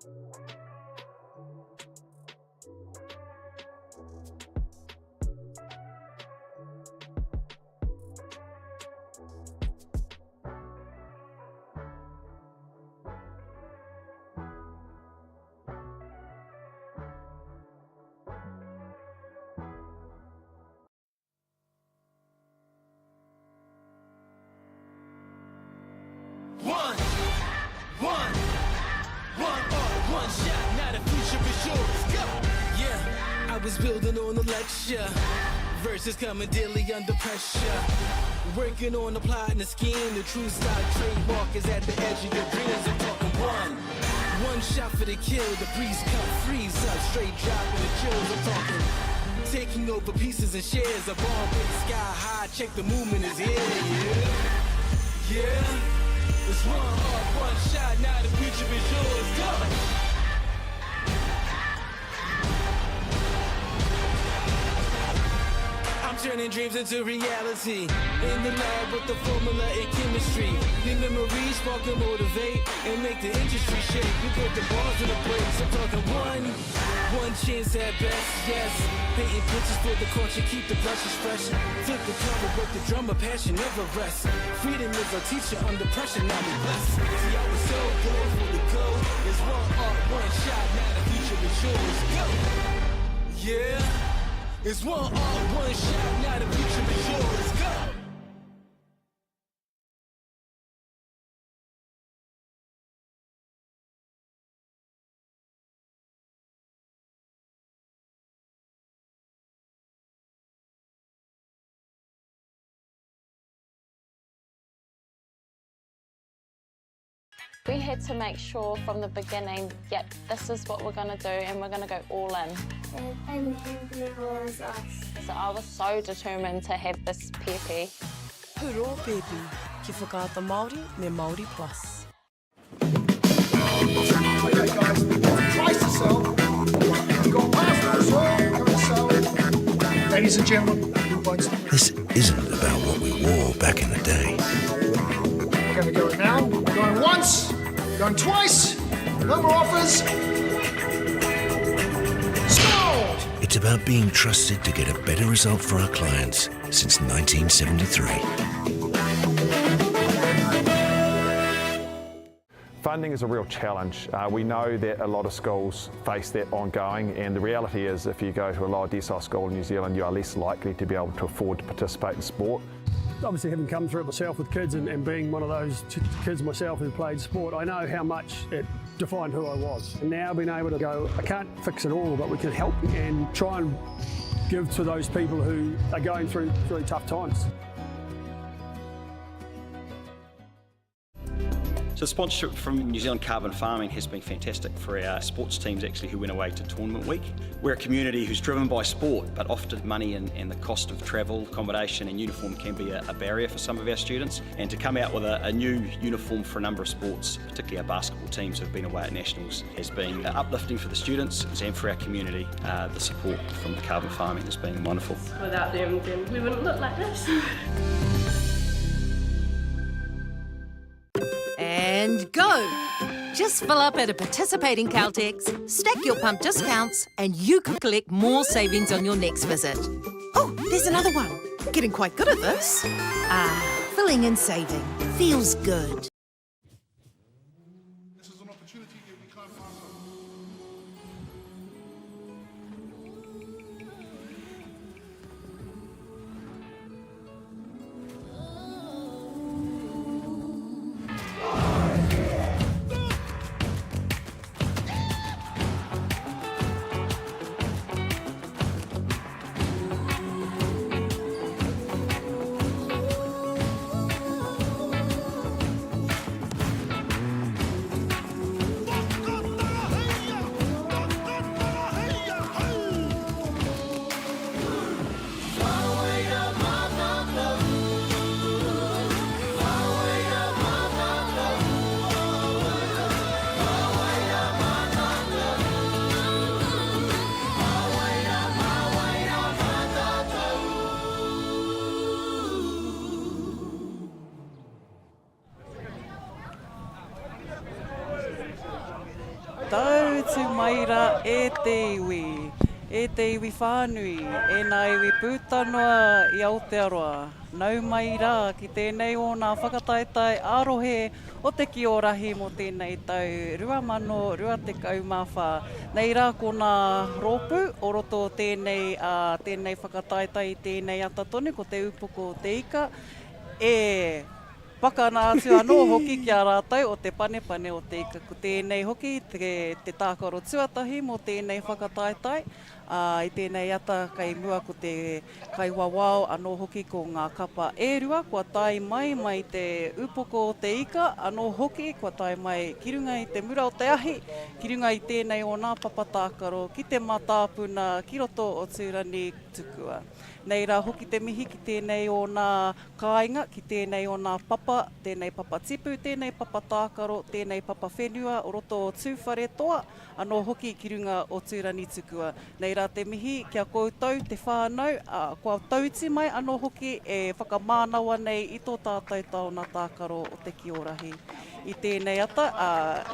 One, one, one, oh, one shot. Now the future is yours. Go. Yeah, I was building on a lecture. Verses coming daily under pressure. Working on the plot and the scheme. The true stock trademark is at the edge of your dreams. I'm talking one. One shot for the kill. The breeze cut, freeze up. Straight dropping the chills. I'm talking. Taking over pieces and shares. A bomb break sky high. Check the movement is here. Yeah. Yeah. It's one heart, one shot. Now the future is yours. Go. I'm turning dreams into reality. In the lab with the formula in chemistry. The memories spark and motivate and make the industry shake. We put the bars in the brakes. I'm talking one, one chance at best. Yes, painting pictures for the culture, keep the brushes fresh. Flip the cover, work the drummer, passion never rests. Freedom is our teacher under pressure, now we blessed. See, I was so close for the goal. It's one art, one shot, now the future is yours. Go! Yeah. It's one art, one shot, now the future is yours. Go! We had to make sure from the beginning, yep, this is what we're going to do and we're going to go all in. And was us. So I was so determined to have this pēpi. Huro pēpi, ki Whakaata Māori me Māori Plus. Okay, guys, price to sell. We've got past as well. Come and sell. Ladies and gentlemen, who wants to This isn't about what we wore back in the day. We're going to go now. Going once, going twice. No more offers. Sold! It's about being trusted to get a better result for our clients since 1973. Funding is a real challenge. We know that a lot of schools face that ongoing, and the reality is if you go to a lower decile school in New Zealand, you are less likely to be able to afford to participate in sport. Obviously, having come through it myself with kids and being one of those kids myself who played sport, I know how much it defined who I was. And now being able to go, I can't fix it all, but we can help and try and give to those people who are going through really tough times. So sponsorship from New Zealand Carbon Farming has been fantastic for our sports teams actually who went away to tournament week. We're a community who's driven by sport, but often money and the cost of travel, accommodation and uniform can be a barrier for some of our students. And to come out with a new uniform for a number of sports, particularly our basketball teams who have been away at nationals, has been uplifting for the students and for our community. The support from Carbon Farming has been wonderful. Without them, then we wouldn't look like this. And go! Just fill up at a participating Caltex, stack your pump discounts, and you could collect more savings on your next visit. Oh, there's another one. Getting quite good at this. Filling and saving. Feels good. This is an opportunity that we can't pass up. Tautu mai rā e te iwi, e te iwi whānui, e nā iwi puta noa i Aotearoa. Nau mai rā ki tēnei o nā whakataetae ā-rohe o te Kiorahi mō tēnei tau 2024. Nei rā ko nā rōpū o roto o tēnei, ā, tēnei whakataetae i tēnei ata tonu ko Te Upoko o Te Ika e Pakana atu anō hoki ki a rātou o te panepane o te ika. Ko tēnei hoki te, te tākaro tuatahi mō tēnei whakataetae, ā, i tēnei ata kei mua ko te kaiwawao anō hoki ko ngā kapa e rua kua tae mai mai te upoko o te ika anō hoki kua tae mai ki runga i te mura o te ahi, ki runga i tēnei o nā papa tākaro ki te mātāpuna ki roto o Tūrani Tukua. Nei rā hoki te mihi ki tēnei o nā kāinga, ki tēnei o nā papa, tēnei papa tipu, tēnei papa tākaro, tēnei papa whenua o roto o Tūwharetoa, anō hoki ki runga o Tūranitukua. Nei rā te mihi ki a koutou te whānau, ā, kua tauiti mai anō hoki e whakamānawa nei i tō tātou taona tākaro o te Kiorahi. I tēnei ata, ā,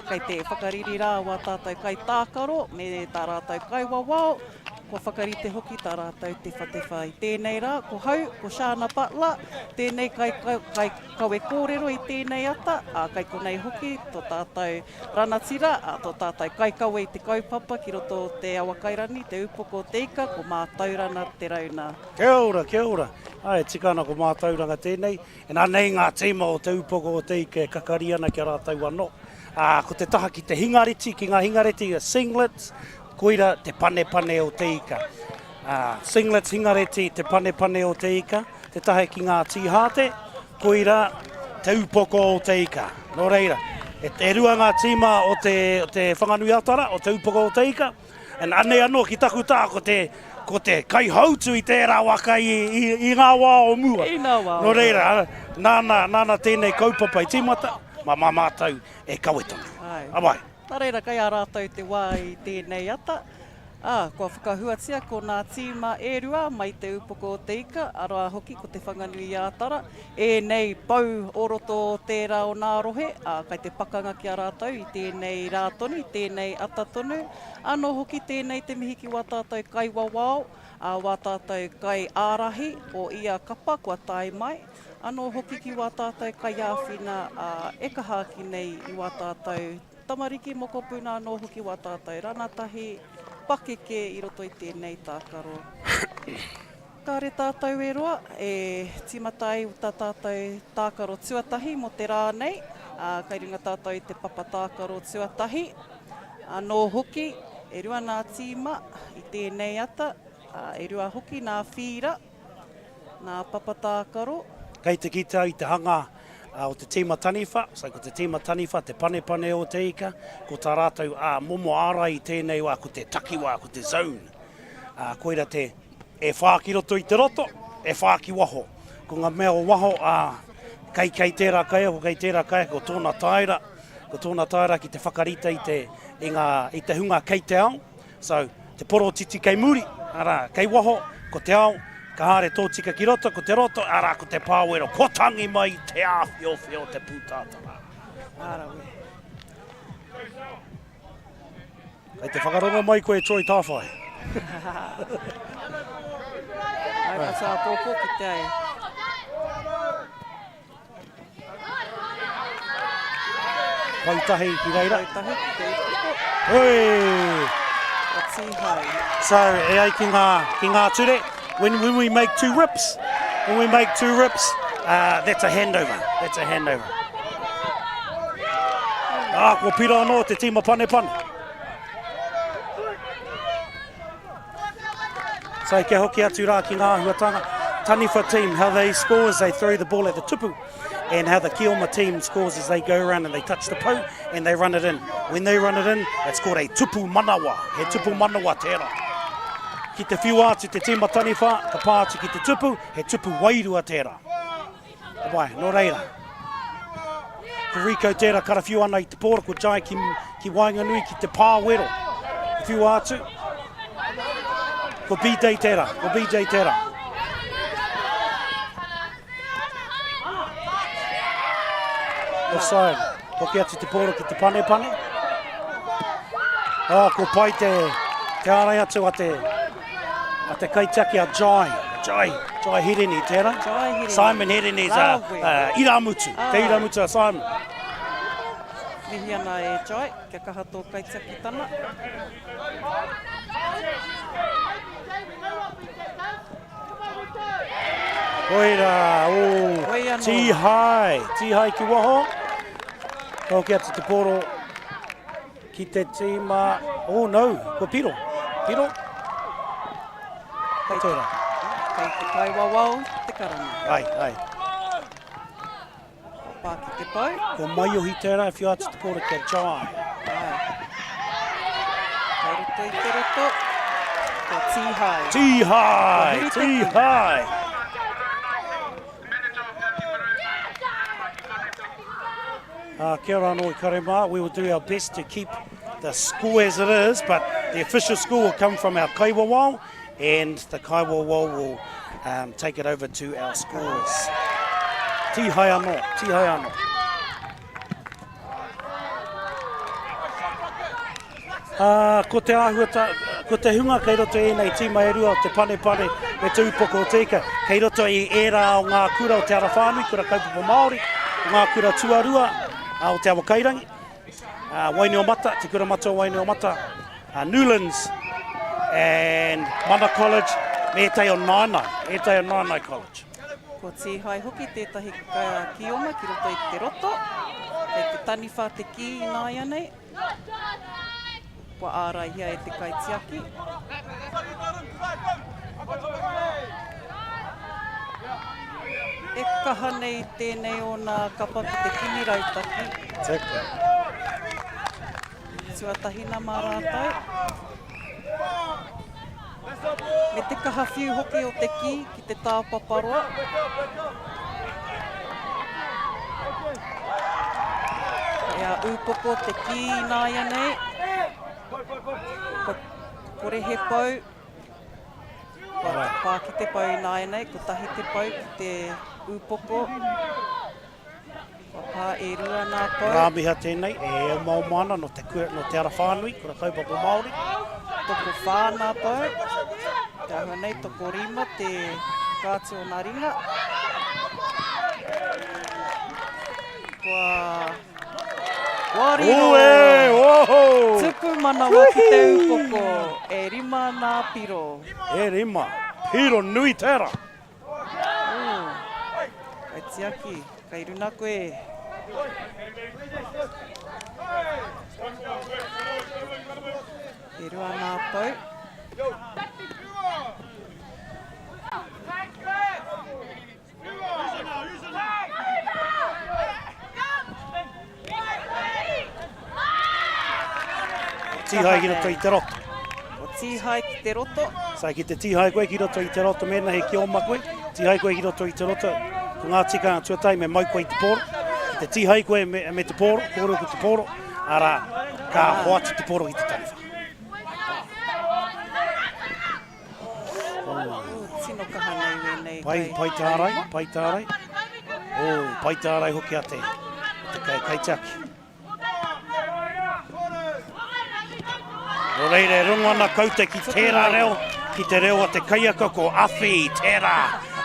kei te whakariri rā wā tātou kaitākaro me tā rātou kaiwawao, Kua whakarite hoki tā rātou tewhatewha i tēnei rā. Ko hau, ko Shana Butler, tēnei kai, kai kawe kōrero i tēnei ata, ā, kai konei hoki tō tātou ranatira, ā, tō tātou kaikawe i te kaupapa ki roto o Te Awakairangi, Te Upoko o Te Ika, ko Mātauranga Te Rauna. Kia ora, kia ora. Ā, e tika ana ko Mātauranga tēnei. And anei ngā tīma o Te Upoko o Te Ika e kakari ana ki a rātou anō. Ā, ko te taha ki te hingareti, ki ngā hingareti, singlets, Koira te panepane o te ika. Singlets hingareti te panepane o te ika, te tahe ki ngā tīhāte, koira te upoko o te ika. Nō reira, e, e rua ngā tīma o te, o te Whanganui-a-Tara, o te upoko o te ika, and anei anō ki taku tā, ko te, ko te kaihautu i tērā waka i, i, i ngā wā o mua. I ngā wā o Nō reira, nāna, nāna tēnei kaupapa i tīmata, mā, mā mātou e kawe tonu. Ai. Awai. Nā reira, kei a rātou te wā i tēnei ata, ā, kua whakahuatia ko nā tīma e rua mai Te Upoko o Te Ika, arā hoki ko Te Whanganui-ā-Tara, ēnei pou o roto o tērā o nā rohe, ā, kai te pakanga ki a rātou i tēnei rā tonu, i tēnei ata tonu. Anō hoki tēnei te mihi ki wā tātou kaiwawao, ā, wā tātou kaiārahi o ia kapa kua tae mai. Anō hoki ki wā tātou kaiāwhina, ā, e kaha ake nei i wā tātou tamariki, mokopuna anō hoki wā tātou ranatahi, pakeke i roto i tēnei tākaro. Kāre tātou e roa, e tīmata ai tā tātou tākaro tuatahi mō te rā nei, ā, kai runga tātou i te papa tākaro tuatahi. Anō hoki, e rua nā tīma i tēnei ata, ā, e rua hoki nā whīra. Nā Papa Tākaro. Kei te kite au i te hanga o te tīma taniwha, so ko te tīma taniwha te panepane o te ika, ko tā rātou momo ārai i tēnei wā ko te takiwā, ko te zone. Koira te e whā ki roto i te roto, e whā ki waho. Ko ngā mea o waho, kei, kei tērā kaiako, kei tērā kaiako, ko tōna taera, ko tōna taera ki te whakarite i te, i ngā, i te hunga kei te ao, So, te porotiti kei muri, arā, kei waho, ko te ao, ka haere tōtika ki roto, ko te roto, arā, ko te pāwero, kua tangi mai te āwhiowhio o te pūtātara. Ā rawe. Kei te whakarongo mai koe Troy Tāwhai. Ai patu āpōpō ki te ai. Pautahi ki reira. Pautahi ki te upoko. Oi! O Tīhai. So, e ai ki ngā, ki ngā ture, when, when we make two rips, when we make two rips, uh, that's a handover. That's a handover. Ah, kua pira anō te tīma panepane. So kia hoki atu rā ki ngā āhuatanga. Taniwha team, how they score is they throw the ball at the tupu. And how the Kioma team scores is they go around and they touch the pou and they run it in. When they run it in, it's called a tupu manawa. He tupu manawa tērā. Ki te whiua atu te tīma taniwha, ka pā atu ki te tupu, he tupu wairua tērā. Wai, nō reira. Ko Rico tērā karawhiu ana i te pōra, ko Jai ki, ki waenganui ki te pā wero. Whiua atu. Ko BJ tērā, ko BJ tērā. Offside. Hoki atu te pōra ki te panepane. Oh, ko pai te, te ārai atu a te, a te kaitiaki a Jai, Jai, Jai Hirini, tērā? Jai Hirini. Simon Hirini is a, uh, iramutu, ah. te iramutu a Simon. Mihi ana e Jai, kia kaha tō kaitiakitana. Koira, oh, Tihai, Tihai ki waho. Ka hoki atu te poro ki te tīma, oh no, kua piro, piro. Kei tērā. Kei te kaiwawao te karanga. Ai, ai. Kua pā ki te pou. Ko Maiohi tērā e whio atu te pōro ki a Jai. Ai. Kei roto i te roto, ko Tīhai. Tīhai! Tīhai! Uh, kia ora anō i kare mā. We will do our best to keep the score as it is, but the official score will come from our kaiwawao, and the kaiwawao will um, take it over to our scorers. Tihai anō, tihai anō. Uh, ko te āhuata, ko te hunga kei roto i ēnei tīma e rua o te panepane me te upoko o te ika, kei roto i ērā o ngā kura o Te Ara Whānui, kura kaupapa Māori, o ngā kura tuarua uh, o Te Awakairangi, uh, Wainuiomata, Te Kura Matua Wainuiomata, uh, Newlands and Mana College, me ētahi o Naenae, ētahi o Naenae College. Ko Tīhai hoki tētahi kioma ki roto i te roto. Kei te taniwha te kī ināianei. Kua āraihia e te kaitiaki. E kaha nei tēnei o nā kapa ki te kimi rautaki. Tika. Tuatahi na mā rātou. Me te kaha whiu hoki o te kī ki te tāpaparoa. Kei a Ūpoko te kī ināianei. Kua kore he pou. Kua pā ki te pou ināianei. Kotahi te pou ki te Ūpoko. Kua pā e rua nā pou. Rāmiha tēnei, e omaoma ana nō te, nō te ara whānui, kura kaupapa Māori. Tokowhā nā pou. Te āhua nei, tokorima te whakaatu o nā ringa. Kua, kua riro. Ue, oho! Tupu manawa ki te upoko. E rima nā piro. E rima. Piro nui tērā. Ooh. Kai tiaki, kai runa koe. E rua nā pou. Tīhai ki roto i te roto. Ko tīhai ki te roto. Sai ki te tīhai koe ki roto i te roto mēnā he kioma koe, tīhai koe ki roto i te roto, ko ngā tikanga tuatahi me mau koe i te pōro. Ki te tīhai koe me, me te pōro, kōrero ko te pōro, arā, ka hoatu te pōro ki te taniwha. Oh, tino kaha nei wēnei. Pai, pai tārai, pai tārai. Oh, pai tārai hoki a te, a te kai, kaitiaki. Nō reira, e rongo ana kaute ki tērā reo, ki te reo a te kaiaka ko Awhi, tērā.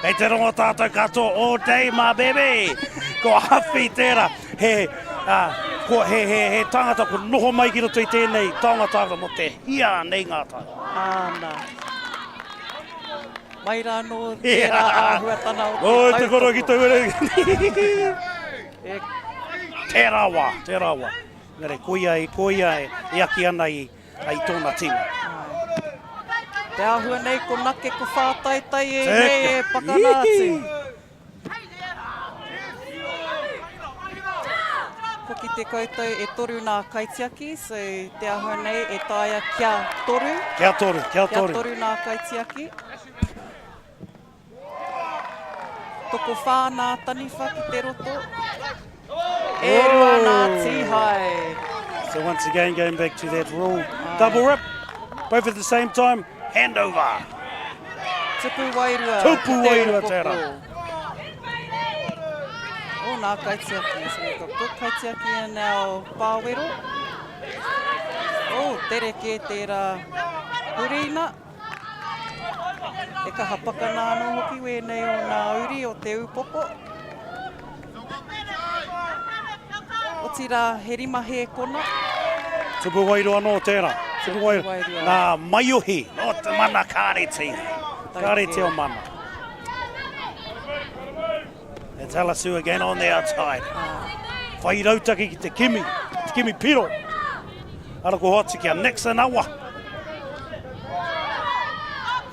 Kei te rongo tātou katoa all day, my baby. Ko Awhi tērā. He, uh, ko, he, he, he tangata ko noho mai ki roto i tēnei taonga tākaro mō te hia nei ngā tau. Āna. Mai rā nō tērā āhuatana o te tautoko. Oi, te koro ki te ure. Tērā wā, tērā wā. Engari, koia, koia e aki ana i, i tōna tīma. Te āhua nei, ko nake, ko whātaitai e nei e pakana atu. Kua kite koutou e toru nā kaitiaki, so te āhua nei e taea kia toru. Kia toru, kia toru. Kia toru nā kaitiaki. Tokowhā nā taniwha ki te roto. E rua nā tīhae. So once again, going back to that rule, double rip, both at the same time, handover. Tupu wairua. Tupu wairua tērā. Oh, nā kaitiaki. So we've got good kaitiaki in our pāwero. Oh, Tere kē tērā hurina. E kaha pakana anō hoki wēnei o nā uri o te upoko. Otirā, he rima hēkona. Tupu wairua anō tērā. Tupu wairua. Nā maiohi, nō te mana kāreti. Kāreti o mana. It's Alasu again on the outside. Whai rautaki ki te kimi, te kimi piro. Ara ko hoatu ki a Nixon Awa.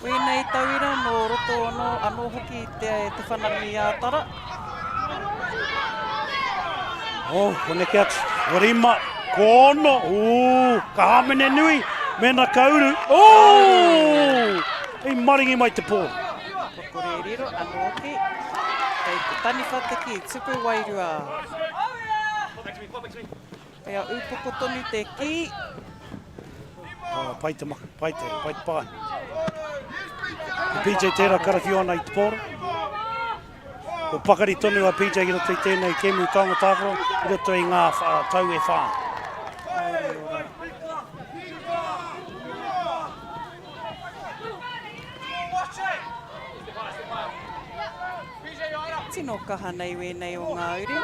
Wēnei tauira nō roto anō, anō hoki te, te Whanganui-ā-Tara. Oh, ko neke atu. Ko rima, ko ono. Ū, ka hāmene nui, mēnā ka uru. Oh! I maringi mai te pō. Kua kore e riro, anō hoki. Kei te taniwha te kī, tupu wairua. Kei a ūpoko tonu te kī. Oh, pai te maka, pai te, pai te pai. Ko PJ tērā karawhiu ana i te pōro. Ko pakari tonu a PJ ki roto i tēnei kēmu taonga tākaro i roto i ngā tau e whā. Tino kaha nei wēnei o ngā uri.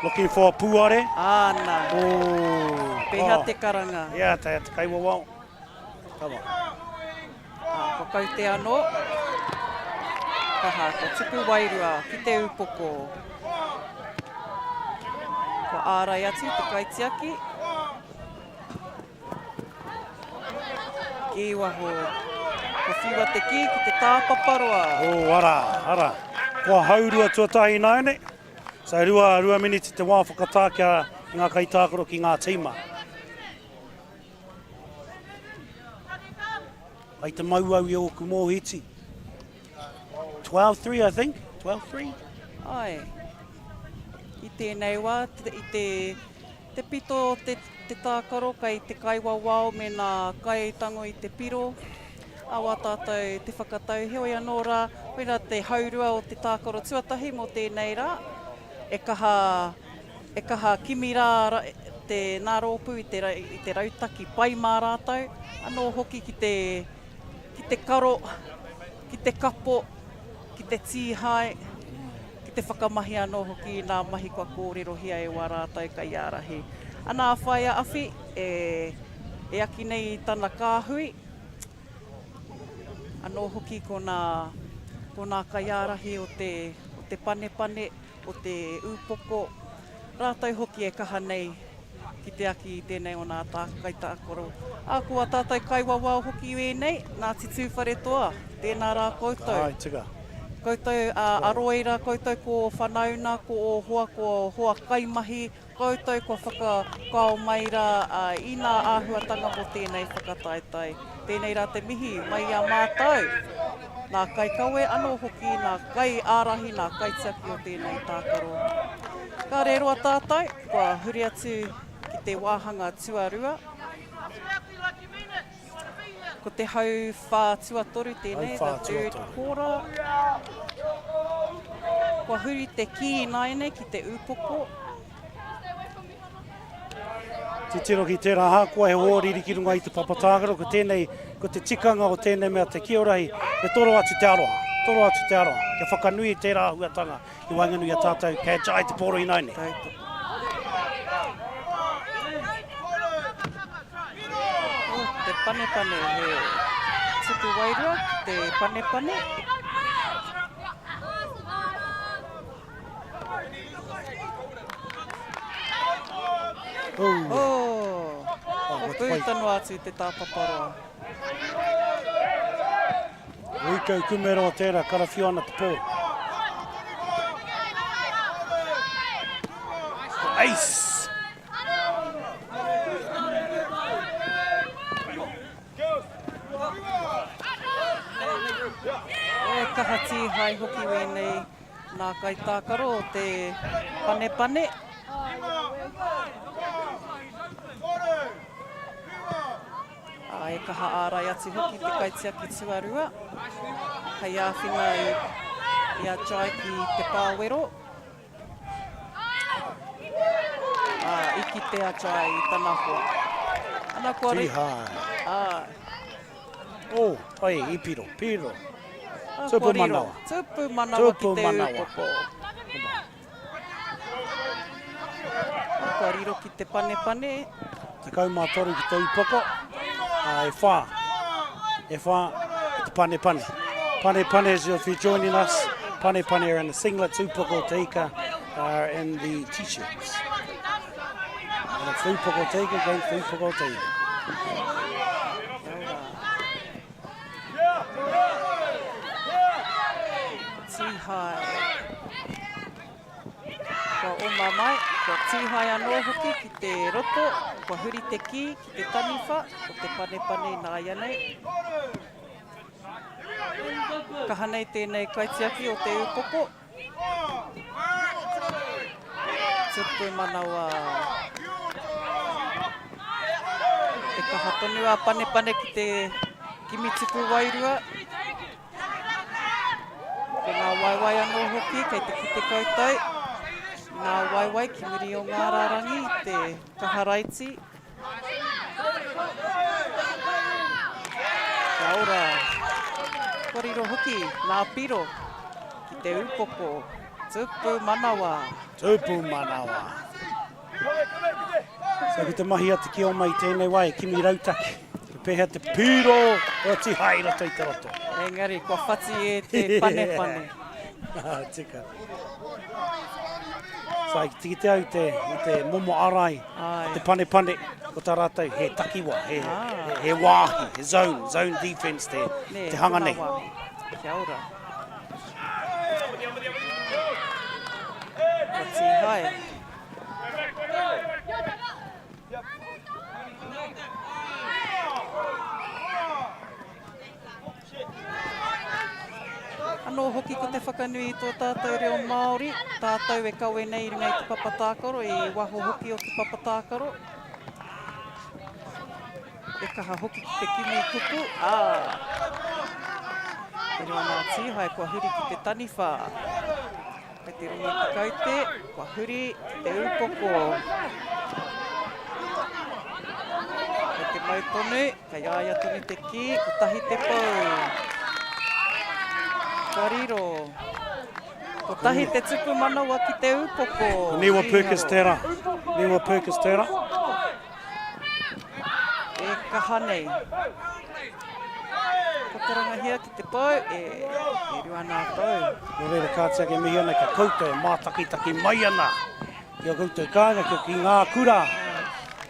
Looking for a pūare. Āna. Oh. Pēhea te karanga? Yeah, te, te kaiwawao. Come on. Ah, ko Kaute anō. Kaha, ko Tupu Wairua ki te upoko. Ko ārai atu te kaitiaki. Ki waho. Ko whiua te kī ki te tāpaparoa. Oh, ara, ara. Kua haurua tuatahi ināianei. So, rua, rua miniti te wā whakatā kia ngā kaitākaro ki ngā tīma. Kai te mau au i ōku mōhiti. 12-3, I think. 12-3. Ai. I tēnei wā, i te Te pito o te te tākaro kei te kaiwawao me nā kaitango i te piro a wā tātou te whakatau. Heoi anō rā, koirā te haurua o te tākaro tuatahi mō tēnei rā. E kaha, e kaha kimi rā te nā rōpū i te, i te rautaki pai mā rātou, anō hoki ki te, ki te karo, ki te kapo, ki te tīhae. ki te whakamahi anō hoki i nā mahi kua kōrerohia e wā rātou kaiārahi. Ana a Whaea Awhi e e aki nei i tana kāhui, anō hoki ko nā, ko nā kaiārahi o te, o te panepane, o te ūpoko, rātou hoki e kaha nei ki te aki i tēnei o nā tā kaitākaro. Ā, ko ā tātou kaiwawao hoki ēnei, Ngāti Tūwharetoa, tēnā rā koutou. Āe, tika. Koutou, ā, a Roera, koutou ko ō whanauna, ko ō hoa, ko ō hoa kaimahi, koutou kua whakakao mai rā i nā āhuatanga mō tēnei whakataetae. Tēnei rā te mihi mai i a mātou, nā kaikawe anō hoki, nā kaiārahi, nā kaitiaki o tēnei tākaro. Ka rēroa tātou, kua huri atu ki te wāhanga tuarua. Ko te hauwhā tuatoru tēnei, the third quarter. Kua huri te kī ināianei ki te upoko. Titiro ki tērā ahakoa he hōriri ki runga i te papa tākaro, ko tēnei, ko te tikanga o tēnei mea te kiorahi, me toro atu te aroha, toro atu te aroha, kia whakanui i tērā āhuatanga i waenganui i a tātou, kei a Jai te pōro ināianei. Tautoko. Oh, te panepane, he tupu wairua ki te panepane. Oh. Oh, oh puta noa atu te tāpaparoa. Rikau kumeroa tērā, karawhiu ana te pō. Ace! E kaha tīhae hoki wēnei nā kaitākaro o te panepane. Ā, e kaha ārai atu hoki te kaitiaki tuarua hei āwhina i, i a Jai ki te pāwero. Ā, i kite a Jai i tana hoa. Ana kua re. Tihai. Āe. Oh, ai, i piro, piro. Ah, Tupu kua riro. manawa. Tupu manawa ki Tupu te manawa. upoko. Ah, kua riro ki te panepane. 13 ki te upoko, ā, e whā, e whā ki te panepane. Panepane, as if you're joining us, panepane are in the singlets, upoko te ika are in the t-shirts. And it's upoko te ika against upoko te ika. Tīhae. Kua oma mai, kua tīhae anō hoki ki te roto, kua huri te kī ki te taniwha o te panepane ināianei. Kaha nei tēnei kaitiaki o te upoko. Tupu manawa. E kaha tonu a Panepane ki te kimi tupu wairua. Ko ngā waewae anō hoki kei te kite koutou. Ngā waewae ki muri o ngā rārangi i te kaha raiti. Kia ora. Kua riro hoki ngā piro ki te upoko. Tupu manawa. Tupu manawa. So ki te mahi a te Kioma i tēnei wā e kimi rautaki. Te pēhea te piro o Tihai i roto i te roto. Engari, kua whati e te panepane. Tika. So, i te kite au te, i te momo arai, Ai. te panepane, ko tā rātou he takiwa, he, ah. he, he wāhi, he zone, zone defense te, ne, te hanga nei. Wāhi. Kia ora. Kua tīhae. Anō hoki ko te whakanui i tō tātou reo Māori, tātou e kawe nei i runga i te papa tākaro, i waho hoki o te papa tākaro. E kaha hoki ki te kimi kupu, ā, e rua nā Tīhae kua huri ki te taniwha. Kei te rongo te kaute, kua huri ki te upoko. Kei te mau tonu, kei a ia tonu te kī, kotahi te pou. Kua riro. Kotahi te tupu manawa ki te upoko. Ko Niwa Perkins tērā. Niwa Perkins tērā. E kaha nei. Ka karangahia ki te pou, e, e rua nā tau. Nō reira, kāti ake mihi ana kia koutou e mātakitaki mai ana ki a koutou kāinga, ki, ki ngā kura,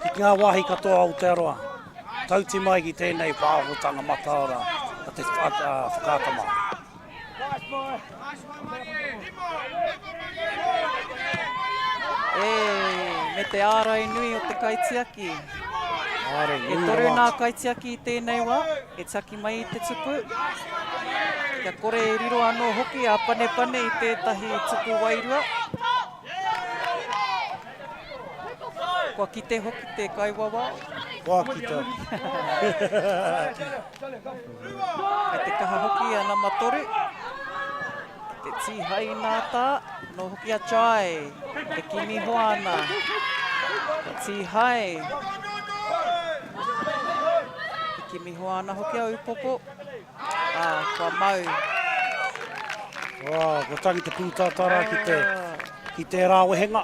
ki ngā wāhi katoa o Aotearoa. Tauti mai ki tēnei pāhotanga mataora a te a, a Whakaata Māori. E, me te ārai nui o te kaitiaki. Ārai E nui toru rawa nā atu. kaitiaki i tēnei wā, e tiaki mai i te tupu. Kia kore e riro anō hoki a Panepane i tētahi tupu wairua. Kua kite hoki te kaiwawao. Kua kite hoki. Kei te kaha hoki a nama toru. Ki te tīhai nā tā, nō hoki a Jai e kimi hoa ana. Ka tīhai. E kimi hoa ana hoki a Upoko. Ā, kua mau. Oh, kua tangi te pūtātara ki te, ki tērā wehenga.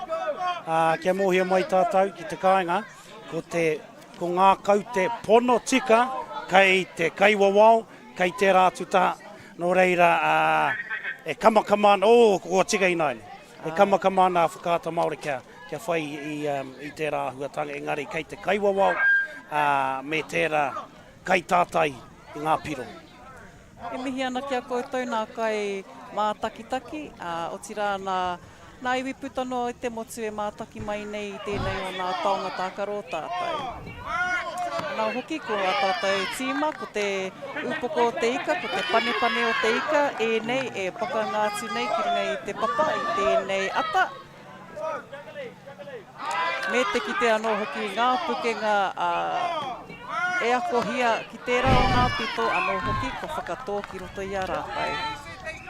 Ā, kia mōhio mai tātou ki te kāinga, ko te Ko ngā kaute pono tika kei te kaiwawao, kei tērā atu taha, nō reira, e kamakama ana, oh, kua tika ināianei, e kamakama ana a Whakaata Māori kia, kia whai i, i tērā āhuatanga, engari kei te kaiwawao, ā, me tērā kaitātai i ngā piro. E mihi ana ki a koutou nā kai mātakitaki, ā, otirā nā, nā iwi puta noa i te motu e mātaki mai nei i tēnei o nā taonga tākaro o tātou. Anā hoki ko ā tātou tīma, ko te ūpoko o te ika, ko te panepane o te ika, ēnei e pakanga atu nei ki runga i te papa i tēnei ata. Me te kite anō hoki i ngā pukenga e akohia ki tērā o ngā pito anō hoki kua whakatō ki roto i a rātou.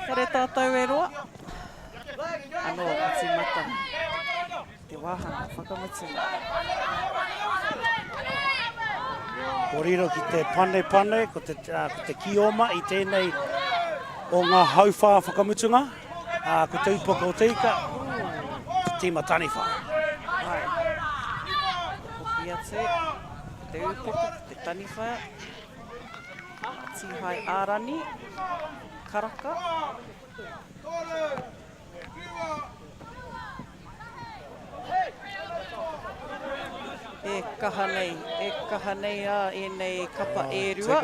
Kare tātou e roa, anō ka tīmata te wāhanga whakamutunga. Ko riro ki te panepane, ko te, ko te kioma i tēnei o ngā hauwhā whakamutunga, ā, ko te upoko o te ika, te tīma taniwha. Ai. Hoki atu, ko te upoko, ko te taniwha, Tīhai Ārani, Karaka. E kaha nei, e kaha nei a ēnei kapa e rua.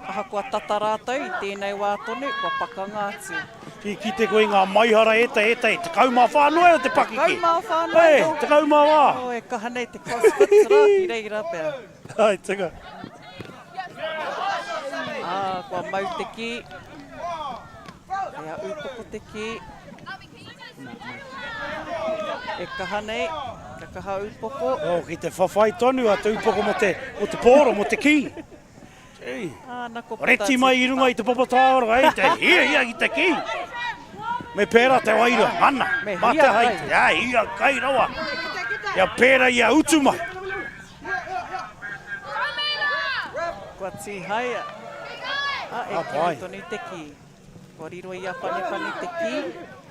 Ahakoa tata rātou i tēnei wā tonu, kua pakanga atu. Ki kite koe i ngā maihara e te, e te, 14 noa iho te pakeke. 14 noa iho. E, 14. Oh, e kaha nei te crossfit rā ki reira pea. Ai, tika. Ā, kua mau te kī. Kei a Ūpoko te kī. E kaha nei, ka kaha Ūpoko. Oh, ki te whawhai tonu a te Ūpoko mō te, mō te pōro, mō te kī. Gee. Ā, na kua puta Reti mai i runga i te papa tāoro, hei, te hiahia ki te kī. Me pērā te wairua, mana, Me mā te hai, hiakai. ā, hiakai rawa. Kia pērā i a utu mai. Kua tīhaea. A, e kī tonu te kī. Kua riro i a Panepane te kī.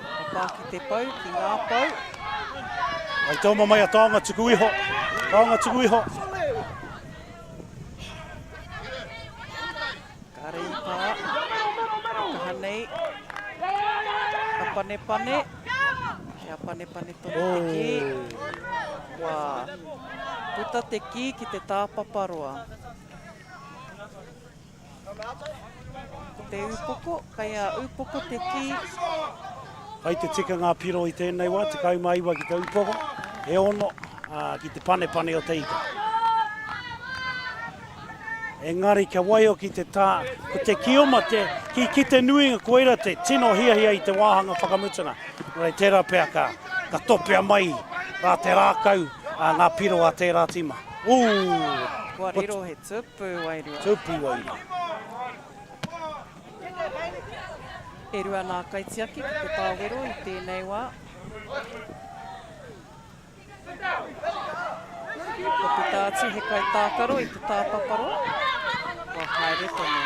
Kua pā ki te pou, ki ngā pou. Ai te oma mai a taonga tuku iho. Taonga tuku iho. Kāre i pā. E kaha nei. A Panepane. He a Panepane tonu te kī. Kua puta te kī ki te tāpaparoa. Ko te ūpoko, kei a ūpoko te kī. Kai te tika ngā piro i tēnei wā, 19 ki te ūpoko, e ono ki te panepane o te ika. Engari kia waiho ki te tā, ko te kioma, te, ki, ki te nuinga koira te tino hiahia i te wāhanga whakamutunga. Nō reira, tērā pea ka, ka topea mai rā te rākau a ngā piro a tērā tīma. Ū! Kua riro he tupu wairua. Tupu wairua. E rua nā kaitiaki ki te tāwero i tēnei wā. Kua puta atu he kaitākaro i te tāpaparoa, kua haere tonu.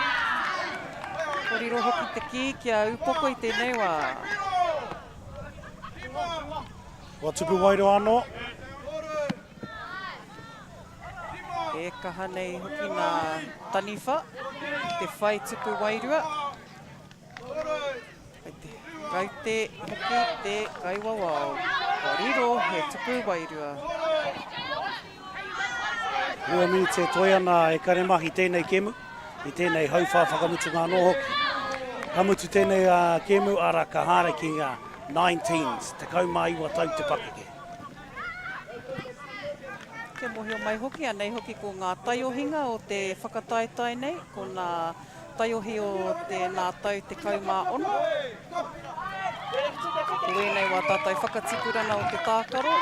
Kua riro hoki te kī ki a Upoko i tēnei wā. Kua tupu wairua anō. E kaha nei hoki nā taniwha ki te whai tupu wairua. Kei te kaute hoki te kaiwawao. Kua riro he tupu wairua. Miniti e toe ana e Karema ki tēnei kēmu, i tēnei hauwhā whakamutunga anō hoki. Ka mutu tēnei kēmu, arā ka haere ki ngā 19s, 19 tau te pakeke. Kia mōhio mai hoki, anei hoki ko ngā taiohinga o te whakataetae nei, ko nā Taiohi o tēnā tau 16. Ko ēnei wā tātou whakatipurana o te tākaro.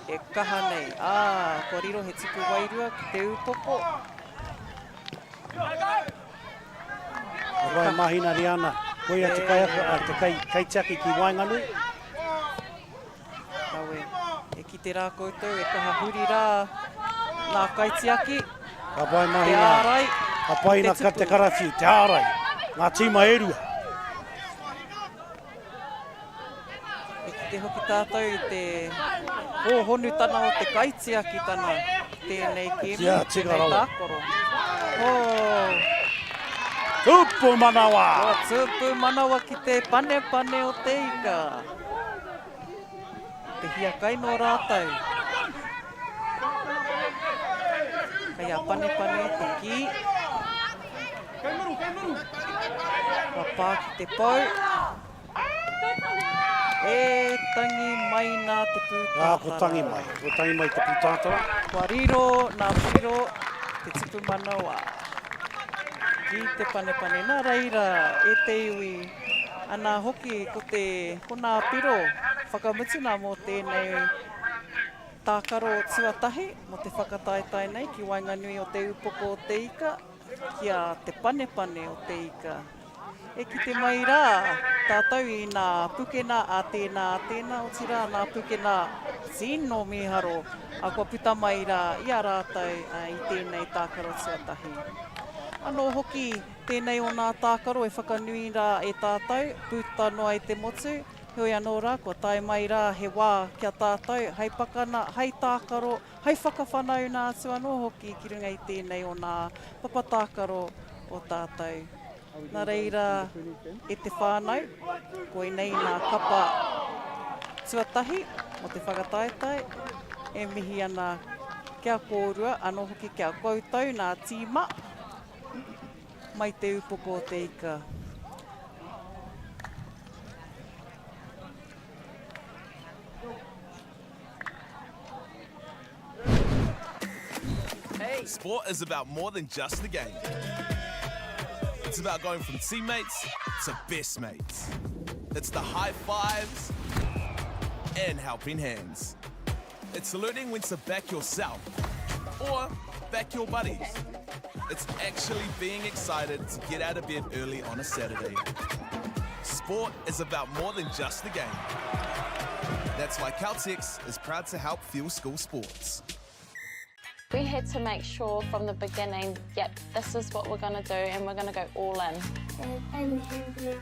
E kaha nei, ā, kua riro he tupu wairua ki te ūpoko. Ka wai mahina Riana, koia te kaiaka, te kai, kaitiaki ki waenganui. Kawe, e kite rā koutou e kaha huri rā ngā kaitiaki, Ka pai mahi te nā, ārai, ka pai te na ka te tupu. karawhiu, te ārai, ngā tīma e rua. E kite hoki tātou i te hōhonutana o te kaitiakitana tēnei kēmu, Kia tika tēnei rawa. tākaro. Oh! Tupu manawa! Kua tupu manawa ki te panepane o te ika. Te hiakai nō rātou. Kei a Panepane te kī. Kua pā ki te pou. E tangi mai nā te pūtātara. Ā, ko tangi mai. Ko tangi mai te pūtātara. Kua riro nā piro te tupu manawa. Ki te panepane. Nā reira, e te iwi. Anā hoki, ko te, ko nā piro whakamutuna mō tēnei tākaro tuatahi mō te whakataetae nei ki waenganui o Te Ūpoko o Te Ika ki a Te Panepane o Te Ika. E kite mai rā tātou i nā pukena a tēnā a tēnā, otirā nā pukena. Tino mīharo kua puta mai rā i a rātou i tēnei tākaro tuatahi. Anō hoki tēnei o nā tākaro e whakanui rā e tātou puta noa i te motu, heoi anō rā kua tae mai rā he wā ki a tātou hei pakana, hei tākaro, hei whakawhanauna atu anō hoki ki runga i tēnei o nā papa tākaro o tātou. Nā reira, e te whānau, koinei nā kapa tuatahi o te whakataetae e mihi ana ki a kōrua, anō hoki ki a koutou nā tīma mai Te Upoko o Te Ika. Sport is about more than just the game. It's about going from teammates to best mates. It's the high fives and helping hands. It's learning when to back yourself or back your buddies. It's actually being excited to get out of bed early on a Saturday. Sport is about more than just the game. That's why Caltex is proud to help fuel school sports. We had to make sure from the beginning, yep, this is what we're going to do and we're going to go all in. And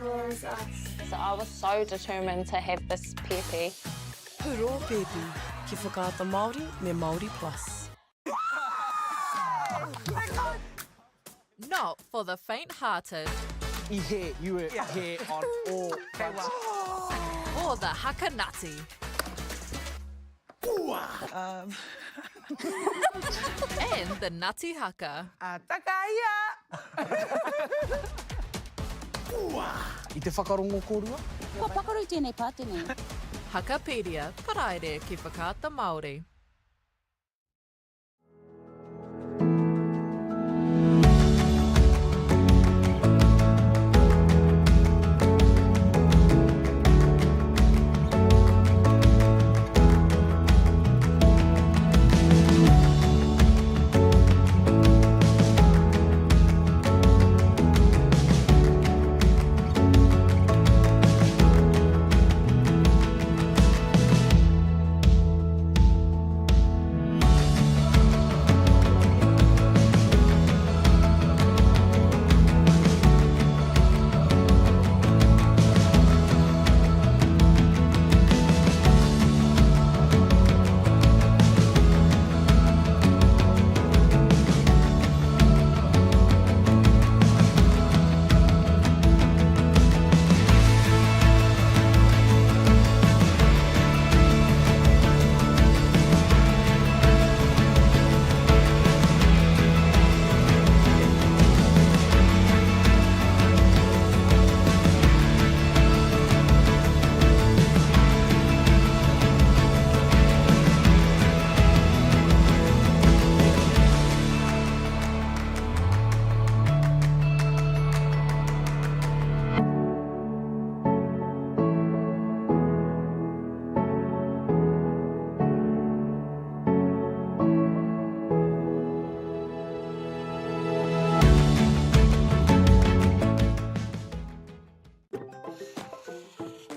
was us. So I was so determined to have this pēpi. Huro Pēpi, ki Whakaata Māori me Māori Plus. Not for the faint-hearted. I hē, you were hē on all fronts. Or the haka nutty. Um. and the nutty haka. Takaia! I te whakarongo kōrua? Kua pakaru tēnei pātene. Hakapedia, Paraire ki Whakaata Māori.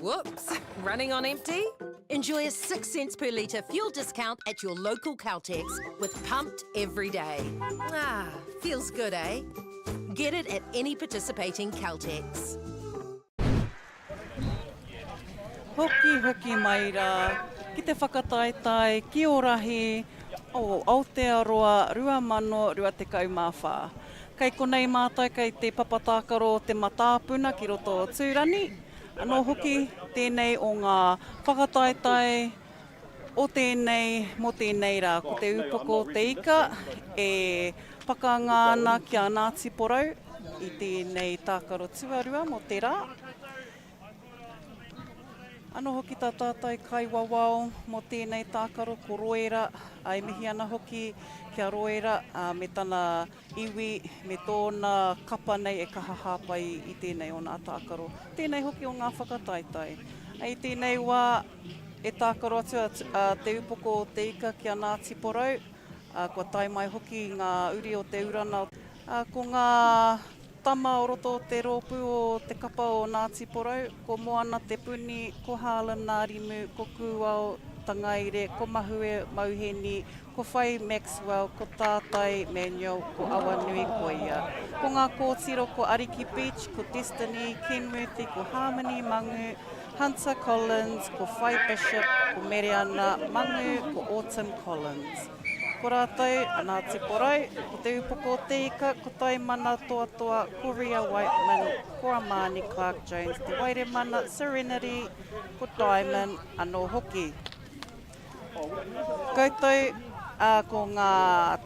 Whoops, running on empty? Enjoy a 6 cents per litre fuel discount at your local Caltex with Pumped Every Day. Ah, feels good, eh? Get it at any participating Caltex. Hoki hoki mai rā ki te whakataetae ki Orahi o Aotearoa 2024. Kei konei mātou kei te papa tākaro o Te Matāpuna ki roto o Tūrani. Anō hoki tēnei o ngā whakataetae o tēnei mō tēnei rā. Ko te upoko o te ika e pakanga ana ki a Ngāti Porou i tēnei tākaro tuarua mō te rā. Anō hoki tā tātou kaiwawao mō tēnei tākaro ko Roera, e mihi ana hoki ki a Roera me tana iwi me tōna kapa nei e kaha hāpai i tēnei o nā tākaro, tēnei hoki o ngā whakataetae. I tēnei wā e tākaro atu a Te Upoko o Te Ika ki a Ngāti Porou, kua tae mai hoki ngā uri o Te Urana, ko ngā Tama o roto o te rōpū o te kapa o Ngāti Porou, ko Moana Te Puni, ko Harlan Ngārimu, ko Kūao Tangaere, ko Mahue Mauheni, ko Whai Maxwell, ko Tātai Manuel, ko Awanui Koia. Ko ngā kōtiro ko Ariki Beach, ko Destiny Kenworthy, ko Harmony Mangu, Hunter Collins, ko Whai Bishop, ko Mereana Mangu, ko Autumn Collins. Ko rātou a Ngāti Porou, ko Te Upoko o Te Ika, ko Taimana Toatoa, ko Ria Whiteman, ko Amani Clarke-Jones, Te Wairemana, Serenity, ko Diamond anō hoki. Koutou, ā, ko ngā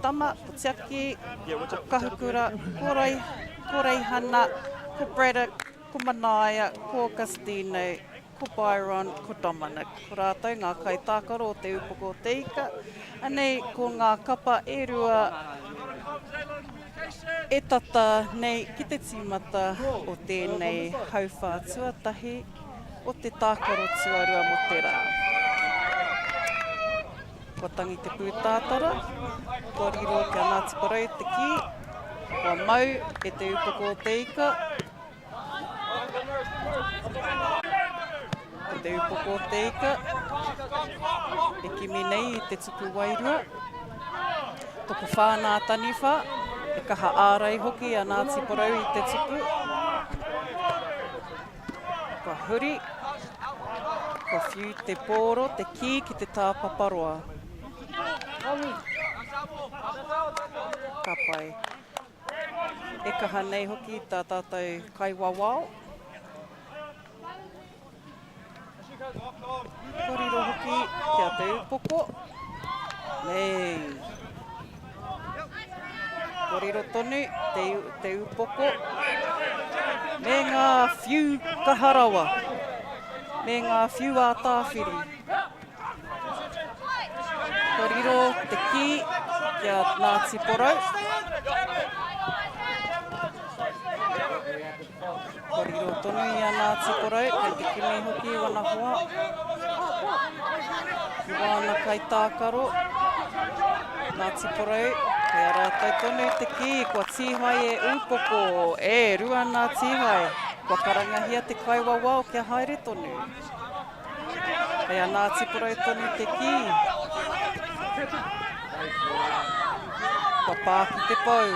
tama, ko Tiaki, ko Kahukura, ko Rei, ko Reihana, ko Braddock, ko Manaia, ko Augustino, ko Byron, ko Dominic. Ko rātou ngā kaitākaro o Te Upoko o Te Ika. Anei ko ngā kapa e rua e tata nei ki te tīmata o tēnei hauwhā tuatahi o te tākaro tuarua mō te rā. Kua tangi te pūtātara, kua riro ki a Ngāti Porou te kī, kua mau e Te Upoko o Te Ika. Ko Te Upoko o Te Ika e kimi nei i te tupu wairua. Tokowhā nā taniwha, e kaha ārai hoki a Ngāti Porou i te tupu. Kua huri, kua whiu te pōro, te kī ki te tāpaparoa. Ka pai. E kaha nei hoki tā tātou kaiwawao. Kua riro hoki ki a Te Upoko. Nei. Kua riro tonu te, te Upoko. Me ngā whiu kaha rawa. Me ngā whiu ā-tāwhiri. Kua riro te kī ki a Ngāti Porou. Kua riro tonu i a Ngāti Porou, kei te kimi hoki i wana hoa, i wāna kaitākaro. Ngāti Porou, kei a rātou tonu te kī, kua tīhae e Ūpoko, e rua nā tīhae, kua karangahia te kaiwawao kia haere tonu. Kei a Ngāti Porou tonu te kī. Kua pā ki te pou.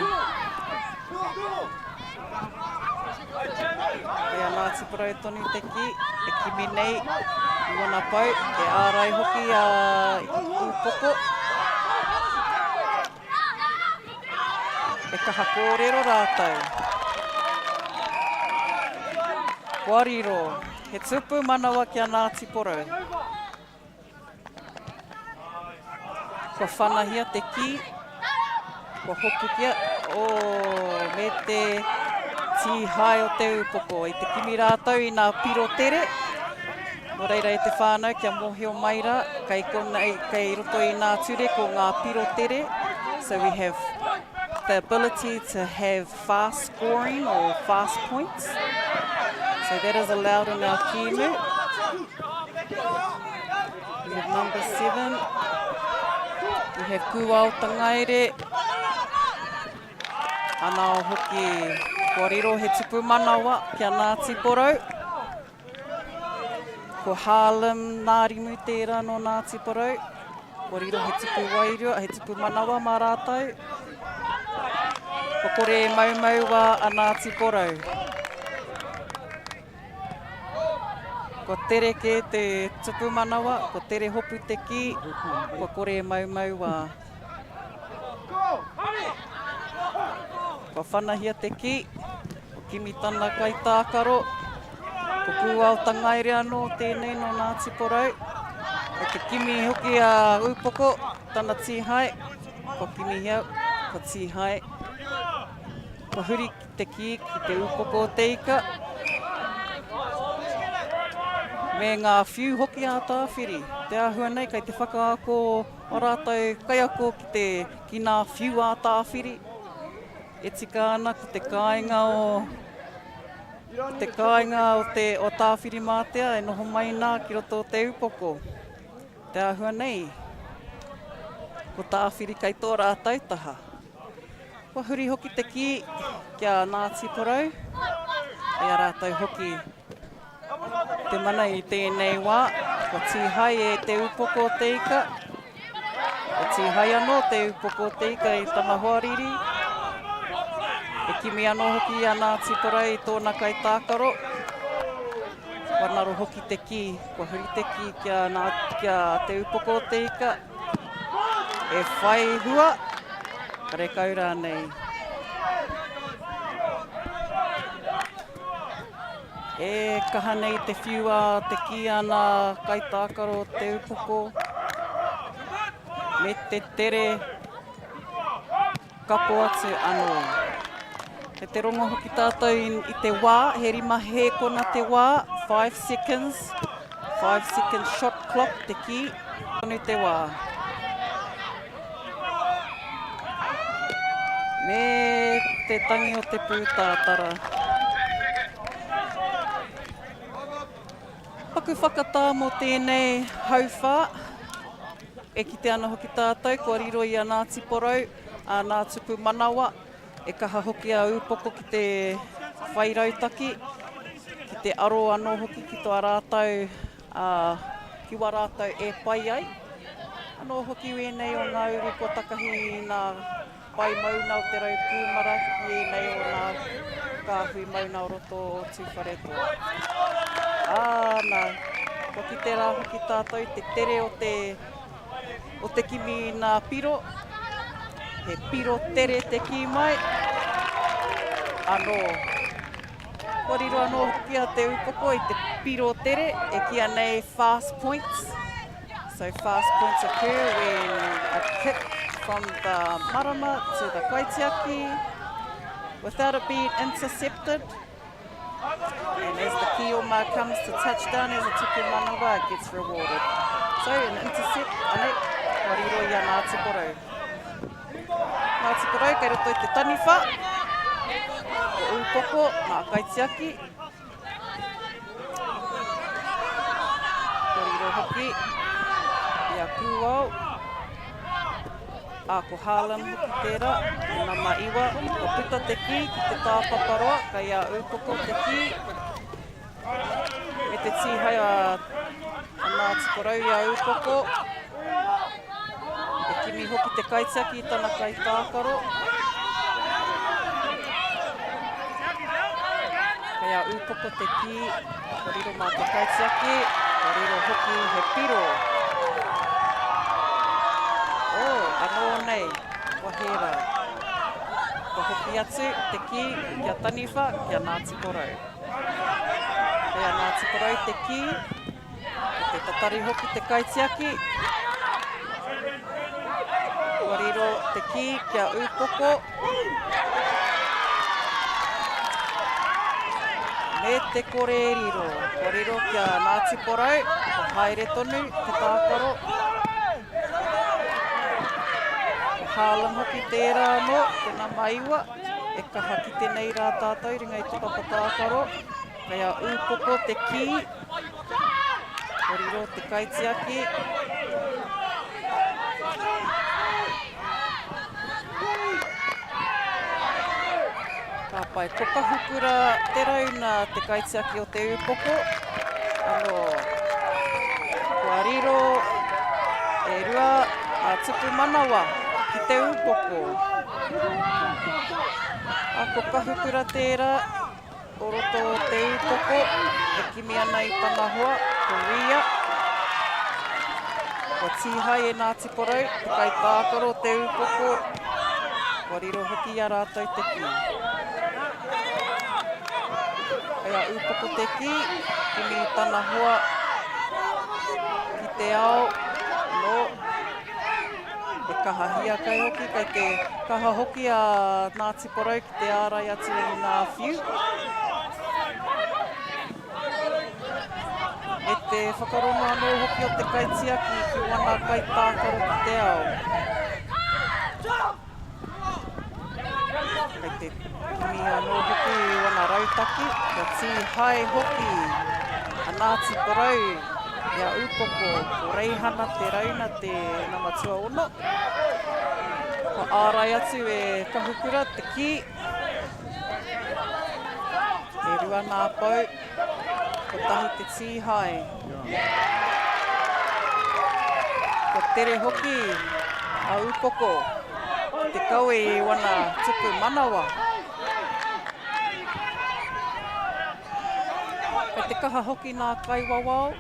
Kei a Ngāti Porou tonu te kī, e kimi nei i wana pou, e ārai hoki a Ūpoko. E kaha kōrero rātou. Kua riro, he tupu manawa ki a Ngāti Porou. Kua whanahia te kī, kua hopukia, oh, me te tīhae o te upoko. I te kimi rātou i nā piro tere, nō reira e te whānau kia mōhio mai rā, kei konei, kei roto i nā ture ko ngā piro tere. So we have the ability to have fast scoring or fast points. So that is allowed in our kēmu. We have number 7. We have Kuao Tangaere. Ana hoki, kua riro he tupu manawa ki a Ngāti Porou. Ko Harlem Ngārimu tērā nō Ngāti Porou. Kua riro he tupu wairua, he tupu manawa mā rātou. Kua kore e maumau a Ngāti Porou. Kua tere kē te tupu manawa, kua tere hopu te kī, kua kore e maumau a. Kua whanahia te kī, kua kimi tana kaitākaro, ko Pūao Tangaere anō tēnei nō Ngāti Porou. Kei te kimi hoki a Ūpoko, tana tīhae, kua kimihia, kua tīhae, kua huri te kī ki te ūpoko o te ika, me ngā whiu hoki a Tāwhiri. Te āhua nei kei te whakaako o rātou kaiako ki te ki ngā whiu a Tāwhiri. E tika ana ko te kāinga o ko te kāinga o te o Tāwhirimātea e noho mai nā ki roto o te ūpoko. Te āhua nei, ko Tāwhiri kei tō rātou taha. Kua huri hoki te kī ki a Ngāti Porou, kei a rātou hoki te mana i tēnei wā. Kua tīhai e te upoko o te ika. Kua tīhai anō te upoko o te ika i tana hoariri. E kimi anō hoki a Ngāti Porou i tōna kaitākaro. Kua ngaro hoki te kī, kua huri te kī kia, kia te upoko o te ika. E whai hua, karekau rānei. E kaha nei te whiu a te kī a nā kaitākaro o te upoko me te tere kapo atu anō. Kei te rongo hoki tātou i, i te wā, he rima hēkona te wā, 5 seconds, 5 second shot clock te kī, tonu te wā. Me te tangi o te pūtātara. Paku whakatā mō tēnei hauwhā. E kite ana hoki tātou kua riro i a Ngāti Porou, a Nā Tupu Manawa. E kaha hoki a Ūpoko ki te whai rautaki, ki te aro anō hoki ki tō rātou, ki wā rātou e pai ai. Anō hoki wēnei o ngā uri kua takahi i ngā pae mauna o te Raukūmara ki ēnei o ngā kāhui mauna o roto o Tūwharetoa. Āna, kua kite rā hoki tātou i te tere o te, o te kimi i ngā piro. He piro tere te kī mai. Anō. Kua riro anō hoki a Te Upoko i te piro tere e kīa nei fast points. So fast points occur when a kick from the marama to the kaitiaki without it being intercepted. And as the kioma comes to touchdown as a tuku manawa gets rewarded. So an intercept, ane, kua riro i a Ngāti Porou. Ngāti Porou kei roto i te taniwha, ko Ūpoko, ngā kaitiaki. Ko riro hoki i a Kūao, ā, ko Harlem hoki tērā, te nama iwa. Kua puta te kī ki te tāpaparoa, kei a Ūpoko te kī. Me te tīhai a Ngāti Porou i a Ūpoko. E kimi hoki te kaitiaki i tana kaitākaro. Kei a Ūpoko te kī, kua riro mā te kaitiaki, kua riro hoki he piro. Oh, anō nei, kua hē rā. Kua hoki atu te kī ki a Taniwha, ki a Ngāti Porou. Kei a Ngāti Porou te kī. Ko te tatari hoki te kaitiaki. Kua riro te kī kia ūpoko. Me te kore riro. Kua riro kia Ngāti Porou. Kua haere tonu te tākaro. Ko Harlem hoki tērā anō, te nama iwa. E kaha kite nei rā tātou i runga i te papa tākaro. Kei a Ūpoko te kī. Ko riro te kaitiaki. Ka pai. Ko Kahukura te rauna te kaitiaki o te ūpoko. Anō. Kua riro e rua ngā tupu manawa ki te ūpoko. A ko Kahukura tērā. O roto o Te Ūpoko, e kimi ana i tana hoa, ko Ria. Kua tīhae e Ngāti Porou, te kaitākaro o Te Ūpoko, kua riro hoki i a rātou te kī. Kei a Ūpoko te kī, kimi i tana hoa ki te ao, nō. E kaha hiakai hoki, kei te kaha hoki a Ngāti Porou ki te ārai atu i ngā whiu. Me te whakarongo anō hoki o te kaitiaki ki wana kaitākaro ki te ao. Kei te kimi anō hoki i wana rautaki, kia tīhae hoki a Ngāti Porou i a Ūpoko, ko Reihana Te Rauna te nama tuaono. Kua ārai atu e Kahukura te kī. E rua ngā pou, kotahi te tīhae. Kua tere hoki a Upoko ki te kawe i wana tupu manawa. Kei te kaha hoki nā kaiwawao.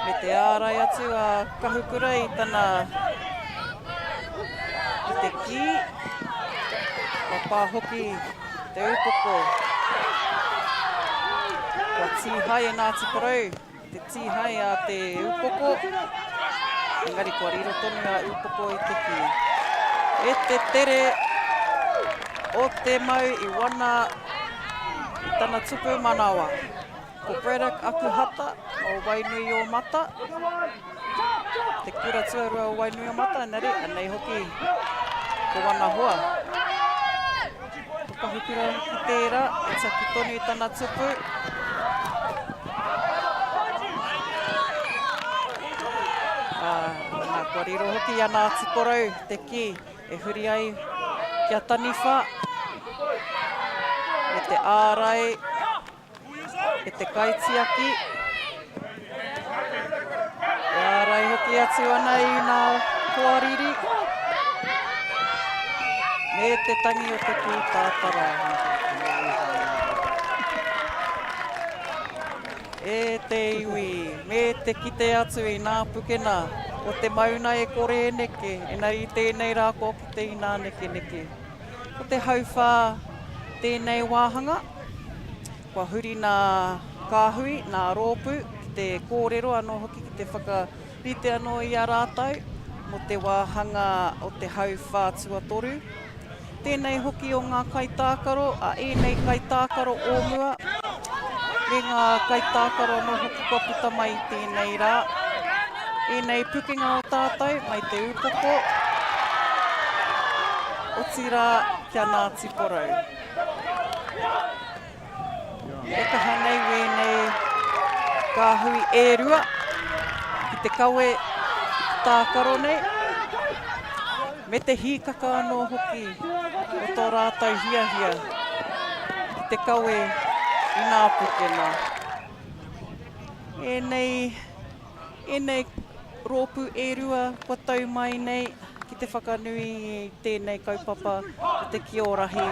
Me te ārai atu a Kahukura i tana i te kī. Kua pā hoki te upoko. Kua tīhae e Ngāti Porou te tīhae a te upoko. Engari kua riro tonu a upoko i te kī. E te tere o te mau i wana i tana tupu manawa. Ko Braddock Akuhata o Wainuiōmata, te kura tuarua o Wainuiōmata, engari anei hoki ko wana hoa. Ko Kahukura hoki tērā, e tiaki tonu i tana tupu. Ā, nā, kua riro hoki i a Ngāti Porou te kī e huri ai ki a Taniwha me te ārai E te kaitiaki, e ārai hoki atu ana i ngā hoariri, me te tangi o te pūtātara. E te iwi, me te kite atu i nā pukena o te mauna e kore e neke, engari i tēnei rā kua kite i nā nekeneke. Ko te hauwhā tēnei wāhanga. Kua huri nā kāhui, nā rōpū ki te kōrero anō hoki ki te whakarite anō i a rātou mō te wāhanga o te hauwhā tuatoru. Tēnei hoki o ngā kaitākaro, a ēnei kaitākaro o mua, me ngā kaitākaro anō hoki kua puta mai i tēnei rā. Ēnei pukenga o tātou mai te upoko, otirā ki a Ngāti Porou. E kaha nei wēnei kāhui e rua ki te kawe i te tākaro nei, me te hīkaka anō hoki o tō rātou hiahia ki te kawe i nā pukena. Ēnei, ēnei rōpū e rua kua tau mai nei ki te whakanui i tēnei kaupapa o te Kiorahi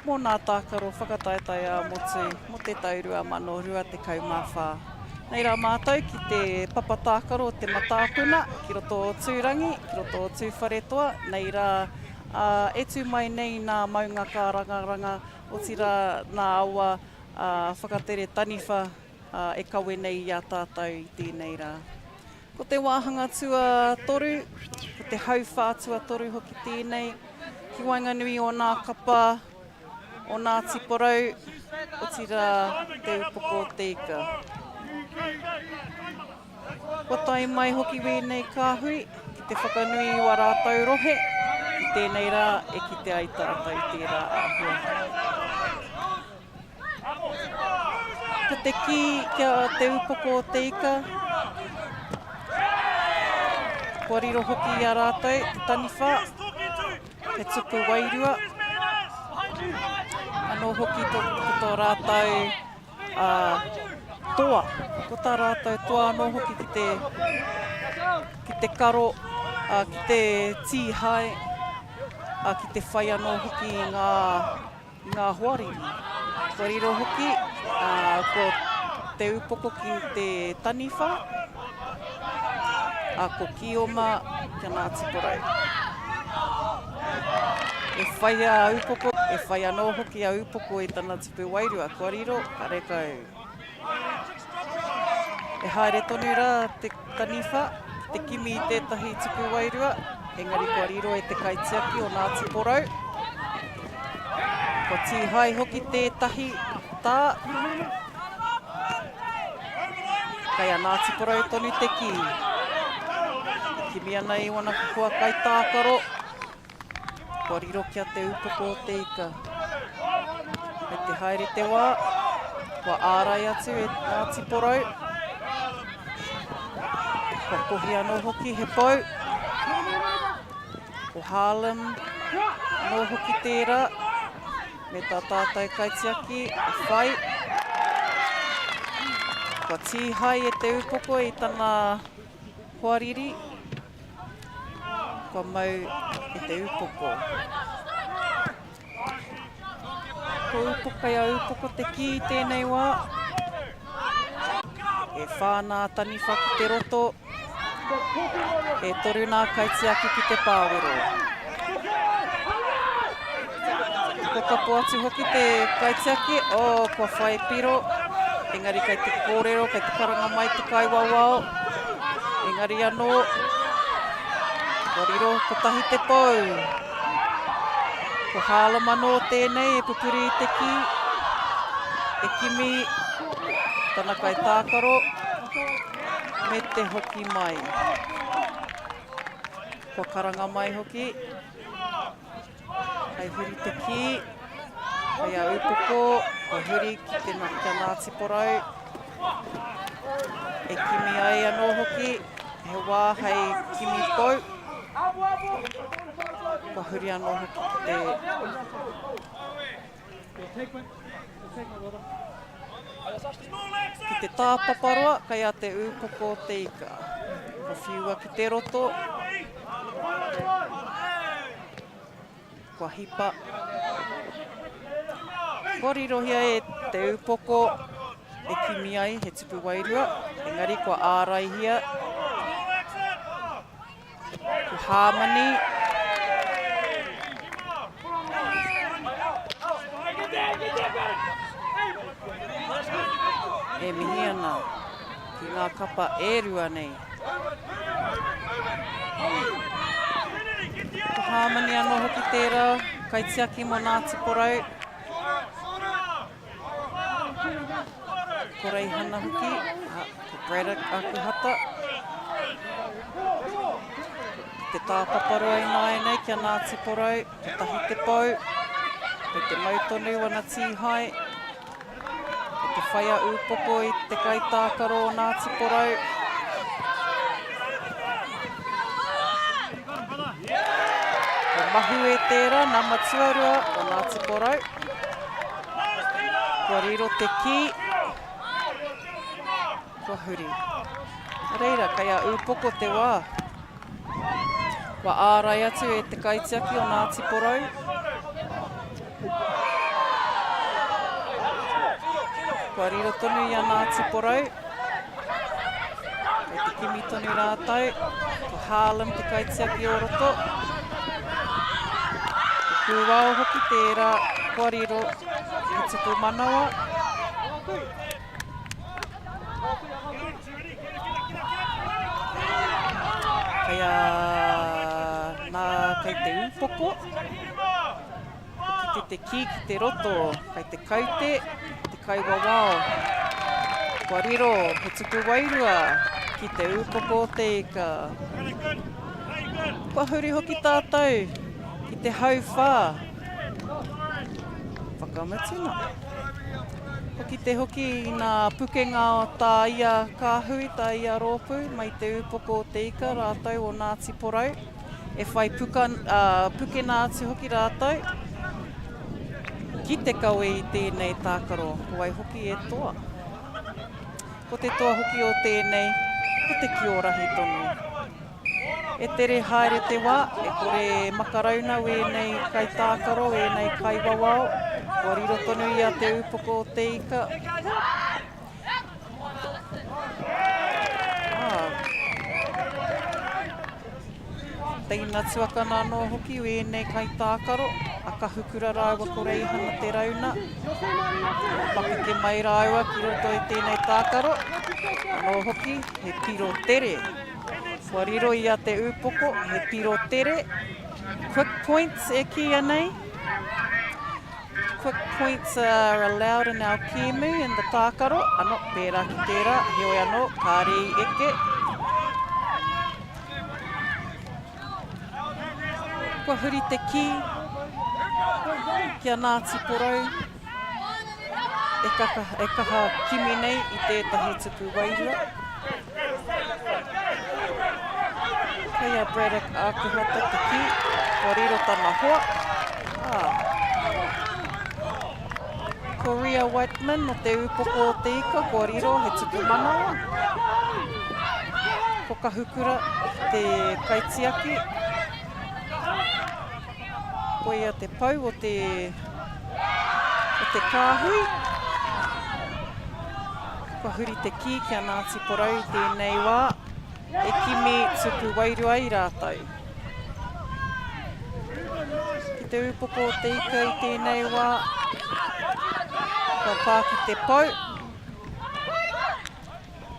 mō nā tākaro whakataetae ā-motu mō te tau 2024. Nei rā mātou ki te papa tākaro o Te Matāpuna, ki roto o Tūrangi, ki roto o Tūwharetoa, nei rā, ā, e tū mai nei nā maunga kārangaranga, otirā nā awa, ā, whakatere taniwha, ā, e kawe nei i a tātou i tēnei rā. Ko te wāhanga tuatoru, ko te hauwhā tuatoru hoki tēnei, ki waenganui o nā kapa, o Ngāti Porou, otirā Te Upoko o Te Ika. Kua tae mai hoki wēnei kāhui ki te whakanui i wā rātou rohe, i tēnei rā e kite ai tātou i tērā āhua. Ko te kī kia Te Upoko o Te Ika, kua riro hoki i a rātou te taniwha, he tupu wairua, anō hoki ko tō rātou toa, ko tā rātou toa anō hoki ki te, ki te karo, ki te tīhae, ki te whai anō hoki i ngā i ngā hoariri. Kua riro hoki, ā, ko te upoko ki te taniwha, ā, ko Kioma ki a Ngāti Porou. E whai a upoko, e whai anō hoki a upoko i tana tupu wairua, kua riro, karekau. E haere tonu rā te taniwha ki te kimi i tētahi tupu wairua, engari kua riro e te kaitiaki o Ngāti Porou. Kua tīhae hoki tētahi tā. Kei a Ngāti Porou tonu te kī. E kimi ana i wana hoa kaitākaro. Kua riro ki a Te Upoko o Te Ika. Kei te haere te wā, kua ārai atu e Ngāti Porou. Kua kohi anō hoki he pou. Ko Harlem anō hoki tērā. Me tā tātou kaitiaki e whai. Kua tīhae e te upoko i tana hoariri. Kua mau e te upoko. Ko upoko kei a upoko te kī i tēnei wā. E whā nā taniwha ki te roto. E toru nā kaitiaki ki te pāwero. Kua kapo atu hoki te kaitiaki, oh, kua whai piro. Engari kei te kōrero, kei te karanga mai te kaiwawao. Engari anō, kua riro kotahi te pou. Ko Harlem anō tēnei e pupuri i te kī, e kimi tana kaitākaro me te hoki mai. Kua karanga mai hoki. Hei huri te kī, hei a upoko, kua huri ki te ki a Ngāti Porou. E kimi ai anō hoki, he wā hei kimi pou. Kua huri anō hoki ki te Ki te tāpaparoa, kei a Te Ūpoko o te Ika. Kua whiua ki te roto. Kua hipa. Kua rirohia e Te Ūpoko e kimi ai he tupu wairua, engari kua āraihia. Ko Hāmani. E mihi ana ki ngā kapa e rua nei. Ko Hāmani anō hoki tērā, kaitiaki mō Ngāti Porou. Ko Reihana hoki, ko Braddock Akuhata. Te tāpaparoa ināianei ki a Ngāti Porou, kotahi te pou, kei te mau tonu ana tīhae. Kei te whai a Ūpoko i te kaitākaro o Ngāti Porou. Ko Mahue tērā, nama tuarua o Ngāti Porou. Kua riro te kī, kua huri. Reira, kei a Ūpoko te wā. Kua ārai atu e te kaitiaki o Ngāti Porou. Kua riro tonu i a Ngāti Porou. Kei te kimi tonu rātou. Ko Harlem te kaitiaki o roto. Ko Kūao hoki tērā kua riro he tupu manawa. Kei a nā kei te ūpoko. Kua kite te kī ki te roto, kei te kaute, te kaiwawao. Kua riro he tupu wairua ki te ūpoko o te ika. Kua huri hoki tātou ki te hauwhā. Whakamutuna. Kua kite hoki i ngā pukenga o tā ia kāhui, tā ia rōpū, mai te ūpoko o te ika rātou o Ngāti Porou. E whai puka, ā, pukena atu hoki rātou ki te kawe i tēnei tākaro, ko wai hoki e toa. Ko te toa hoki o tēnei, ko te kiorahi tonu. E tere haere te wā, e kore e makarauna wēnei kaitākaro, wēnei kaiwawao, kua riro tonu i a Te Ūpoko o Te Ika. Teina tuakana anō hoki wēnei kaitākaro, a Kahukura rāua ko Reihana Te Rauna. Pakeke mai rāua ki roto i tēnei tākaro. Anō hoki, he piro tere. Kua riro i a Te Ūpoko, he piro tere. Quick points e kīia nei. Quick points are allowed in our kēmu in the tākaro. Ano, pērā ki tērā, heoi anō, kāre i eke. Kua huri te kī ki a Ngāti Porou e, kaka, e kaha kimi nei i tētahi tupu wairua. Kei a Braddock Akuhata te kī, kua riro tana hoa, ā, ko. Ko Ria Whiteman o Te Ūpoko o Te Ika, kua riro he tupu manawa. Ko Kahukura te kaitiaki. Koia te pou o te, o te kāhui. Kua huri te kī ki a Ngāti Porou i tēnei wā, e kimi tupu wairua i rātou. Ki te ūpoko o te ika i tēnei wā, kua pā ki te pou.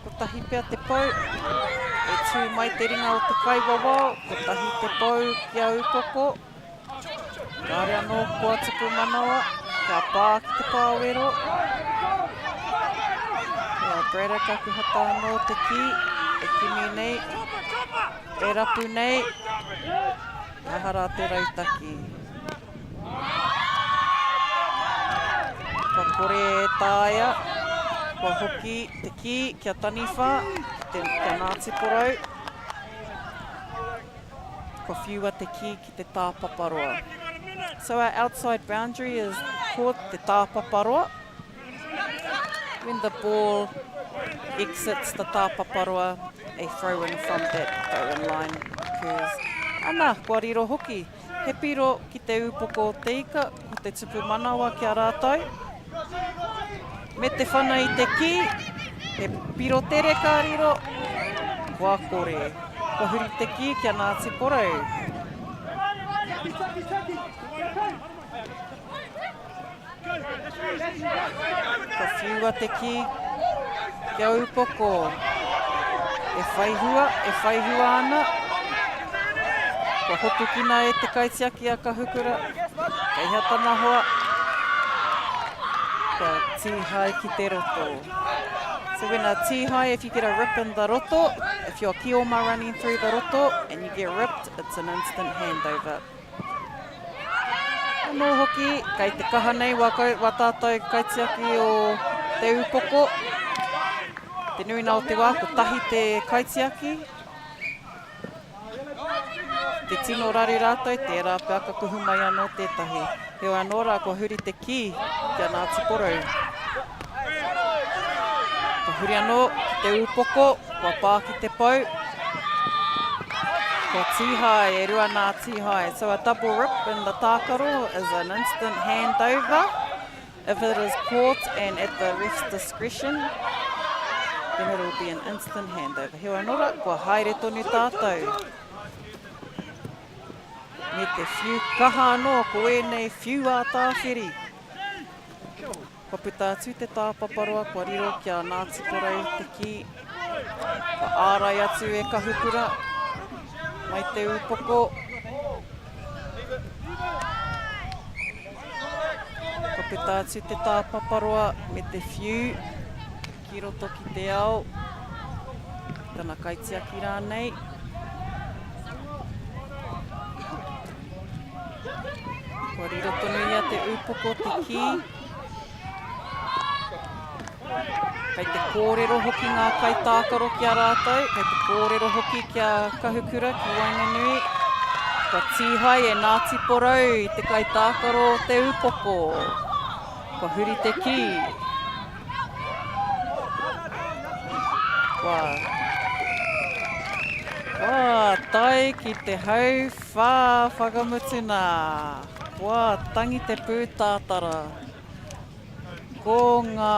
Kotahi pea te pou, e tū mai te ringa o te kaiwawao, kotahi te pou ki a Upoko. Kāre anō kua tupu manawa, kia pā ki te pāwero. Ki a Braddock Akuhata anō te kī, e kimi nei, e rapu nei, aha rā te rautaki. Kua kore e taea, kua hoki te kī kia taniwha, ki te, kia Ngāti Porou. Kua whiua te kī ki te tāpaparoa. So our outside boundary is called te tāpaparoa. When the ball exits the tāpaparoa, a throw in from that throw in line occurs. Ana, kua riro hoki. He piro ki te ūpoko o te ika, ko te tupu manawa ki a rātou. Me te whana i te kī, he piro tere ka riro, kua kore. Kua huri te kī ki a Ngāti Porou. Ka whiua te kī kia upoko. E whai hua, e whai hua ana. Kua hopukina e te kaitiaki a Kahukura. Kei hea tana hoa? Kua tīhae ki te roto. So when a tīhae, if you get a rip in the roto, if you're kioma running through the roto and you get ripped, it's an instant handover. Anō hoki, kei te kaha nei wā, wā tātou kaitiaki o te upoko. Te nuinga o te wā, kotahi te kaitiaki. Te tino raru rātou, tērā pea ka kuhu mai anō tētahi. Heoi anō rā, kua huri te kī ki a Ngāti Porou. Kua huri anō ki te upoko, kua pā ki te pou. Kua tīhae, e rua nā tīhae. So a double rip in the tākaro is an instant handover. If it is caught and at the ref's discretion, then it will be an instant handover. Heoi anō rā, kua haere tonu tātou. Me te whiu kaha anō, ko ēnei whiu ā-tāwhiri. Kua puta atu te tāpaparoa, kua riro ki a Ngāti Porou te kī. Kua ārai atu e Kahukura, mai te ūpoko. Kua puta atu te tāpaparoa me te whiu ki roto ki te ao, tana kaitiaki rānei. Kua riro tonu ia te ūpoko te kī. Kei te kōrero hoki ngā kaitākaro ki a rātou, kei te kōrero hoki ki a Kahukura ki waenganui. Kua tīhae e Ngāti Porou i te kaitākaro o te ūpoko. Kua huri te kī. Kua, kua tae ki te hau whā whakamutuna. Kua tangi te pūtātara. Ko ngā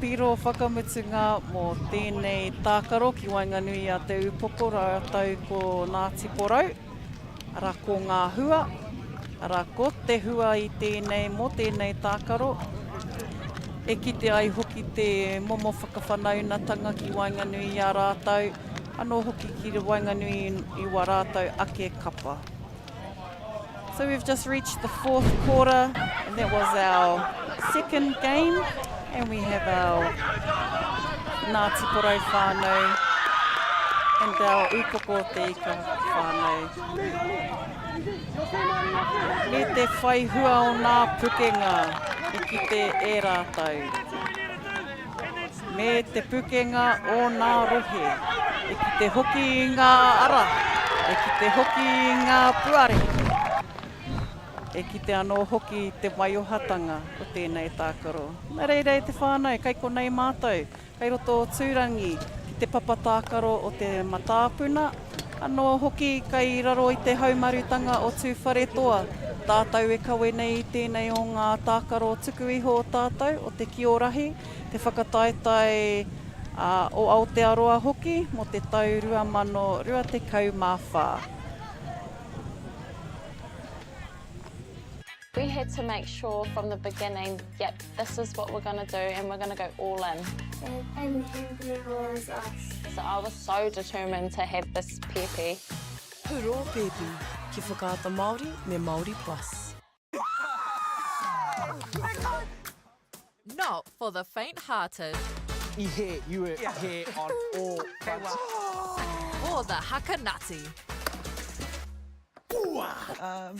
piro whakamutunga mō tēnei tākaro ki waenganui i a Te Ūpoko rātou ko Ngāti Porou, arā ko ngā hua, arā ko te hua i tēnei mō tēnei tākaro, e kite ai hoki te momo whakawhanaunatanga ki waenganui i a rātou, anō hoki ki waenganui i wā rātou ake kapa. So we've just reached the fourth quarter and that was our second game and we have our Ngāti Porou whānau and our Ūpoko o Te Ika whānau. Me te whai hua o nā pukenga i kite e rātou. Me te pukenga o nā rohe. E kite hoki i ngā ara, e kite hoki i ngā puare. E kite anō hoki i te waiohatanga o tēnei tākaro. Nā reira e te whānau, kai konei mātou, kai roto o Tūrangi, ki te papa tākaro o te Matāpuna, anō hoki kai raro i te haumarutanga o Tūwharetoa, tātou e kawe nei i tēnei o ngā tākaro tuku iho o tātou, o te Kiorahi, te whakataetae o Aotearoa hoki mō te tau 2024. We had to make sure from the beginning, yep, this is what we're going to do and we're going to go all in. And was us. So I was so determined to have this pēpi. Hurō pēpi, ki Whakaata Māori me Māori Plus. Not for the faint-hearted. I hē, you were hē on all fronts. Or the haka nutty. Um.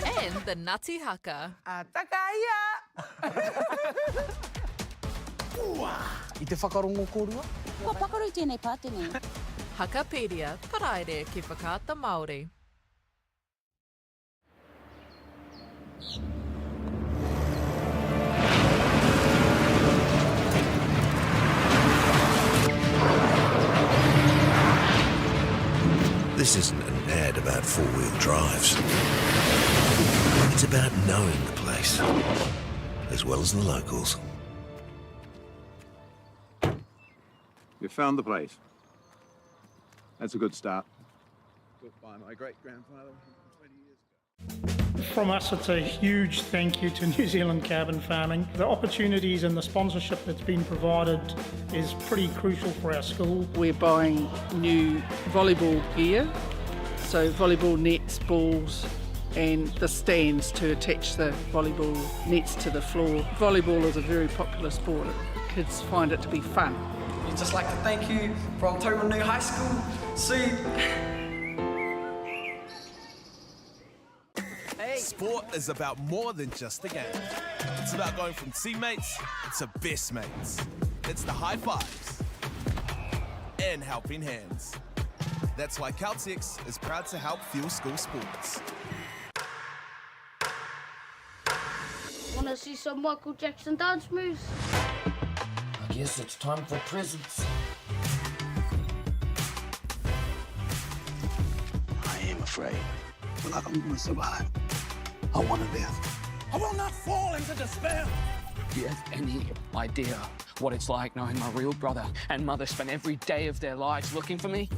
And the nutty haka. A takaia! I te whakarongo kōrua? Kua pakaru tēnei pātene. Hakapedia, Paraire ki Whakaata Māori. This isn't an ad about four-wheel drives. It's about knowing the place, as well as the locals. You found the place. That's a good start. Built by my great-grandfather 20 years ago. From us, it's a huge thank you to New Zealand Carbon Farming. The opportunities and the sponsorship that's been provided is pretty crucial for our school. We're buying new volleyball gear, so volleyball nets, balls, and the stands to attach the volleyball nets to the floor. Volleyball is a very popular sport. Kids find it to be fun. We'd just like to thank you from Taumarunui High School. See Hey. Sport is about more than just the game. It's about going from teammates to best mates. It's the high fives and helping hands. That's why Caltex is proud to help fuel school sports. Wanna see some Michael Jackson dance moves? I guess it's time for presents. I am afraid, but I'm gonna survive. I want to live. I will not fall into despair. Do you have any idea what it's like knowing my real brother and mother spent every day of their lives looking for me?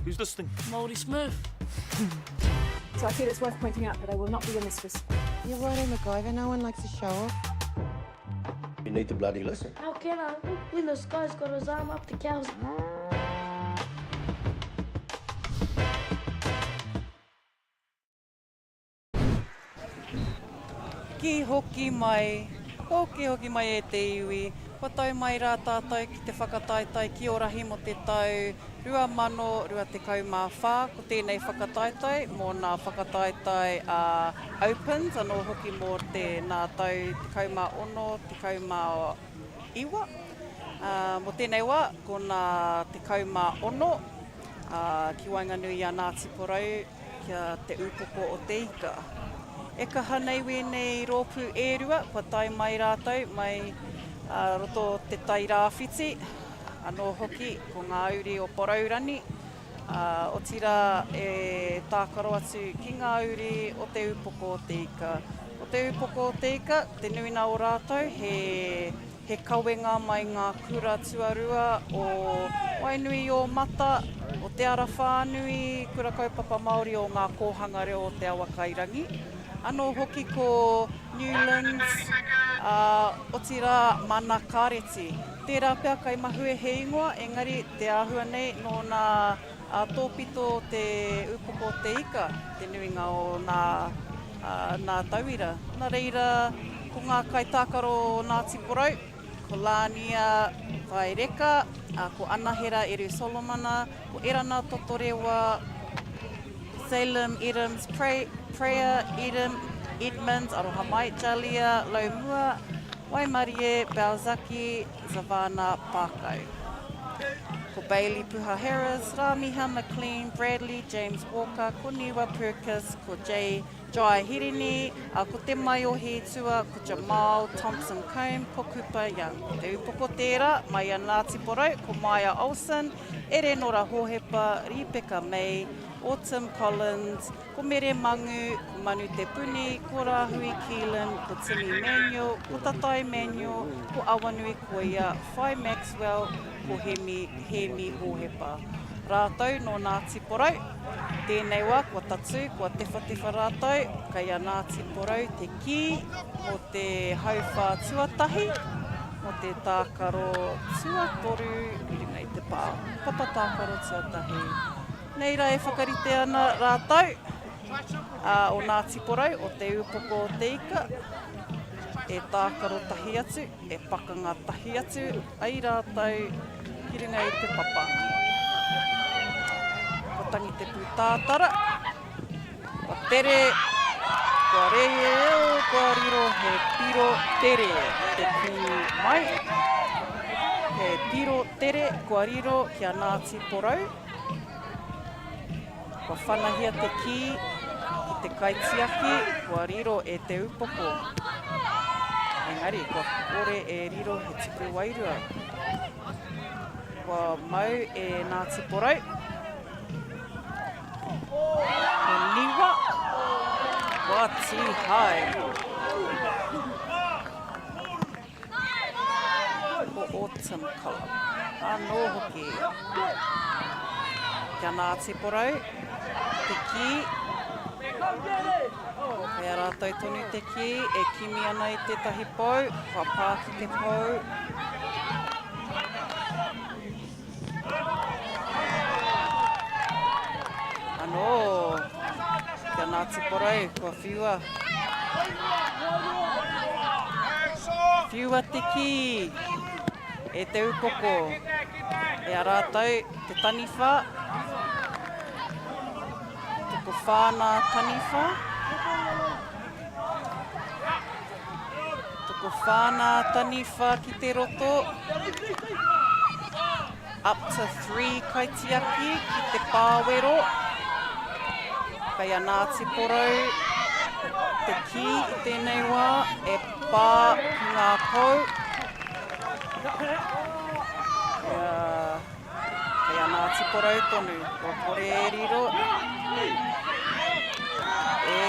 Who's listening? Moldy Smurf. so I feel it's worth pointing out that I will not be your mistress. You're right, MacGyver. No one likes a show off. You need to bloody listen. How can I when this guy's got his arm up the cow's... Ki hoki mai, hoki hoki mai e te iwi, kua tau mai rā tātou ki te whakataetae ki Orahi mō te tau 2024. Ko tēnei whakataetae mō nā whakataetae a Opens, anō hoki mō te nā tau 16, 19. Mō tēnei wā, ko nā 16, ā, ki waenganui i a Ngāti Porou, Kia Te Upoko o te Ika. E kaha nei wēnei rōpū e rua, kua tae mai rātou mai roto o Te Tai Rāwhiti, anō hoki ko ngā uri o Porourangi, otirā e tākaro atu ki ngā uri o Te Upoko o te Ika. Ko Te Upoko o te Ika, te nuinga o rātou he He kawenga mai ngā kura tuarua o Wainuiōmata, o Te Ara Whānui, Kura Kaupapa Māori o ngā Kōhanga Reo o Te Awakairangi, anō hoki ko Newlands, ā, otirā Mana Kāreti. Tērā pea kai mahue he ingoa, engari te āhua nei nō nā tōpito o Te Upoko o te Ika te nuinga o nā, nā tauira. Nā reira, ko ngā kaitākaro o Ngāti Porou, ko Lania Taireka, ko Anahera Eru Solomana, ko Erana Totorewa, Salem Edams, Prayer Edem, Edmonds, Aroha Mai, Jalia Laumua, Waimarie, Balzaki, Zavana Pākau. ko Bailey Puha Harris, Ramiha McLean, Bradley James Walker, ko Niwa Purkiss, ko Jay Jai Hirini, ā, ko Te Maiohi Tua, ko Jamal Thompson Combe, ko Cooper Young. Ko Te Upoko tērā, mai a Ngāti Porou, ko Maia Olsen, Erenora Hohepa, Ripeka May, Autumn Collins, ko Mere Mangu, ko Manu Te Puni, ko Rāhui Keelan, ko Timi Manuel, ko Tatai Manuel, ko Awanui Koia, Whai Maxwell, ko Hemi, Hēmi Hohepa. Rātou nō Ngāti Porou. Tēnei wā kua tatū, kua tewhatewha rātou, kei a Ngāti Porou te kī mō te hauwhā tuatahi, mō te tākaro tuatoru i runga i te pā. Papa tākaro tuatahi. Nei rā e whakarite ana rātou, ā, o Ngāti Porou, o Te Ūpoko o Te Ika, e tākaro tahi atu, e pakanga tahi atu ai rātou ki runga i te papa. Kua tangi te pūtātara, kua tere, kua reo, kua riro he piro tere te kī mai. He piro tere kua riro ki a Ngāti Porou. Kua whanahia te kī ki te kaitiaki, kua riro e te upoko. Engari, kua kore e riro he tupu wairua. Kua mau e Ngāti Porou. Ko Niwa, kua tīhae. Ko Autumn Colour anō hoki. Kia Ngāti Porou te kī. Kei a rātou tonu te kī e kimi ana i tētahi pou, kua pā ki te pou. Anō, kia Ngāti Porou, kua whiua. Whiua te kī e te upoko, e a rātou te taniwha, tokowhā nā taniwha. Tokowhā nā taniwha ki te roto. Up to three kaitiaki ki te pāwero. Kei a Ngāti Porou te kī i tēnei wā e pā ki ngā pou. Kei a Ngāti Porou tonu, kua kore e riro. E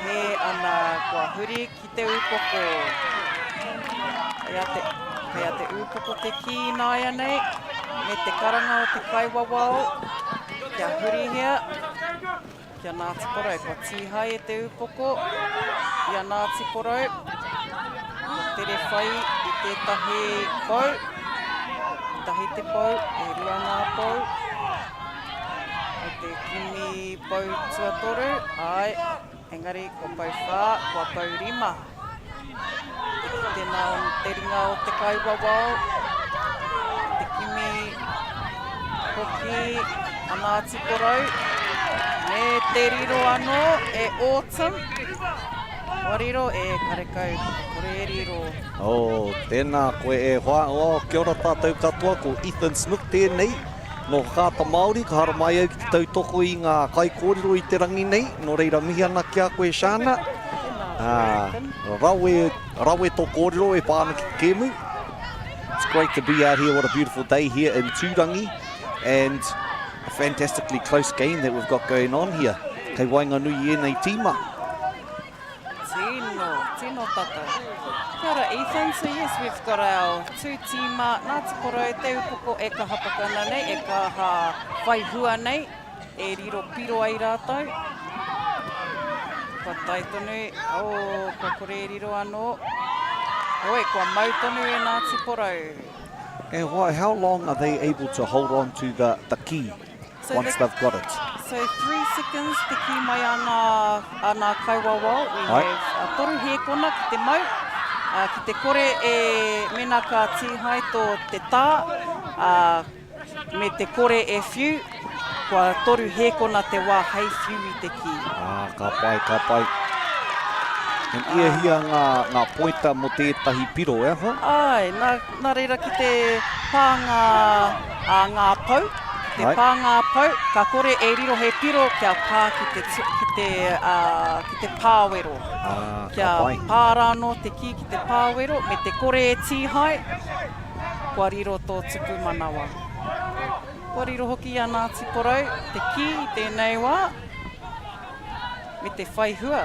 hē ana, kua huri ki te upoko. Kei a te, kei a te upoko te kī ināianei, me te karanga o te kaiwawao, kia hurihia. Ki a Ngāti Porou, kua tīhae e te upoko i a Ngāti Porou, kua tere whai i tētahi pou, kotahi te pou, e rua ngā pou, kei te kimi pou tuatoru, āe, engari kua pou whā, kua pou rima. Te kitenga o te ringa o te kaiwawao, te kimi hoki a Ngāti Porou, me te riro anō e Autumn. Kua riro e karekau, kore e riro. Oh, tēnā koe e hoa. Oh, kia ora tātou katoa, ko Ethan Smith tēnei. Nō Whakaata Māori, ka haramai au ki te tautoko i ngā kaikōrero i te rangi nei, nō reira mihi ana ki a koe Shana. Ā, rawe, rawe tō kōrero e pā ana ki te kēmu. It's great to be out here, what a beautiful day here in Tūrangi and a fantastically close game that we've got going on here. Kei waenganui i ēnei tīma. Tino, tino tata. Kia ora Ethan, so yes we've got our two tīma, Ngāti Porou, Te Upoko e kaha pakana nei, e kaha whai hua nei, e riro piro ai rātou. Kua tae tonu, oh, kua kore e riro anō. Hoi, kua mau tonu e Ngāti Porou. And why, how long are they able to hold on to the, the key? So once the, they've got it. So 3 seconds te kī mai a ngā, a ngā kaiwawao. We Ai. have uh, toru hēkona ki te mau, uh, ki te kore e mena ka tīhae tō te tā, uh, me te kore e whiu, kua toru hēkona te wā hei whiu i te kī. Ah, ka pai, ka pai. And ia hia ngā, ngā poita mō tētahi piro, e aha? Ai, nā, nā reira ki te pā ngā... a ngā pou, ki te pā ngā pou, ka kore e riro he piro kia pā ki te, ki te, ki te pāwero. Ah, kia pā rānō te kī ki te pāwero, me te kore e tīhae, kua riro tō tupu manawa. Kua riro hoki i a Ngāti Porou te kī i tēnei wā, me te whai hua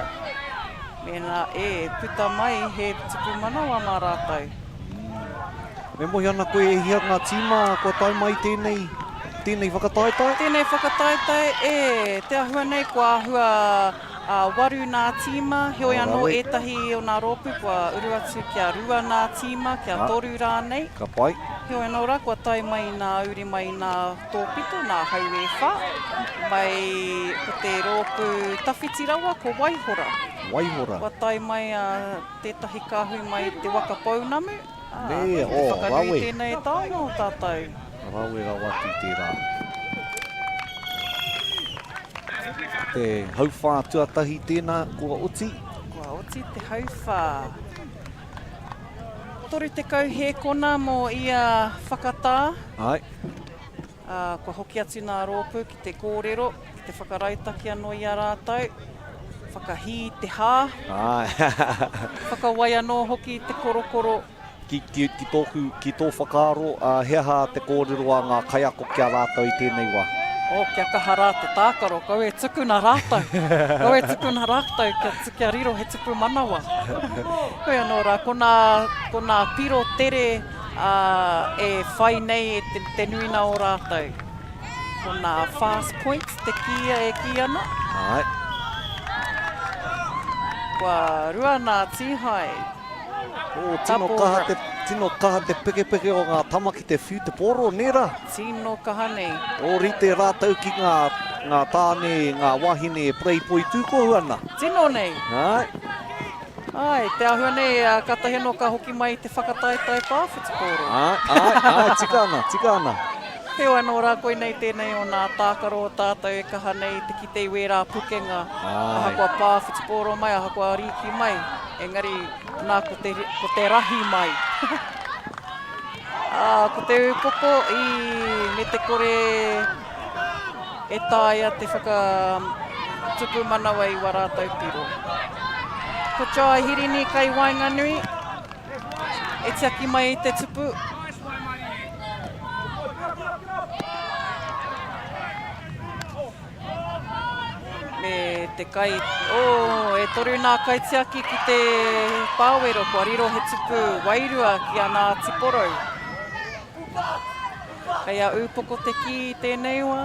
mēnā e puta mai he tupu manawa mā rātou. Me mohi ana koe e hia ngā tīma kua tae mai tēnei, tēnei whakataetae? Tēnei whakataetae, e, te āhua nei kua āhua waru nā tīma, heoi anō ētahi o nā rōpū kua uru atu kia rua nā tīma, kia toru rānei. Ka pai. Heoi anō rā, kua tae mai nā uri mai nā tōpito, nā hau e whā, mai ko te rōpū tawhiti rawa ko Waihora. Waihora. Kua tae mai a tētahi kāhui mai te waka pounamu, ā, Nē, ki te oh, whakanui rawe. tēnei taonga o tātou. Rawe rawa atu tērā. Te hauwhā tuatahi tēnā kua oti. Kua oti te hauwhā. 30 hēkona mō ia whakatā. Āe. Ā, kua hoki atu nā rōpū ki te kōrero, ki te whakarautaki anō i a rātou, whakahī te hā, Āe. whakawai anō hoki i te korokoro. Ki, ki, ki tōku, ki tō whakaaro, ā, he aha te kōrero a ngā kaiako ki a rātou i tēnei wā? Oh, kia kaha rā te tākaro, kau e tukuna rātou, kau e tukuna rātou kia, kia riro he tupu manawa. Hoi anō rā, ko nā, ko nā piro tere, ā, e whai nei e te, te nuina o rātou. Ko nā fast points te kīia e kī ana. Āe. Kua rua nā tīhae. Oh, tino kaha te, tino kaha te pekepeke o ngā tama ki te whiu te pōro, nē rā? Tino kaha nei. Ōrite rātou ki ngā, ngā tāne, ngā wāhine e parei poitūkohu ana. Tino nei. Āe. Āe, te āhua nei, kātahi anō ka hoki mai te whakataetae pā whutupōro. Āe, āe, āe, tika ana, tika ana. Heoi anō rā, koinei tēnei o nā tākaro o tātou e kaha nei te kite i wērā pukenga, ahakoa pā whutupōro mai, ahakoa rīki mai, engari nā ko te, ko te rahi mai. Ā, ko te upoko i, me te kore e taea te whakatupu manawa i wā rātou piro. Ko Jai Hirini kai waenganui, e tiaki mai i te tupu. Me te kai, oh, e toru nā kaitiaki ki te pāwero, kua riro he tupu wairua ki a Ngāti Porou. Kei a Ūpoko te kī i tēnei wā,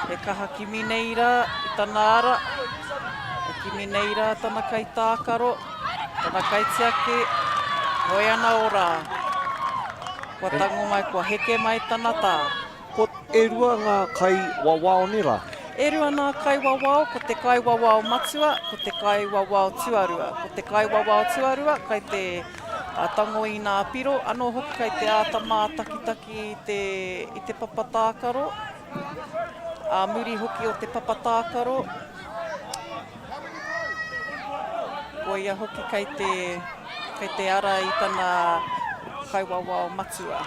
he kaha kimi nei rā i tana ara, e kimi nei rā tana kaitākaro, tana kaitiaki, hoe ana o rā. Kua tango mai, kua heke mai tana tā. Ko e rua ngā kai wawao ne ra? E rua ngā kai wawao, ko te kai wawao matua, ko te kai wawao tuarua. Ko te kai wawao tuarua kai te tango i nā piro, anō hoki kai te āta mātakitaki i te, i te papa tākaro, ā muri hoki o te papa tākaro, koia hoki kai te, kei te ara i tana kaiwawao matua.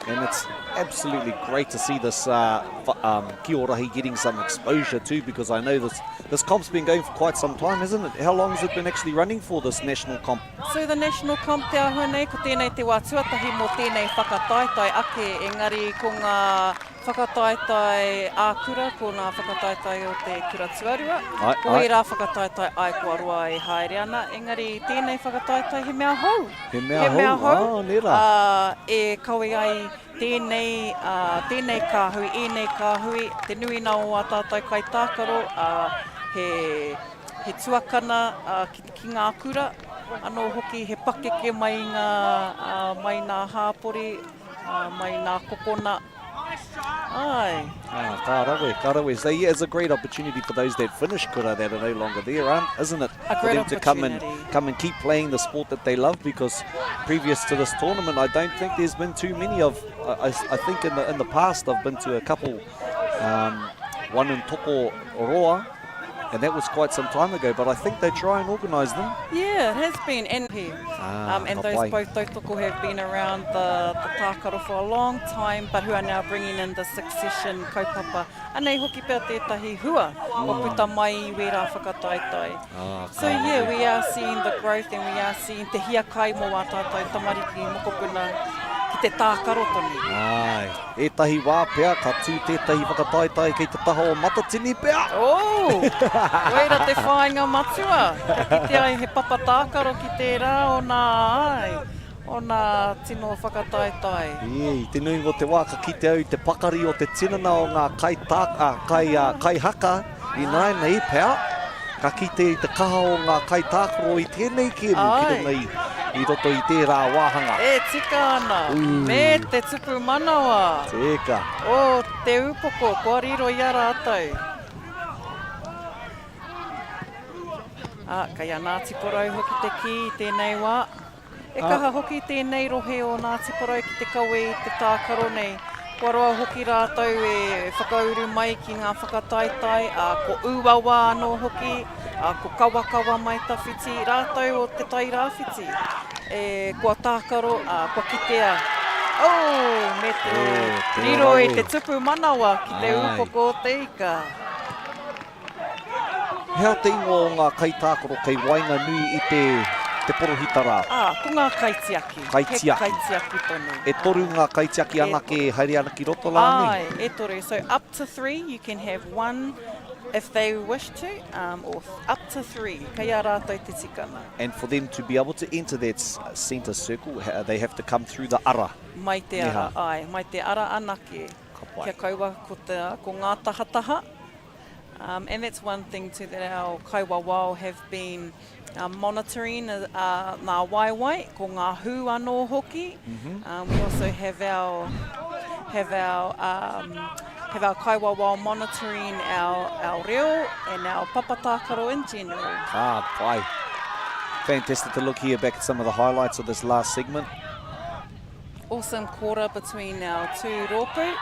And it's absolutely great to see this uh, um, Kiorahi getting some exposure too, because I know this, this comp's been going for quite some time, hasn't it? How long has it been actually running for, this national comp? So the national comp te āhua nei, ko tēnei te wā tuatahi mō tēnei whakataetae ake, engari ko ngā Whakataetae ā-kura, ko ngā whakataetae o te kura tuarua. Ae, Ko ae. ērā whakataetae ae kua roa e haere ana, engari tēnei whakataetae he mea hou. He mea hou, hou, ā, nē rā. ā, e kawe ai tēnei, ā, tēnei kāhui, ēnei kāhui, te nuina o ā tātou kaitākaro, ā, he, he tuakana, ā, ki, ki ngā kura, anō hoki he pakeke mai i ngā, ā, mai nā hāpori, ā, mai nā kokona. Aye. Ah, ka rawe, ka rawe. So yeah, it's a great opportunity for those that finish kura that are no longer there, aren't, isn't it? A for great them to come and opportunity. come and keep playing the sport that they love because previous to this tournament, I don't think there's been too many of. I, I, I think in the in the past I've been to a couple, um, one in Tokoroa. And that was quite some time ago, but I think they try and organise them. Yeah, it has been. And, here. Ah, um, and ka those pai. both tautoko have been around the, the tākaro for a long time, but who are now bringing in the succession kaupapa. Anei hoki pea tētahi hua mm. o puta mai i wērā whakataetae. Ah, so yeah, we are seeing the growth and we are seeing te hiakai mō wā tātou tamariki mokopuna ki te tākaro tonu. Ai, ētahi wā pea ka tū tētahi whakataetae kei te taha o Matatini pea. Oh, koira te whāinga matua. Kia kite ai he papa tākaro ki tērā o nā, ai, o nā tino whakataetae. Ē, i te nuinga o te wā ka kite au i te pakari o te tinana o ngā kaitā, kai, kaihaka ināianei pea, ka kite i te kaha o ngā kaitākaro i tēnei kēmu ki runga i, i roto i tērā wāhanga. E tika ana, me te tupu manawa. Tika. O te upoko, kua riro i a rātou. Ā, kei a Ngāti Porou hoki te kī i tēnei wā. E kaha hoki tēnei rohe o Ngāti Porou ki te kawe i te tākaro nei. Kua roa hoki rātou e whakauru mai ki ngā whakataetae, ā, ko Ūawa anō hoki, ā, ko Kawakawa mai tawhiti, rātou o Te Tai Rāwhiti. E, kua tākaro, ā, kua kitea, oh, me te riro i te tupu manawa ki te ūpoko o te ika. He aha te ingoa o ngā kaitākaro kei waenganui i te, te porohita rā? Ā, ko ngā kaitiaki. Kaitiaki. He kaitiaki tonu. E toru ngā kaitiaki anake e haere ana ki roto rā, nē? Āe, e toru. So up to three, you can have one if they wish to, um, or up to three. Kei a rātou te tikanga. And for them to be able to enter that centre circle, they have to come through the ara. Mai te ara, āe, mai te ara anake. Ka pai. Kia kaua ko te, ko ngā tahataha. Um, and that's one thing too that our kaiwawao have been um, monitoring uh, uh, ngā waewae, ko ngā hū anō hoki. Mm -hmm. um, we also have our, have our, um, have our kaiwawao monitoring our, our reo and our papatākaro in general. Ka pai. Fantastic to look here back at some of the highlights of this last segment. Awesome quarter between our two rōpū.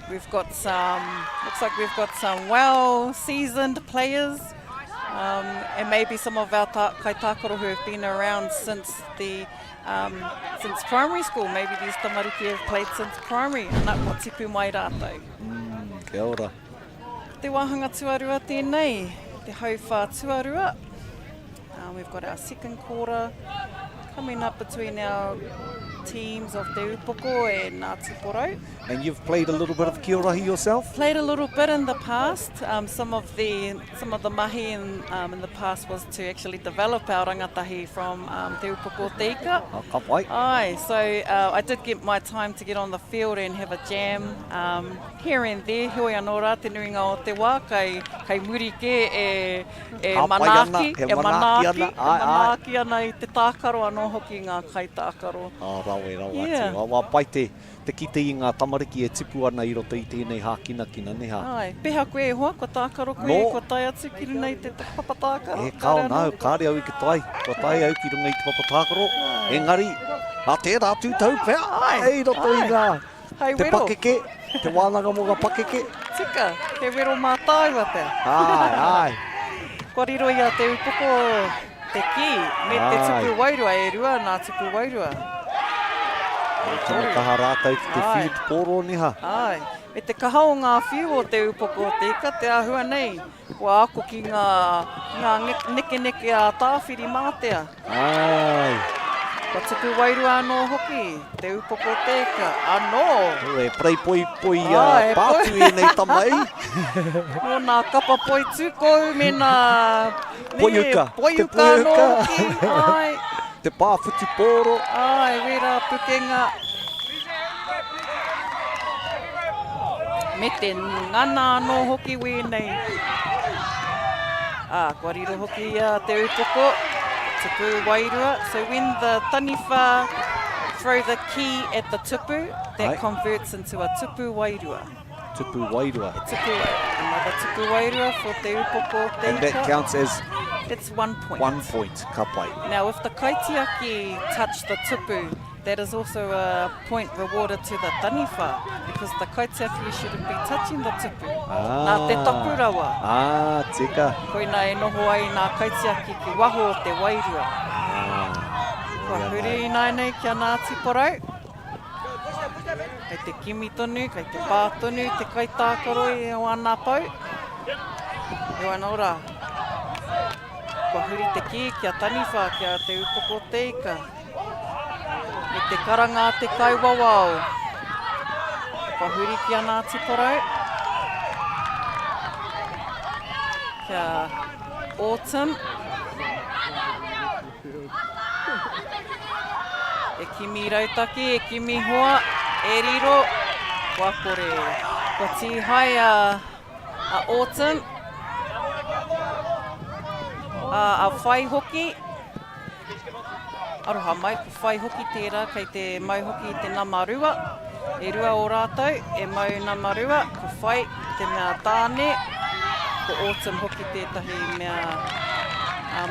We've got some, looks like we've got some well-seasoned players um, and maybe some of our ta kaitākaro who have been around since the um, since primary school. Maybe these tamariki have played since primary. Ana, kua tipu mai rātou. Mm, kia ora. Te wāhanga tuarua tēnei, te hauwhā tuarua. Um, we've got our second quarter coming up between our teams of Te Upoko and Ngāti Porou. And you've played a little bit of Kiorahi yourself? Played a little bit in the past. Um, some of the some of the mahi in, um, in the past was to actually develop our rangatahi from um, Te Upoko Te Ika. Oh, ka pai. Aye, so uh, I did get my time to get on the field and have a jam um, here and there. Heoi anō rā te nuinga o te wā, kai, kai muri kē e, E manaaki, e manaaki, e manaaki ana i te tākaro anō hoki ngā kaitākaro. Oh, rawe, rawe atu. Yeah. Wā pai te, te kite i ngā tamariki e tipu ana i roto i tēnei hākinakina, ne hā? Ai, peha koe e hoa, kua tākaro koe, no. kua tae atu ki runga i te papa tākaro? E kao, nāu, kāre au i ke tae, kua tae au ki runga i te papa tākaro, engari, a tērā tūtau pea, ai, i roto i ngā, Hei Te wero. pakeke, te wānanga mō ngā pakeke. Tika, he wero mā tāua pea. Āe, āe. Kua riro i a Te Upoko te kī, me te tupu wairua, e rua nā tupu wairua. E tino kaha rātou ki te whiu te pōro, neha. Āe, me te kaha o ngā whiu o Te Upoko o Te Ika, te āhua nei, Kua ako ki ngā, ngā nekeneke a Tāwhirimātea. Āe. Kua tupu wairua anō hoki, te upoko te ika, anō. Oh, e parei poi poi a pātu ēnei tama ei. Nō nā kapa poi tūkou me nā... Poiuka. Poiuka anō hoki, āe. Te pā whutupōro. Āe, wērā pukenga. Me te ngana anō hoki wēnei. Ā, kua riro hoki i a Te Upoko, tupu wairua. So when the taniwha throw the key at the tupu, that Ai. converts into a tupu wairua. Tupu wairua. He tupu wairua. Another tupu wairua for Te Upoko Te And that counts as? That's one point. One point, ka pai. Now if the kaitiaki touch the tupu, That is also a point rewarded to the taniwha because the kaitiaki shouldn't be touching the tupu. Ah. Nā te tapu rawa. Ah, tika. Koina e noho ai nā kaitiaki ki waho o te wairua. Ah. Kua huri ināianei ki a Ngāti Porou. Kei te kimi tonu, kei te pā tonu te kaitākaro i āna pou. Heoi anō rā, kua huri te kī ki a Taniwha, ki a Te Upoko o Te Ika. Me te karanga a te kaiwawao. Kua huri ki a Ngāti Porou. Ki a Autumn. E kimi rautaki, e kimi hoa, e riro, kua kore. Kua tīhae a, a Autumn, a, a Whai hoki. Aroha mai, ko Whai hoki tērā, kei te mau hoki i te nama 2. E rua o rātou e mau nama 2, ko Whai te mea tāne, ko Autumn hoki tētahi mea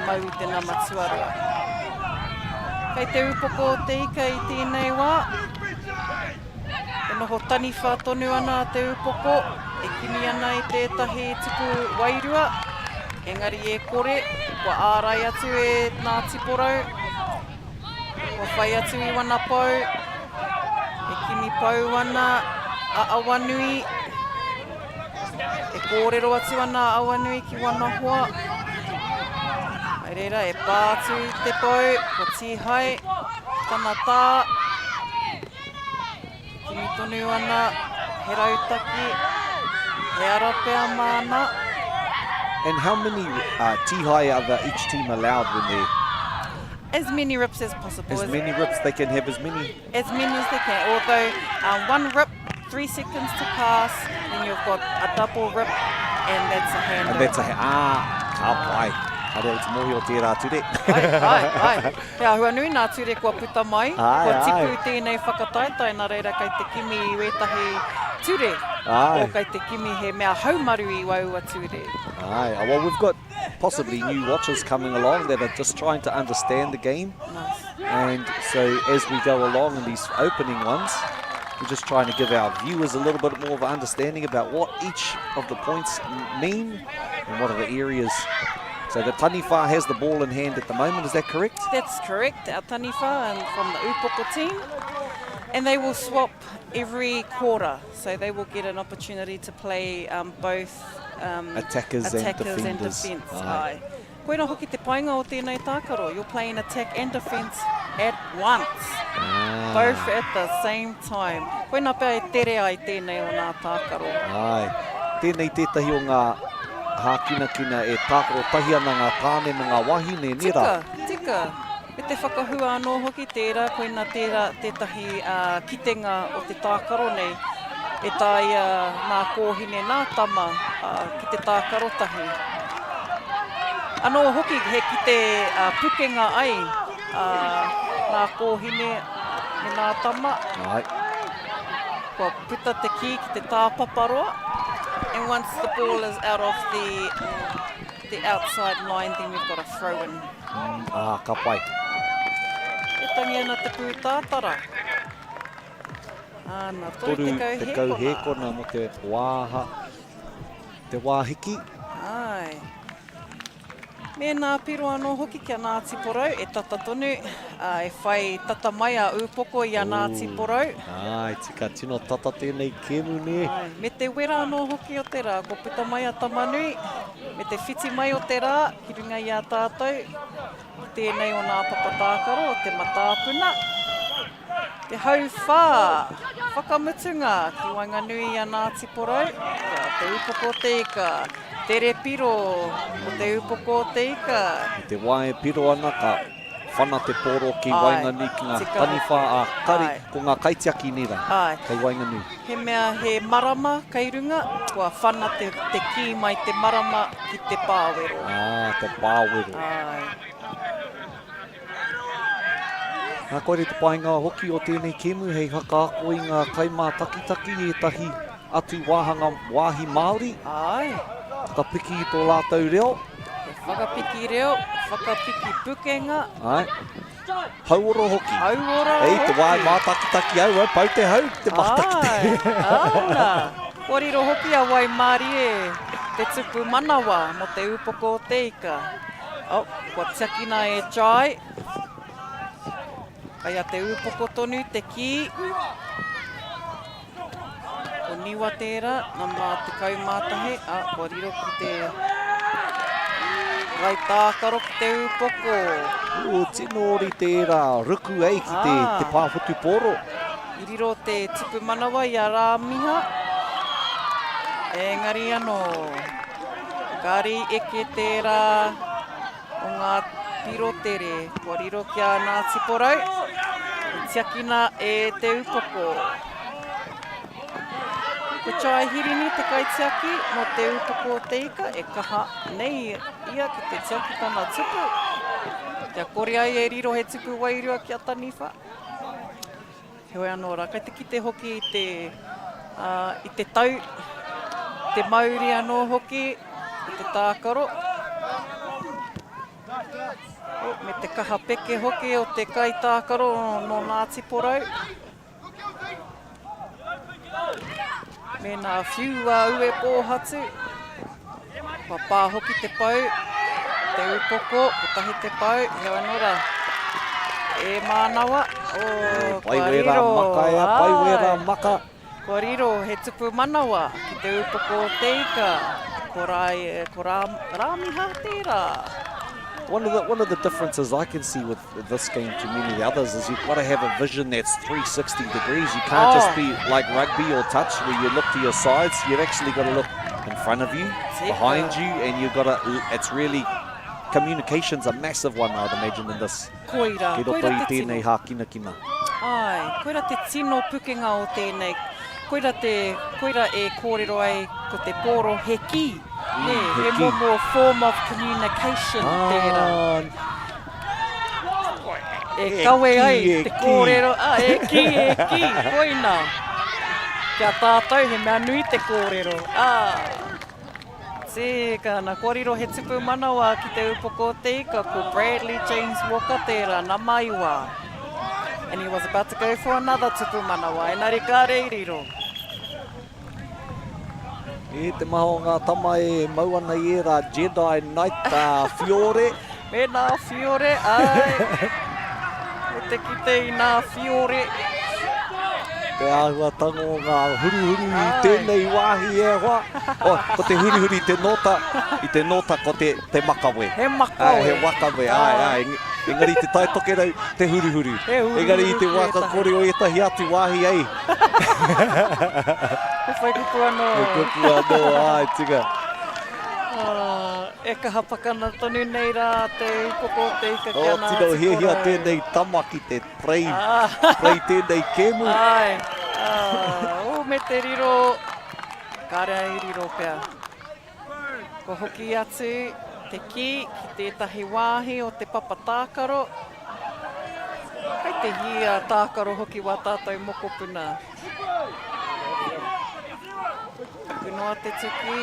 mau i te nama tuarua. Kei te upoko o te ika i tēnei wā, e noho taniwha tonu ana te upoko, e kimi ana i tētahi tuku wairua, Engari e kore, kua ārai atu e Ngāti Porou, kua whai atu i wana pou, e kimi pou ana a Awanui, e kōrero atu ana a Awanui ki wana hoa. Hai reira, e pā atu i te pou, ko Tīhae, tana tā, Kimi tonu ana he rautaki, he ara pea māna. And how many uh, tihai are the, each team allowed when they As many rips as possible. As many rips, they can have as many? As many as they can, although one rip, three seconds to pass, then you've got a double rip, and that's a handover. And that's a, ah, ka pai. Haere au te mōhio tērā ture. Ai, ai, ai. He āhua nui nā ture kua puta mai, kua tipu tēnei whakataetae nā reira kei te kimi i wētahi ture, o kei te kimi he mea haumaru i waua ture. Aye, well we've got possibly new watchers coming along that are just trying to understand the game. Nice. And so as we go along in these opening ones, we're just trying to give our viewers a little bit more of an understanding about what each of the points mean and what are the areas So the Taniwha has the ball in hand at the moment, is that correct? That's correct, our Taniwha and from the Upoko team. And they will swap every quarter, so they will get an opportunity to play um, both um, attackers, attackers and defenders. And defence. Aye. Koina hoki te painga o tēnei tākaro. You're playing attack and defence at once. Ah. Both at the same time. Koina pea e tere ai tēnei o nā tākaro. Ai. Tēnei tētahi o ngā hākinakina e tākaro tahi ana ngā tāne me ngā wāhine, nē rā? Tika, tika. Me te whakahua anō hoki tērā, koina tērā tētahi kitenga o te tākaro nei, e tāia nā kōhine, nā tama ki te tākaro tahi. Anō hoki he kite pukenga ai nā kōhine me nā tama. Āe. Kua puta te kī ki te tāpaparoa and once the ball is out of the the outside line then we've got a throw in. Mm, ah, ka pai. E tangi ana te pūtātara. Āna, 30 hēkona. 30 hēkona mo te wāha, te wāhiki. Ai. Mēnā piro anō hoki ki a Ngāti Porou, e tata tonu, ā, e whai tata mai a Ūpoko i a Ngāti Porou. Āe, tika, tino tata tēnei kēmu, nē? Āe, me te wera anō hoki o te rā, kua puta mai a Tamanui, me te whiti mai o te rā ki runga i a tātou, ki tēnei o nā papa tākaro o te Matāpuna. Te hauwhā whakamutunga ki waenganui i a Ngāti Porou, ki a Te Upoko o Te Ika. Tere piro o Te Upoko o Te Ika. I te wā e piro ana ka whana te pōro ki waenganui ki ngā taniwha a kari, ko ngā kaitiaki nei rā, kei waenganui. He mea he marama kei runga, kua whana te, te kī mai te marama ki te pāwero. Ā, te pāwero. Āe. Nā, koirei te painga hoki o tēnei kēmu hei whakaako i ngā kaimātakitaki i ētahi atu wāhanga wāhi Māori. Āe. Whakapiki i tō rātou reo. He whakapiki reo, whakapiki pukenga. Āe. Hauora hoki. Hauora Ei, te wā hoki. mātakitaki au, eh, pau te hau, te mātakitaki. Ai, āna. Kua riro hoki a Waimarie te tupu manawa mō te upoko o te ika. Oh, kua tiakina e Jai. Kai a te upoko tonu te kī. Ko Niwa tērā, nama 11, ā, kua riro ki te kaitākaro ki te upoko. O, tino ori tērā ruku ei ki te, te pā whutupōro. I riro te tupu manawa i a Rāmiha, engari anō, kāre i eke tērā o ngā piro tere, kua riro ki a Ngāti Porou, i tiakina e te upoko. Ko Chai Hirini te kaitiaki mō te upoko o te ika e kaha nei ia ki te tiaki tana tupu, kia kore ai e riro he tupu wairua ki a Taniwha. Heoi anō rā, kei te kite hoki i te, i te tau, te mauri anō hoki i te tākaro. Oh, me te kaha peke hoki o te kaitākaro nō Ngāti Porou. Me nā whiu a Ue Pōhatu. Kua pā hoki te pou, te upoko, kotahi te pou, heoi anō rā. E mānawa, oh, kua riro. Pai wērā maka ea, pai wērā maka. Kua riro he tupu manawa ki te upoko o te ika, ko, Rai, ko Rā, Rāmiha tērā. One of the one of the differences I can see with this game to many of the others is you've got to have a vision that's 360 degrees. You can't oh. just be like rugby or touch where you look to your sides. You've actually got to look in front of you, behind you, and you've got to, it's really, communication's a massive one, I'd imagine, in this. Koira, Ki roto koira i te tēnei tino. hākinakina. Āe, koira te tino pukenga o tēnei. Koira te, koira e kōrero ai ko te pōro he kī, nē, he he kī. momo form of communication tērā. Ah, E E kawe kī, ai e te kī. kōrero, ā, e kī, e kī, koina. Ki a tātou he mea nui te kōrero, ā. Tika ana, kua riro he tupu manawa ki te upoko o te ika, ko Bradley James Walker tērā, nama iwa. And he was about to go for another tupu manawa, engari kāre i riro. E te maha o ngā tama e mau ana i ērā Jedi Knight whiore. Me nā whiore, āe. Me te kite i nā whiore. Te āhuatanga o ngā huruhuru i tēnei wāhi e hoa. Oh, ko te huruhuru i te nōta, i te nōta ko te, te makawe. He makawe. Ai, he wakawe, ai, ai. Engari i te Tai Tokerau, te huruhuru. He huruhuru Engari i te tētahi. wā ka kore o ētahi atu wāhi ei. He whai kupu anō. He kupu anō, ai, tika. Ah, e kaha pakana tonu nei rā te upoko o te ika ki a Oh, Ngāti tino hiahia Porou. tēnei tama ki te Play, ah. play tēnei kēmu. Ai, ah, oh, me te riro, kāre ai riro pea. Kua hoki atu te kī ki tētahi wāhi o te papa tākaro. Kei te hia tākaro hoki wā tātou mokopuna. Taku noa te tuki.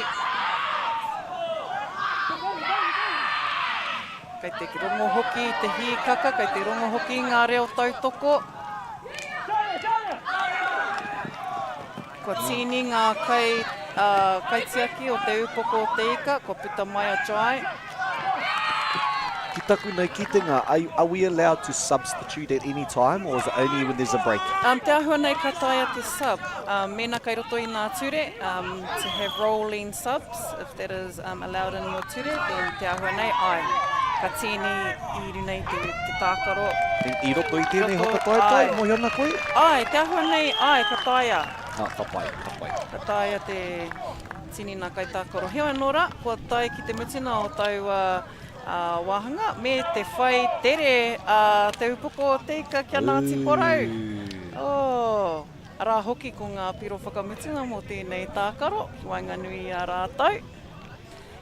Kei te rongo hoki i te hīkaka, kei te rongo hoki i ngā reo tautoko. Kua tīni ngā kai, uh, kaitiaki o te upoko o te ika, kua puta mai a Jai. Ki taku nei kitenga, are, are we allowed to substitute at any time or is it only when there's a break? Um, te āhua nei ka taea te sub. Um, mēnā kei roto i ngā ture, um, to have rolling subs, if that is um, allowed in your ture, then te āhua nei, ai, ka tīni i runa i te, te tākaro. I, i roto i tēnei Roto, whakataetae, ai. mohi ana koe? Ai, te āhua nei, ai, ka taea. Ah, ka pai, ka pai. Ka taea te tini nā kaitākaro. Heoi anō rā, kua tae ki te mutuna o taua uh, wāhanga, me te whai tere a uh, Te Upoko o Te Ika ki a Ngāti Porou. Oh. Arā hoki ko ngā piro whakamutunga mō tēnei tākaro ki waenganui i a rātou.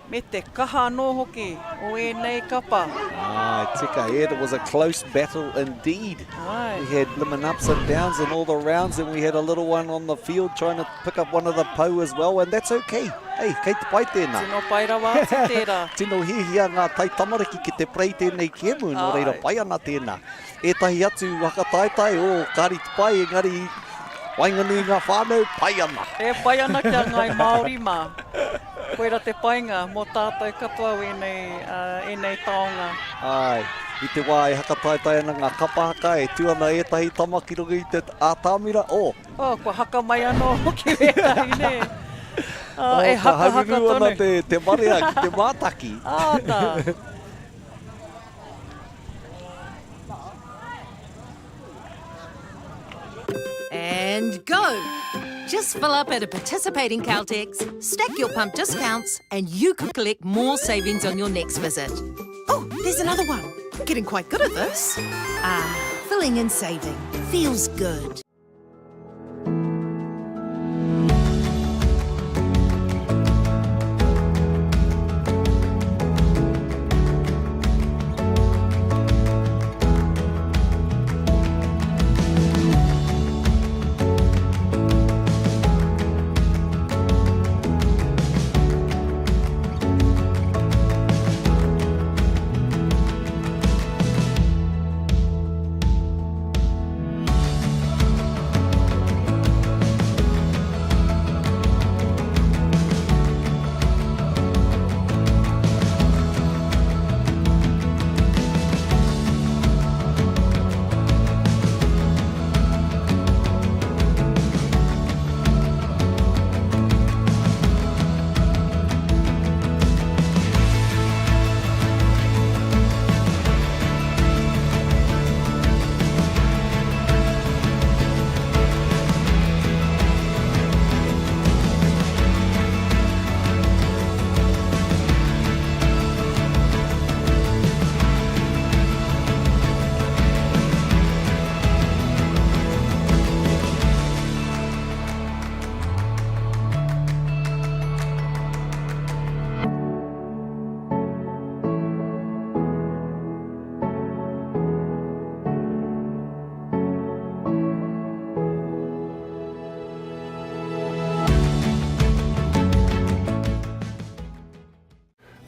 Me te kaha anō hoki o ēnei kapa. Ah, tika, it was a close battle indeed. Aye. We had lemon ups and downs in all the rounds, and we had a little one on the field trying to pick up one of the pou as well, and that's okay. Hey, kei te pai tēnā. Tino pai rawa atu tērā. Tino hihia ngā taitamariki ki te prei tēnei kēmu, nō reira pai ana tēnā. Ētahi atu waka taetae, oh, kāri te pai, engari waenganui i ngā whānau, pai ana. E pai ana ki a Ngāi Māori mā. Koira te painga mō tātou katoa wēnei, ēnei taonga. Āe, i te wā e haka taetae ana ngā kapa haka, e tū ana ētahi tama ki runga i te ātamira, oh! Oh, kua haka mai anō hoki wētahi, nē. Oh, e haka haka tonu. Ka haruru ana te, te marea ki te mātaki. Āta. And go! Just fill up at a participating Caltex, stack your pump discounts, and you could collect more savings on your next visit. Oh, there's another one. Getting quite good at this. Ah, filling and saving. Feels good.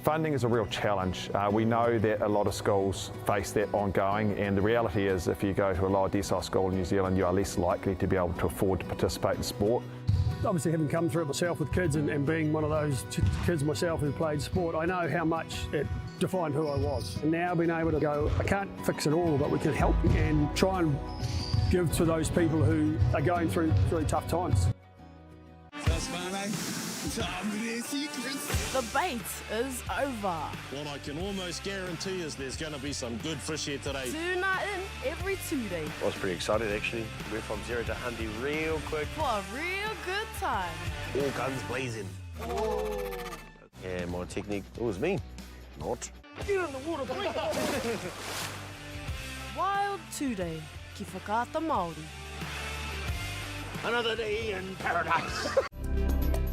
Funding is a real challenge. Uh, we know that a lot of schools face that ongoing, and the reality is if you go to a lower decile school in New Zealand, you are less likely to be able to afford to participate in sport. Obviously, having come through it myself with kids and, and being one of those kids myself who played sport, I know how much it defined who I was. And now being able to go, I can't fix it all, but we can help and try and give to those people who are going through really tough times. The bait is over. What I can almost guarantee is there's going to be some good fish here today. Tune in every Tuesday. I was pretty excited actually. Went from zero to 100 real quick. For a real good time. All guns blazing. Oh. Yeah, my technique, it was me. Not. Get in the water, quick! Wild Today, ki Whakaata Māori. Another day in paradise.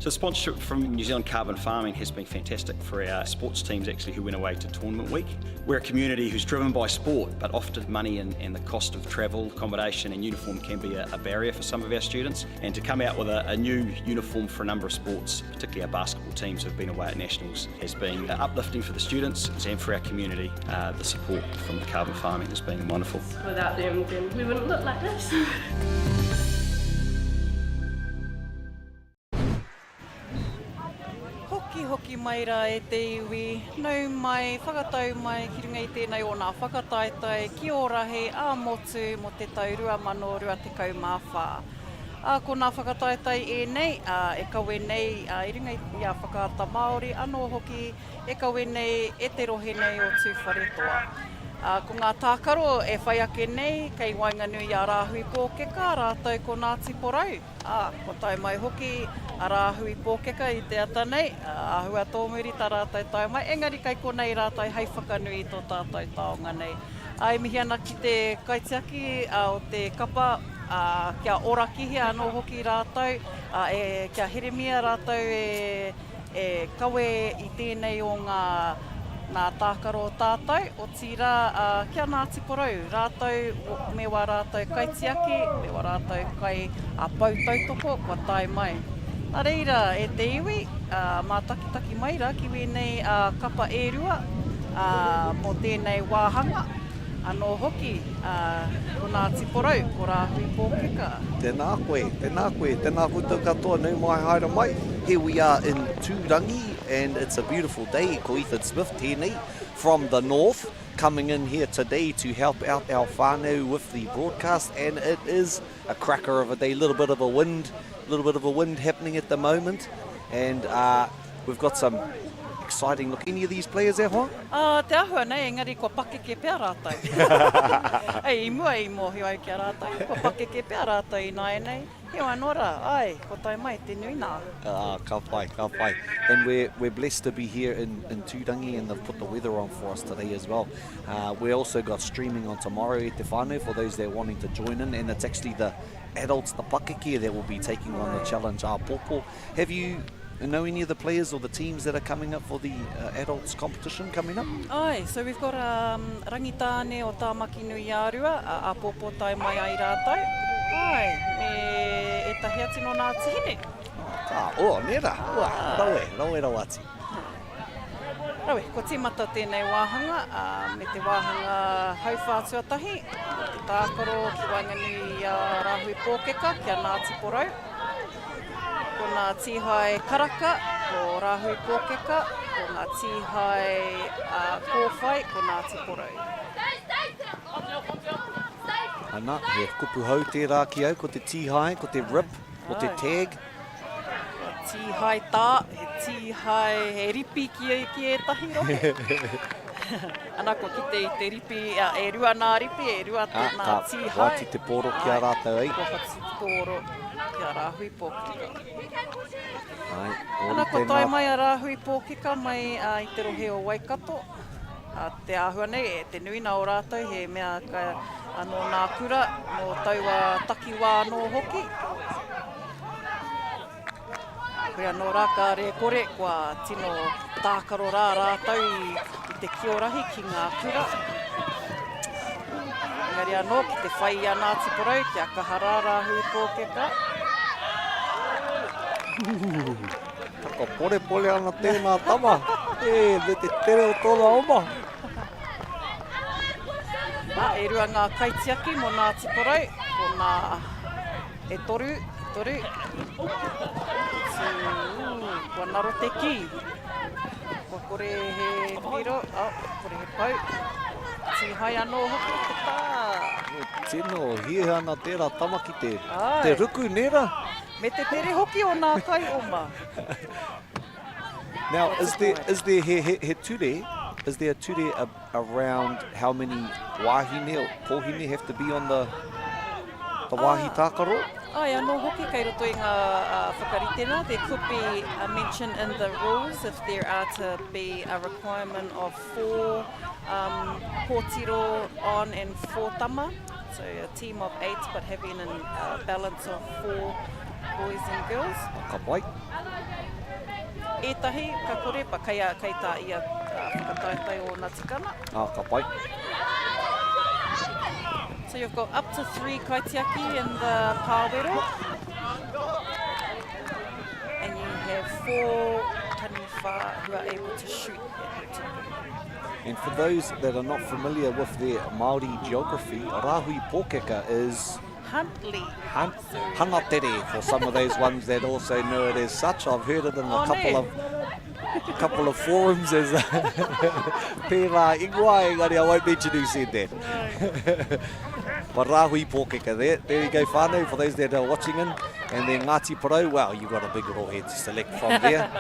So sponsorship from New Zealand Carbon Farming has been fantastic for our sports teams actually who went away to tournament week. We're a community who's driven by sport, but often money and, and the cost of travel, accommodation and uniform can be a, a barrier for some of our students. And to come out with a, a new uniform for a number of sports, particularly our basketball teams who've been away at nationals, has been uplifting for the students and for our community. Uh, the support from Carbon Farming has been wonderful. Without them, then we wouldn't look like this. Hokihoki mai rā e te iwi, nau mai, whakatau mai ki runga i tēnei o nā whakataetae ki Ōrahi ā-motu mō te tau 2024. Ā, ko nā whakataetae ēnei, ā, e kawe nei i runga i a Whakaata Māori anō hoki e kawe nei e te rohe nei o Tūwharetoa. Ā, ko ngā tākaro e whai ake nei kei waenganui i a Rāhui Pōkeka rātou ko Ngāti Porou. Ā, kua tae mai hoki a Rāhui Pōkeka i te ata nei, ā, āhua tōmuri tā rātou tae mai, engari kei konei rātou hei whakanui i tō tātou taonga nei. Ā, e mihi ana ki te kaitiaki o te kapa, ā, kia orakihia anō hoki rātou, ā, e, kia heremia rātou e, e kawe i tēnei o ngā nā tākaro tātou, otirā ki a Ngāti Porou, rātou me wā rātou kaitiaki, me wā rātou kai pou tautoko kua tae mai. Nā reira, e te iwi, mātakitaki mai rā ki wēnei kapa e rua mō tēnei wāhanga. Anō hoki, ko Ngāti Porou, ko Rāhui Pōkeka. Tēnā koe, tēnā koe, tēnā koutou katoa, nau mai haere mai. Here we are in Tūrangi and it's a beautiful day. Ko Ethan Smith tēnei from the north coming in here today to help out our whānau with the broadcast and it is a cracker of a day. Little bit of a wind, little bit of a wind happening at the moment and uh, we've got some exciting look. Any of these players e hoa? Uh, te ahua nei, engari kua pakeke pea rātou. Ei, i mua i mōhio au ki a rātou, kua pakeke pea rātou ināianei. Heoi anō rā, ai, kua tae mai te nui nā. Ah, ka pai, ka pai. And we're, we're blessed to be here in, in Tūrangi and they've put the weather on for us today as well. Uh, we also got streaming on tomorrow e te whānau for those that are wanting to join in and it's actually the adults, the pakeke that will be taking on the challenge āpōpō. Have you know any of the players or the teams that are coming up for the uh, adults competition coming up? Ai, so we've got um, Rangitāne o Tāmaki nui-ā-Rua, a āpōpō tae mai ai rātou. Ai, me ētahi atu nō Ngāti Hine. Ka, oh, nē rā, ua, rawe, rawe rawa atu. Rawe, kua tīmata tēnei wāhanga, ā, me te wāhanga hauwhā tuatahi, ko te tākaro ki waenganui i a Rāhui Pōkeka ki a Ngāti Porou. Ko ngā tīhae karaka, ko Rāhui Pōkeka, ko ngā tīhae kōwhai, ko Ngāti Porou. Ana, he kupu hou tērā ki au, ko te tīhae, ko te rip, ko te tag. He tīhae tā, he tīhae, he ripi ki, ki ētahi rohe. Ana, kua kite i te ripi, e rua nā ripi, e rua ah, nā tīhae. Ka whati te pōro ki a rātou, ei. Kua whati te pōro ki a Rāhui Pōkeka. Ai, Ana, kua tae mai a Rāhui Pōkeka mai i te rohe o Waikato. Te āhua nei, e te nuina o rātou he mea ka, nō nā kura, nō taua takiwā anō hoki. Koe anō rā kāre e kore, kua tino tākaro rā rātou i, i te kiorahi ki ngā kura. Engari anō ki te whai i a Ngāti Porou, kia kaha rā Rāhui Pōkeka. Whakaporepore ana tēnā tama. E, me te tere o tōna oma. Nā, e rua ngā kaitiaki mō Ngāti Porou, ko ngā e toru, e toru. Tū, kua ngaro te kī. Kua kore he piro, oh, kore he pau. Tīhai anō hoki te tā. Tino hiahia ana tērā tama ki te, te ruku, nē rā? Me te tere hoki o nā kai oma. Now, is there, is there he, he, he ture, is there a ture a, around how many wāhine or kōhine have to be on the, the wāhi ah, tākaro? Ai, anō hoki kei roto i ngā uh, whakaritenga. There could be a mention in the rules if there are to be a requirement of four um, kōtiro on and four tama. So a team of eight but having a uh, balance of four boys and girls. Ka pai. Ētahi ka kore, but kei, a, kei tā ia uh, whakataetae ōna tikanga. Ah, ka pai. So you've got up to three kaitiaki in the pāwero. And you have four taniwha who are able to shoot at the tupu. And for those that are not familiar with their Māori geography, Rahui Pōkeka is... Huntly. Hunt, Hanatere for some of those ones that also know it as such. I've heard it in a oh, couple of a couple of forums as pērā ingoa, engari I won't mention who said that. No. But Rahui Pōkeka there. There you go, whānau, for those that are watching in. And then Ngāti Porou, well, you've got a big rohe to select from there.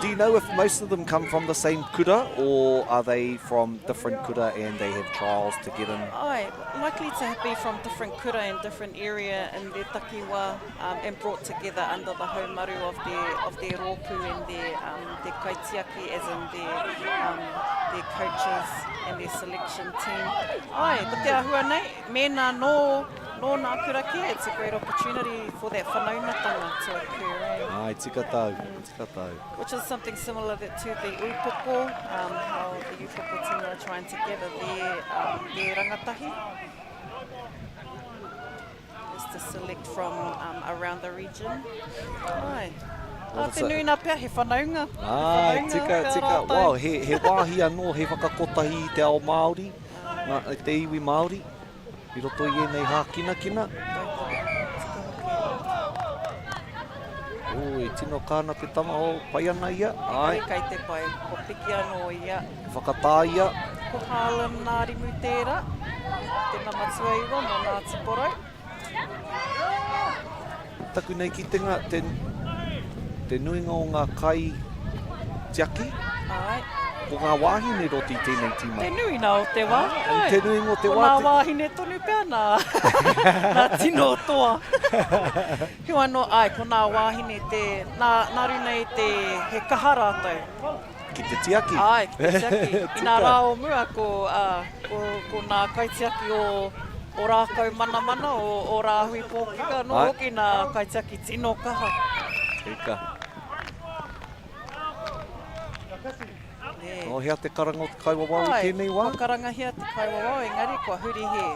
Do you know if most of them come from the same kura or are they from different kura and they have trials to get in? Ai, likely to be from different kura and different area in their takiwa um, and brought together under the haumaru of their, of their rōpū and their, um, their kaitiaki, as in their, um, their coaches and their selection team. Ai, ko te ahua nei, mēnā nō Nō nā kura kē, it's a great opportunity for that whanaungatanga to occur, eh? Āe, tika tāu, tika tāu. Which is something similar that to the upoko, um, how the upoko team are trying to gather their, um, their rangatahi. Is to select from um, around the region. Ai. Well, Ah, te nui nā pea, he whanaunga. He Ai, whanaunga tika, pea tika. rātou. Wow, he, he wāhi anō, he whakakotahi i te ao Māori, ngā, te iwi Māori. I roto i ēnei hākinakina. Ū, e tino kā ana te tama, oh, pai ana ia, āe. Kei te pai, kua piki anō ia. Whakatā ia. Ko Harlem Ngārimu tērā, te nama tuaiwa mō Ngāti Porou. Taku nei kitenga, te, te nuinga o ngā kai tiaki, Āe. ko ngā wāhine roto i tēnei tīma. Te nuinga o te wā. Āe. Te nuinga o te wā. Ko ngā wāhine tonu pea nā, nā tino toa. Heoi anō, āe, ko ngā wāhine te, nā, nā runa i te, he kaha rātou. Ki te tiaki. Āe, ki te tiaki. I nā rā o mua, ko, ā, ko, ko nā kaitiaki o, o Rākau Manamana, o, o Rāhui Pōkeka anō hoki nā kaitiaki tino kaha. Tika. Nō hea te karanga o te kaiwawao i tēnei wā? Āe, kua karangahia te kaiwawao, engari kua huri he,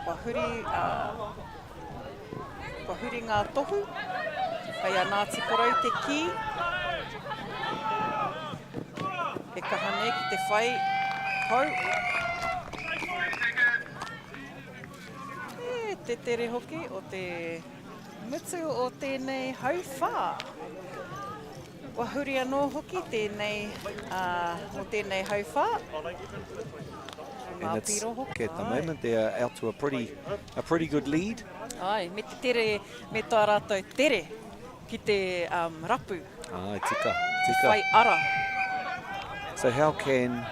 kua huri, ā, Kua huri ngā tohu, kei a Ngāti Porou te kī, e kaha nei ki te whai hou. E te tere hoki o te mutu o tēnei hauwhā. Kua huri anō hoki tēnei, mō tēnei hauwhā. And it's, at the moment they are out to a pretty, a pretty good lead. Ai, me te tere, me tā rātou tere ki te um, rapu. Ai, tika, tika. Whai ara. So how can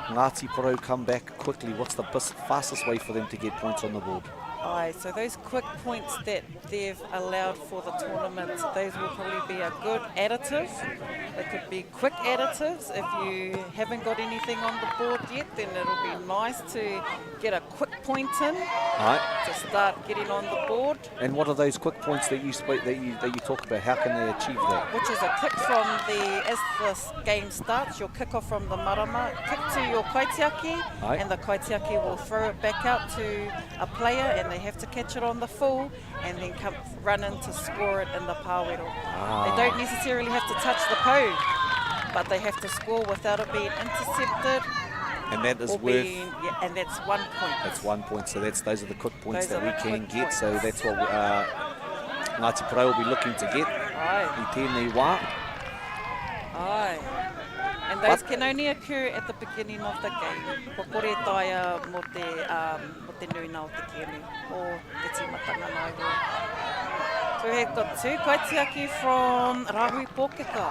Ngāti Porou come back quickly? What's the fastest way for them to get points on the board? Aye, so those quick points that they've allowed for the tournament, those will probably be a good additive. They could be quick additives. If you haven't got anything on the board yet, then it'll be nice to get a quick point in Aye. to start getting on the board. And what are those quick points that you speak, that you that you talk about? How can they achieve that? Which is a kick from the as the game starts, you'll kick off from the marama, kick to your kaitiaki, Aye. and the kaitiaki will throw it back out to a player, and they have to catch it on the full and then come run in to score it in the pāwero. Ah. They don't necessarily have to touch the pou, but they have to score without it being intercepted. And that is or worth being, yeah, and that's one point. That's one point. So that's those are the quick points Those that are we the can quick get. So points. that's what uh, Ngāti Porou will be looking to get. Aye. I tēnei wā. Aye. And those But- can only occur at the beginning of the game. Kua kore taea mō te, um, mō te nuinga o te kēmu, o te tīmatanga nā iwi. So we have got two kaitiaki from Rahui Pōkeka.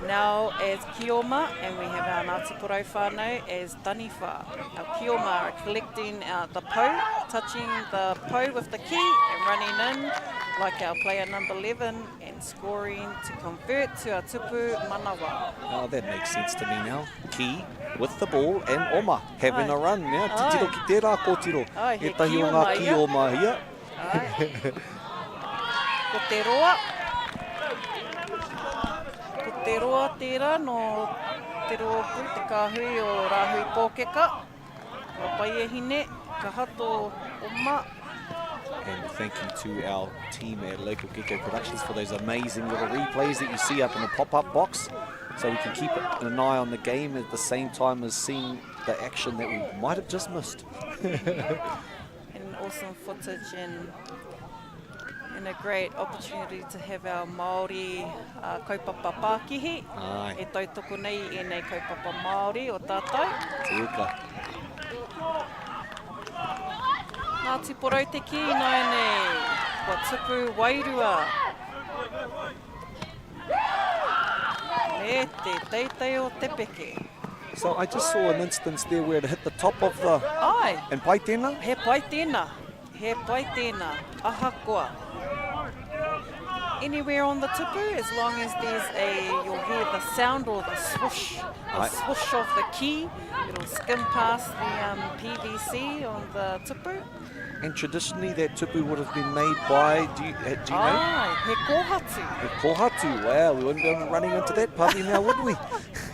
Now as Kioma, and we have our Ngāti Porou whānau as Taniwha. Our Kioma are collecting uh, the pou, touching the pou with the key and running in like our player number 11 and scoring to convert to a tupu manawa. Oh, that makes sense to me now. Ki with the ball and Oma having Ai. a run. Yeah, titiro ki tērā kōtiro. Ai, he Ētahi o ngā ki oma ki ia. oma ia. Ai. Ko te roa. Ko te roa tērā nō te rōpū, te kāhui o Rāhui Pōkeka. Kua pai e hine, kaha tō oma. And thank you to our team at Local Gecko Productions for those amazing little replays that you see up in the pop-up box. So we can keep an eye on the game at the same time as seeing the action that we might have just missed. And awesome footage and, and a great opportunity to have our Māori uh, kaupapa pākihi Ai. e tautoko nei i ēnei kaupapa Māori o tātou. Tika. Ngāti Porou te kī ināianei, kua tupu wairua. Me te teitei o te peke. So I just saw an instance there where it hit the top of the... Ai. And pai tēnā? He pai tēnā. He pai tēnā. Ahakoa. Anywhere on the tupu, as long as there's a, you'll hear the sound or the swoosh The swoosh of the key, it'll skim past the um, PVC on the tupu. And traditionally that tupu would have been made by, do you, eh, do you know? Ai, he kōhatu. He kōhatu, wow, we wouldn't be running into that puppy now, would we?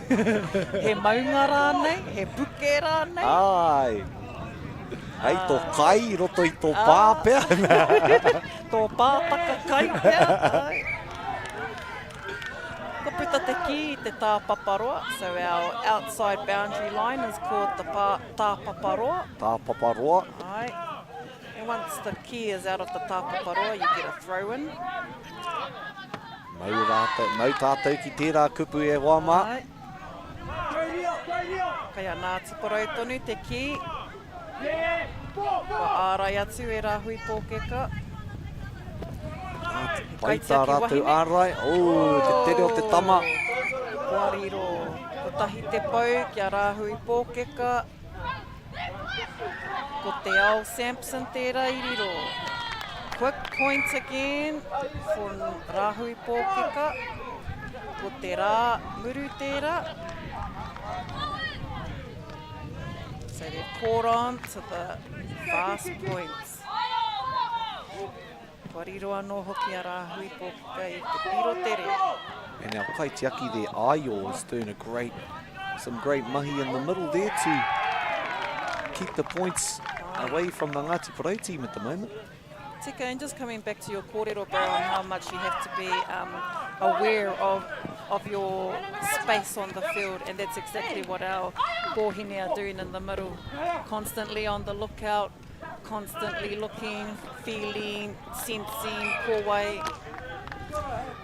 he maunga rānei, he puke rānei. Ai. Hei tō kai i roto i tō pā pea. Tō pātaka kai pea, ai. Ko puta te kī i te tāpaparoa, so our outside boundary line is called the pā, tāpaparoa. Tāpaparoa. Ai. And once the key is out of the tāpaparoa, you get a throw in. Mau, rātou, mau tātou ki tērā kupu e hoa mā. Ai. Kei a Ngāti Porou tonu te kī. Kua ārai atu e Rāhui Pōkeka. Pai tā rātou ārai. Oh, te tere o te tama. Kua riro. Kotahi te pou ki a Rāhui Pōkeka. Ko Te Ao Sampson tērā i riro. Quick point again for Rāhui Pōkeka. Ko Te Rā Muru tērā. So they've caught on to the fast points. Kua riro anō hoki a Rāhui Pōkeka i te piro tere. And our kaitiaki there, Ayo, is doing a great, some great mahi in the middle there to keep the points away from the Ngāti Porou team at the moment. Tika, and just coming back to your kōrero, bro, on how much you have to be um, aware of of your space on the field, and that's exactly what our kōhine are doing in the middle, constantly on the lookout, Constantly looking, feeling, sensing, ko wai.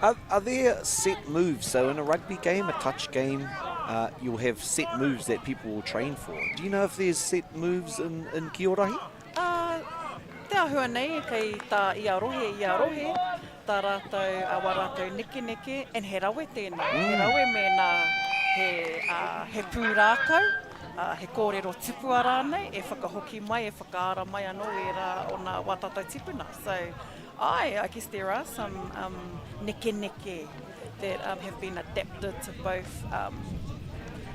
Are, are there set moves? So in a rugby game, a touch game, uh, you'll have set moves that people will train for. Do you know if there's set moves in, in Kiorahi? Uh, te ahua nei, kei tā ia rohe, ia rohe, tā rātou, uh, wā rātou nekeneke, and he rawe tēnā. Mm. He rawe mēnā he, uh, he pūrākau. ā, he kōrero tipua rānei e whakahoki mai, e whakaara mai anō ērā o nā wā tātou tipuna. So, āe, I guess there are some um, nekeneke that um, have been adapted to both, um,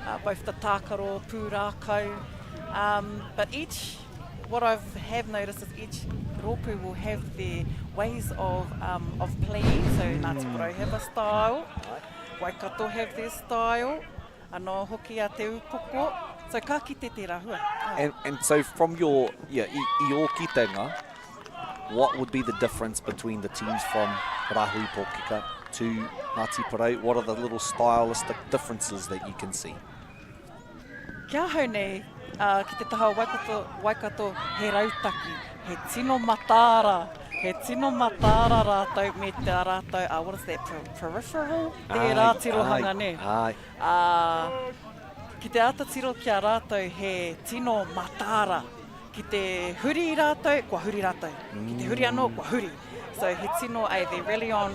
uh, both the tākaro, pūrākau, um, but each, what I have noticed is each rōpū will have their ways of, um, of playing. So Ngāti Porou have a style, Waikato have their style, Anō hoki a Te Upoko. So ka kite tērā hua. Ah. And, and so from your, yeah, i, i ō kitenga, what would be the difference between the teams from Rahui Pōkeka to Ngāti Porou? What are the little stylistic differences that you can see? Ki ahau nei, uh, ki te taha o Waikato, Waikato, he rautaki, he tino mataara, he tino mataara rātou me tā rātou, uh, what is that, peripheral? Tērā tirohanga, nē? Ai. Ā, ki te āta tiro ki a rātou he tino mataara. Ki te huri rātou, kua huri rātou. Ki te huri anō, kua huri. So he tino, ai, they're really on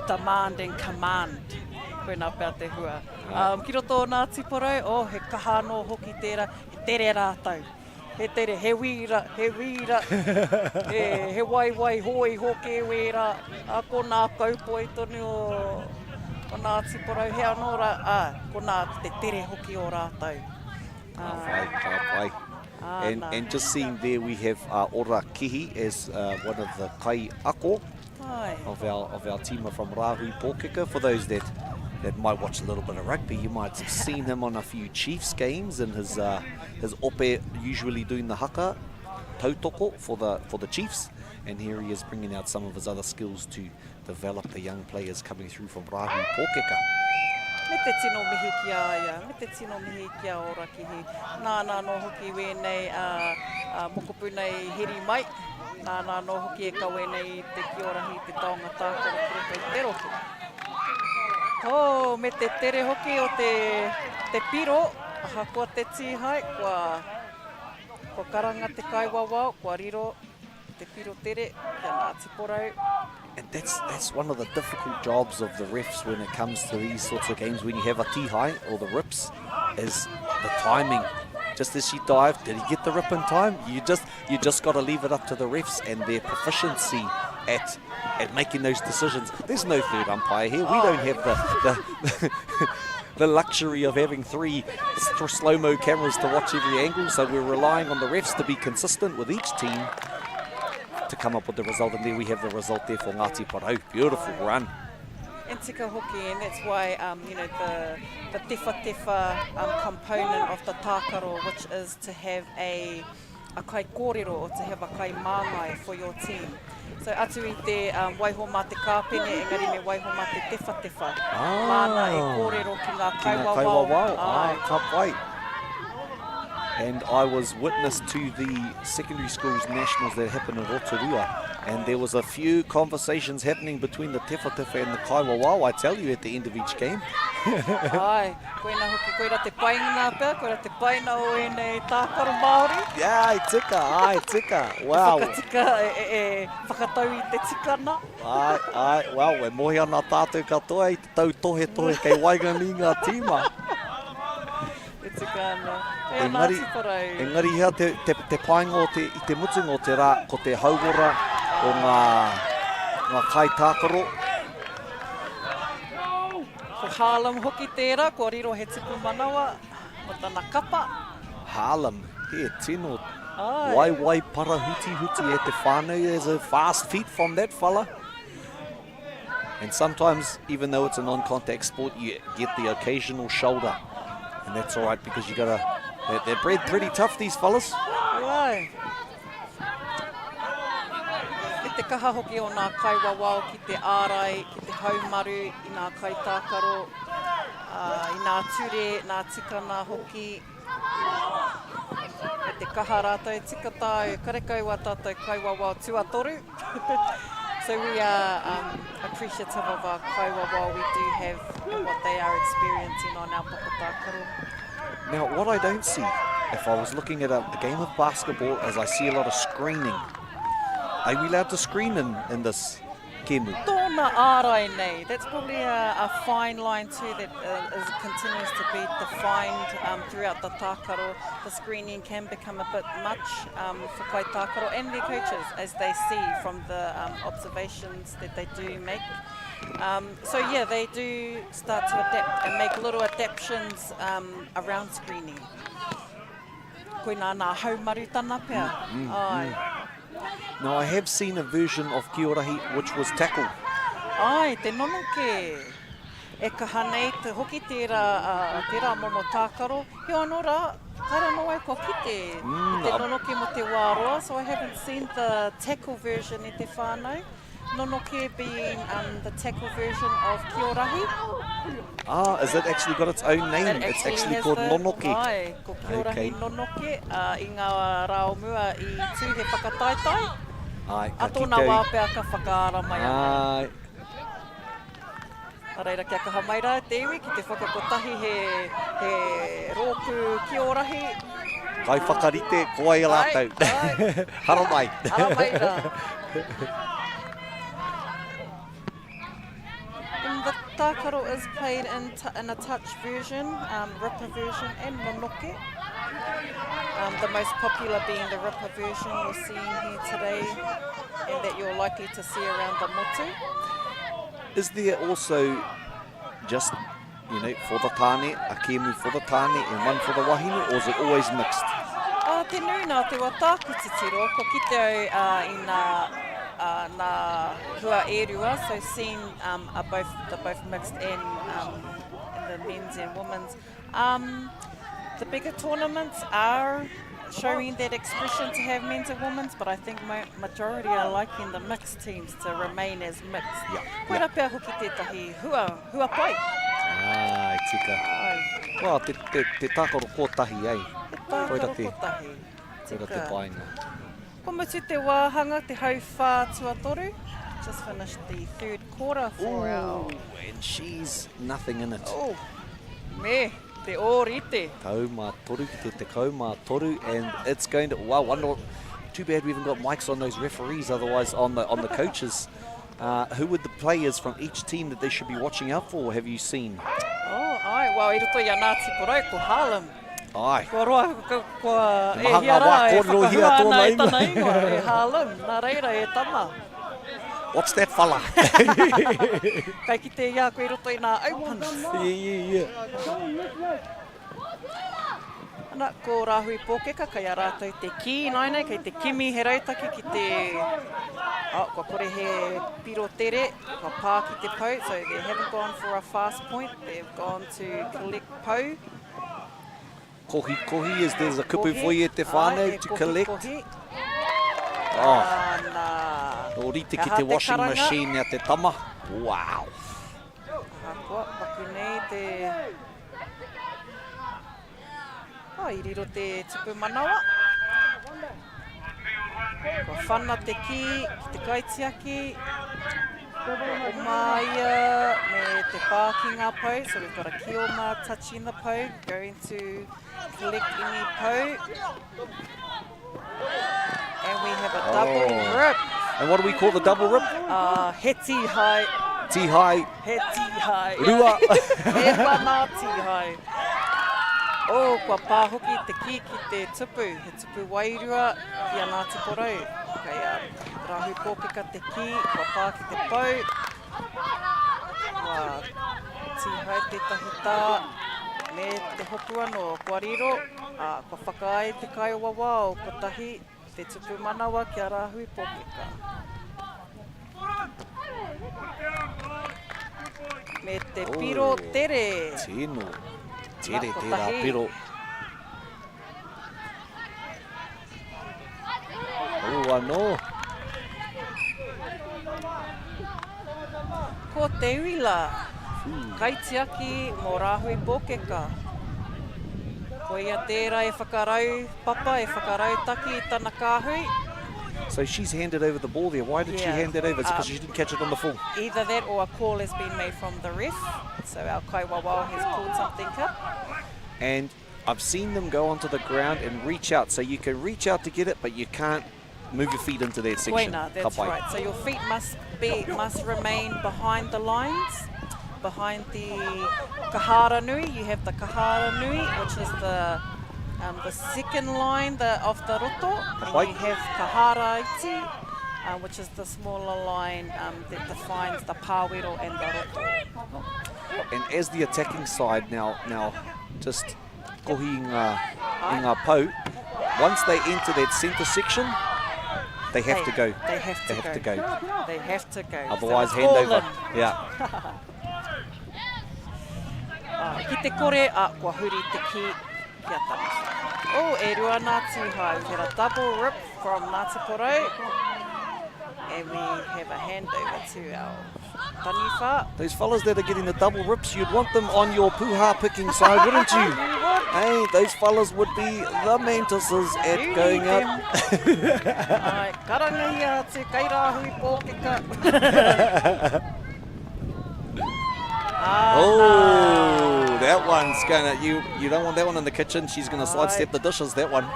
demand and command. Koinā pea te hua. Um, ki roto o Ngāti Porou, oh, he kaha anō hoki tērā, he tere rātou. He tere, he wīra, he wīra, he, he waiwai hōiho kē wērā, ā, ko nā kaupoi tonu o, o Ngāti Porou, he anō rā, ā, ko nā te tere hoki o rātou. Ka pai, ka pai. And, and just seeing there we have uh, Ora Kihi as uh, one of the kai ako of our, of our team from Rahui Pōkeka. For those that that might watch a little bit of rugby, you might have seen him on a few Chiefs games and his, uh, his ope usually doing the haka, tautoko for the, for the Chiefs. And here he is bringing out some of his other skills to develop the young players coming through from Rahui Pōkeka. Me te tino mihi ki a ia, me te tino mihi ki a Orakihi. Nāna anō hoki wēnei uh, uh, mokopuna i heri mai, nāna anō hoki e kawe nei i te kiorahi, te taonga tākaro ki roto i te rohe. Oh, me te tere hoki o te, te piro, ahakoa te tīhae, kua, kua karanga te kaiwawao, kua riro te piro tere ki a Ngāti Porou. And that's, that's one of the difficult jobs of the refs when it comes to these sorts of games, when you have a tihai or the rips, is the timing. Just as she dived, did he get the rip in time? You just you just got to leave it up to the refs and their proficiency at at making those decisions. There's no third umpire here. We don't have the, the the luxury of having three slow-mo cameras to watch every angle, so we're relying on the refs to be consistent with each team to come up with the result, and there we have the result there for Ngāti Porou. Beautiful run. And tika hoki, and that's why um, you know the the tewhatewha um, component of the tākaro, which is to have a a kaikōrero or to have a kaimāngai for your team. So atu i te um, waiho mā te kāpene, engari me waiho mā te tewhatewha. Ah, Māna e kōrero ki ngā Ki ngā kaiwawao. kaiwawao, ah, Ai. ka pai. And I was witness to the secondary schools nationals that happened in Rotorua, and there was a few conversations happening between the tewhatewha and the kaiwawao, I tell you, at the end of each game. Ai, koina hoki, koira te painga pea, koira te paina o ēnei tākaro Māori. Yeah, ai tika, ai tika, wow. E whakatika, e, e, e whakatau i te tikana. Ai, ai, well, e mohi ana tātou katoa i te tautohetohe kei waenganui i ngā tīma. E tika ana. E Engari, ana Atu engari hea te, te, te painga o te, i te mutunga o te rā, ko te hauora o ngā, ngā kaitākaro. Ko Harlem hoki tērā, kua riro he tupu manawa mo tana kapa. Harlem, he tino waiwai parahutihuti e te whānau, there's a fast feet from that fella. And sometimes, even though it's a non-contact sport, you get the occasional shoulder. And that's all right because you gotta, they're, they're bred pretty tough, these fellas. Wai. I te kaha hoki o nā kaiwawao ki te ārai, ki te haumaru i nā kaitākaro, uh, i nā ture, nā tikana hoki. E te kaha rātou, tika tāu, karekau a tātou kaiwawao tuatoru. so we are um, appreciative of our kaiwawao we do have and what they are experiencing on our papatākaro. Now, what I don't see, if I was looking at a, a game of basketball, as I see a lot of screening, are we allowed to screen in, in this kēmu? Tōna ārai nei. That's probably a, a fine line too that uh, is, continues to be defined um, throughout the tākaro. The screening can become a bit much um, for kaitākaro and their coaches as they see from the um, observations that they do make. Um, so yeah, they do start to adapt and make little adaptations um, around screening. Koina nā haumarutana pea. Mm, mm, Ai. Mm. Now I have seen a version of Kiorahi which was tackle. Ai, te nonoke. E kaha nei te hoki tērā, uh, tērā momo tākaro. Heoi anō rā, kāre anō au kua kite mm, i te nonoke mo te wā roa, so I haven't seen the tackle version i te whānau. Nonoke being um, the tackle version of Kiorahi. Ah, is it actually got its own name? It actually It's actually has called the, Nonoke. Ai, ko Kiorahi Okay. Nonoke. Uh, I ngā rā o mua i tū he whakataetae. Ai, ka A tōna kite wā pea ka whakaara mai anō. Ai. Nā reira, kia kaha mai rā te iwi ki te whakakotahi he, he rōpū kiorahi. Kai whakarite, ko ai rātou. Ai, ai. Haramai. Haramai rā. And the tākaro is played in, in a touch version, um, ripper version and nonoke. Um, the most popular being the ripper version you're seeing here today and that you're likely to see around the motu. Is there also just, you know, for the tāne, a kēmu for the tāne and one for the wahine, or is it always mixed? Uh, te nui nā te wā tāku titiro, kua kite au uh, i nā, uh, nā hua e rua, so seen um, are both, the both mixed and, um, and the men's and women's. Um, the bigger tournaments are showing that expression to have men's and women's, but I think mo majority are liking the mixed teams to remain as mixed. Yeah, Koira yeah. pea hoki tētahi hua, hua pai. Ah, tika. Ai. Well, te, te, te tākaro kōtahi, eh? Te tākaro Koira te, kotahi. Koira te Tika. painga. Kua mutu te wāhanga, te hauwhā tuatoru. Just finished the third quarter for our... Ooh, and she's nothing in it. Oh, me, te ōrite. 13 ki te 13, and it's going to... Wow, wonder, too bad we haven't got mics on those referees, otherwise on the, on the coaches. Uh, who would the players from each team that they should be watching out for, have you seen? Oh, ai, well, i roto i a Ngāti Porou, ko Harlem. Ai. Kua roa, kua, kua Te e maha hia ngā rā wā e kōrerohia whakahua tōna ana e ingoa. tana ingoa, e Harlem. Nā reira e tama. What's that fella? Kai kite i a koe i roto i nā aupana. Yeah, yeah, yeah. Ana, ko Rāhui Pōkeka, kei a rātou te kī ināianei, kei te kimi he rautaki ki te... Oh, kua kore he piro tere, kua pā ki te pou, so they haven't gone for a fast point, they've gone to collect pou. Kohi kohi, is there's a kupu for you te whānau to collect. Kohi. Oh. Ana. Nō rite ki te washing machine a te tama. Wow. Ahakoa, paku nei te... Oh, i riro te tupu manawa. Kua whana te kī ki te kaitiaki. Kua oma ia me te pā ki ngā pou. So we've got a kioma touching the pou, going to collect any pou. And we have a double oh. rip. And what do we call the double rip? Uh, he tihai. Tihai. He tihai. Rua. he rua nā tihai. Oh, kua pā hoki te kī ki te tupu. He tupu wairua ki a Ngāti Porou. Kei a Rahui Pōkeka te kī, kua pā ki te pou. Kua tīhai tētahi tā me te hopu anō. Kua riro, ā, kua whakaae te kaiwawao kotahi te tupu manawa ki a Rāhui Pōkeka. Me te piro tere. Tino tere tērā piro. Ū anō. Ko Te Uila, kaitiaki mō Rāhui Pōkeka. Ko ia tērā e whakarau papa, e whakarau taki i tana kāhui. So she's handed over the ball there. Why did yeah. she hand that over? It's because um, she didn't catch it on the full. Either that or a call has been made from the ref. So our kaiwawao has pulled something up. And I've seen them go onto the ground and reach out. So you can reach out to get it, but you can't move your feet into that section. Koina, that's right. So your feet must be must remain behind the lines, behind the kahara nui. You have the kahara nui, which is the um, the second line the, of the roto. And you have kahara iti, uh, which is the smaller line um, that defines the pāwero and the roto. And as the attacking side now, now just kohi i ngā, i ngā pou, once they enter that centre section, they have they, to go. They have to, they have go. to go. They have to go. Otherwise, so hand over. Yeah. ah, ki te kore, ah, kua huri te ki, ki a Taniwha. Oh, e rua nā tūhai. We had a double rip from Ngāti Porou. And we have a handover to our Taniwha. Those fellas that are getting the double rips, you'd want them on your puha picking side, wouldn't you? you would. Hey, those fellas would be the mantises at you going up. Ai, karangahia atu, kei rāhui pōkeka. Ah, oh, that one's gonna, you, you don't want that one in the kitchen. She's gonna sidestep the dishes, that one.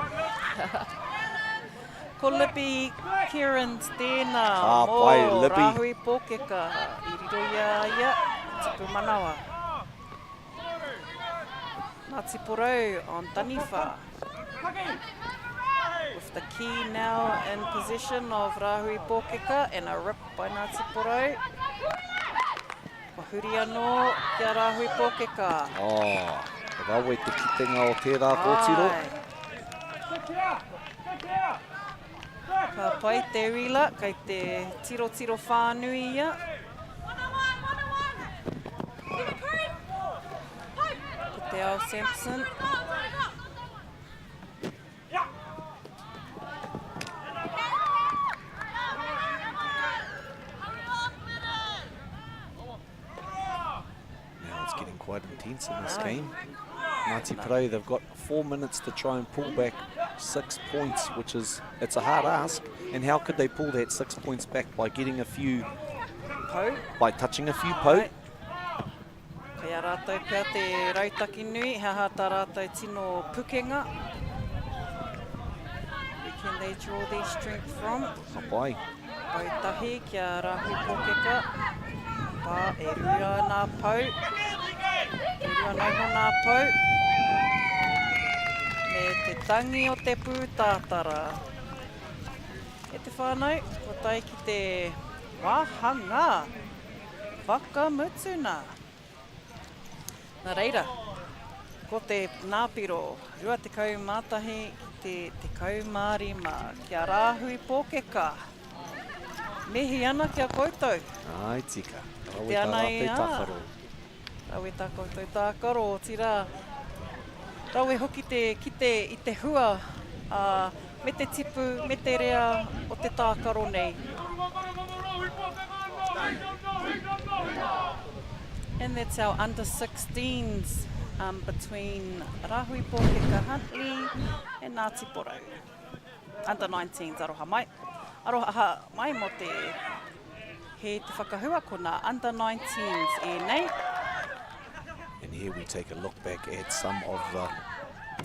Ko Libby Kearns tēnā Ka mō pai, Libby. Rāhui Pōkeka i riro i a ia te tupu manawa. Ngāti Porou on Taniwha. With the key now in possession of Rāhui Pōkeka and a rip by Ngāti Porou. Kua huri anō ki a Rāhui Pōkeka. Oh, rawe te kitenga o tērā kōtiro. Ka pai te uila, kei te tirotiro whānui ia. Ko Te Ao Sampson. Now it's getting quite intense in this game. Ngāti Porou, they've got four minutes to try and pull back six points, which is, it's a hard ask. And how could they pull that six points back? By getting a few... Pou. By touching a few pou. Kei a rātou pea te rautaki nui, he aha tā rātou tino pukenga. Where can they draw their strength from? Ka pai. Pau tahi ki a Rahui Pōkeka. Pā, e rua nā pau. E rua nā iho nā pau. Me te tangi o te pūtātara. E te whānau, kua tae ki te... wāhanga whakamutuna. Nā reira, ko te nāpiro 21 ki te 15 kia rāhui pōkeka. Mihi ana ki a koutou. Āe tika. Rawe tā rātou tākaro. Rawe tā koutou tākaro, otirā, rawe hoki te kite i te hua, ā, me te tipu, me te rea o te tākaro nei. And that's our under 16s um, between Rahui Pōkeka Huntley and Ngāti Porou. Under 19s, aroha mai. Aroha mai mō te he te whakahua ko nā under 19s ēnei. And here we take a look back at some of the,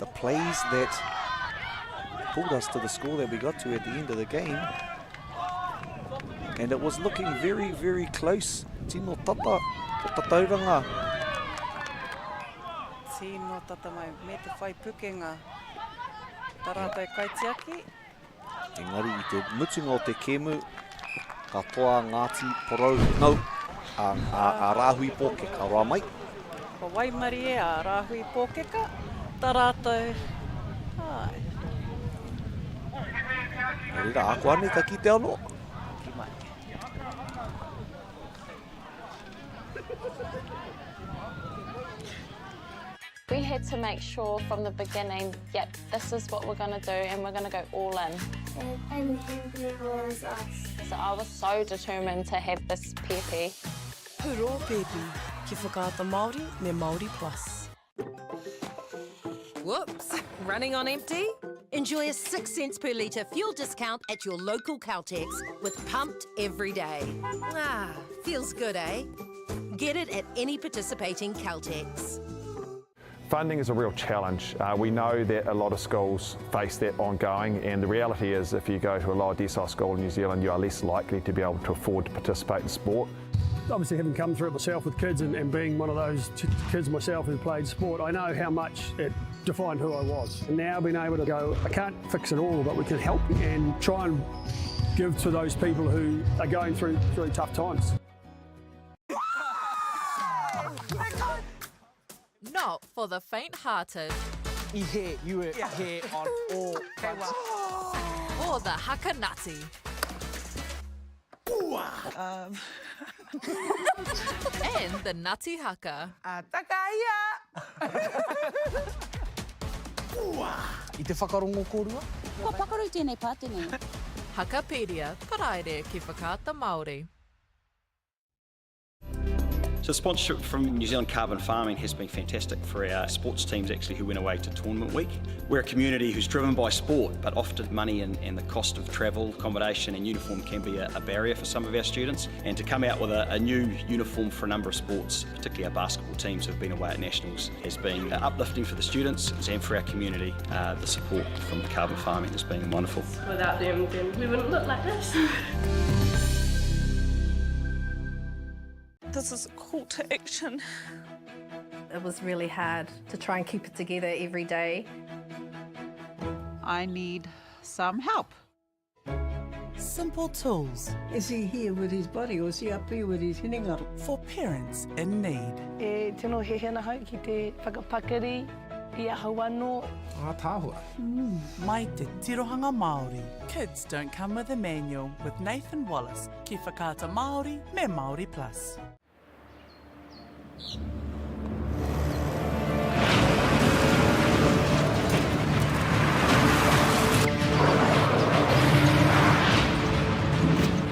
the plays that pulled us to the score that we got to at the end of the game. And it was looking very, very close. Tino tata, te tatauranga. Tino tata mai, me te whai pukenga. Ta rātou kaitiaki. Engari i te mutunga o te kēmu, ka toa a Ngāti Porou, no, a, a, a Rāhui Pōkeka, roa mai. Kua waimarie a Rāhui Pōkeka, ta rātou, āe. Nō reira, ākuanei ka kite anō. Hoki mai. We had to make sure from the beginning, yep, this is what we're going to do and we're going to go all in. And was us. So I was so determined to have this pēpi. Hurō pēpi, ki Whakaata Māori me Māori Plus. Whoops, running on empty? Enjoy a 6 cents per litre fuel discount at your local Caltex with Pumped Every Day. Ah, feels good, eh? Get it at any participating Caltex. Funding is a real challenge. Uh, we know that a lot of schools face that ongoing, and the reality is if you go to a lower decile school in New Zealand, you are less likely to be able to afford to participate in sport. Obviously, having come through it myself with kids and, and being one of those kids myself who played sport, I know how much it defined who I was. And now being able to go, I can't fix it all, but we can help and try and give to those people who are going through, through tough times. Not for the faint-hearted. I hē, you were yeah. hē on all fronts. Or the hakanati. Um. and the nutty haka. Takaia! I te whakarongo kōrua? Kua pakaru tēnei pātene. Hakapedia, Paraire ki Whakaata Māori. So sponsorship from New Zealand Carbon Farming has been fantastic for our sports teams actually who went away to tournament week. We're a community who's driven by sport, but often money and, and the cost of travel, accommodation and uniform can be a, a barrier for some of our students. And to come out with a, a new uniform for a number of sports, particularly our basketball teams who've been away at nationals, has been uplifting for the students and for our community. Uh, the support from Carbon Farming has been wonderful. Without them, then we wouldn't look like this. This is a call to action. It was really hard to try and keep it together every day. I need some help. Simple tools. Is he here with his body or is he up here with his hinengaro? For parents in need. E tino hiahia ana hau ki te whakapakari i ahau anō. Ātaahua. Mm. Mai te tirohanga Māori. Kids don't come with a manual with Nathan Wallace ki Whakaata Māori me Māori Plus.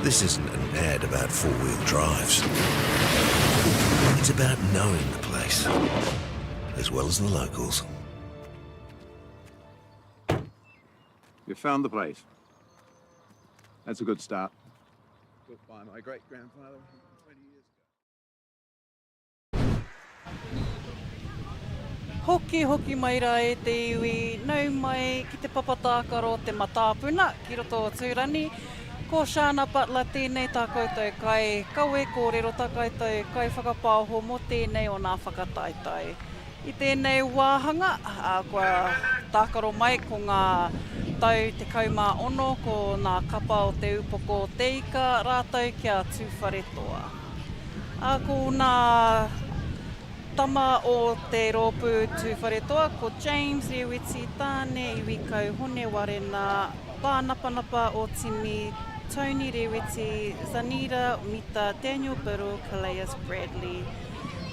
This isn't an ad about four-wheel drives. It's about knowing the place, as well as the locals. You found the place. That's a good start. Built by my great-grandfather 120 years ago. Hoki hoki mai rā e te iwi, nau mai ki te papa tākaro o te Matāpuna ki roto o Tūrani. Ko Shana Butler tēnei tā koutou kai kawe kōrero, tā koutou kai whakapaoho mō tēnei o nā whakataetae. I tēnei wāhanga, ā, kua tākaro mai ko ngā tau 16 ko nā kapa o Te Upoko o Te Ika rātou ki a Tūwharetoa. Ā, ko nā tama o te rōpū Tūwharetoa ko James Rewiti, Tāne Iwikau, Hone Warena, Pānapanapa o Timi, Tony Rewiti, Zanira Mita, Daniel Biddle, Calais Bradley,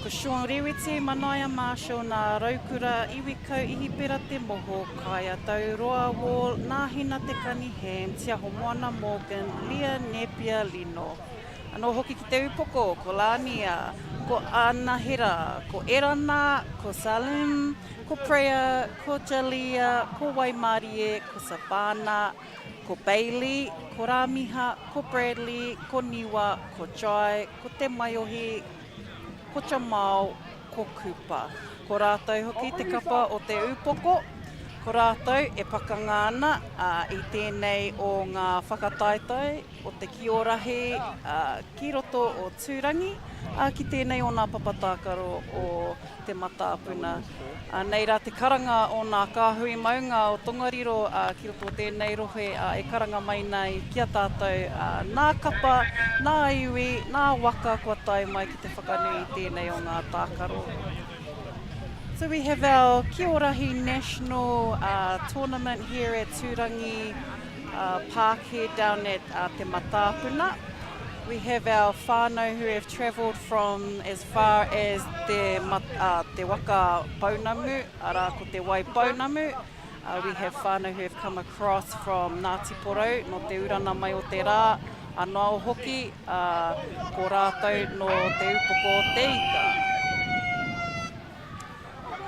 ko Sean Rewiti, Manaia Marshall, Nā Raukura, Iwikau, Ihipera Te Moho, Kaia Tauroa Wall, Nāhina Te Kani Ham, Tiahomoana Morgan, Leah Nepia Lino. Anō hoki ki te upoko, ko Lania, ko Anahera, ko Erana, ko Salim, ko Prayer, ko Jalea, ko Waimarie, ko Savana, ko Bailey, ko Ramiha, ko Bradley, ko Niwa, ko Jai, ko Te Maiohi, ko Jamal, ko Cooper. Ko rātou hoki te kapa o te upoko, ko rātou e pakanga ana i tēnei o ngā whakataetae o te kiorahi ki roto o Tūrangi, ki tēnei o nā papa tākaro o Te Matāpuna. Nei rā te karanga o nā kāhui maunga o Tongariro ki roto o tēnei rohe e karanga mai nei ki a tātou nā kapa, nā iwi, nā waka kua tae mai ki te whakanui i tēnei o ngā tākaro. So we have our Kiorahi National Tournament here at Tūrangi Park here down at Te Matāpuna. We have our whānau who have travelled from as far as te, te waka pounamu, arā ko te wai pounamu. We have whānau who have come across from Ngāti Porou, nō te urana mai o te rā, anō hoki, ko rātou nō Te Upoko o Te Ika.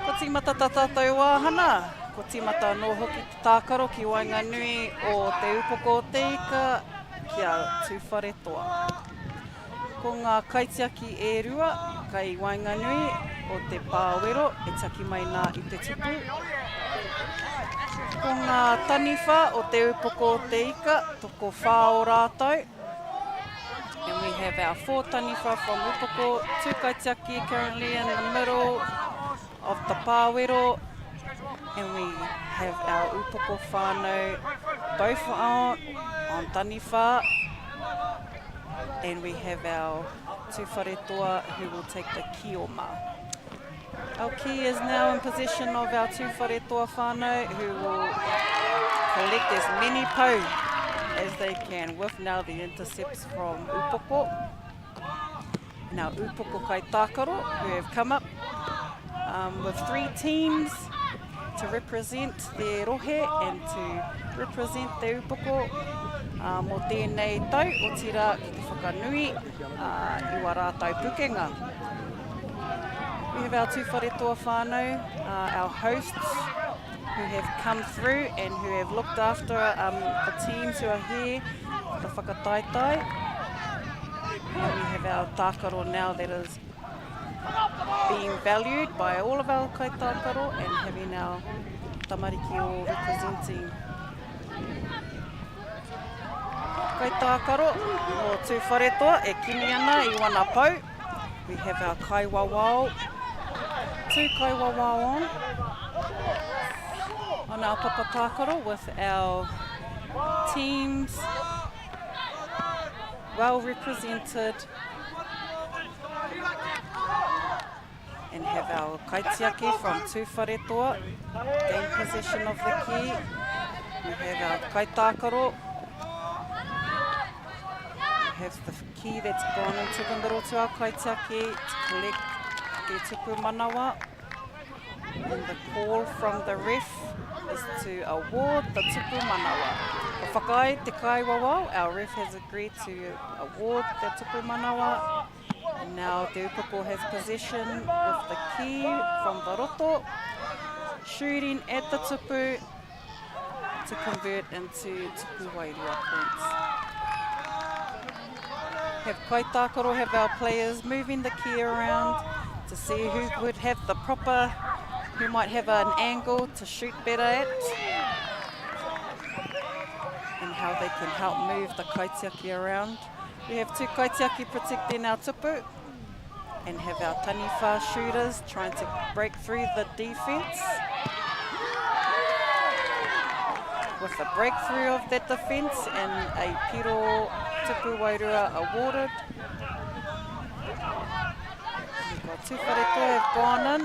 Kua tīmata tā tātou wāhana, kua tīmata anō hoki te tākaro ki waenganui o Te Upoko o Te Ika ki a Tūwharetoa. Ko ngā kaitiaki e rua kai waenganui o te pāwero e tiaki mai nā i te tupu. Ko ngā taniwha o Te Upoko o Te Ika, tokowhā o rātou. And we have our four taniwha from Upoko, two kaitiaki currently in the middle of the pāwero. And we have our Upoko whānau both on, on taniwha. And we have our Tūwharetoa who will take the kioma. Our key is now in possession of our Tūwharetoa whānau who will collect as many pou as they can with now the intercepts from Upoko. And our Upoko Kaitākaro who have come up um, with three teams to represent their rohe and to represent te upoko uh, mō tēnei tau, otirā ki te whakanui uh, i wā rātou pukenga. We have our Tūwharetoa whānau, uh, our hosts who have come through and who have looked after um, the teams who are here, the whakataetae. And we have our tākaro now that is being valued by all of our kaitākaro and having our tamariki all representing. Kaitākaro o Tūwharetoa e kimi ana i wana pou. We have our kaiwawao, two kaiwawao on, on our papa tākaro with our teams well represented and have our kaitiaki from Tūwharetoa gain possession of the key. We have our kaitākaro. We have the key that's gone into the middle to our kaitiaki to collect their tupu manawa. And the call from the ref is to award the tupu manawa. Ka whakaae te kaiwawao, our ref has agreed to award the tupu manawa. And now Te Upoko has possession with the key from the roto, shooting at the tupu to convert into tupu wairua points. Have kaitākaro, have our players moving the key around to see who would have the proper, who might have an angle to shoot better at, and how they can help move the kaitiaki around. We have two kaitiaki protecting our tupu and have our taniwha shooters trying to break through the defense. with a breakthrough of that defence and a piro tupu wairua awarded. We've got Tūwharetoa have gone in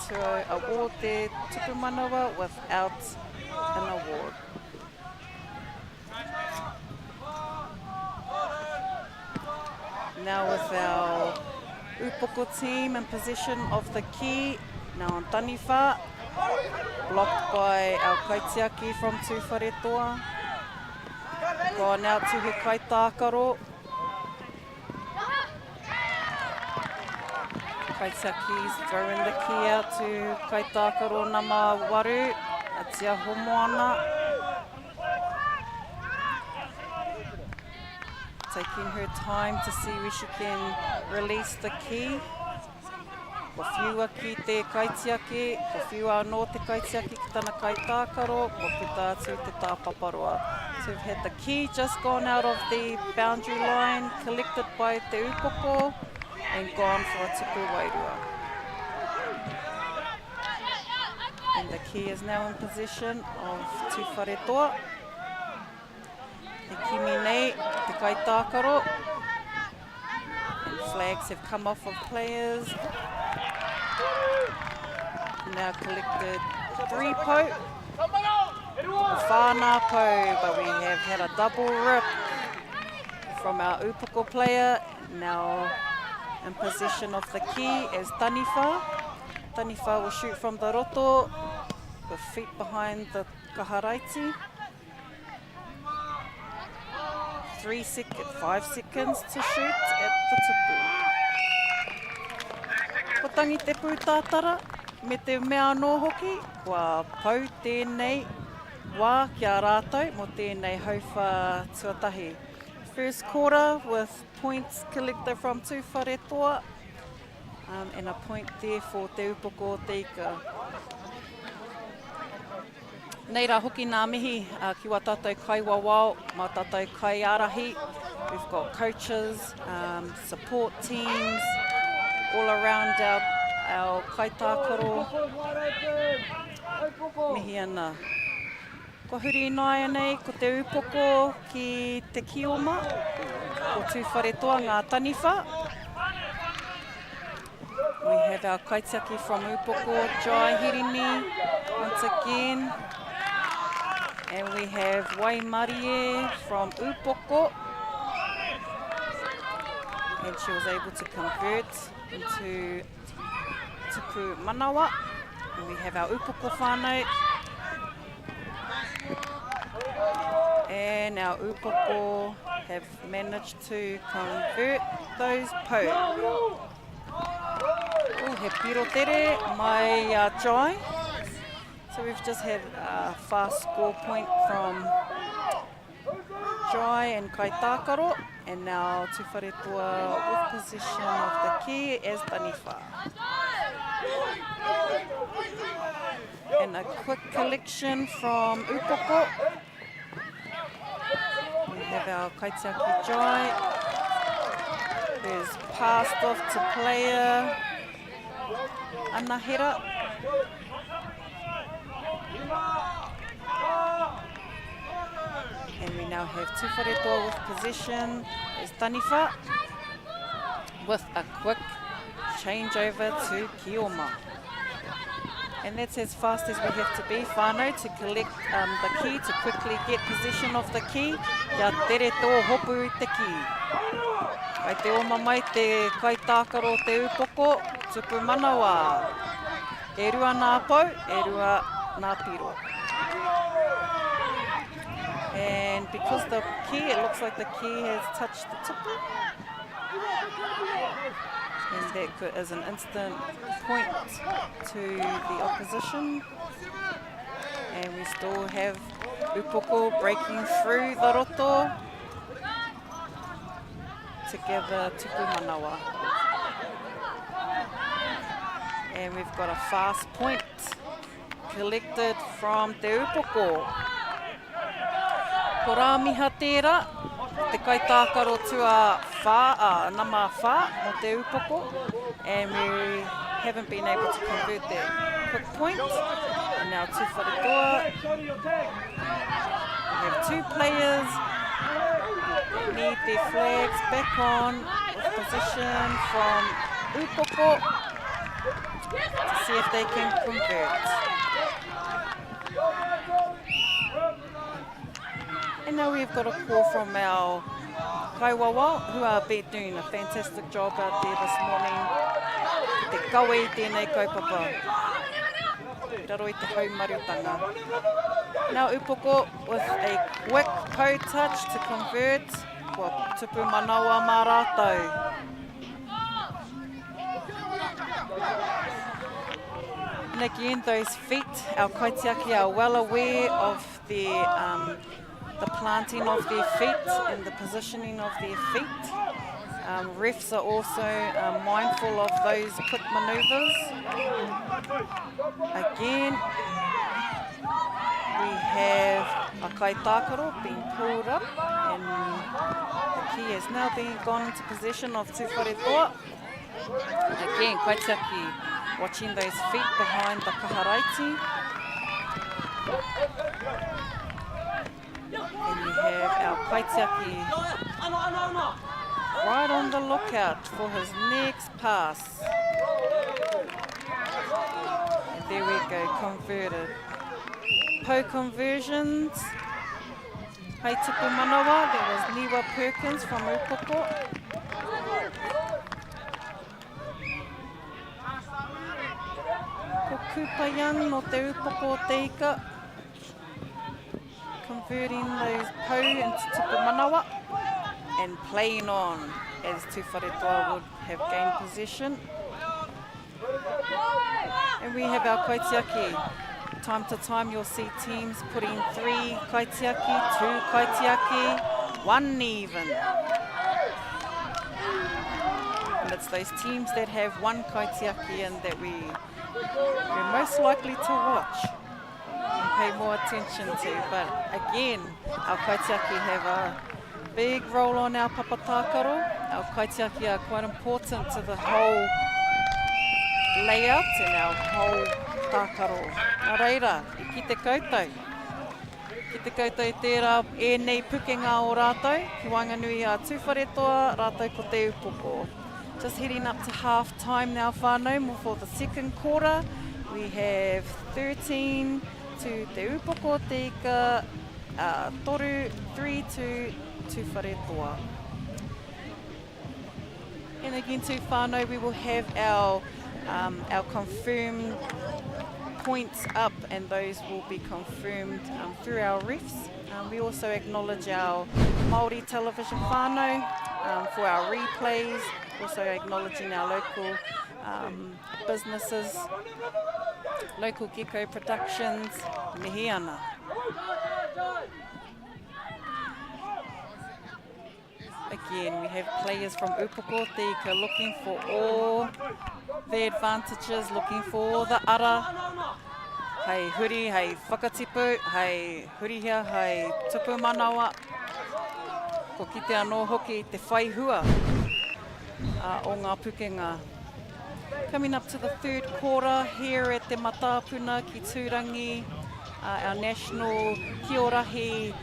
to award their tupu manawa without an award. Now with our Upoko team in possession of the key, now on Taniwha, blocked by our kaitiaki from Tūwharetoa. Gone out to he kaitākaro. Kaitiaki's throwing the key out to kaitākaro nama waru, Atia Homoana. Taking her time to see where she can release the key. Kua whiua ki te kaitiaki, kua whiua anō te kaitiaki ki tana kaitākaro, kua puta atu te tāpaparoa. So we've had the key just gone out of the boundary line, collected by Te Upoko, and gone for a tupu wairua. And the key is now in possession of Tūwharetoa. E kimi nei te kaitākaro. And flags have come off of players. Now collected three pou. Whānā pou, but we have had a double rip from our upoko player. Now in possession of the key is Taniwha. Taniwha will shoot from the roto with feet behind the kaharaiti. Three second, five seconds to shoot at the tupu. Ko tangi te pūtātara, me te mea anō hoki, kua pau tēnei wā ki a rātou mō tēnei hauwhā tuatahi. First quarter with points collected from Tūwharetoa um, and a point there for Te Upoko o Te Ika. Nei rā hoki nā mihi uh, ki wā tātou kaiwawao, mā tātou kaiārahi. We've got coaches, um, support teams, all around our, our kaitākaro. Mihi ana. Kua huri ināianei ko te upoko ki te kioma, ko Tūwharetoa ngā taniwha. We have our kaitiaki from Upoko, Jai Hirini, once again. And we have Waimarie from Upoko. And she was able to convert into Tupu Manawa. And we have our Upoko whānau. And our upoko have managed to convert those pou. Oh, he piro tere mai a Jai. So we've just had a fast score point from Jai and Kaitākaro. And now Tūwharetoa with possession of the key as Taniwha. And a quick collection from Upoko. We have our Kaitiaki Jai, who's passed off to player Anahera. And we now have Tūwharetoa with possession as Taniwha with a quick changeover to Kioma. And that's as fast as we have to be, whānau, to collect um, the key, to quickly get possession of the key. Kia tere tō hopu i te key. Kai te oma mai te kaitākaro te upoko, tupu manawa. E rua nā pou, e rua nā piro. And because the key, it looks like the key has touched the tupu. And that could, is an instant point to the opposition. And we still have Upoko breaking through the roto to give a tupu manawa. And we've got a fast point collected from Te Upoko. Ko Rāmiha tērā, te kaitākaro tua whā, uh, nama whā mō Te Upoko, and we haven't been able to convert that quick point. And now Tūwharetoa. have two players that need their flags back on with position from Upoko to see if they can convert. And now we've got a call from our kaiwawa, who are be doing a fantastic job out there this morning. Te kawe i tēnei kaupapa. Raro i te haumarutanga. Now Upoko with a quick toe touch to convert. Kua tupu manawa mā rātou. And again, those feet, our kaitiaki are well aware of the, um, the planting of their feet and the positioning of their feet. Um, refs are also um, mindful of those quick maneuvers. Again, we have a kaitākaro being pulled up and the key has now been gone into possession of Tūwharetoa. Again, kaitiaki watching those feet behind the kaharaiti. And you have our kaitiaki right on the lookout for his next pass. And there we go, converted. Po conversions. Hei tupu manawa, there was Niwa Perkins from Upoko. Ko Kupa Young no Te Upoko o Te Ika. Converting those pou into tupu manawa and playing on as Tūwharetoa would have gained possession. And we have our kaitiaki. Time to time you'll see teams putting three kaitiaki, two kaitiaki, one even. And it's those teams that have one kaitiaki in that we, we're most likely to watch and pay more attention to. But again, our kaitiaki have a big role on our papatākaro. Our kaitiaki are quite important to the whole layout and our whole tākaro. Nā reira, i kite koutou. Kite koutou i tērā ēnei pukenga o rātou, ki waenganui a Tūwharetoa, rātou ko Te Upoko. Just heading up to half time now whānau for the second quarter. We have 13 to Te Upoko o Te Ika, uh, toru, 3 to Tūwharetoa. And again too whānau, we will have our, um, our confirmed points up and those will be confirmed um, through our refs. Um, we also acknowledge our Māori television whānau um, for our replays, also acknowledging our local um, businesses, local gecko productions, mihi ana. Again, we have players from Upoko Te Ika looking for all the advantages, looking for the ara. Hei huri, hei whakatipu, hei hurihia, hei tupu manawa. Ko kite anō hoki te whai hua uh, o ngā pukenga. Coming up to the third quarter here at Te Matāpuna ki Tūrangi, uh, our national Kiorahi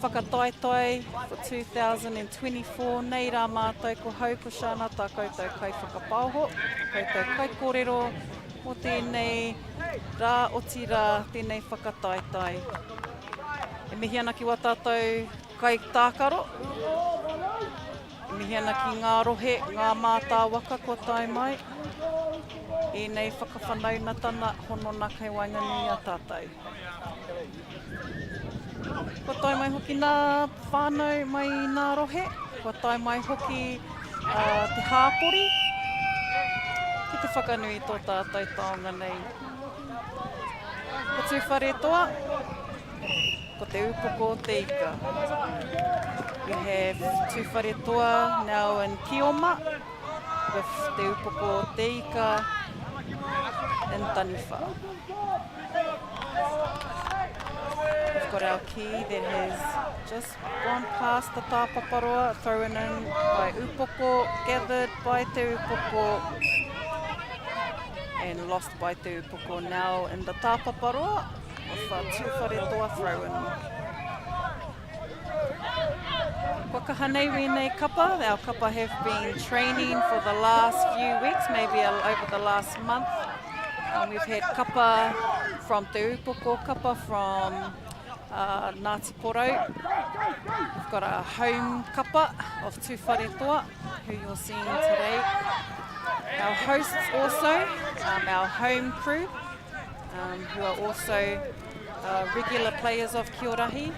whakataetae for 2024. Nei rā mātou ko Hau, ko Shana, tā koutou kaiwhakapaoho, koutou kaikōrero mō tēnei rā, otirā, tēnei whakataetae. E mihi ana ki wā tātou kaitākaro. E mihi ana ki ngā rohe, ngā mātāwaka kua tae mai. Ēnei whakawhanaunatana honona kei waenganui i a tātou. Kua tae mai hoki nā whānau mai i nā rohe, kua tae mai hoki uh, te hāpori ki te whakanui i tō tātou taonga nei. Ko Tūwharetoa, ko te upoko o te ika. We have Tūwharetoa now in Kioma with te upoko o te ika in Taniwha. We've got our key that has just gone past the tāpaparoa, thrown in by Upoko, gathered by Te Upoko, and lost by Te Upoko now in the tāpaparoa with a Tūwharetoa throw in. kaha nei wēnei kapa. Our kapa have been training for the last few weeks, maybe over the last month. Um, we've had kapa from Te Upoko, kapa from uh, Ngāti Porou. We've got a home kapa of Tūwharetoa, who you're seeing today. Our hosts also, um, our home crew, um, who are also uh, regular players of Kiorahi.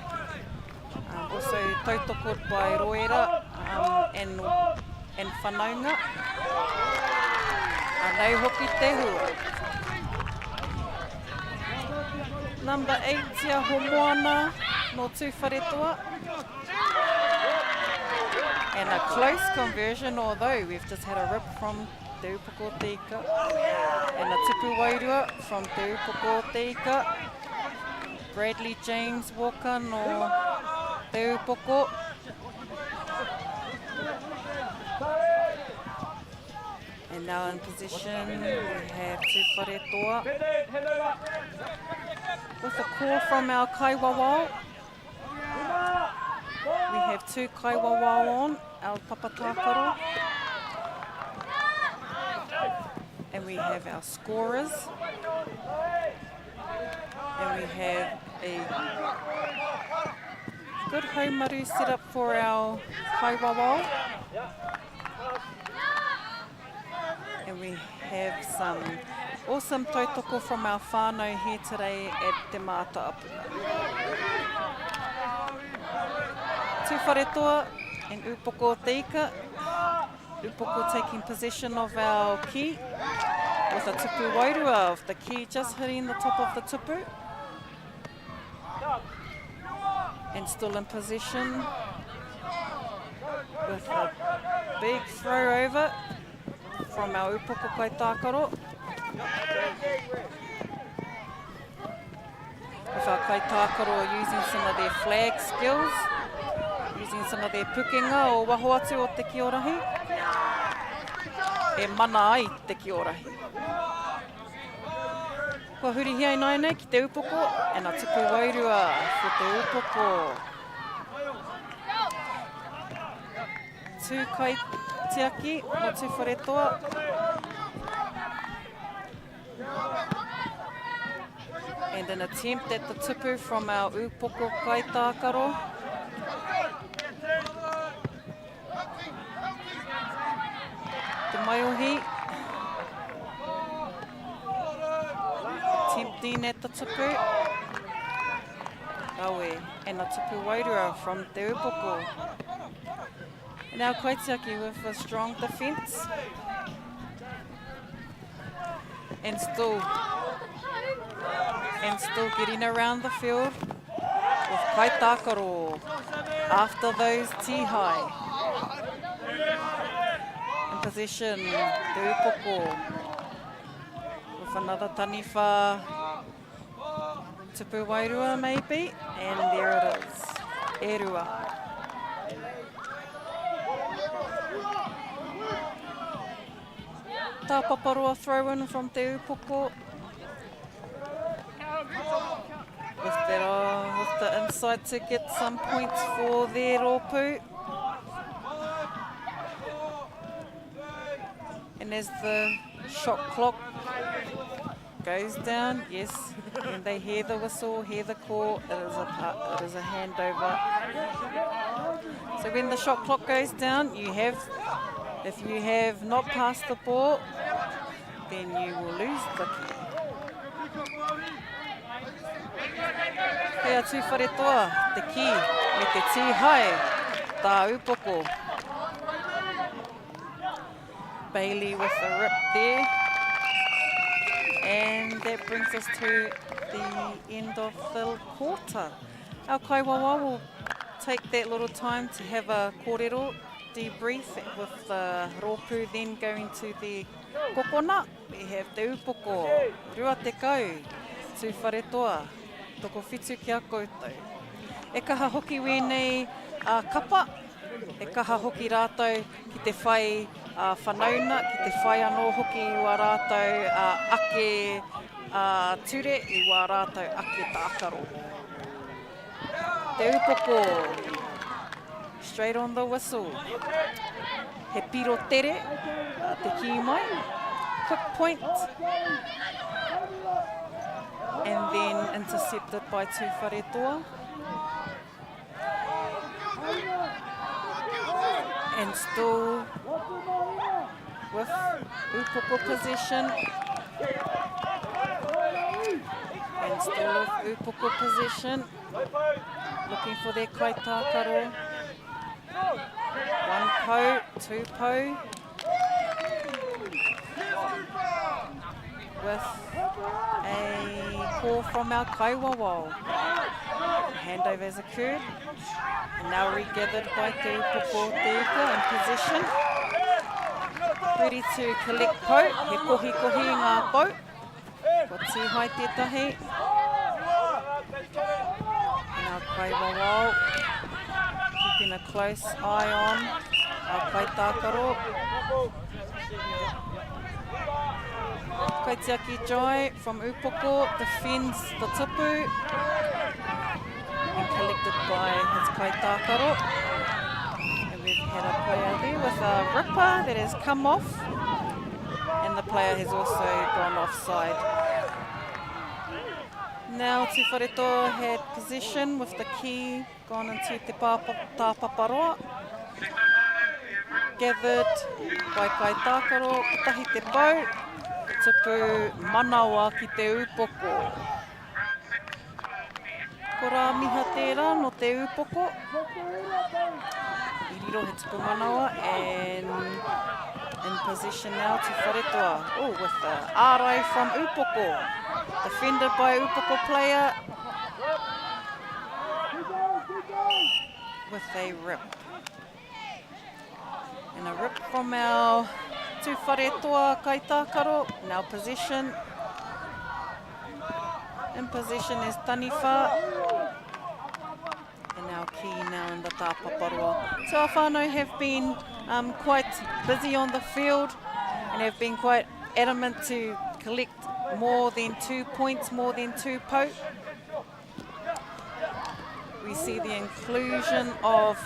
Um, also tautoko by Roera um, and, and whanaunga. Anei hoki te hua. Number 8, Tia Homoana no Tūwharetoa. And a close conversion, although we've just had a rip from Te Upoko o Te Ika. And a tupu wairua from Te Upoko o Te Ika. Bradley James Walker no Te Upoko. And now in position we have Tūwharetoa with a call from our kaiwawao. We have two kaiwawao on our papatākaro. And we have our scorers. And we have a good haumaru set up for our kaiwawao. And we have some awesome tautoko from our whānau here today at Te Mātāpuna. Tūwharetoa and Upoko o Te Ika. Upoko taking possession of our key with a tupu wairua of the key just hitting the top of the tupu. And still in possession with a big throw over from our upoko kaitākaro. With our kaitākaro using some of their flag skills, using some of their pukenga o waho atu o te kiorahi, e mana ai te kiorahi. Kua hurihia ināianei ki te upoko, and a tupu wairua for te upoko. Tū kaitiaki mo Tūwharetoa. And an attempt at the tupu from our upoko kaitākaro. Te maiohi. Attempting at the tupu. Rawe. And a tupu wairua from Te Upoko. And now Kaitiaki with a strong defence. And still, and still getting around the field with Kaitākaro after those tihai. In possession, Te Upoko with another taniwha tupu wairua maybe, and there it is, e rua. Tā Paparoa throw in from Te Upoko. With, that, uh, with the inside to get some points for their rōpū. And as the shot clock goes down, yes, and they hear the whistle, hear the call, it is a, it is a handover. So when the shot clock goes down, you have, if you have not passed the ball, then you will lose the key. Kei a Tūwharetoa te kī me te tīhae tā upoko. Bailey with the rip there. And that brings us to the end of the quarter. Our kaiwawa will take that little time to have a kōrero debrief with the rōpū then going to the kokona. We have Te Upoko, 20, Tūwharetoa, tokowhitu ki a koutou. E kaha hoki wēnei uh, kapa, e kaha hoki rātou ki te whai uh, whanauna, ki te whai anō hoki i wā rātou uh, ake uh, ture, i wā rātou ake tākaro. Te Upoko. Straight on the whistle. He piro tere te kī mai. Quick point. And then intercepted by Tūwharetoa. And still with upoko possession. And still with upoko possession. Looking for their kaitākaro. One pou, two pou. With a call from our kaiwawao. Handover has occurred. And now regathered by Te Upoko Te Ika in possession. Ready to collect pou. He kohi kohi ngā pou. Kua tīhae tētahi. Now Kaiwawao keeping a close eye on our kaitākaro. Kaitiaki Jai from Upoko defends the tupu and collected by his kaitākaro. And we've had a player there with a ripper that has come off. And the player has also gone offside. Now Tūwharetoa had possession with the key gone into Te Tāpaparoa. Gathered by Kaitākaro, kotahi te pou, tupu manawa ki te upoko. Ko Rāmiha tērā nō te upoko. I riro he tupu manawa and in possession now to Wharetoa. Oh, with the ārai from Upoko. Defended by Upoko player. With a rip. And a rip from our Tūwharetoa kaitākaro. Now possession. In possession is Taniwha. And our key now in the tāpaparoa. So our whānau have been um, quite busy on the field and have been quite adamant to collect more than two points, more than two po. We see the inclusion of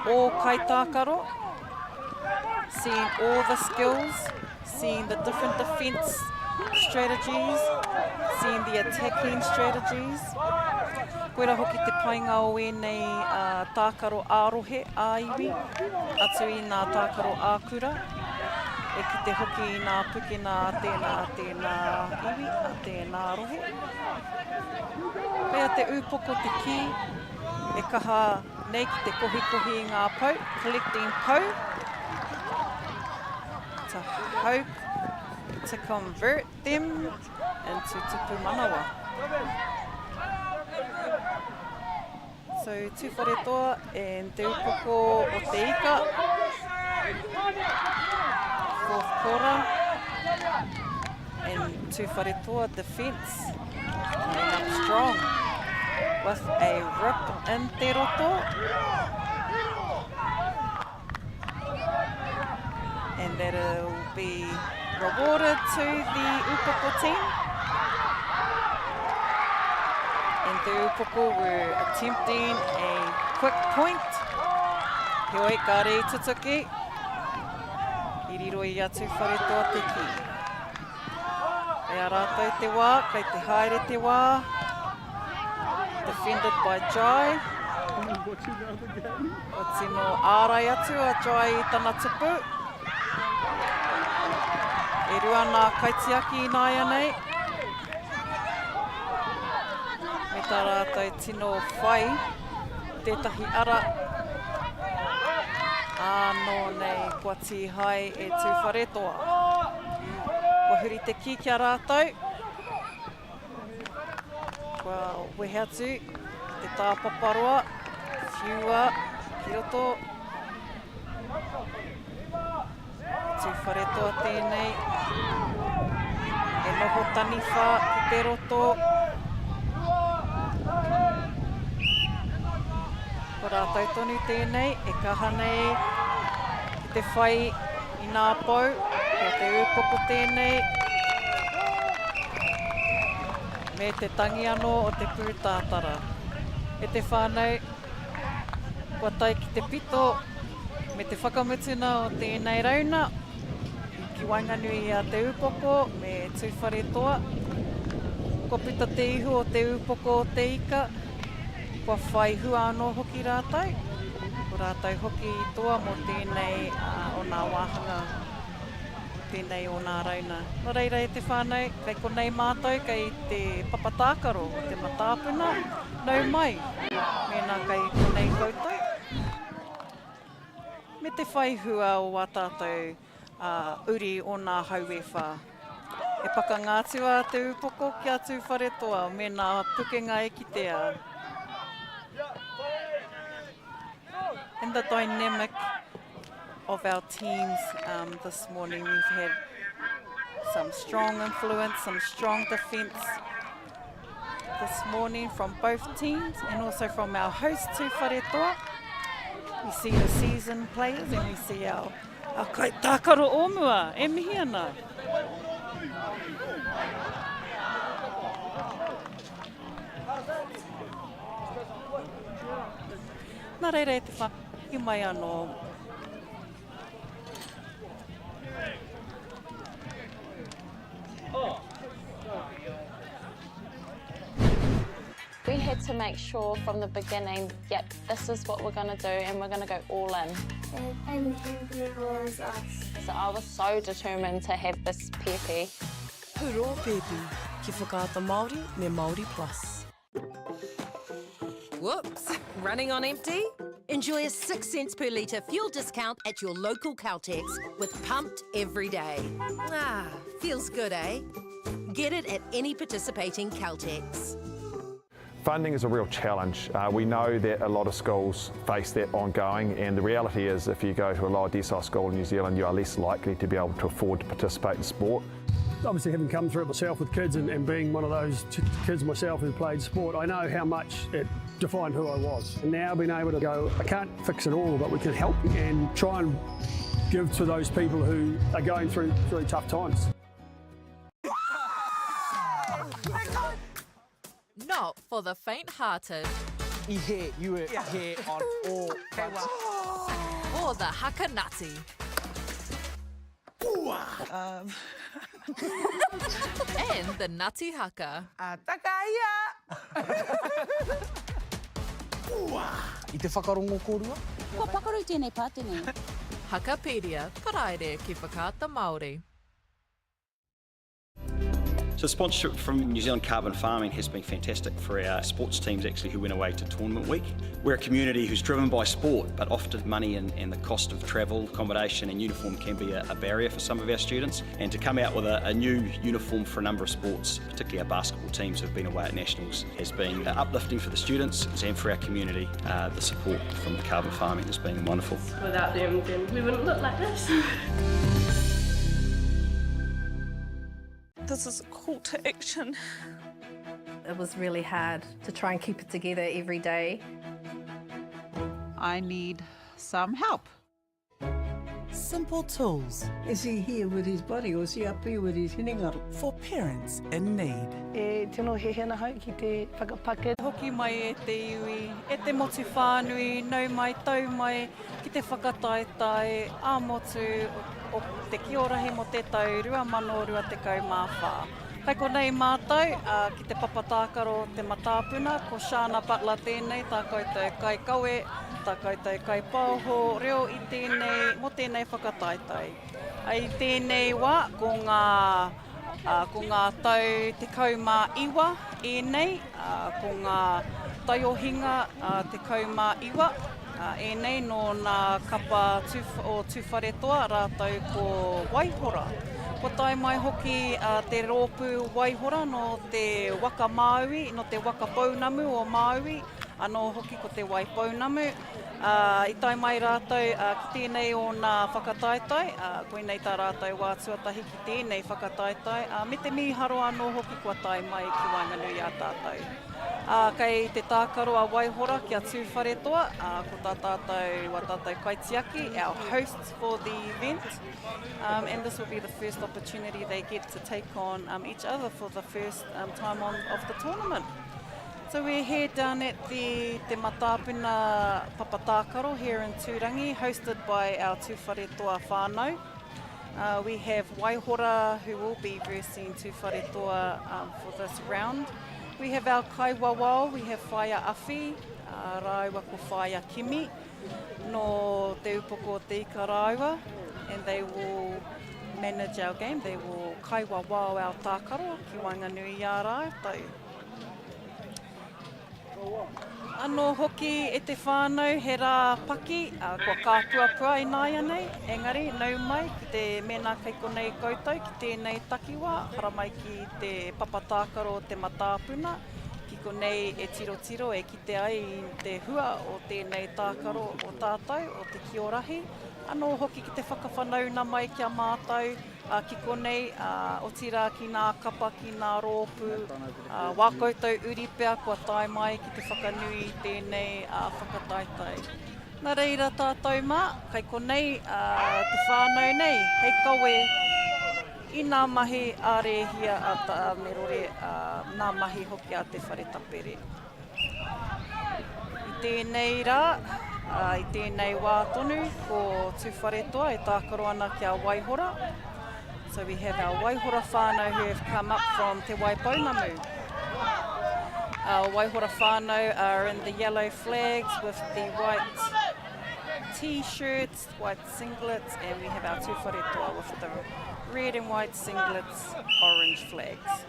all kaitākaro, seeing all the skills, seeing the different defense strategies, seeing the attacking strategies. Koira hoki te painga o ēnei uh, tākaro ā-rohe, ā-iwi, atu i nā tākaro ā-kura, e kite hoki i nā pukena a tēnā, a tēnā iwi, a tēnā rohe. Kei a te ūpoko te kī, e kaha nei ki te kohikohi i ngā pou, collecting pou, to hope to convert them into tupu manawa. So Tūwharetoa and Te Upoko o Te Ika, fourth quarter, and Tūwharetoa defence coming up strong with a rip in te roto. And that'll be rewarded to the Upoko team. And the Upoko were attempting a quick point. Heoi, kāre i tutuki. I riro i a Tūwharetoa te kī. Kei a rātou te wā, kei te haere te wā. Defended by Jai. Kua tino ārai atu a Jai i tana tupu. E rua nā kaitiaki ināianei. Me tā rātou tino whai tētahi ara. Ānō nei kua tīhae e Tūwharetoa. Kua huri te kī ki a rātou. Kua wehe atu te tāpaparoa, whiua ki roto. Tūwharetoa tēnei. E noho taniwha ki te roto. Ko rātou tonu tēnei e kaha nei ki te whai i nā pou, ko te ūpoko tēnei, me te tangi anō o te pūtātara. E te whānau, Kua tae ki te pito me te whakamutuna o tēnei rauna ki waenganui i a Te Upoko me Tūwharetoa. Kua puta te ihu o Te Upoko o Te Ika, kua whai hua anō hoki rātou. Ko rātou hoki i toa mō tēnei o nā wāhanga, tēnei o nā rauna. Nō reira e te whānau, kei konei mātou kei te papa tākaro o Te Matāpuna. Nau mai, mēnā kei konei koutou, me te whai hua o wā tātou uri o nā hau e whā. E pakanga atu a Te Upoko ki a Tūwharetoa me nā pukenga e kitea. And the dynamic of our teams um, this morning, we've had some strong influence, some strong defence this morning from both teams and also from our host Tūwharetoa. We see the seasoned players and we see our, our kaitākaro o mua e mihi ana. Nā reira e te whai mai anō. We had to make sure from the beginning, yep, this is what we're going to do and we're going to go all in. And who was us. So I was so determined to have this pēpi. Hurō pēpi, ki Whakaata Māori me Māori Plus. Whoops, running on empty? Enjoy a 6 cents per litre fuel discount at your local Caltex with Pumped Every Day. Ah, feels good, eh? Get it at any participating Caltex. Funding is a real challenge. Uh, we know that a lot of schools face that ongoing, and the reality is if you go to a lower decile school in New Zealand, you are less likely to be able to afford to participate in sport. Obviously, having come through it myself with kids and, and being one of those kids myself who played sport, I know how much it defined who I was. And now being able to go, I can't fix it all, but we can help and try and give to those people who are going through, through tough times. Not for the faint-hearted. I hē, you were yeah. hē on all fronts. Or the haka nutty. Um. and the nutty haka. Takaia! I te whakarongo kōrua? Kua pakaru tēnei pātene. Hakapedia, Paraire ki Whakaata Māori. So sponsorship from New Zealand Carbon Farming has been fantastic for our sports teams actually who went away to tournament week. We're a community who's driven by sport, but often money and, and the cost of travel, accommodation and uniform can be a, a barrier for some of our students. And to come out with a, a new uniform for a number of sports, particularly our basketball teams who've been away at nationals, has been uplifting for the students and for our community. Uh, the support from Carbon Farming has been wonderful. Without them, then we wouldn't look like this. This is a call to action. It was really hard to try and keep it together every day. I need some help. Simple tools. Is he here with his body or is he up here with his hinengaro? For parents in need. E tino hiahia ana ahau ki te whakapakari. Hoki mai e te iwi, e te motu whānui, nau mai, tau mai ki te whakataetae ā-motu o Te Kiorahi mō te tau 2024. Kai konei mātou ki te papa tākaro o Te Matāpuna, ko Shana Butler tēnei, tā koutou kaikawe, tā koutou kaipaoho reo i tēnei, mō tēnei whakataetae. I tēnei wā, ko ngā, ko ngā tau 19 ēnei, ko ngā taiohinga 19, Ēnei nō nā kapa o Tūwharetoa rātou ko Waihora. Kua tae mai hoki te rōpū Waihora nō te waka Māui, nō te waka pounamu o Māui, anō hoki ko Te Wai Pounamu. I tae mai rātou ki tēnei o nā whakataetae, koinei tā rātou wā tuatahi ki tēnei whakataetae, me te mīharo anō hoki kua tae mai ki waenganui i a tātou. Ā, kei te tākaro a Waihora ki a Tūwharetoa, ā, ko tā tātou, wā tātou kaitiaki, our hosts for the event, um, and this will be the first opportunity they get to take on um, each other for the first um, time on, of the tournament. So we're here down at the Te Matāpuna Papatākaro here in Tūrangi, hosted by our Tūwharetoa whānau. Uh, we have Waihora who will be versing Tūwharetoa um, for this round. We have our Kaiwawao, we have Whaea Awhi, uh, rāua ko Whaea Kimi, no Te Upoko o Te Ika rāua, and they will manage our game. They will kaiwawao our tākaro ki waenganui i a rātou. Anō hoki e te whānau he rā paki, ā, kua kāpuapua ināianei, engari nau mai ki te mēnā kei konei koutou ki tēnei takiwā, haramai ki te papa tākaro o Te Matāpuna, ki konei e tirotiro, e kite ai i te hua o tēnei tākaro o tātou, o Te Kiorahi, anō hoki ki te whakawhanauna mai ki a mātou, ā, ki konei, ā, otirā ki nā kapa, ki nā rōpū, ā, wā koutou uri pea kua tae mai ki te whakanui i tēnei, ā, whakataetae. Nā reira tātou mā, kai konei, ā, te whānau nei hei kawe i nā mahi a Rēhia, a Tā Merore, ā, nā mahi hoki a Te Whare Tapere. I tēnei rā, ā, i tēnei wā tonu, ko Tūwharetoa e tākaro ana ki a Waihora. So we have our Waihora whānau who have come up from Te Waipounamu. Our Waihora whānau are in the yellow flags with the white t-shirts, white singlets, and we have our Tūwharetoa with the red and white singlets, orange flags.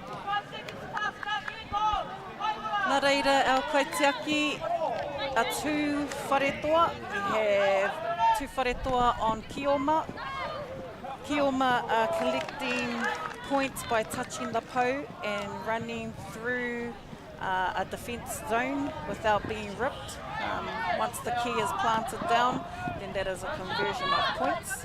Nā reira, our kaitiaki, a Tūwharetoa, we have Tūwharetoa on Kioma. Kioma are collecting points by touching the pou and running through uh, a defence zone without being ripped. Um, once the key is planted down, then that is a conversion of points.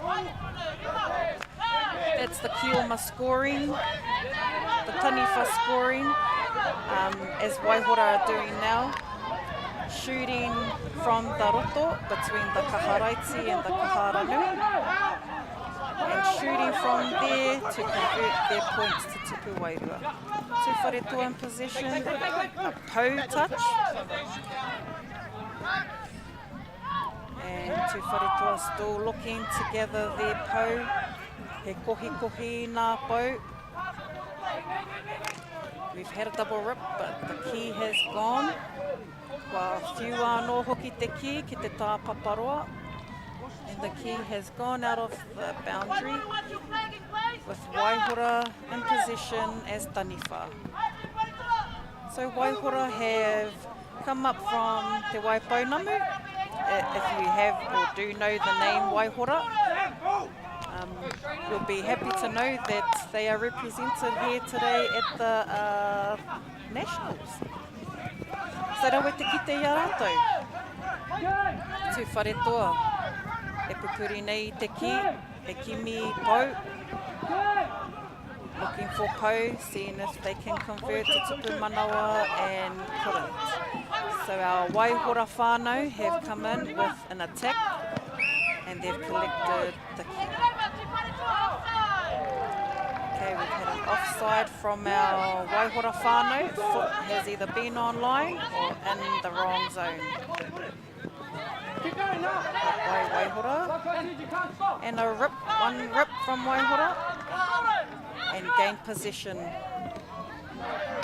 That's the Kioma scoring, the Taniwha scoring, um, as Waihora are doing now. Shooting from the roto between the Kaharaiti and the Kaharanui. And shooting from there to convert their points to Tupu Wairua. Tūwharetoa in possession, a pou touch. And Tūwharetoa still looking to gather their pou. He kohikohi nā pou. We've had a double rip, but the key has gone. Kua whiua anō hoki te kī ki te tāpaparoa. And the key has gone out of the boundary with Waihora in possession as Taniwha. So Waihora have come up from Te Waipounamu. If you have or do know the name Waihora, um, you'll be happy to know that they are represented here today at the uh, Nationals. So rawe te kite i a rātou. Tūwharetoa e pupuri nei i te ki, e kimi pou. Looking for pou, seeing if they can convert to tupu manawa and couldn't. So our Waihora whānau have come in with an attack and they've collected the key. Okay, we've had an offside from our Waihora whānau. Foot has either been on line or in the wrong zone. Up by Waihora. And a rip, one rip from Waihora. And gain possession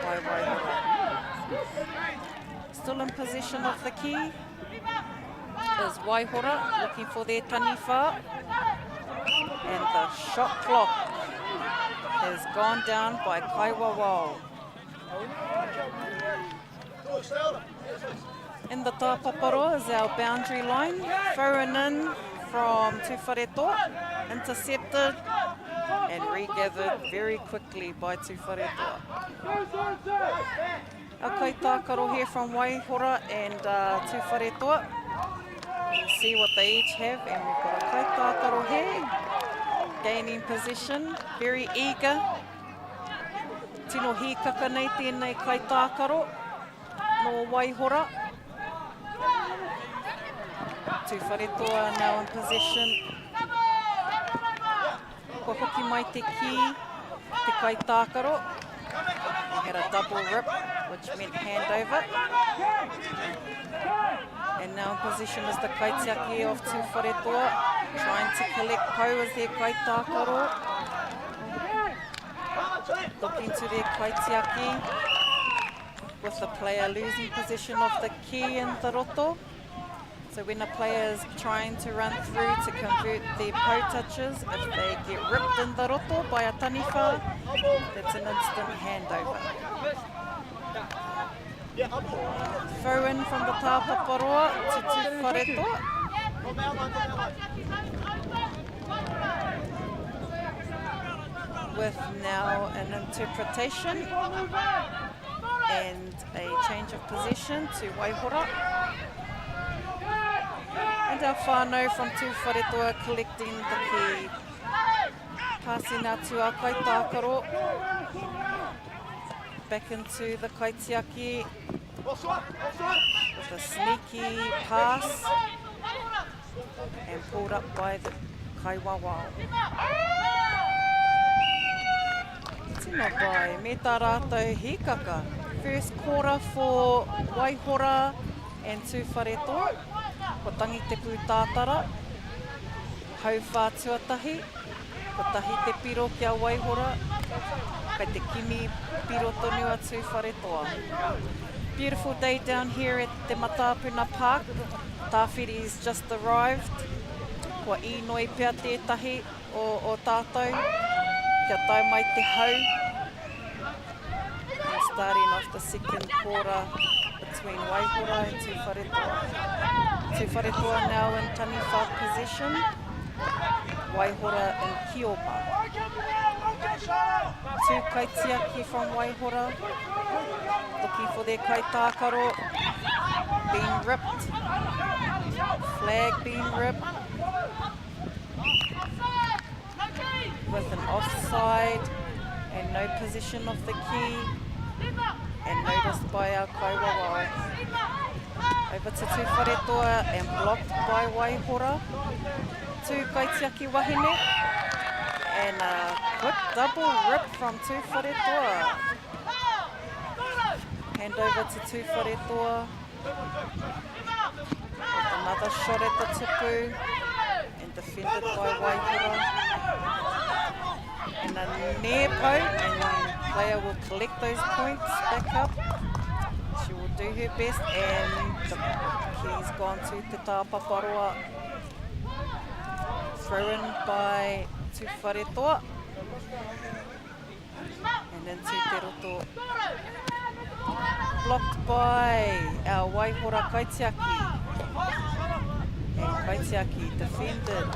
by Waihora. Still in possession of the key is Waihora, looking for their taniwha. And the shot clock has gone down by Kaiwawao. In the tāpaparoa is our boundary line. Thrown in from Tūwharetoa, intercepted and regathered very quickly by Tūwharetoa. Our kaitākaro here from Waihora and uh, Tūwharetoa. We'll see what they each have, and we've got a kaitākaro here, gaining position, very eager. Tino hīkaka nei tēnei kaitākaro nō Waihora. Tūwharetoa now in possession. Kua hoki mai te kī, te kaitākaro. had a double rip, which meant handover. And now in position is the kaitiaki of Tūwharetoa, trying to collect pau as their kaitākaro. Looking to their kaitiaki, with the player losing possession of the key in the roto. So when a player is trying to run through to convert their pou touches, if they get ripped in the roto by a taniwha, that's an instant handover. Throw in from the Tāpaparoa to Tūwharetoa. With now an interpretation and a change of possession to Waihora. And our whānau from Tūwharetoa collecting the key. Passing out to our kaitākaro. Back into the kaitiaki. With a sneaky pass. And pulled up by the kaiwawao. Tino pai, me tā rātou hīkaka. First quarter for Waihora and Tūwharetoa. Ko Tangi Te Pūtātara, hauwhā tuatahi, kotahi te piro ki a Waihora, kei te kimi piro tonu a Tūwharetoa. Beautiful day down here at Te Matāpuna Park. Tāwhiri's just arrived. Kua īnoi pea tētahi o, o tātou kia tae mai te hau. And starting off the second quarter between Waihora and Tūwharetoa. Tūwharetoa now in taniwha possession. Waihora in Kioma. Two kaitiaki from Waihora looking for their kaitākaro. Being ripped. Flag being ripped. With an offside and no position of the key. And noticed by our kaiwawao. Over to Tūwharetoa and blocked by Waihora. Tū kaitiaki wahine. And a quick double rip from Tūwharetoa. Hand over to Tūwharetoa. With another shot at the tupu and defended by Waihora. And a near poke, and the player will collect those points back up. She will do her best, and the key's gone to Te Tāpaparoa. Throw in by Tūwharetoa. And into Te Roto. Blocked by our Waihora Kaitiaki. And Kaitiaki defended.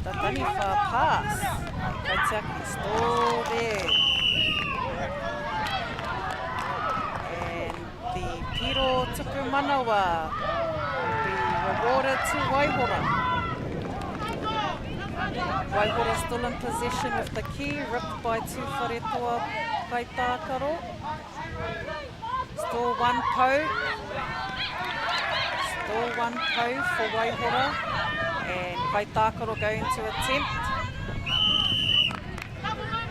The Taniwha pass. Kaitiaki still there. And the Piro Tupu Manawa will be rewarded to Waihora. Waihora still in possession with the key, ripped by Tūwharetoa Kaitākaro. Still one pou. Still one pou for Waihora. And Kaitākaro going to attempt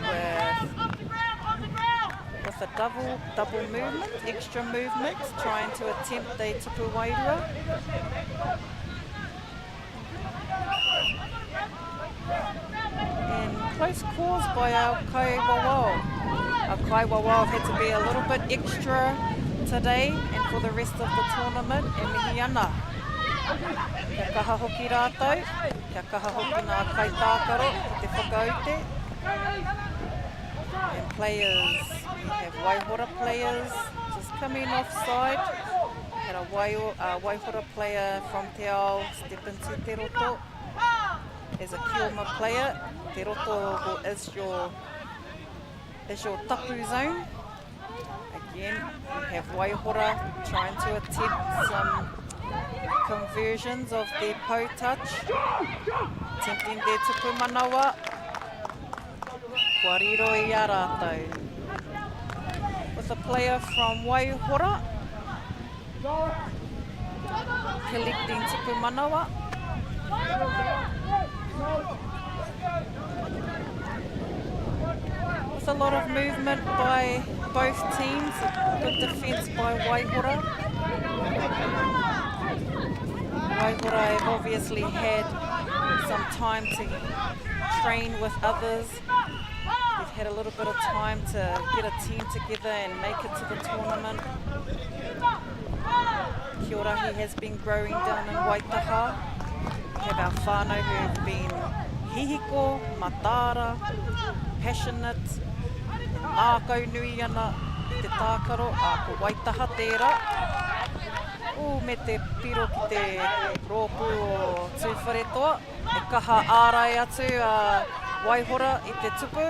with, with a double, double movement, extra movement, trying to attempt a tupu wairua. And close calls by our kaiwawao. Our kaiwawao had to be a little bit extra today and for the rest of the tournament e mihi ana. Kia kaha hoki rātou, kia kaha hoki ngā kaitākaro ki te whakaute. And players, we have Waihora players just coming offside. Had a Waihora player from Te Ao step into Te Roto. As a Kioma player, Te Roto is your, is your tapu zone. Again, we have Waihora trying to attempt some conversions of their pou touch. Attempting their tupu manawa. Kua riro i a rātou. With a player from Waihora collecting tupu manawa. With a lot of movement by both teams, good defence by Waihora. Waihora have obviously had some time to train with others. They've had a little bit of time to get a team together and make it to the tournament. Kiorahi has been growing down in Waitaha. We have our whānau who have been hihiko, mataara, passionate, ngākau nui ana i te tākaro, ā, ko Waitaha tērā. Ū, me te piro ki te rōpū o Tūwharetoa, e kaha ārai atu a Waihora i te tupu.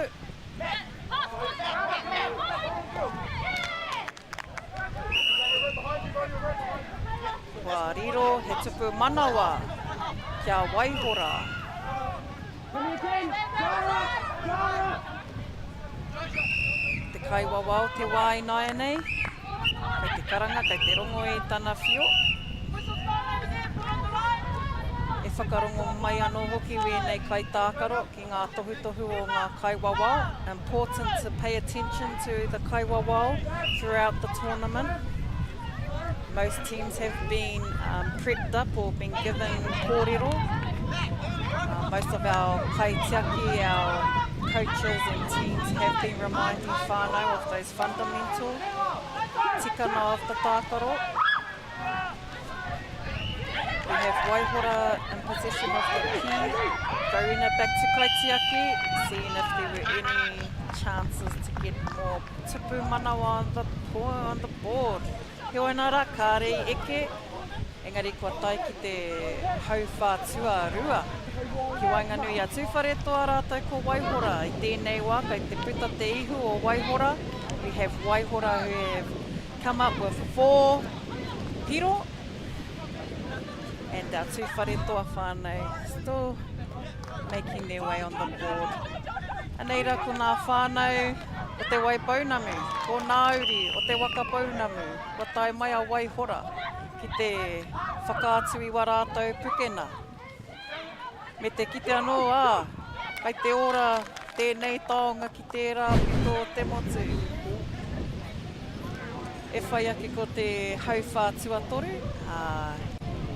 Kua riro he tupu manawa ki a Waihora. Te kaiwawao te wā ināianei. Kei te karanga, kei te rongo i tana whio. E whakarongo mai anō hoki wēnei kaitākaro ki ngā tohutohu o ngā kaiwawao. Important to pay attention to the kaiwawao throughout the tournament. Most teams have been um, prepped up or been given kōrero. Uh, most of our kaitiaki, our coaches and teams have been reminding whānau of those fundamental tikanga of the tākaro. We have Waihora in possession of the key, throwing it back to Kaitiaki, seeing if there were any chances to get more tupu manawa on the, on the board. Heoi nā rā, kāre i eke, engari kua tae ki te hauwhā tuarua. Ki waenganui i a Tūwharetoa rātou ko Waihora. I tēnei wā kei te puta te ihu o Waihora. We have Waihora who have come up with four piro and our Tūwharetoa whānau still making their way on the board. Anei rā ko ngā whānau o Te Waipounamu, ko ngā uri o Te Waka Pounamu, kua tae mai a Waihora ki te whakaatu i wā rātou pukena. Me te kite anō, ā, kei te ora tēnei taonga ki tērā pito o te motu. E whai ake ko te hauwhā tuatoru, ā,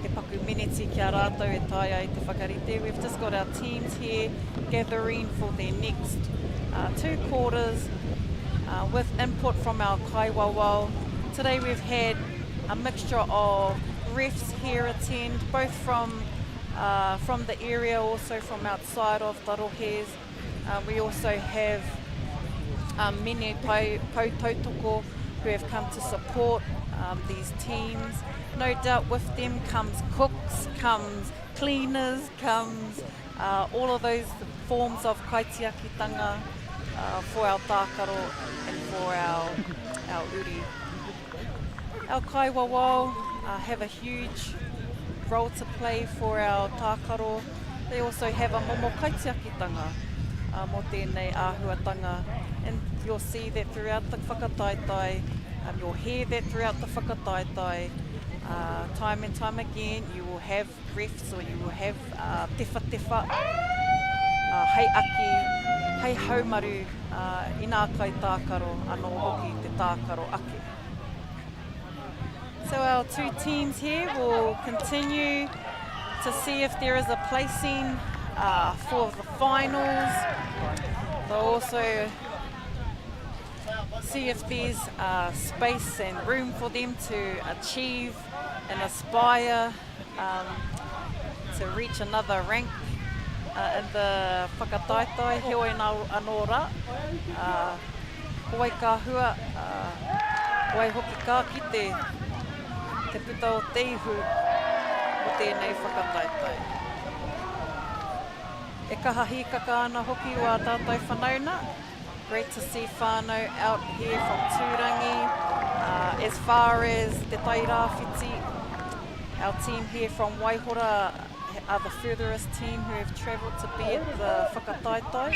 he paku meneti ki a rātou e taea ai te whakarite. We've just got our teams here gathering for their next uh, two quarters uh, with input from our kaiwawao. Today we've had a mixture of refs here attend, both from uh, from the area, also from outside of the rohes. Uh, we also have um, many pou, pou tautoko who have come to support um, these teams. No doubt with them comes cooks, comes cleaners, comes uh, all of those forms of kaitiakitanga uh, for our tākaro and for our, our uri. Our kaiwawao uh, have a huge role to play for our tākaro. They also have a momo kaitiakitanga uh, mō tēnei āhuatanga. And you'll see that throughout the whakataetae, um, you'll hear that throughout the whakataetae, uh, time and time again, you will have refs or you will have uh, tewhatewha uh, hei aki, hei haumaru uh, inā kai tākaro anō hoki te tākaro ake. So our two teams here will continue to see if there is a placing uh, for the finals. They'll also see if there's uh, space and room for them to achieve and aspire um, to reach another rank uh, in the whakataetae, heoi nā anō rā. Uh, ko wai ka hua, uh, ko wai hoki ka kite te puta o te ihu o tēnei whakataetae. E kaha hīkaka ana hoki wā tātou whanauna. Great to see whānau out here from Tūrangi, uh, as far as Te Tairāwhiti. Our team here from Waihora are the furthest team who have travelled to be at the whakataetae.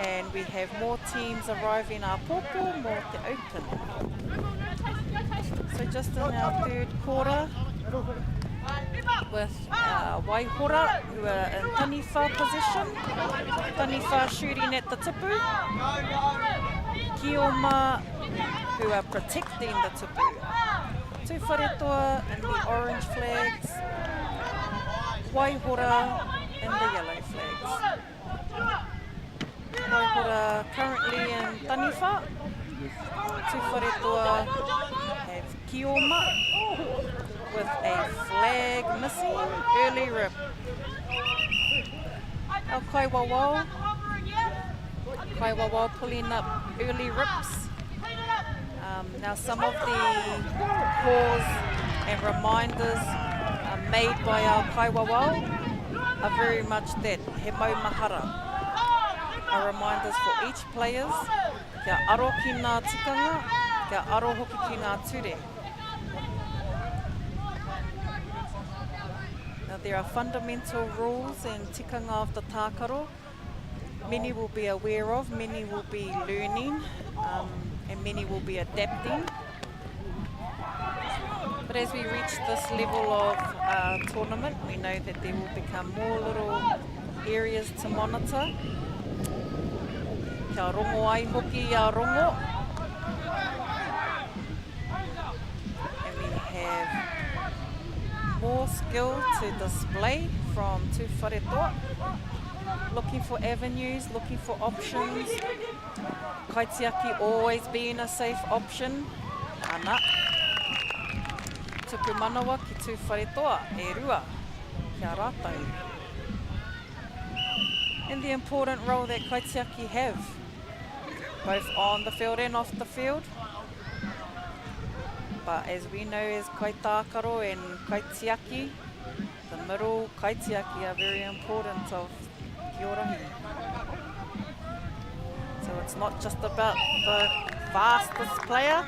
And we have more teams arriving āpōpō mō te Open. So just in our third quarter. with uh, Waihora, who are in Taniwha position. Taniwha shooting at the tupu. Kioma, who are protecting the tupu. Tūwharetoa in the orange flags. Waihora in the yellow flags. Waihora currently in Taniwha. Tūwharetoa have Kioma with a flag missing. Early rip. Our Kaiwawao. Kaiwawao pulling up early rips. Um, now some of the calls and reminders uh, made by our Kaiwawao are very much that, he maumahara. Are reminders for each players kia aro ki ngā tikanga, kia aro hoki ki ngā ture. Now there are fundamental rules and tikanga of the tākaro. Many will be aware of, many will be learning, um, and many will be adapting. But as we reach this level of uh, tournament, we know that there will become more little areas to monitor. Kia rongo ai hoki i a rongo. And we have more skill to display from Tūwharetoa. Looking for avenues, looking for options. Kaitiaki always being a safe option. Ana. Tuku manawa ki Tūwharetoa, e rua, kia rātou. And the important role that kaitiaki have, both on the field and off the field. But as we know as kaitākaro and kaitiaki, the middle kaitiaki are very important of Kiorahi. So it's not just about the fastest player.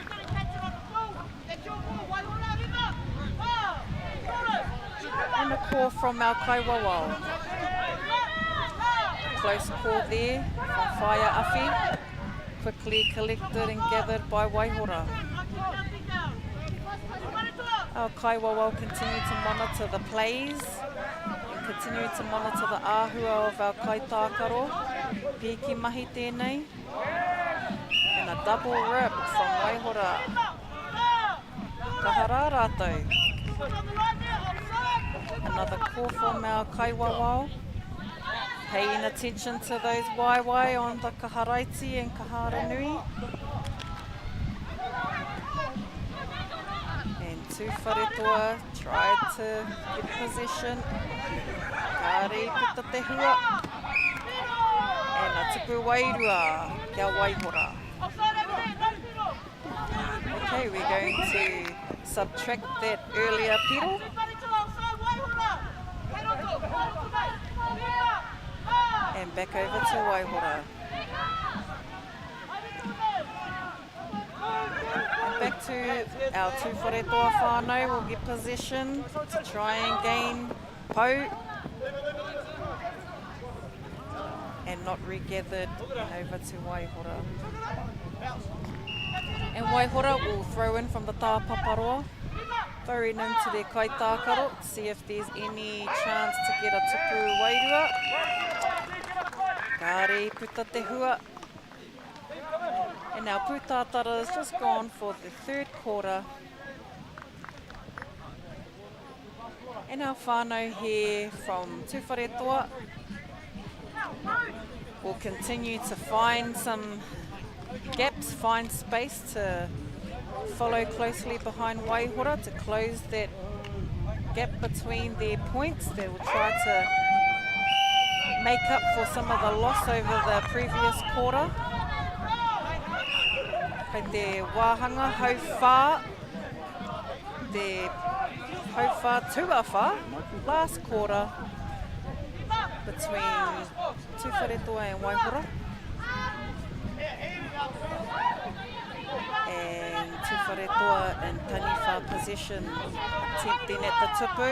And a call from our kaiwawao. Close call there from Whaea Awhi. Quickly collected and gathered by Waihora. Our kaiwawao continue to monitor the plays and continue to monitor the āhua of our kaitākaro. Pīki mahi tēnei. And a double rip from Waihora. Kaha rā rātou. Another call from our kaiwawao. Paying attention to those waewae on the Kaharaiti and Kaharanui. And Tūwharetoa tried to get possession. Kāre i puta te hua. And a tupu wairua kia Waihora. Okay, we're going to subtract that earlier pedal. And back over to Waihora. And back to our Tūwharetoa whānau will get possession to try and gain pou and not regathered and over to Waihora. And Waihora will throw in from the tāpaparoa, throwing into their kaitākaro, see if there's any chance to get a tupu wairua. Kāre i puta te hua. And now Pūtātara has just gone for the third quarter. And our whānau here from Tūwharetoa will continue to find some gaps, find space to follow closely behind Waihora to close that gap between their points. They will try to make up for some of the loss over the previous quarter. Kei te wāhanga hauwhā, te hauwhā tuawhā, last quarter between Tūwharetoa and Waihora. And Tūwharetoa in taniwha possession, attempting at the tupu.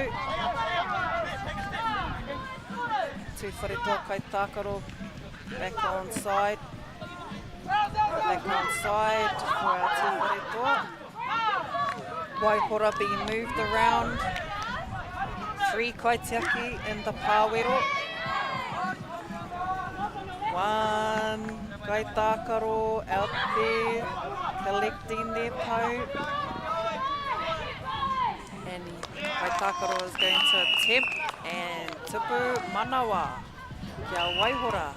Tūwharetoa kaitākaro back on side. Back on side for our Tūwharetoa. Waihora being moved around. Free kaitiaki in the pāwero. One kaitākaro out there collecting their pou. And kaitākaro is going to attempt and tupu manawa kia waihora.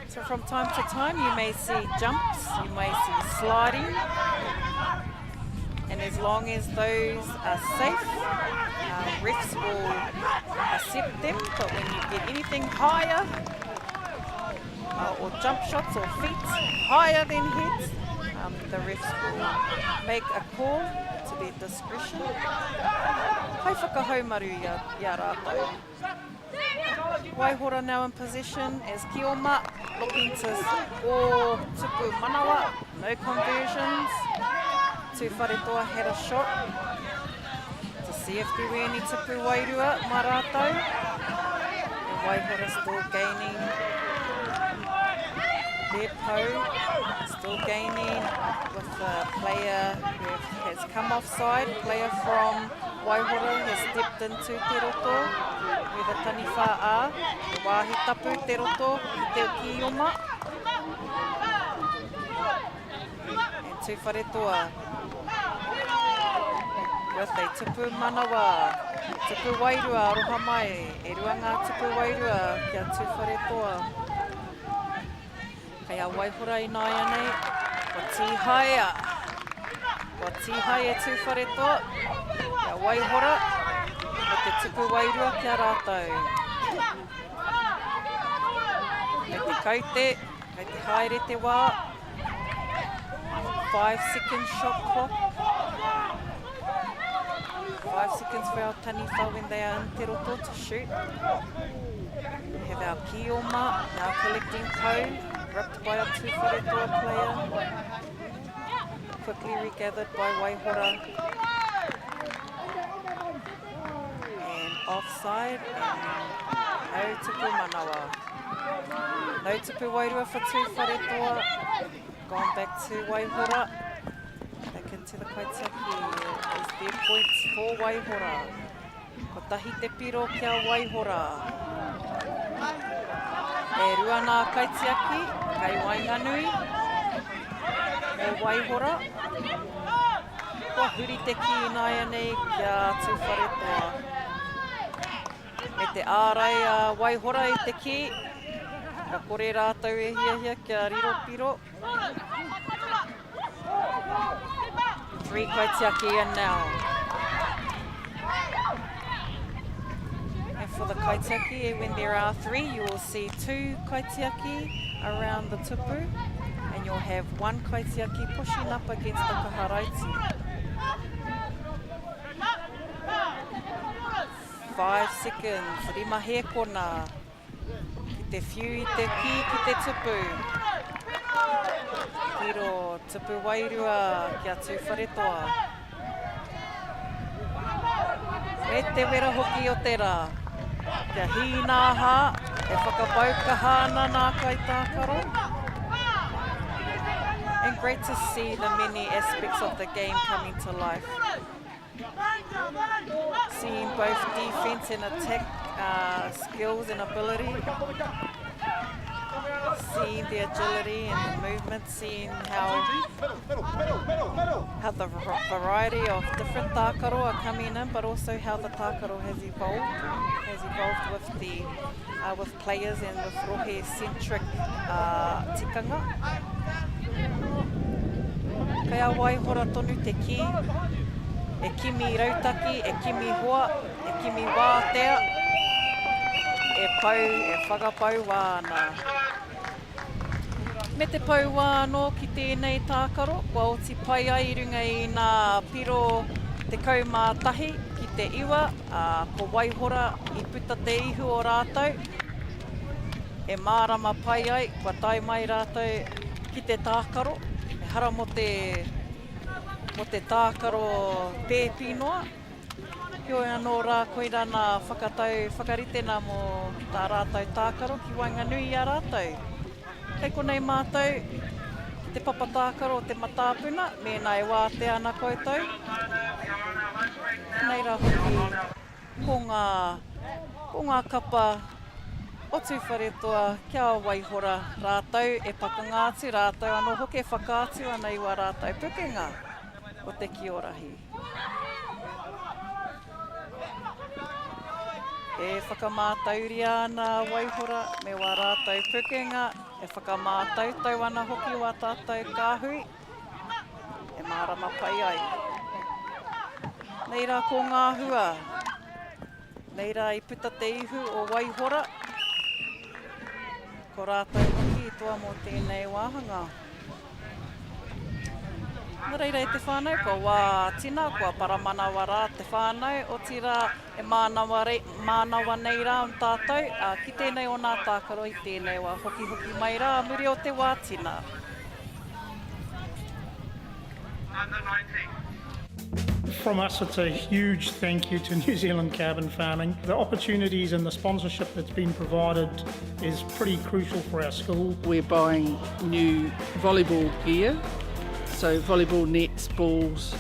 So from time to time you may see jumps, you may see sliding, and as long as those are safe, uh, refs will accept them, but when you get anything higher, uh, or jump shots or feet higher than heads, um, the refs will make a call to their discretion. Hai whakahaumaru i a, i a rātou. Waihora now in possession as Kioma looking to score Tupu Manawa. No conversions. Tūwharetoa had a shot to see if there were any Tupu Wairua mā rātou. And Waihora still gaining their pou, still gaining with the player who has come offside, player from Waihora has stepped into te roto where the taniwha are, te wāhi tapu te roto ki te Kioma. And Tūwharetoa with a tupu manawa, tupu wairua aroha mai, e rua ngā tupu wairua kia Tūwharetoa. Kei a Waihora ināianei, kua tīhaea, kua tīhae e Tūwharetoa, ki a Waihora, me te tupu wairua ki a rātou. Kei te kaute, kei te haere te wā, 5 second shot clock. 5 seconds for our taniwha when they are in te roto to shoot. We have our Kioma now collecting pou, ripped by a Tūwharetoa player. Quickly regathered by Waihora. And offside, and no tupu manawa. No tupu wairua for Tūwharetoa. Gone back to Waihora. Back into the kaitiaki is their points for Waihora. Kotahi te piro kia Waihora. E rua nā kaitiaki kei waenganui mō Waihora. Kua huri te kī ināianei kia Tūwharetoa. Me te ārai a Waihora i te kī, ka kore rātou e hiahia kia riro piro. Three kaitiaki in now. And for the kaitiaki, when there are three, you will see two kaitiaki around the tupu, and you'll have one kaitiaki pushing up against the kaharaiti. Five seconds, rima hēkona. Ki te whiu i te kī ki te tupu. Tiro, tupu wairua ki a Tūwharetoa. Me te wera hoki o te rā. Kia hīnāhā, e whakapau kaha ana nā kaitākaro. And great to see the many aspects of the game coming to life. Seeing both defense and attack uh, skills and ability. Seeing the agility and the movement, seeing how, how the variety of different tākaro are coming in, but also how the tākaro has evolved, has evolved with the uh, with players and with rohe-centric uh, tikanga. Kei a Waihora tonu te kī, e kimi rautaki, e kimi hoa, e kimi wātea, e pau, e whakapau wā ana. Me te pau wā anō ki tēnei tākaro, kua oti pai ai i runga i nā piro 11 ki te 9, ā, ko Waihora i puta te ihu o rātou, e mārama pai ai, kua tae mai rātou ki te tākaro, ehara mō te, mō te tākaro pēpi noa. Heoi anō rā, koirā nā whakatau whakaritena mō tā rātou tākaro ki waenganui i a rātou. Kei konei mātou ki te papa tākaro o te Matāpuna, mēnā e wātea ana koutou. Nei rā hoki. Ko ngā, ko ngā kapa o Tūwharetoa kia Waihora rātou e pakanga atu, rātou anō hoki e whakaatu ana i wā rātou pukenga o te kiorahi. E whakamātauria ana a Waihora me wā rātou pukenga, e whakamātautau ana hoki wā tātou kāhui. E mārama pai ai. Nei rā ko ngā hua. Nei rā i puta te ihu o Waihora. Ko rātou hoki i toa mō tēnei wāhanga. Nō reira e te whānau, kua wā tina, kua paramanawa rā te whānau, otirā e mānawa, mānawa nei rā tātou ki tēnei o nā tākaro i tēnei wā. Hokihoki mai rā muri o te wā tina. From us, it's a huge thank you to New Zealand Carbon Farming. The opportunities and the sponsorship that's been provided is pretty crucial for our school. We're buying new volleyball gear, so volleyball nets, balls,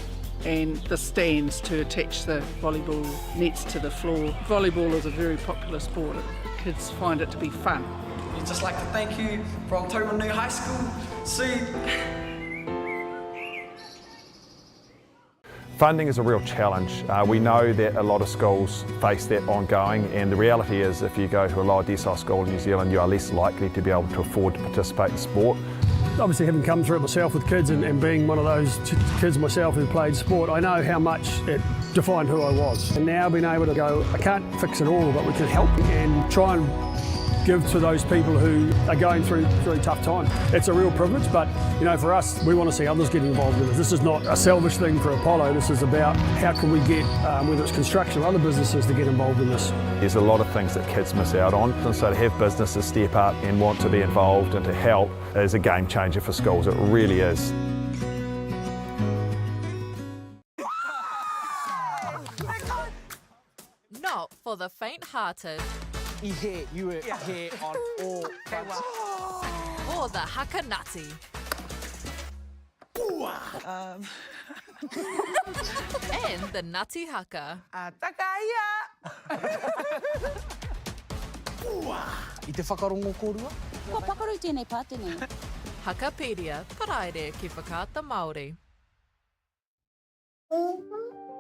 and the stands to attach the volleyball nets to the floor. Volleyball is a very popular sport. Kids find it to be fun. We'd just like to thank you from Taumarunui High School. See Funding is a real challenge. Uh, we know that a lot of schools face that ongoing and the reality is if you go to a lower decile school in New Zealand you are less likely to be able to afford to participate in sport. Obviously having come through it myself with kids and, and being one of those kids myself who played sport, I know how much it defined who I was. And now being able to go, I can't fix it all, but we can help and try and give to those people who are going through through tough times. It's a real privilege, but you know, for us, we want to see others get involved in it. This is not a selfish thing for Apollo. This is about how can we get, um, whether it's construction or other businesses, to get involved in this. There's a lot of things that kids miss out on, and so to have businesses step up and want to be involved and to help is a game changer for schools. It really is. Not for the faint-hearted. I hē, you were yeah. here on all fronts. For the hakanati. And the nutty haka. Takaia! I te whakarongo kōrua? Kua pakaru tēnei pātene. Hakapedia, Paraire ki Whakaata Māori.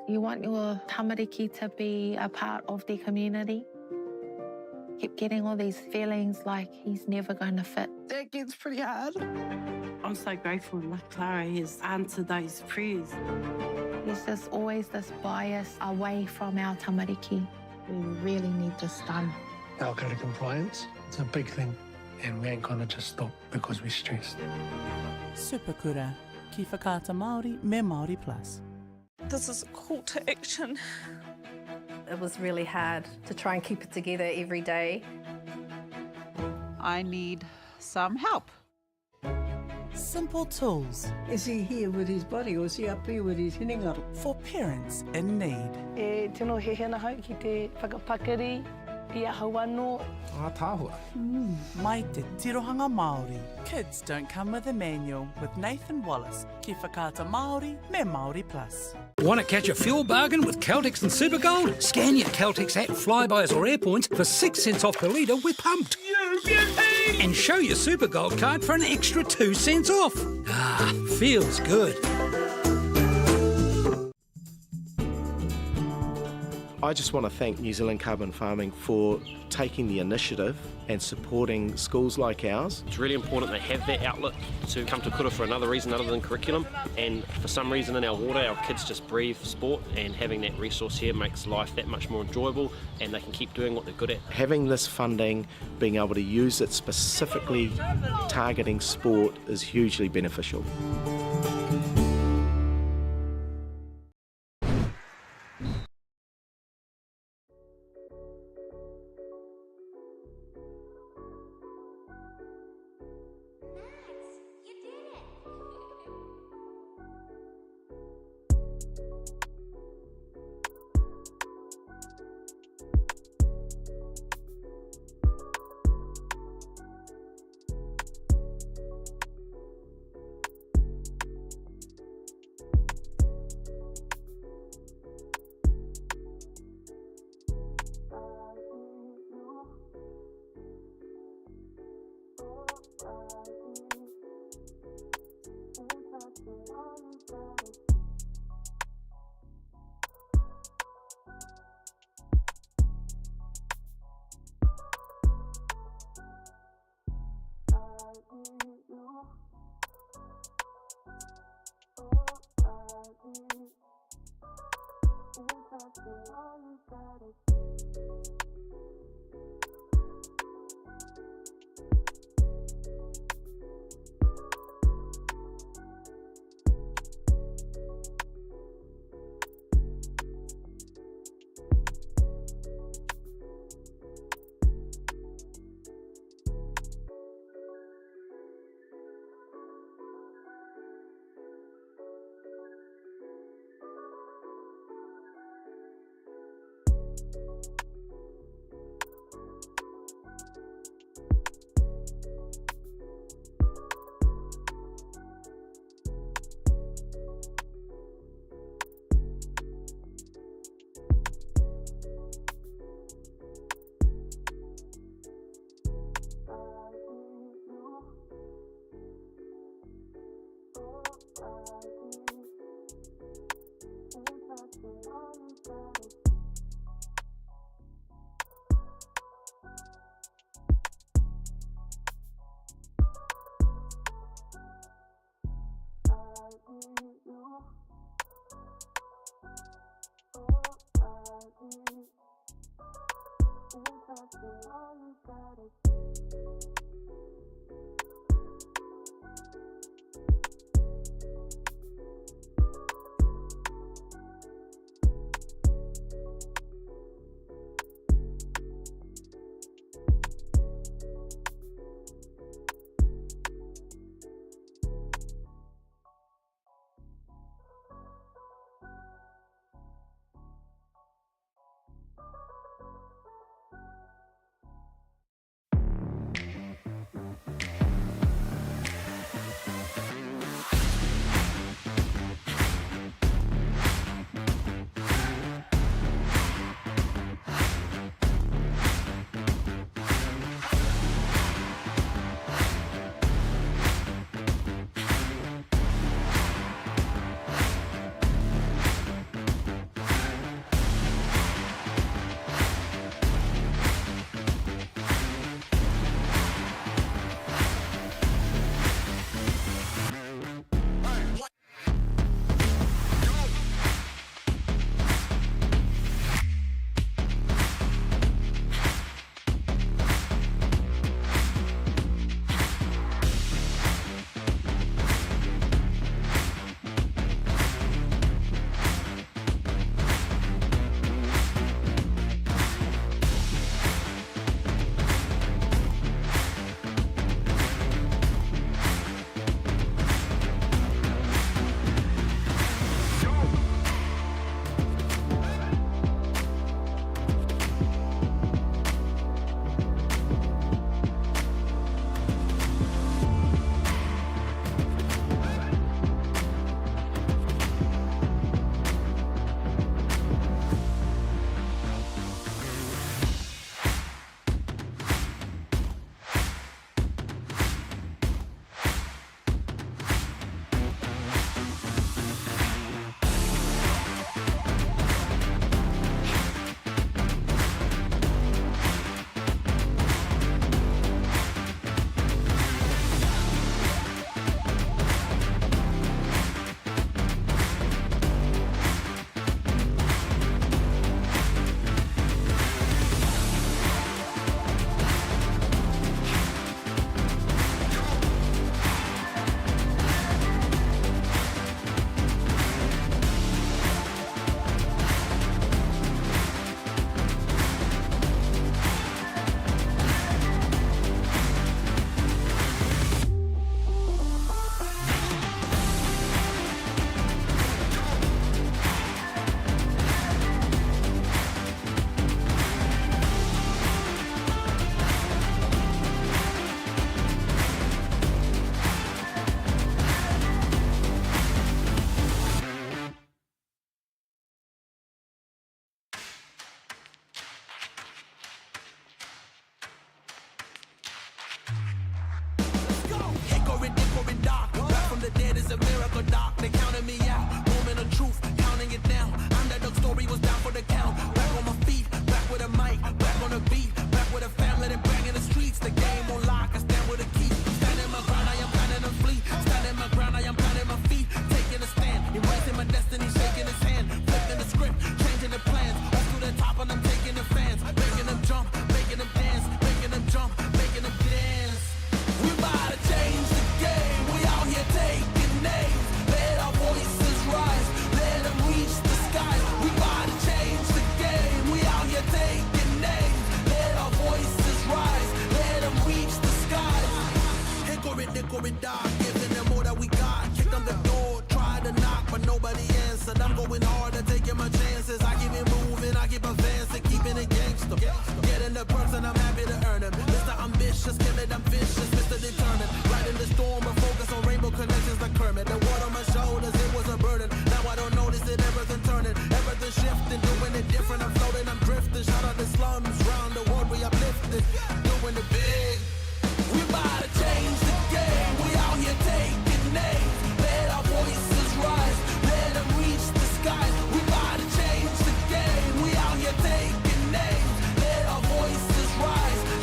You want your tamariki to be a part of the community. Kept getting all these feelings like he's never going to fit. That gets pretty hard. I'm so grateful like Clara has answered those prayers. There's just always this bias away from our tamariki. We really need this done. Our code of compliance, it's a big thing, and we ain't gonna just stop because we're stressed. Superkura, ki Whakaata Māori me Māori Plus. This is a call to action. It was really hard to try and keep it together every day. I need some help. Simple tools. Is he here with his body or is he up here with his hinengaro? For parents in need. E tino hiahia ana ahau ki te whakapakari i ahau anō. Ātaahua. Mai te tirohanga Māori. Kids don't come with a manual with Nathan Wallace ki Whakaata Māori me Māori Plus. Want to catch a fuel bargain with Caltex and Supergold? Scan your Caltex app, Flybuys or Airpoints for 6 cents off per litre with Pumped. You beauty! And show your Supergold card for an extra 2 cents off. Ah, feels good. I just want to thank New Zealand Carbon Farming for taking the initiative and supporting schools like ours. It's really important they have that outlet to come to kura for another reason other than curriculum. And for some reason in our water, our kids just breathe sport, and having that resource here makes life that much more enjoyable, and they can keep doing what they're good at. Having this funding, being able to use it specifically targeting sport is hugely beneficial.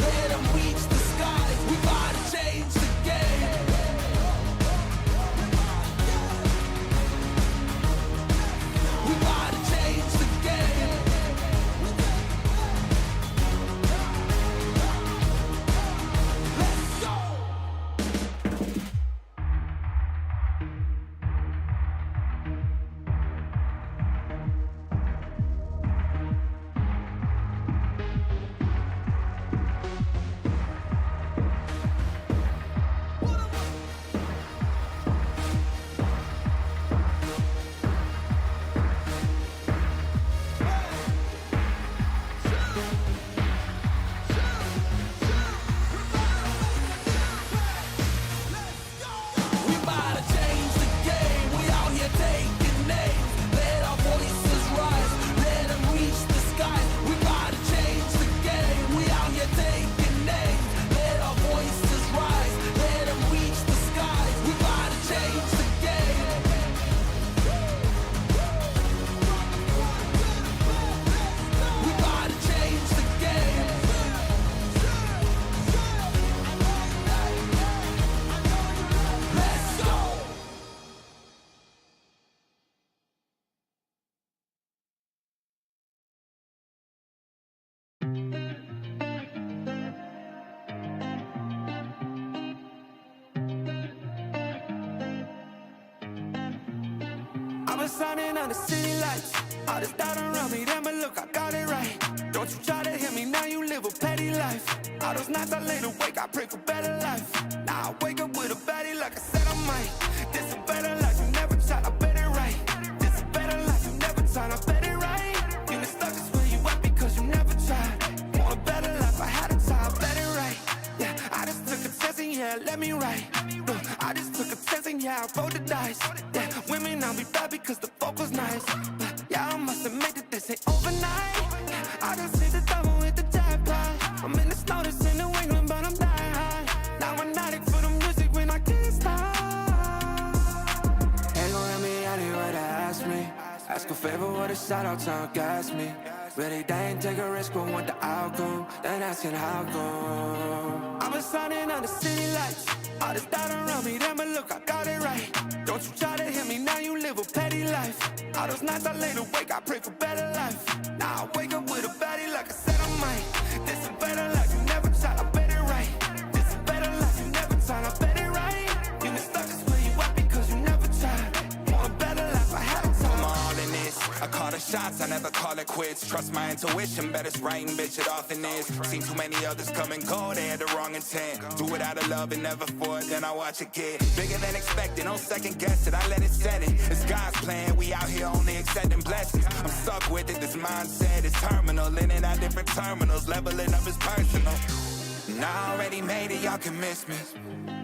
Let 'em reach the skies. We I've been signing on the city lights. All this doubt around me, damn, but look, I got it right. Don't you try to hit me, now you live a petty life. All those nights I laid awake, I pray for better life. Now I wake up with a baddie like I said I might. This a better life, you never tried, I bet it right. This a better life, you never tried, I bet it right. You been stuck is where you at because you never tried. Want a better life, I had a try, I bet it right. Yeah, I just took a chance and yeah, let me right. I just took a chance and yeah, I rolled the dice. Yeah, women, I'll be bad because the vocals nice. But yeah, I must admit that this ain't overnight. I just hit the double with the jackpot. I'm in the snow that's in New England, but I'm dying high. Now I'm addict for the music when I can't stop. Ain't gon' let me anyway to ask me. Ask a favor with a shout out, tryna gas me. Really, they ain't take a risk, but want the outcome. Then asking how come. I've been signing on the city lights. All this doubt around me, damn, but look, I got it right. Don't you try to hit me, now you live a petty life. All those nights I laid awake, I pray for better life. Now I wake up with a baddie like I said I might. This a better life, you never tried, I bet it right. This a better life, you never tried, I bet it right. You been stuck is where you at because you never tried. Want a better life, I had a time. I'm all in this. I call the shots, I never call it quits. Trust my intuition, bet it's right and bitch it often is. Seen too many others come and go, they had the wrong intent. Do it out of love and never for it, then I watch it get bigger than expected. No second guess it, I let it set it. It's God's plan, we out here only accepting blessings. I'm stuck with it, this mindset is terminal. In and out different terminals, leveling up is personal. And I already made it, y'all can miss me.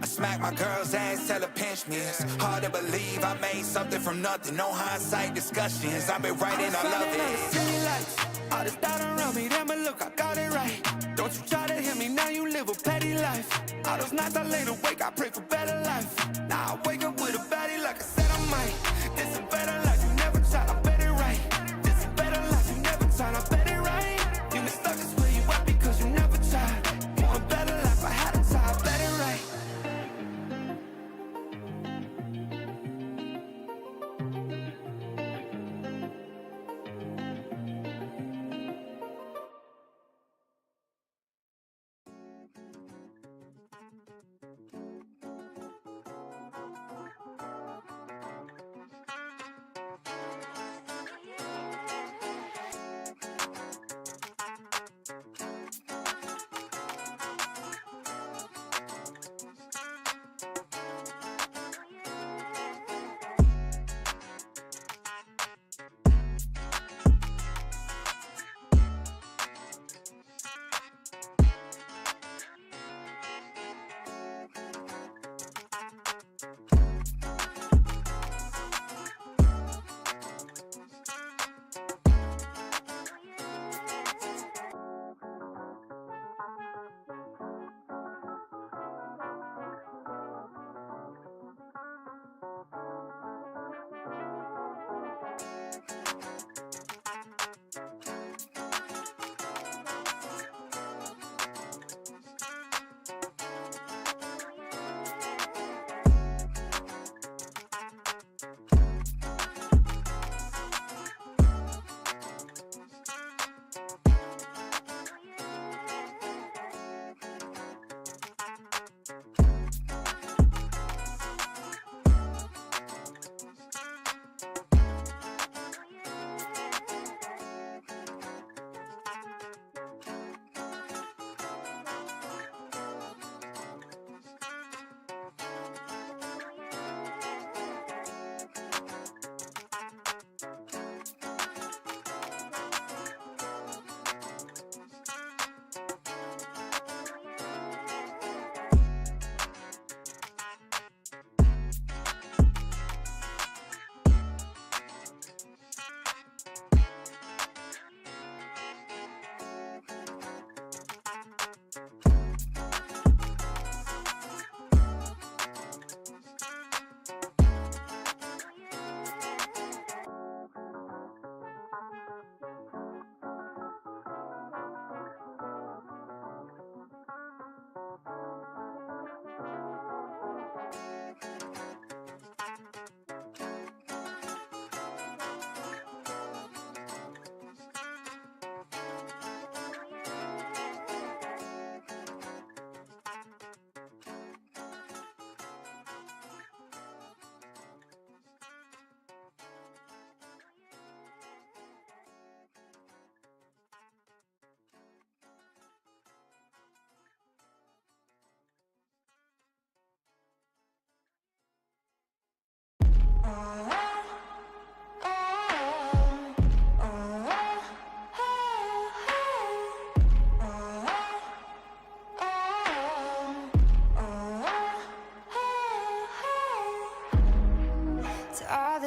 I smack my girl's ass, tell her pinch me. It's hard to believe I made something from nothing. No hindsight discussions. I've been writing, I love it. City lights, all this doubt around me, damn, but look, I got it right. Don't you try to hit me, now you live a petty life. All those nights I laid awake, I pray for better life. Now I wake up with a baddie like I said I might. This a better life, you never tried, I bet it right. This a better life, you never tried, I bet it right. You been stuck is where you at because you never tried. Want a better life, I had a try, I bet it right.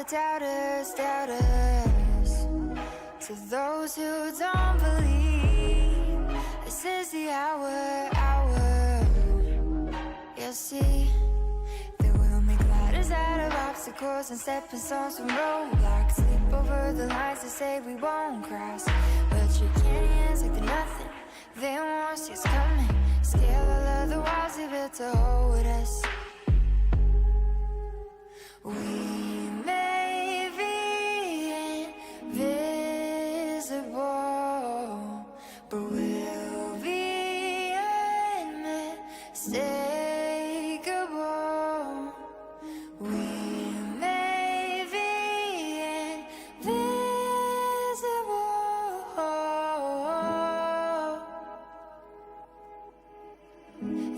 the doubters, doubters, to those who don't believe, this is the hour, hour. You'll see that we'll make ladders out of obstacles and stepping stones from roadblocks. Leap over the lines that say we won't cross, but your canyons like they're nothing. They won't see us coming. Scale all of the walls they built to hold us. We may be invisible, but we'll be unmistakable. We may be invisible.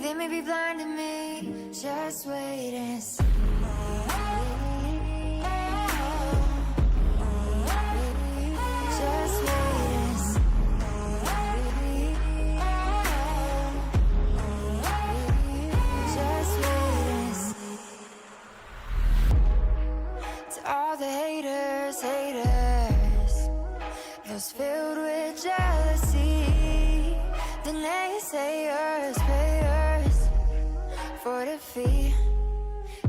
They may be blind to me, just wait and see. Just wait and see. Just wait and see. To all the haters, haters, those filled with jealousy, the naysayers, payers for defeat.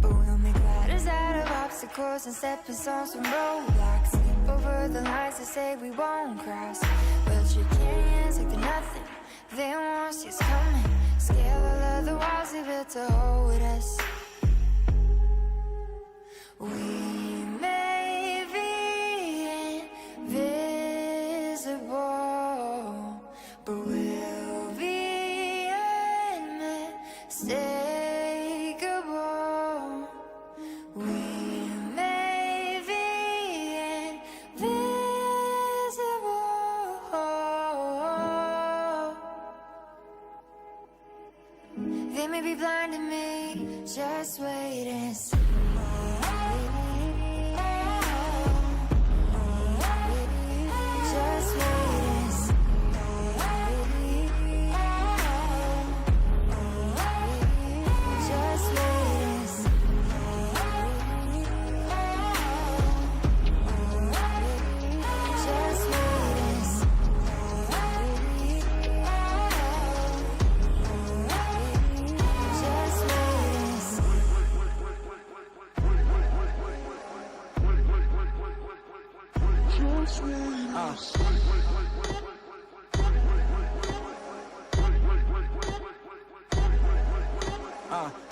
But we'll make ladders out of obstacles and stepping stones from roadblocks. Leap over the lines that say we won't cross. But your canyons like they're nothing. They won't see us coming. Scale all of the walls they built to hold us. We may be invisible, but we'll be unmistakable. We may be invisible. They may be blind to me, just wait and see. Just wait and see. Just wait and see. Just wait and see. Just wait and see.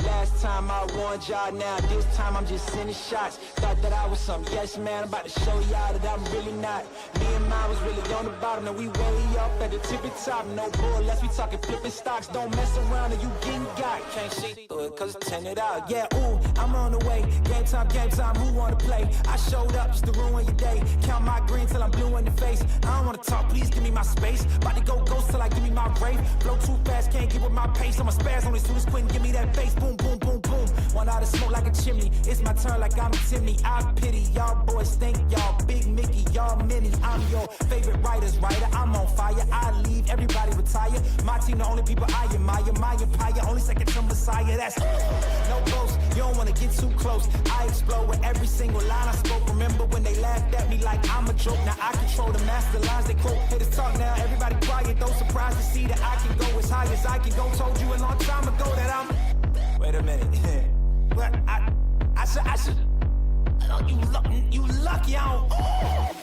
Last time I warned y'all, now this time I'm just sending shots. Thought that I was some yes man, I'm about to show y'all that I'm really not. Me and mine was really on the bottom, now we way up at the tippy top. No bull, unless we talking flipping stocks. Don't mess around or you getting got. Can't see through it cause it's tinted out. Yeah, ooh, I'm on the way. Game time, who wanna play? I showed up just to ruin your day. Count my green till I'm blue in the face. I don't wanna talk, please give me my space. About to go ghost till I give me my rave. Flow too fast, can't keep with my pace. I'm a spaz on as soon as Quentin give me that face. Boom, boom, boom, boom. One out of smoke like a chimney. It's my turn like I'm Timmy. I pity y'all boys, think y'all Big Mickey, y'all mini. I'm your favorite writer's writer. I'm on fire. I leave, everybody retire. My team, the only people I admire. My empire, only second to Messiah. That's no ghost. You don't wanna get too close. I explode with every single line I spoke. Remember when they laughed at me like I'm a joke. Now I control the master lines they quote. Haters talk now, everybody quiet. Though surprised to see that I can go as high as I can go. Told you a long time ago that I'm. Wait a minute. What? I should. Oh, you lucky I don't. Ooh.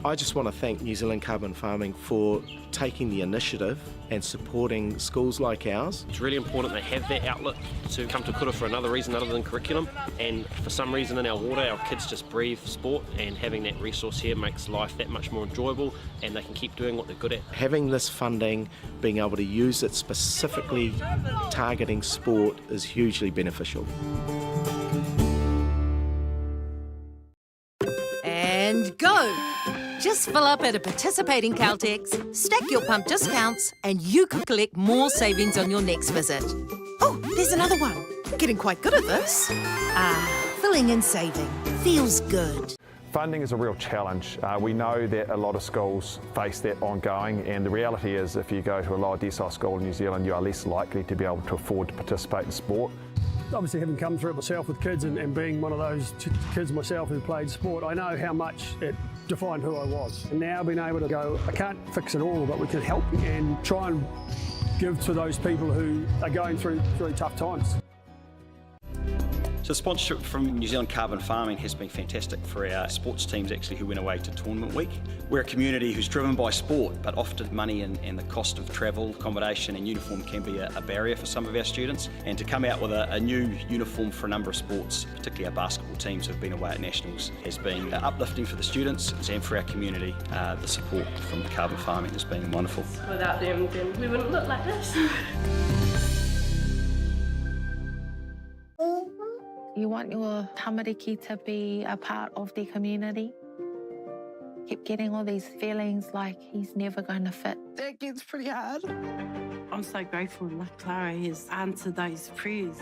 I just want to thank New Zealand Carbon Farming for taking the initiative and supporting schools like ours. It's really important they have that outlet to come to kura for another reason other than curriculum. And for some reason in our water, our kids just breathe sport, and having that resource here makes life that much more enjoyable, and they can keep doing what they're good at. Having this funding, being able to use it specifically targeting sport is hugely beneficial. And go! Just fill up at a participating Caltex, stack your pump discounts, and you could collect more savings on your next visit. Oh, there's another one. Getting quite good at this. Ah, filling and saving. Feels good. Funding is a real challenge. Uh, we know that a lot of schools face that ongoing, and the reality is if you go to a lower decile school in New Zealand, you are less likely to be able to afford to participate in sport. Obviously, having come through it myself with kids and, and being one of those kids myself who played sport, I know how much it defined who I was. And now being able to go, I can't fix it all, but we can help and try and give to those people who are going through, through tough times. So sponsorship from New Zealand Carbon Farming has been fantastic for our sports teams actually who went away to tournament week. We're a community who's driven by sport, but often money and, and the cost of travel, accommodation and uniform can be a, a barrier for some of our students. And to come out with a, a new uniform for a number of sports, particularly our basketball teams who've been away at nationals, has been uplifting for the students and for our community. Uh, the support from Carbon Farming has been wonderful. Without them, then we wouldn't look like this. You want your tamariki to be a part of the community. Keep getting all these feelings like he's never going to fit. That gets pretty hard. I'm so grateful that Clara has answered those prayers.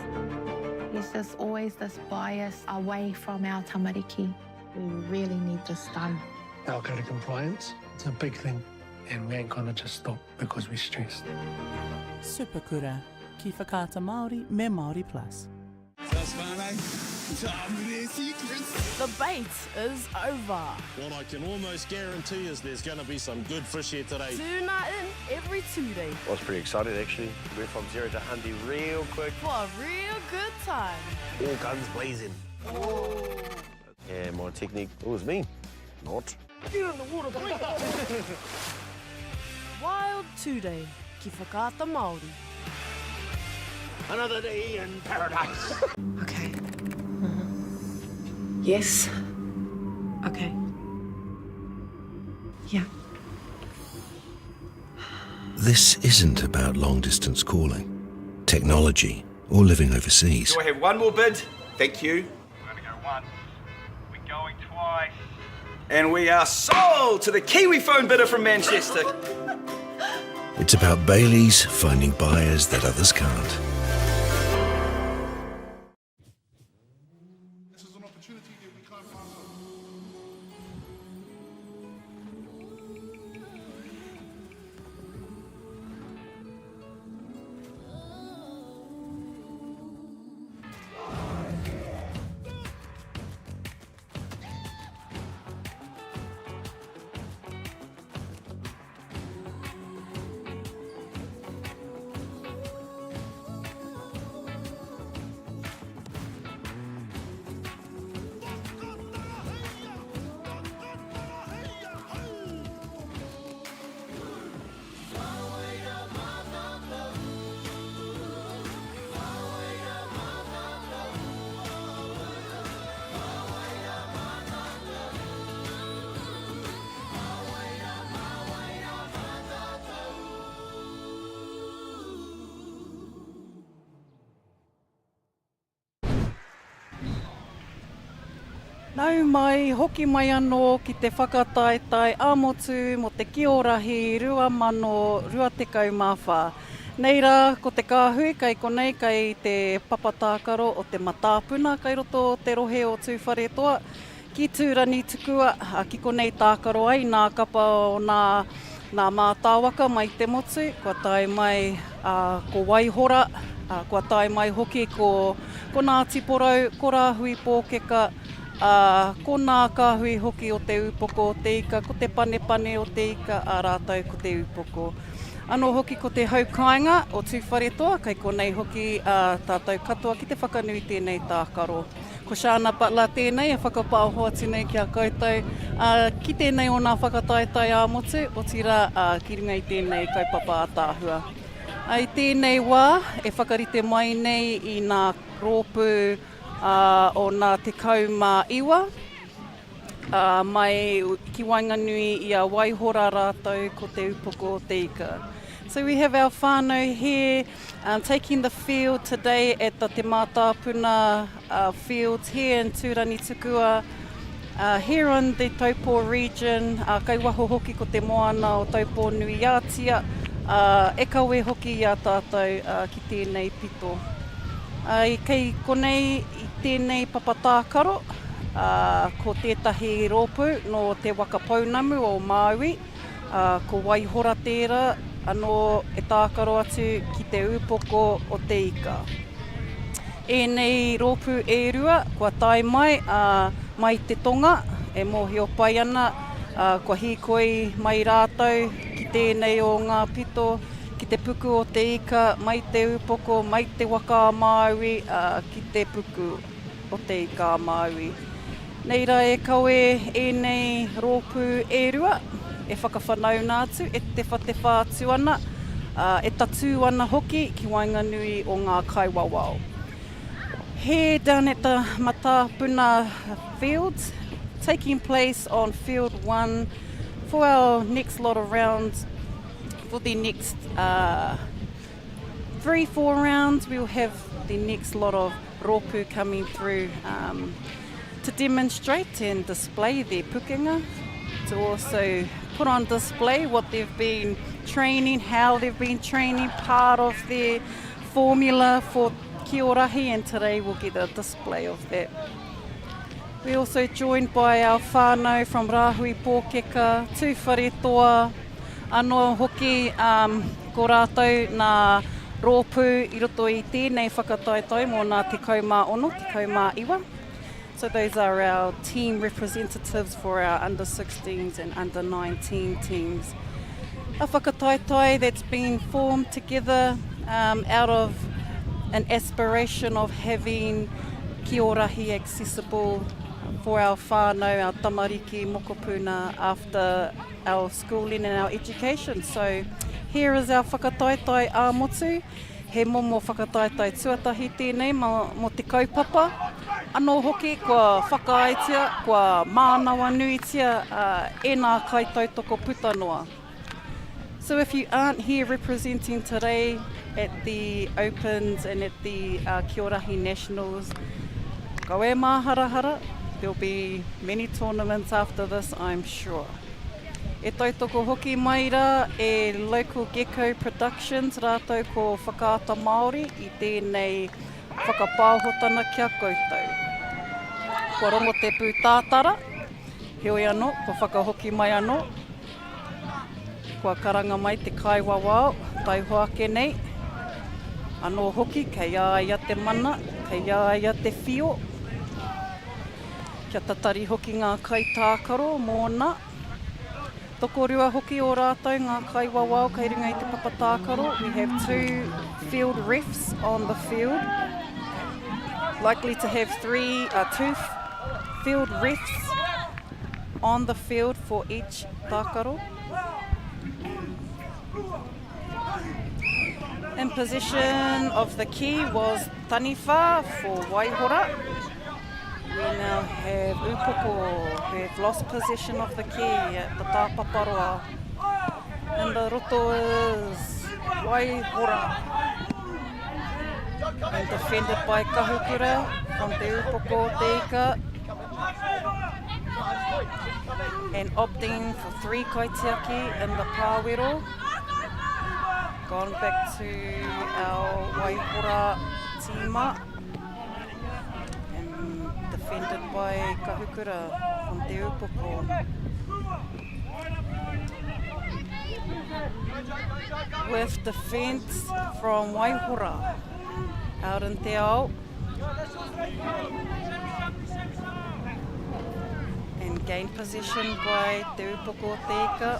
There's just always this bias away from our tamariki. We really need this done. Our code of compliance, it's a big thing, and we ain't gonna just stop because we're stressed. Superkura, ki Whakaata Māori me Māori Plus. The bait is over. What I can almost guarantee is there's going to be some good fish here today. Tuna in every Tuesday. I was pretty excited actually. Went from zero to 100 real quick. For a real good time. All guns blazing. Oh. Yeah, my technique, it was me. Not. Get in the water, quick! Wild Today, ki Whakaata Māori. Another day in paradise. Okay. Mm -hmm. Yes. Okay. Yeah. This isn't about long distance calling, technology, or living overseas. Do I have one more bid? Thank you. We're going to go once. We're going twice. And we are sold to the Kiwi phone bidder from Manchester. It's about Bailey's finding buyers that others can't. This is an opportunity that we can't pass up. Nau mai, hoki mai anō ki te whakataetae ā-motu mō te Kiorahi 2024. Nei rā, ko te kāhui kei konei kei te papa tākaro o Te Matāpuna kei roto o te rohe o Tūwharetoa, ki Tūrangitukua, ā, ki konei tākaro ai nā kapa o nā, nā mātāwaka mai te motu, kua tae mai, ā, ko Waihora, ā, kua tae mai hoki ko, ko Ngāti Porou, ko Rāhui Pōkeka, ā, ko nā kāhui hoki o Te Ūpoko o Te Ika, ko Te Panepane o Te Ika, ā rātou ko Te Ūpoko. Anō hoki ko te hau kāinga o Tūwharetoa, kei konei hoki ā tātou katoa ki te whakanui tēnei tākaro. Ko Shana Butler tēnei e whakapaoho atu nei ki a koutou, ā, ki tēnei o nā whakataetae ā-motu, otirā, ā, ki runga i tēnei kaupapa ātaahua. Ā, i tēnei wā, e whakarite mai nei i nā rōpū, ā, o nā 19, ā, mai ki waenganui i a Waihora rātou ko Te Upoko o Te Ika. So we have our whānau here um, taking the field today at the Te Mātāpuna uh, fields here in Tūrangitukua, uh, here in the Taupō region, uh, kai waho hoki ko te moana o Taupō nui ātia, uh, e kawe hoki i a tātou uh, ki tēnei pito. Uh, kei konei i tēnei papa tākaro, uh, ko tētahi rōpū nō te waka pounamu o Māui, ā, ko Waihora tērā anō e tākaro atu ki te ūpoko o te ika. Ēnei rōpū e rua kua tae mai, ā, mai te tonga, e mōhio pai ana, ā, kua hīkoi mai rātou ki tēnei o ngā pito, ki te puku o te ika, mai te ūpoko, mai te waka a Māui, ā, ki te puku o te ika a Māui. Nei rā e kawe ēnei rōpū e rua, e whakawhanauna atu, e tewhatewha atu ana, ā, e tatū ana hoki ki waenganui o ngā kaiwawao. Here down at the Matāpuna fields, taking place on field one for our next lot of rounds, for the next uh, 3, 4 rounds, we'll have the next lot of rōpū coming through um, to demonstrate and display their pukenga, to also put on display what they've been training, how they've been training, part of their formula for Kiorahi, and today we'll get a display of that. We're also joined by our whānau from Rāhui Pōkeka, Tūwharetoa, anō hoki um, ko rātou nā rōpū i roto i tēnei whakataetae mō nā 16, 19. So those are our team representatives for our under 16s and under 19 teams. A whakataetae that's been formed together um, out of an aspiration of having Kiorahi accessible for our whānau, our tamariki, mokopuna after our schooling and our education. So here is our whakataetae ā-motu. He momo whakataetae tuatahi tēnei mō te kaupapa. Anō hoki kua whakaaetia, kua mānawanuitia e nā kaitautoko puta noa. So if you aren't here representing today at the Opens and at the uh, Kiorahi Nationals, go e māharahara, there'll be many tournaments after this, I'm sure. E tautoko hoki mai rā e Local Gecko Productions rātou ko Whakaata Māori i tēnei whakapaohotana ki a koutou. Kua rongo te pūtātara, heoi anō, kua whakahoki mai anō, kua karanga mai te kaiwawao, taihoa ake nei, anō hoki kei a ia te mana, kei a ia te whio. Kia tatari hoki ngā kaitākaro mōna. Tokorua hoki o rātou ngā kaiwawao kei runga i te papa tākaro. We have two field refs on the field. Likely to have three, uh, two field refs on the field for each tākaro. In possession of the key was Taniwha for Waihora. We now have Upoko who have lost possession of the key at the Tāpaparoa. In the roto is Waihora. And defended by Kahukura from Te Upoko Te Ika. And opting for three kaitiaki in the pāwero. Gone back to our Waihora tīma. And defended by Kahukura from Te Upoko. With defence from Waihora out in Te Ao. And gain possession by Te Upoko Te Ika.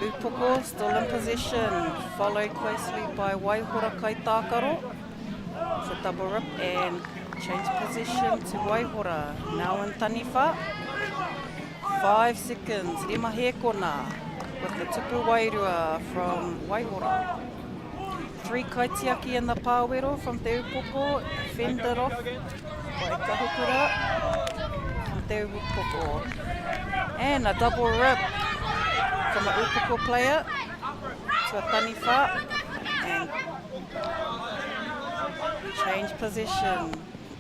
Upoko still in possession, followed closely by Waihora Kaitākaro. Double rip and change possession to Waihora. Now in Taniwha. 5 seconds. Rima hēkona with the tupu wairua from Waihora. Three kaitiaki in the pāwero from Te Upoko, fended off by Kahukura from Te Upoko. And a double rip from an Upoko player to a Taniwha. And change position.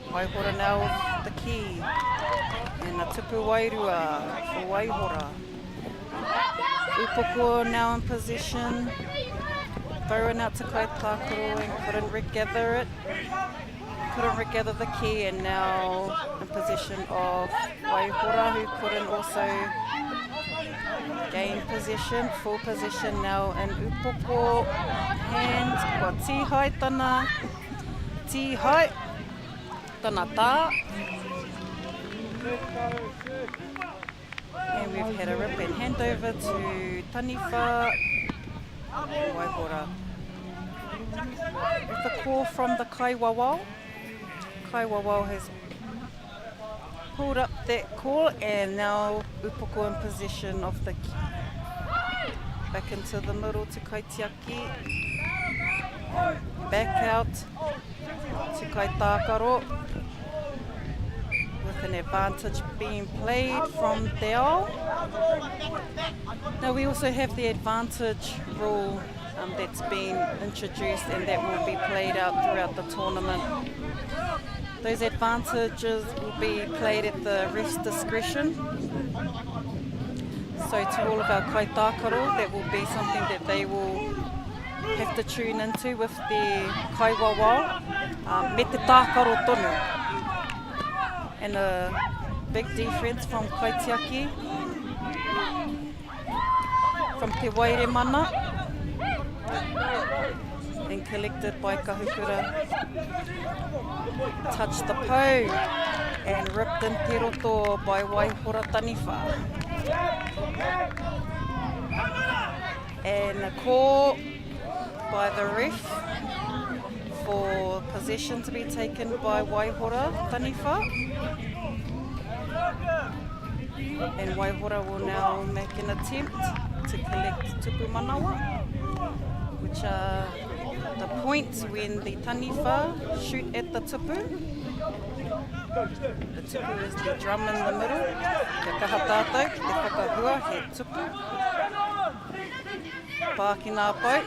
Waihora now with the key. And a tupu wairua for Waihora. Upoko now in position. Throwing out to Kaitākaro and couldn't regather it. Couldn't regather the key and now in possession of Waihora who couldn't also gain possession. Full possession now in Upoko hands. Kua tīhai tana tīhai tana tā. And we've had a rip and handover to Taniwha Waihora. With the call from the Kaiwawao. Kaiwawao has pulled up that call and now Upoko in possession of the back into the middle to Kaitiaki. Back out to Kaitākaro with an advantage being played from Te Ao. Now we also have the advantage rule um, that's been introduced and that will be played out throughout the tournament. Those advantages will be played at the ref's discretion. So to all of our kaitākaro, that will be something that they will have to tune into with the kaiwawao, um, me te tākaro tonu. And a big defense from Kaitiaki, from Te Wairemana, and collected by Kahukura. Touched the pou and ripped in te roto by Waihora Taniwha. And a call by the ref for possession to be taken by Waihora Taniwha. And Waihora will now make an attempt to collect tupu manawa, which are the points when the taniwha shoot at the tupu. The tupu is the drum in the middle. Kia kaha tātou ki te whakahua he tupu. Pākina pau.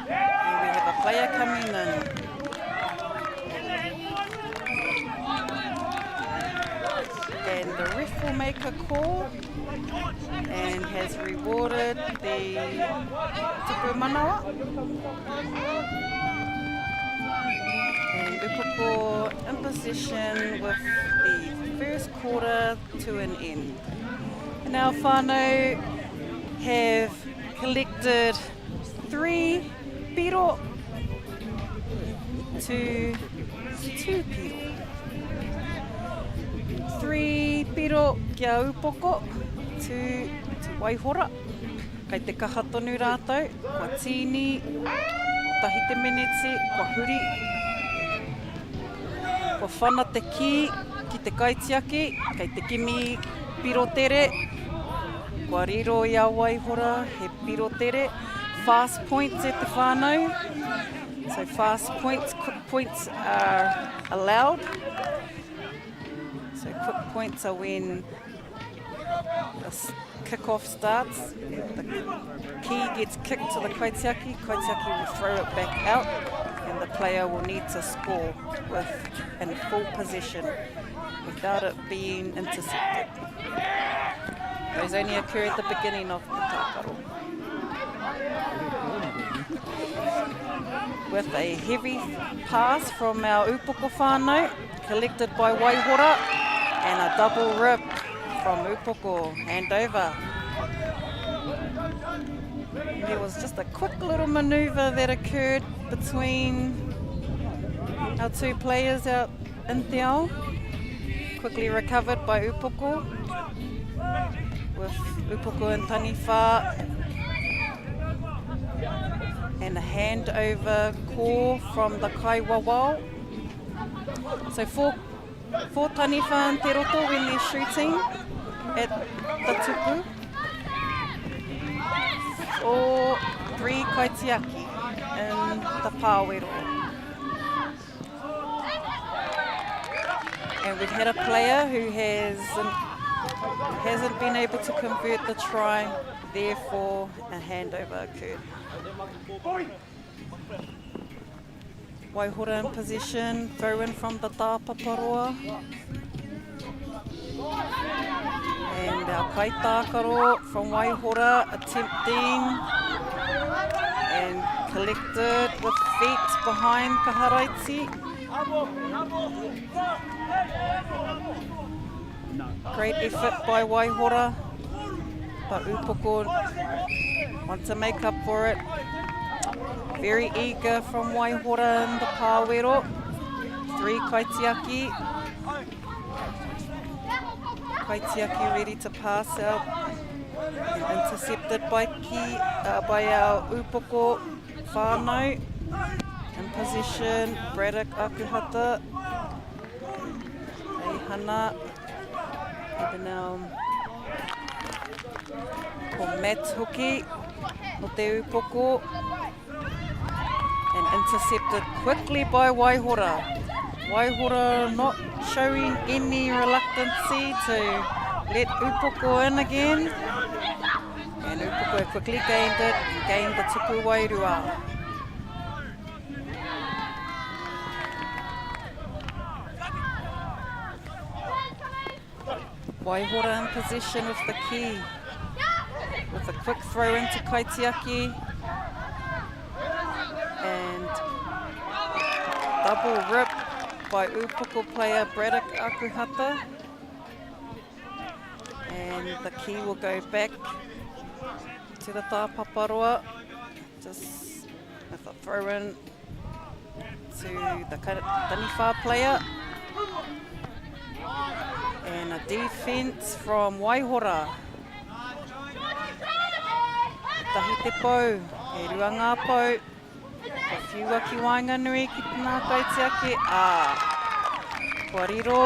And we have a player coming in. And the ref will make a call and has rewarded the tupu manawa. And Upoko in position with the first quarter to an end. And our whānau have collected three piro to two piro. Three piro kia upoko, two to Waihora. Kei te kaha tonu rātou, kua tīni, kotahi te meneti, kua huri, kua whana te kī ki te kaitiaki, kei te kimi piro tere, kua riro i a Waihora he piro tere. Fast points e te whānau. So fast points, quick points are allowed. So quick points are when the kick-off starts, the key gets kicked to the kaitiaki, kaitiaki will throw it back out and the player will need to score with in full possession without it being intercepted. Those only occur at the beginning of the tākaro. With a heavy pass from our upoko whānau, collected by Waihora, and a double rip from Upoko, hand over. There was just a quick little manoeuvre that occurred between our two players out in Te Ao. Quickly recovered by Upoko, with Upoko and Taniwha. And a handover call from the Kaiwawao. So for for Taniwha and Te Roto when they're shooting at the tupu. Or 3 kaitiaki in the pāwero. And we've had a player who has hasn't been able to convert the try, therefore a handover occurred. Waihora in possession, throw in from the Tāpaparoa. And our kaitākaro from Waihora attempting and collected with feet behind Kaharaiti. Great effort by Waihora, but Upoko want to make up for it. Very eager from Waihora in the Pāwero. 3 kaitiaki. Kaitiaki ready to pass out and intercepted by, ki, by our Upoko whānau. In possession, Braddock Akuhata. Hana. Even now, ko Matt hoki no te Upoko. And intercepted quickly by Waihora. Waihora not showing any reluctancy to let Upoko in again. And Upoko quickly gained it and gained the tupu wairua. Waihora in possession with the key. With a quick throw into Kaitiaki. And double rip by Upoko player Braddock Akuhata. And the key will go back to the Tāpaparoa. Just with a throw in to the Taniwha player. And a defense from Waihora. Tahi te pou, e rua ngā pou. Kua whiua ki waenganui ki ngā kaitiaki, ā, kua riro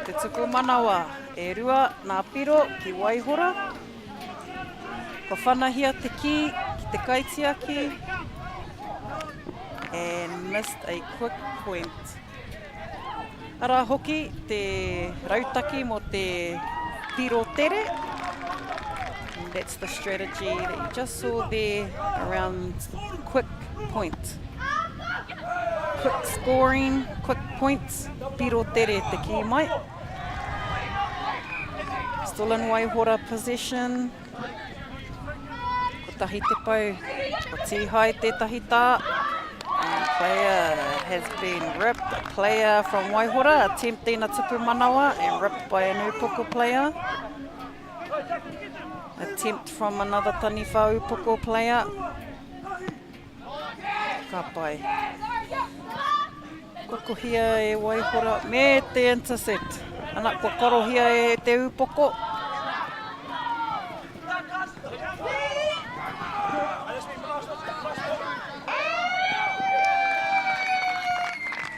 te tuku manawa e rua nā piro ki Waihora. Kua whanahia te kī ki te kaitiaki and missed a quick point. Arā hoki te rautaki mō te piro tere. And that's the strategy that you just saw there around quick point. Quick scoring, quick points, piro tere te kī mai. Still in Waihora possession. Kotahi te pau, ko Tīhai tētahi tā. And player has been ripped. A player from Waihora attempting a tupu manawa and ripped by an upoko player. Attempt from another taniwha upoko player. Ka pai. Kua kohia e Waihora me te intercept. Ana, kua karohia e te upoko.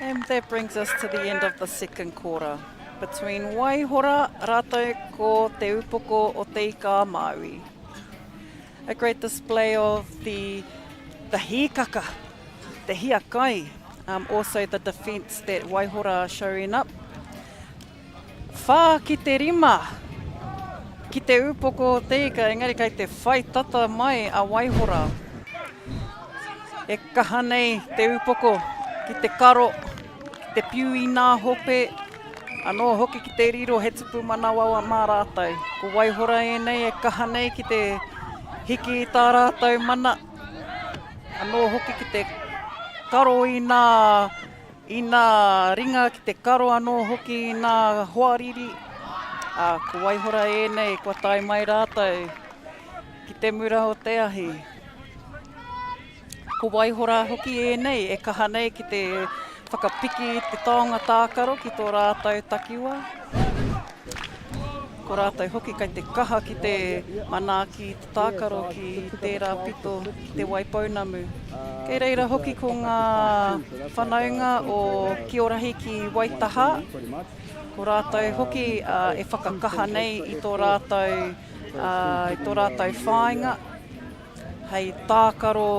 And that brings us to the end of the second quarter. Between Waihora rātou ko Te Upoko o Te Ika a Māui. A great display of the, the hīkaka, te hiakai, um, also the defence that Waihora are showing up. 4 ki te 5 ki te upoko o te ika, engari kei te whai tata mai a Waihora. E kaha nei te upoko ki te karo, ki te piu i nā hope, anō hoki ki te riro he tupu manawa mā rātou. Ko Waihora ēnei e kaha nei ki te hiki i tā rātou mana, anō hoki ki te karo i nā I nā ringa ki te karo anō hoki i nā hoariri, ā, ko Waihora ēnei kua tae mai rātou ki te mura o te ahi. Ko Waihora hoki ēnei e kaha nei ki te whakapiki i te taonga tākaro ki tō rātou takiwā. Ko rātou hoki kei te kaha ki te manaaki i te tākaro ki tērā pito ki Te Waipounamu. Kei reira hoki ko ngā whanaunga o Kiorahi ki Waitaha, ko rātou hoki e whakakaha nei i tō rātou, i tō rātou whāinga hei tākaro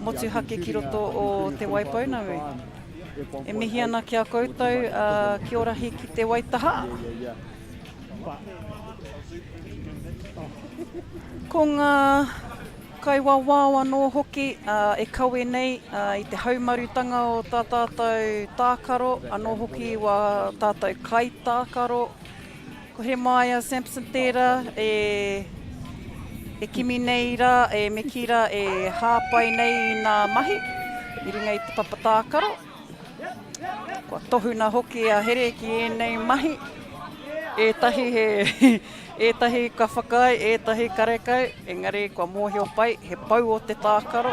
motuhake ki roto o Te Waipounamu. E mihi ana ki a koutou, Kiorahi ki Te Waitaha. Ko ngā kaiwawao anō hoki e kawe nei i te haumarutanga o tā tātou tākaro, anō hoki wā tātou kaitākaro. Ko Heremaia Sampson tērā e e kimi nei rā, e me kī rā e hāpai nei i ngā mahi i runga i te papa tākaro. Kua tohuna hoki a Here ki ēnei mahi. Ētahi he, ētahi ka whakaae, ētahi karekau, engari kua mōhio pai, he pou o te tākaro.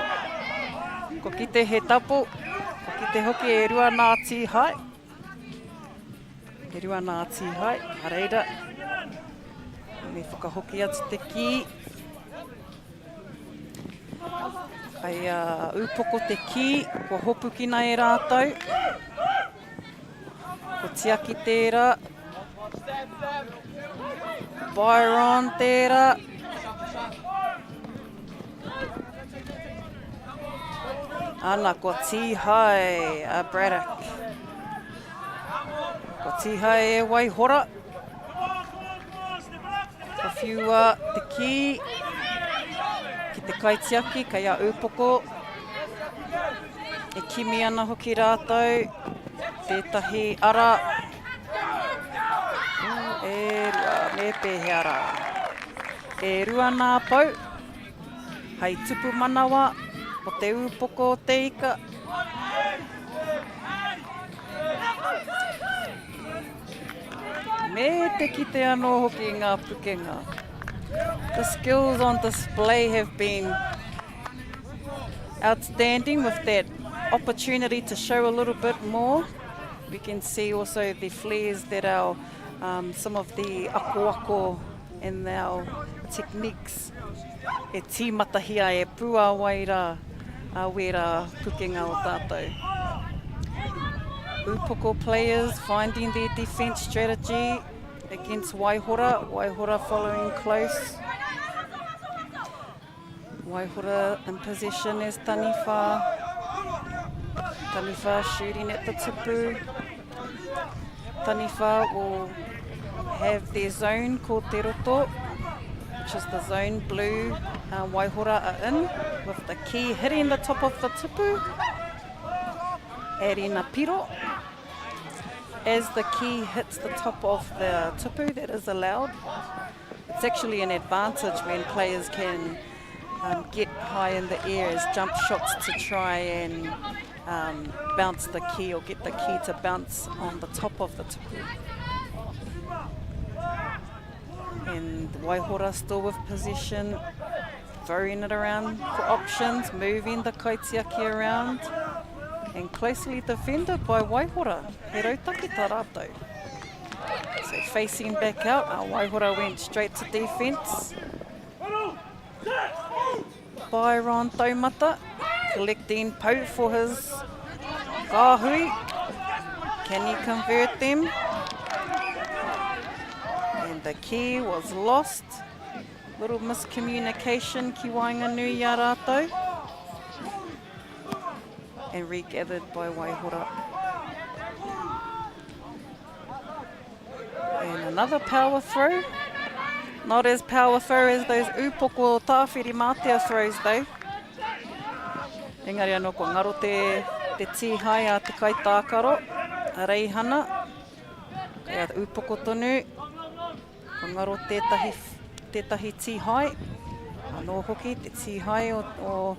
Kua kite he tapu, kua kite hoki e rua nā tīhae. E rua nā tīhae, a reira, me whakahoki atu te kī. Kai a ūpoko te kī, kua hopukina e rātou. Ko Tiaki tērā. Byron tērā. Ana, kua tīhae a Braddock. Kua tīhae e Waihora. Kua whiua te kī ki te kaitiaki, kei a Ūpoko. E kimi ana hoki rātou tētahi ara. E rua, me pēhea rā? E rua nā pou, hei tupu manawa o te ūpoko o te ika. Me te kite anō hoki i ngā pukenga. The skills on display have been outstanding with that opportunity to show a little bit more. We can see also the flares that our um, some of the akoako and our techniques e tīmatahia e puāwai rā a wērā pukenga o tātou. Upoko players finding their defense strategy against Waihora, Waihora following close. Waihora in possession as Taniwha. Taniwha shooting at the tupu. Taniwha will have their zone called Te Roto, which is the zone blue uh, Waihora are in, with the key hitting the top of the tupu, adding a piro. As the key hits the top of the tupu, that is allowed. It's actually an advantage when players can um, get high in the air as jump shots to try and um, bounce the key or get the key to bounce on the top of the tupu. And Waihora still with possession, throwing it around for options, moving the kaitiaki around, and closely defended by Waihora. He rautaki tā rātou. So facing back out, uh, Waihora went straight to defence. Byron Taumata collecting pau for his kāhui. Can he convert them? And the key was lost. Little miscommunication ki waenganui i a rātou. And regathered by Waihora. And another power throw. Not as power throw as those upoko tāwhiri mātea throws though. Engari anō kua ngaro te, te tīhae a te kaitākaro, a Reihana. Kei a upoko tonu. Kua ngaro tētahi, tētahi tīhae. Anō hoki te tīhae o, o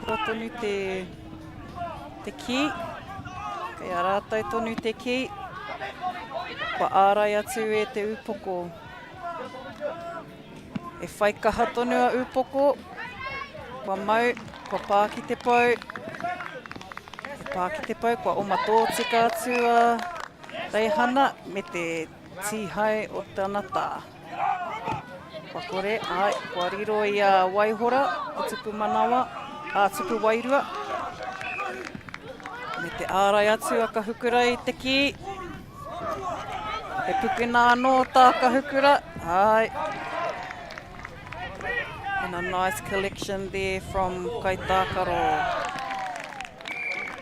Kua tonu te, te kī. Kei a rātou tonu te kī. Kua ārai atu e te upoko. E whai kaha tonu a upoko. Kua mau, kua pā ki te pou. pā ki te pou, kua oma tōtika atu a Reihana me te tīhae o tana tā. Kua kore, āe, kua riro i a Waihora te tupu manawa, ā, tupu wairua. Me te ārai atu a Kahukura i te kī. He pukena anō tā Kahukura, āe. And a nice collection there from Kaitākaro.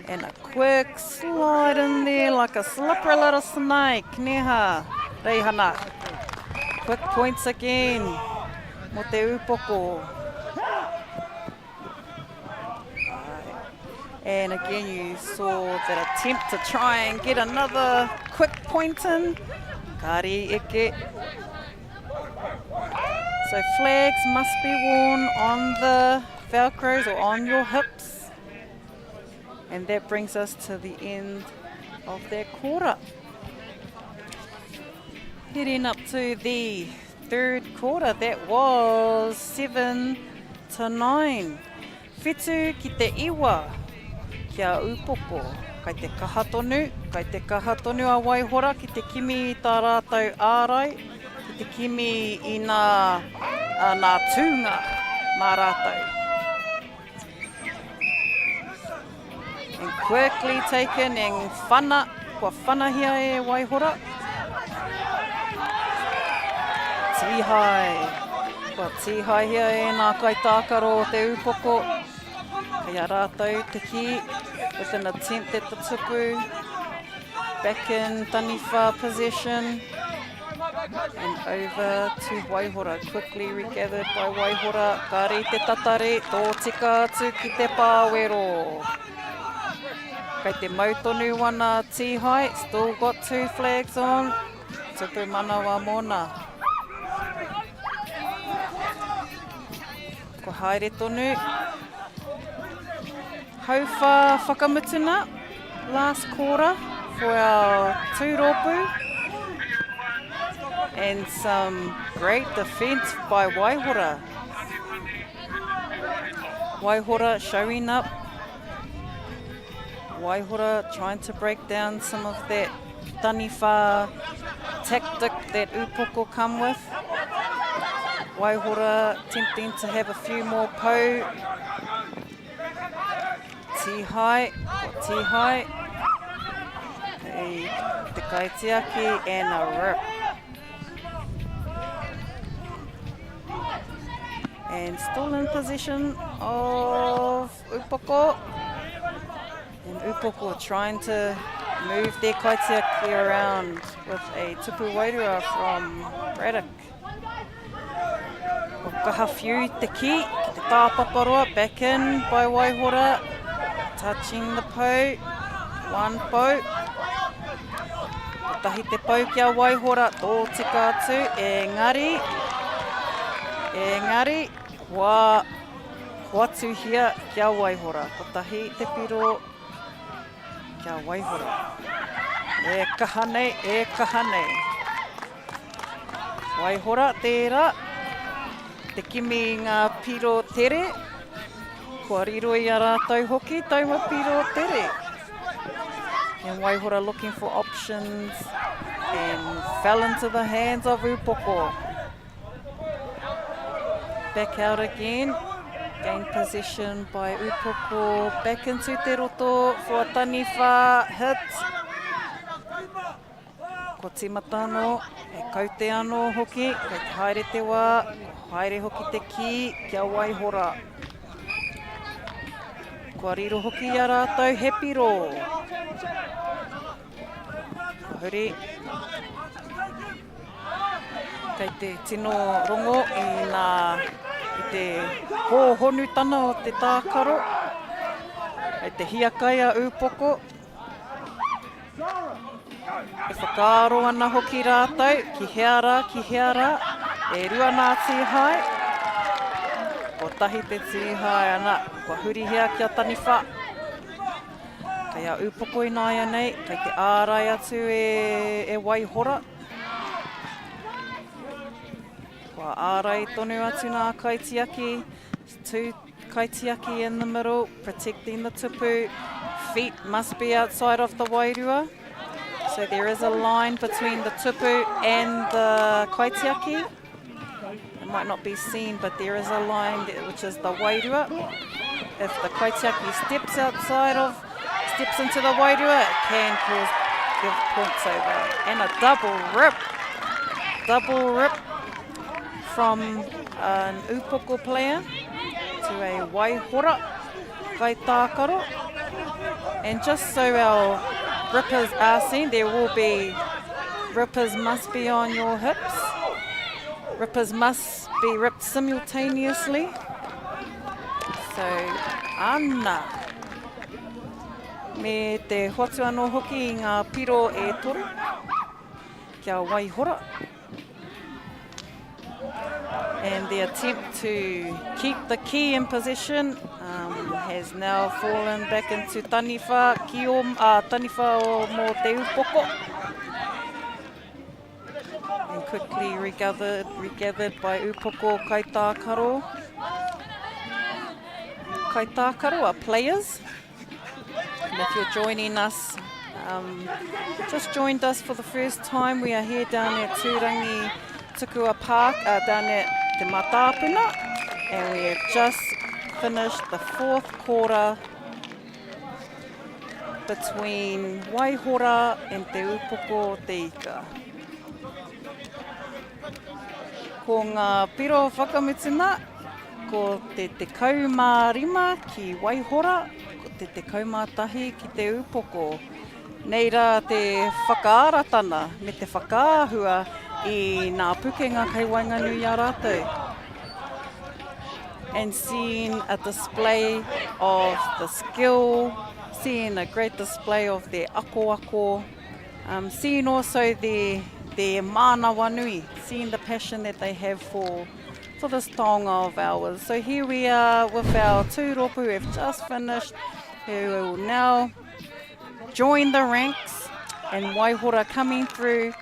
And a quick slide in there like a slippery little snake. Neha, Reihana. Quick points again mo te upoko. And again you saw that attempt to try and get another quick point in. Kari eke. So flags must be worn on the Velcros or on your hips. And that brings us to the end of that quarter. Heading up to the third quarter, that was 7 to 9. Whitu ki te iwa, kia upoko. Kai te kaha tonu, kai te kaha tonu a Waihora ki te kimi i tā rātou ārai, ki te kimi i nā, nā tūnga mā rātou. And quickly taken and whana, kua whanahia e Waihora. Tīhae, kua tīhaehia e nā kaitākaro o te upoko. Kei a rātou te kī, with an attempt at the tupu. Back in taniwha possession. And over to Waihora, quickly regathered by Waihora. Kāre i te tatari, tōtika atu ki te pāwero. Kei te mau tonu wana tīhae, still got two flags on. Tupu manawa mōna. Kua haere tonu. Hauwhā whakamutuna, last quarter for our two rōpū. And some great defence by Waihora. Waihora showing up. Waihora trying to break down some of that taniwha tactic that Upoko come with. Waihora tempting to have a few more pou. Tihai, ko Tihai. Hei te kaitiaki and a rip. And still in possession of Upoko. And Upoko trying to move their kaitiaki around with a tupu wairua from Braddock. Ko kaha whiu te ki, ki te tāpaparoa, back in by Waihora, touching the pou, one pou. Kotahi te pou ki a Waihora, tōtika atu, engari, engari, kua hoatuhia ki a Waihora. Kotahi te piro ki a Waihora. E kaha nei, e kaha nei. Waihora tērā, te kimi i ngā piro tere, kua riro i a rātou hoki taua piro tere. And Waihora looking for options and fell into the hands of Upoko. Back out again. Gain possession by Upoko. Back into te roto for a taniwha hit. Kua tīmata anō, he kaute anō hoki, kei te haere te wā, kua haere hoki te kī kia waihora. Kua riro hoki i a rātou he piro. Kua huri. Kei te tino rongo i nā, i te hōhonutana o te tākaro. Kei te hiakai a Ūpoko. E whakaaro ana hoki rātou, ki hea rā, ki hea rā, e rua nā tīhae, kotahi te tīhae, ana, kua hurihia ki a Taniwha. Kei a Ūpoko ināianei, kei te ārai atu e, e Waihora. Kua ārai tonu atu nā kaitiaki, tū. kaitiaki in the middle, protecting the tupu. Feet must be outside of the wairua. So there is a line between the tupu and the kaitiaki. It might not be seen, but there is a line which is the wairua. If the kaitiaki steps outside of, steps into the wairua, it can cause give points over. And a double rip. Double rip from an upoko player to a waihora kaitākaro. And just so our rippers are seen, there will be rippers must be on your hips. Rippers must be ripped simultaneously. So, ana. Me te hoatu anō hoki i ngā piro e toru. Kia waihora. And the attempt to keep the key in possession um, has now fallen back into Taniwha, ki o, uh, Taniwha o mō Te Upoko. And quickly regathered, regathered by Upoko Kaitākaro. Kaitākaro are players. And if you're joining us, um, just joined us for the first time, we are here down at Tūrangi Tukua Park, uh, down at Te Matāpuna, and we have just finished the fourth quarter between Waihora and Te Upoko Te Ika. Ko ngā piro whakamutuna, ko te 15 ki Waihora, ko te 11 ki Te Upoko. Nei rā te whakaaratana me te whakaahua i nā pukenga kei waenganui i a rātou. And seeing a display of the skill, seeing a great display of their akoako, um, seeing also their, their mānawanui, seeing the passion that they have for for this taonga of ours. So here we are with our two rōpū who have just finished, who will now join the ranks and Waihora coming through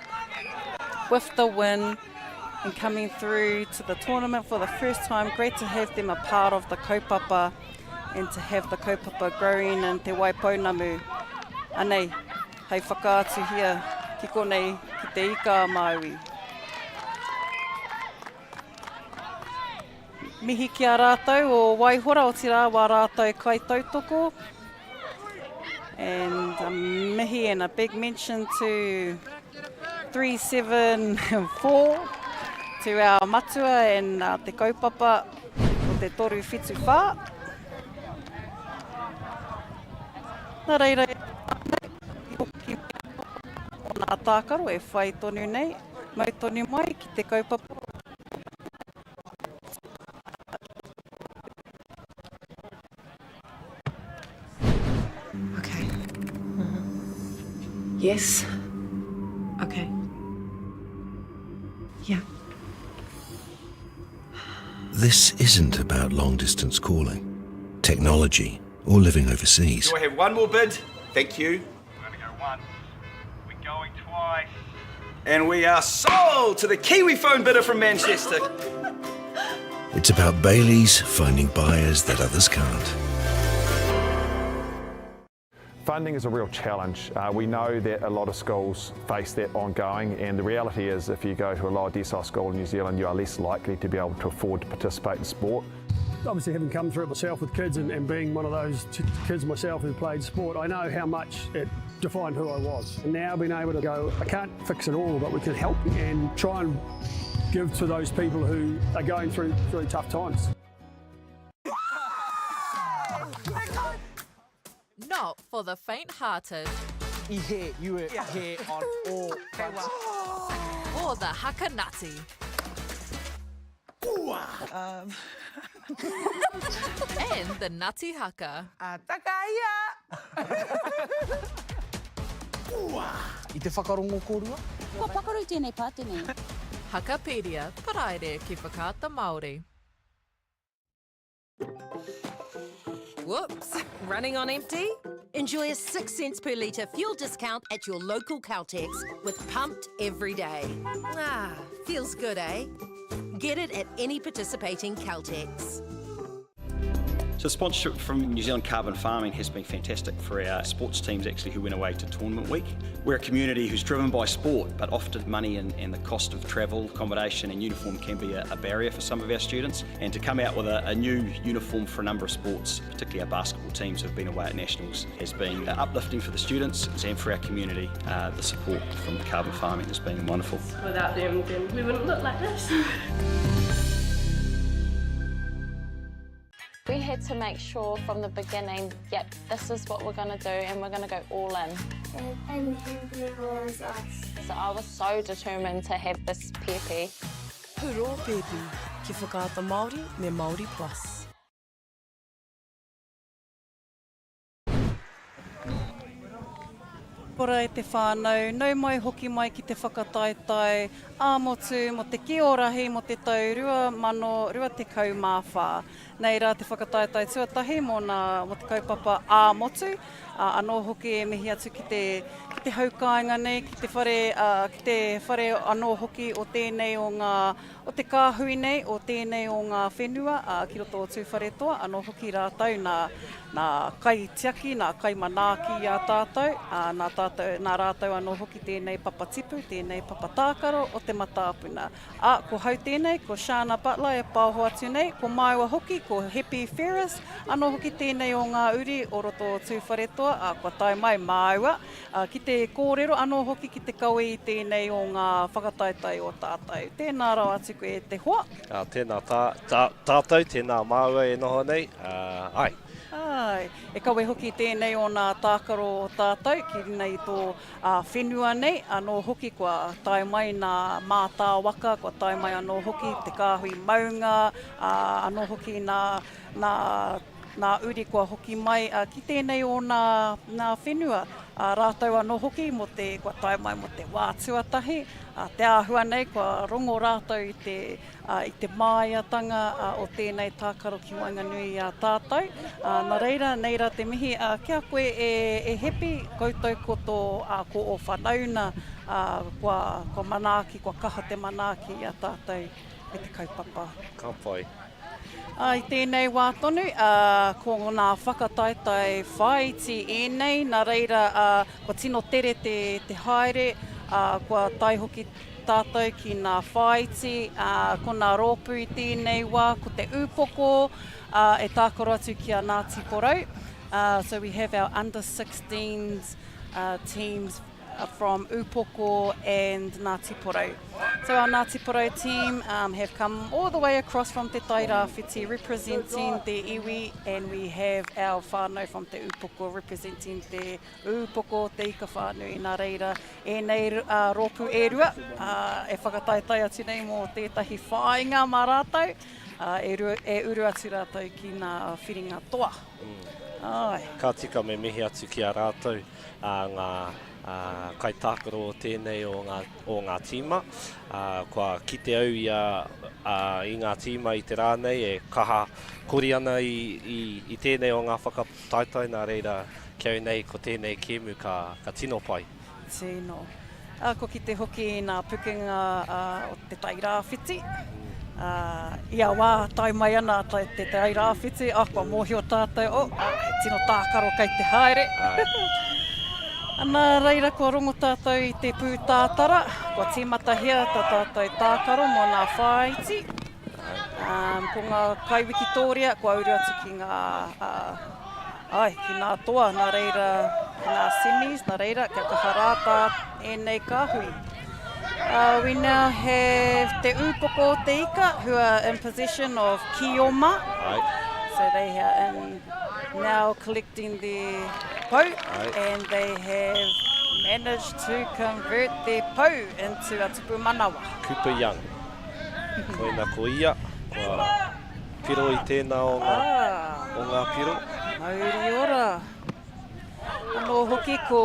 with the win and coming through to the tournament for the first time. Great to have them a part of the kaupapa and to have the kaupapa growing in Te Waipounamu. Anei, hei whakaatuhia ki konei ki Te Ika a Māui. Mihi ki a rātou o Waihora, otirā wā rātou kaitautoko. And a mihi and a big mention to 374 to our matua and uh, te kaupapa o te toru whitu whā. Nā reira, hoki o nā tākaro e whai tonu nei, mau tonu mai ki te kaupapa. Okay. Mm -hmm. Yes. Okay. Yeah. This isn't about long distance calling, technology, or living overseas. Do I have one more bid? Thank you. We're going to go once. We're going twice. And we are sold to the Kiwi phone bidder from Manchester. It's about Bailey's finding buyers that others can't. Funding is a real challenge. Uh, we know that a lot of schools face that ongoing, and the reality is if you go to a lower decile school in New Zealand, you are less likely to be able to afford to participate in sport. Obviously, having come through it myself with kids and, and being one of those kids myself who played sport, I know how much it defined who I was. And now being able to go, I can't fix it all, but we can help and try and give to those people who are going through, through tough times. Not for the faint-hearted. I you were yeah. here on all fronts. Or the hakanati. And the nutty haka. Takaia! I te whakarongo kōrua? Kua pakaru tēnei pātene. Hakapedia, Paraire ki Whakaata Māori. Whoops, running on empty? Enjoy a 6 cents per litre fuel discount at your local Caltex with Pumped Every Day. Ah, feels good, eh? Get it at any participating Caltex. So sponsorship from New Zealand Carbon Farming has been fantastic for our sports teams actually who went away to tournament week. We're a community who's driven by sport, but often money and, and the cost of travel, accommodation and uniform can be a, a barrier for some of our students. And to come out with a, a new uniform for a number of sports, particularly our basketball teams who've been away at nationals, has been uplifting for the students and for our community. Uh, the support from Carbon Farming has been wonderful. Without them, then we wouldn't look like this. We had to make sure from the beginning, yep, this is what we're going to do and we're going to go all in. And, and was us. So I was so determined to have this pēpi. Huro pēpi, ki Whakaata Māori me Māori Plus. Ora e te whānau, nau mai hoki mai ki te whakataetae ā-motu mō te Kī o Rahi mō te tau 2024. Nei rā te whakataetae tuatahi mō nā, mō te kaupapa ā-motu, ā, anō hoki e mihi atu ki te, ki te hau kāinga nei, ki te whare, ā, ki te whare anō hoki o tēnei o ngā, o te kāhui nei, o tēnei o ngā whenua, ā, ki roto o Tūwharetoa, anō hoki rātou nā, nā kaitiaki, nā kaimanaaki i a tātou, ā, nā tātou, nā rātou anō hoki tēnei papa tipu, tēnei papa tākaro o Te Matāpuna. Ā, ko hau tēnei, ko Shana Butler e paoho atu nei, ko māua hoki, ko Hepi Ferris, anō hoki tēnei o ngā uri o roto o Tūwharetoa, ā, kua tae mai māua, ā, ki te kōrero anō hoki ki te kawe i tēnei o ngā whakataetae o tātou. Tēnā rawa atu koe e te hoa. Ā, tēnā tā, tā, tātou, tēnā māua e noho nei, ā, āe. Āe, e kawe hoki tēnei o nā tākaro o tātou ki runga i tō whenua nei, anō hoki kua tae mai nā mātāwaka, kua tae mai anō hoki te kāhui maunga, ā, anō hoki nā, nā, nā uri kua hoki mai ki tēnei o nā, nā whenua, ā, rātou anō hoki mō te, kua tae mai mō te wā tuatahi, ā, te āhua nei kua rongo rātou i te, ā, i te māiatanga o tēnei tākaro ki waenganui i a tātou. Ā, nā reira, nei rā te mihi, ā, ki a koe e, e Hepi, koutou ko tō, ā, ko ō whanauna, ā, kua, kua manaaki, kua kaha te manaaki i a tātou me te kaupapa. Ka pai. Ā, i tēnei wā tonu, ā, ko ngā whakataetae whāiti ēnei, nā reira, ā, kua tino tere te, te haere, ā, kua tae hoki tātou ki ngā whāiti, ā, ko ngā rōpū i tēnei wā, ko te ūpoko, ā, e tākaro atu ki a Ngāti Porou. Ā, so we have our under 16s teams from Ūpoko and Ngāti Porou. So our Ngāti Porou team um, have come all the way across from Te Tai Rāwhiti representing te iwi and we have our whānau from Te Ūpoko representing te Ūpoko Te Ika Whānui. Nā reira, ēnei uh, rōpū e rua uh, e whakataetae atu nei mō tētahi whāinga mā rātou, uh, e, rua, e uru atu rātou ki ngā whiringa toa. Mm. Ai. Ka tika me mihi atu ki a rātou a ngā kaitākaro o tēnei o ngā, o ngā tīma. Kua kite au i, a, a, i ngā tīma i te rā nei e kaha kori ana i, i, i tēnei o ngā whakataetae, nā reira ki au nei ko tēnei kēmu ka, ka tino pai. Tino. Ā, kua kite hoki i ngā pukenga o Te Tai Rāwhiti. Ā, ia wā tae mai ana te Tai Rāwhiti, ā, kua mōhio tātou, oh, ā, he tino tākaro kei te haere. Ana, reira kua rongo tātou i te pūtātara, kua tīmatahia tā tātou tākaro mō ngā whāiti. Ā, ko ngā kaiwikitōria kua uru atu ki ngā, ā, Āe, ki nā toa, nā reira, ki nā semis, nā reira, kia kaha rā tā ēnei kāhui. Uh, we now have Te Ūpoko o Te Ika, who are in possession of Kioma. Aye. So they are in now collecting their pou, Aye. and they have managed to convert their pou into a tupu manawa. Cooper Young. Koina ko ia, kua Piro i tēnā o ngā, ah. o ngā piro. Mauri ora. Anō hoki ko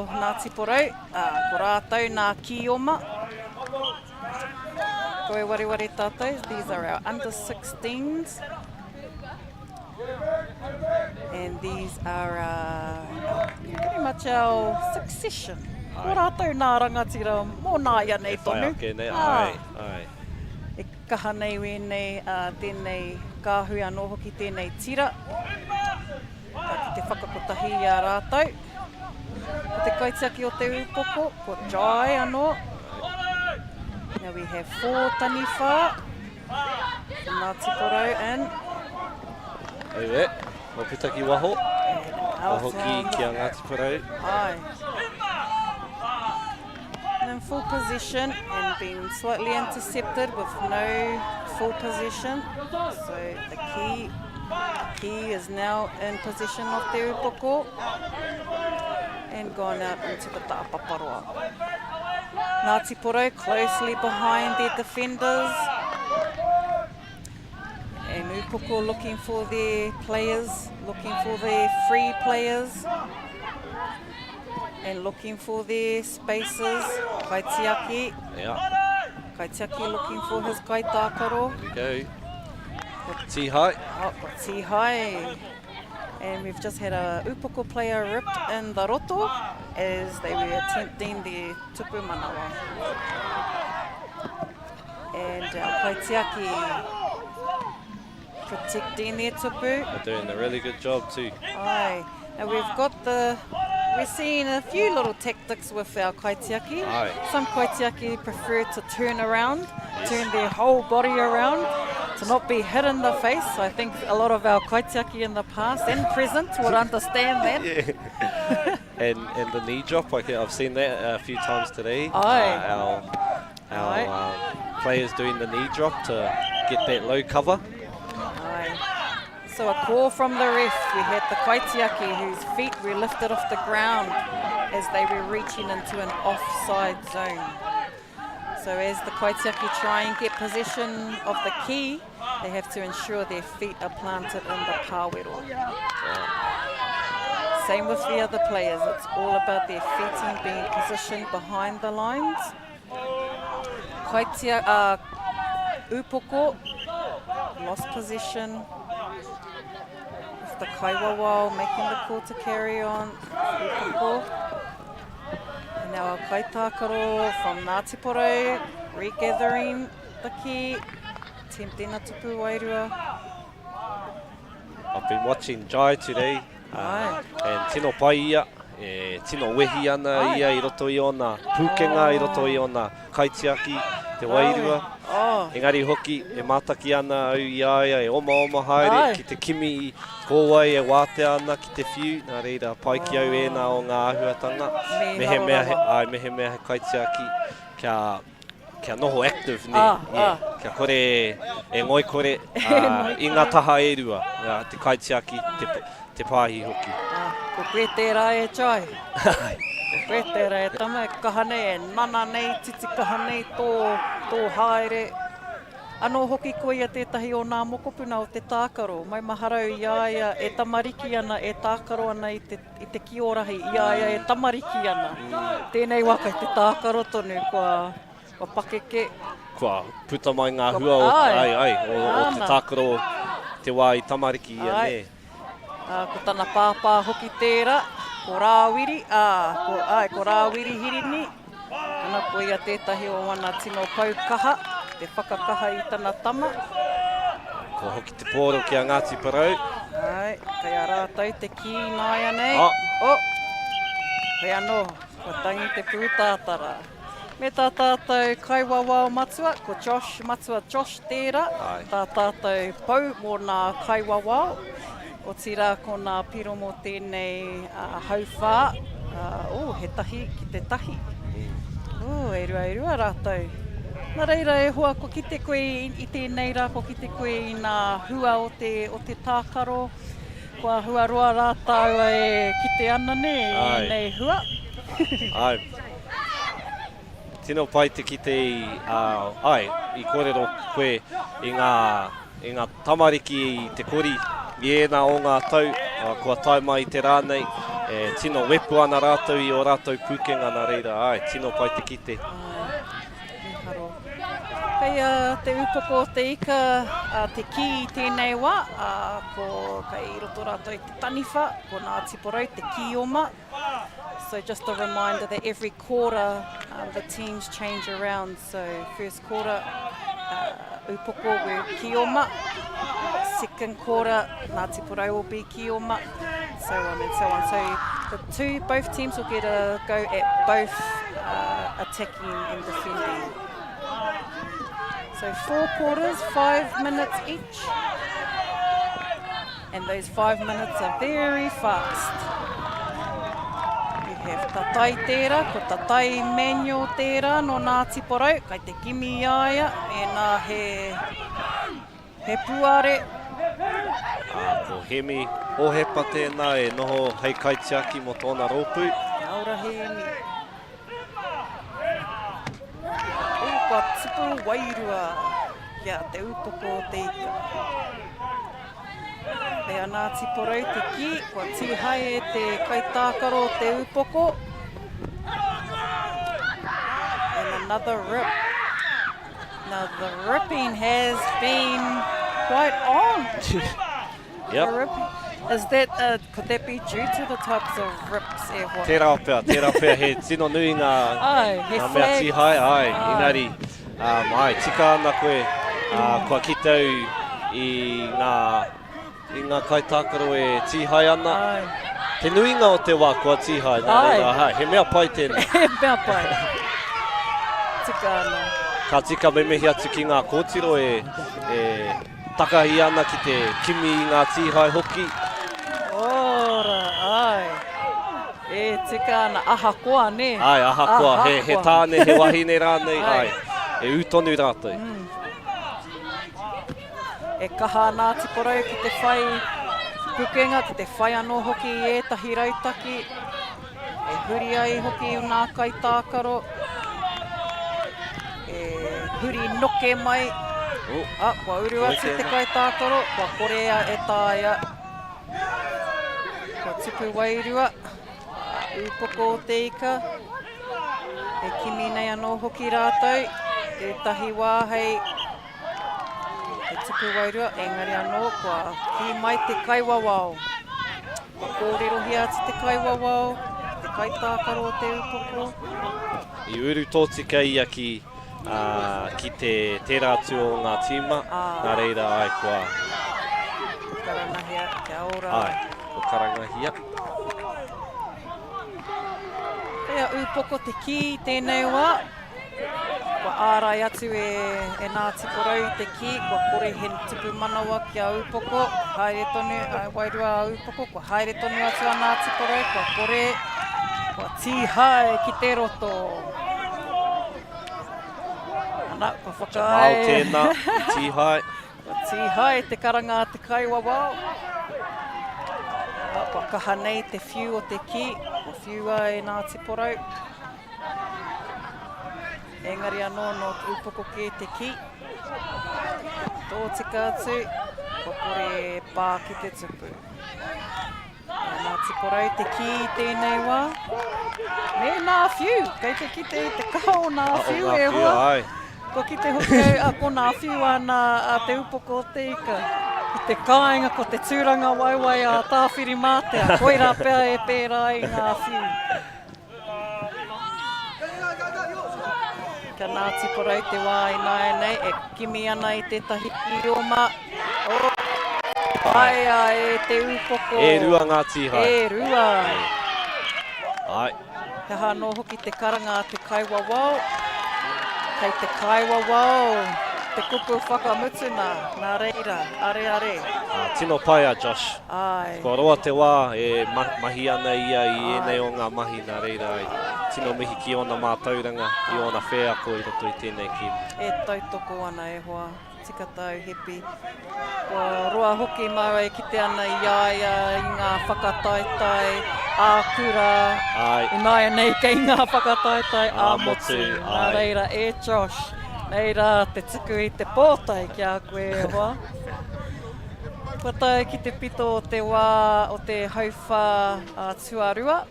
Ngāti Porou, ā, ko rātou nā Kīoma. Ko e wareware tātou, these are our under 16s. And these are uh, pretty much our succession. Ko rātou nā rangatira mō nāia nei tonu. E whai ake nei, ai, ai. E kaha nei wēnei, ā, tēnei. kāhui anō hoki tēnei tira. Ka ki te whakakotahi i a rātou. Ko te kaitiaki o te upoko, ko Jai anō. Now we have four taniwha from Ngāti Porou in. Auē, kua puta ki waho. Kua hoki ki a Ngāti Porou. Ai. And in full possession and being slightly intercepted with no full possession. So the key, key is now in possession of Te Upoko and gone out into the Tāpaparoa. Ngāti Porou closely behind their defenders. And Upoko looking for their players, looking for their free players and looking for their spaces. Kaitiaki. Yeah. Kaitiaki looking for his kaitākaro. There we go. Tihai. Oh, got Tihai. And we've just had a upoko player ripped in the roto as they were attempting the tupu manawa. And our kaitiaki protecting their tupu. They're doing a really good job too. Aye. Now we've got the, we're seeing a few little tactics with our kaitiaki. Aye. Some kaitiaki prefer to turn around, yes. turn their whole body around to not be hit in the face. I think a lot of our kaitiaki in the past and present would understand that. Yeah. and and the knee drop, I I've seen that a few times today. Aye. Uh, our our um, players doing the knee drop to get that low cover. Aye. So a call from the ref. We had the kaitiaki whose feet were lifted off the ground as they were reaching into an offside zone. So as the kaitiaki try and get possession of the key, they have to ensure their feet are planted in the pāwero. Same with the other players. It's all about their feet being positioned behind the lines. Kaitia, uh, Upoko lost possession with the Kaiwawao making the call to carry on. Upoko. And now our kaitākaro from Ngāti Porou regathering the key, attempting a tupu wairua. I've been watching Jai today. Uh, and tino pai ia, e tino wehi ana ia i roto i ona pūkenga, i roto i ona kaitiaki, te wairua. Oh. Engari hoki, e mātaki ana au i a ia, e omaoma haere Ai. ki te kimi i ko wai e wātea ana ki te whiu, nā reira, pai ki au ēnā o ngā āhuatanga. Mehemea he, ai, mehemea he kaitiaki, kia kia noho active, nē, Ah, yeah, ah. kia kore e ngoikore uh, i ngā taha e rua, uh, te kaitiaki, te, te pāhi hoki. Ah, ko koe tērā e Jai. ko koe tērā e tama, e kaha nei, e nana nei, titi kaha nei tō, tō haere. Anō hoki ko ia tētahi o nā mokopuna o te tākaro, maimaharau i a ia e tamariki ana, e tākaro ana i te, i te kiorahi, i a ia e tamariki ana. Tēnei wā kei te tākaro tonu, kua, kua pakeke. Kua puta mai ngā hua o, ai, ai, o, o te tākaro te wā i tamariki ia, Ai. nē. Ā, ko tana pāpā hoki tērā, ko Rāwiri, ā, ko, āe, ko Rāwiri Hirini. Ana ko ia tētahi o ana tino pou kaha, te whakakaha i tana tama. Kua hoki te pōro ki a Ngāti Porou. Āe, kei a rātou te kī nāianei. Oh. Oh! Hoi anō, kua tangi te pūtātara. Me tā tātou kaiwawao matua, ko Josh, Matua Josh tērā, tā tātou pou mō nā kaiwawao, otirā ko nā piro mō tēnei hauwhā, oh, he tahi ki te tahi. Oh, e rua, e rua rātou. Nā reira e hoa, kua kite koe i tēnei rā, kua kite koe i nā hua o te, o te tākaro, kua hua roa rā tāua e kite ana nē, i ēnei hua. Āe. Tino pai te kite i, āe, i kōrero koe i ngā, i ngā tamariki i te kori i ēnā o ngā tau, kua tae mai i te rā nei, e tino wepu ana rātou i ō rātou pūkenga nā reira, āe, tino pai te kite. Āe, mīharo. Kei a Te Upoko o te Ika a te kī i tēnei wā, ā, ko, kei roto rātou i te taniwha, ko Ngāti Porou te kīoma. So just a reminder that every quarter um, the teams change around. So first quarter, uh, Upoko were Kioma. second quarter, Ngāti Porou will be Kioma, so on and so on. So the two, both teams will get a go at both uh, attacking and defending. So four quarters, five minutes each. And those five minutes are very fast. We have Tatai tērā, ko Tatai Manuel tērā no Ngāti Porou, kai te kimi i a ia, mēnā he, he puare. Ā, ko Hemi Hohepa tēnā e noho hei kaitiaki mō tōna rōpū. Kia ora Hemi. Ū, kua tupu wairua ki a Te Upoko o Te Ika. Kei a Ngāti Porou te kī, kua tīhae e te kaitākaro o Te Upoko. And another rip. Now the ripping has been quite on. Yep. The ripping. Is that, uh, could that be due to the types of rips e hoa? Tērā pea, tērā pea he tino nui ngā, ai, he ngā mea tīhae, ai, ai. engari, um, ai, tika ana koe, uh, kua kite au i ngā, i ngā kaitākaro e tīhae ana. Ai. Te nuinga o te wā kua tīhae, nā reira, hai, he mea pai tēnei. He mea pai. Tika ana. Ka tika me mihi atu ki ngā kōtiro e, e Takahi ana ki te kimi i ngā tīhae hoki. Ora, āe. E tika ana, ahakoa, nē? Āe, ahakoa, he, he tāne, he wahine rānei, āe. E ū tonu rātou. Mm. E kaha ana a Tiporau ki te whai pukenga, ki te whai anō hoki i ētahi rautaki. E huri ai hoki ngā kaitākaro. E huri noke mai. Oh. Ah, kua uru atu te kaitākaro, kua kore e taea. Kua tupu wairua. Ūpoko o te ika. E kimi nei anō hoki rātou. Tētahi wā hei Te tupu wairua, engari anō kua kī mai te kaiwawao. Kua kōrerohia atu te kaiwawao, te kaitākaro o te upoko. I uru tōtika ia ki, ā, ki te, tērā atu o ngā tīma, nā reira ai kua. Karangahia, kia ora. Āe, kua karangahia. Kei a Ūpoko te kī i tēnei wā. Kua ārai atu e, e Ngāti Porou i te kī, kua kore he tupu manawa ki a Ūpoko, haere tonu, a wairua a Ūpoko, kua haere tonu atu a Ngāti Porou, kua kore, kua tīhae ki te roto. Ana, kua whakaae. Jamal tēnā, i tīhae. Kua tīhae te karanga a te kaiwawao. Kua kaha nei te whiu o te kī, kua whiua e Ngāti Porou. Engari anō nō te upoko kē te kī. Tōtika atu, kua kore e pā ki te tupu. Ngāti Porou te kī i tēnei wā. Me nā whiu, kei te kite i te kaha o nā whiu e hoa. Kua kite hoki au, a, ko nā whiu a nā a te upoko o te ika. Ko te kāinga, ko te tūrangawaewae a Tāwhirimātea, koirā pea e pērā ai ngā whiu. Kia Ngāti Porou te wā ināianei e kimi ana i tētahi kioma. Oh, paea e te upoko. E rua ngā tīhae. E rua. Ai. He aha anō hoki te karanga a te kaiwawao. Kei te kaiwawao te kupu whakamutuna, nā reira, areare. Ah, tino pai a Josh. Āe. Kua roa te wā e mahi ana ia i ēnei o ngā mahi nā reira ai tino mihi ki ōna mātauranga, i ōna wheako i roto i tēnei kēmu. E tautoko ana e hoa, tika tāu Hepi. Kua roa hoki māua e kite ana i a ia i ngā whakataetae ā-kura. Āe. Ināianei kei ngā whakataetae ā-motu. Nā reira e Josh, nei rā te tuku i te pōtae ki a koe e hoa. Kua tae ki te pito o te wā o te hauwhā tuarua.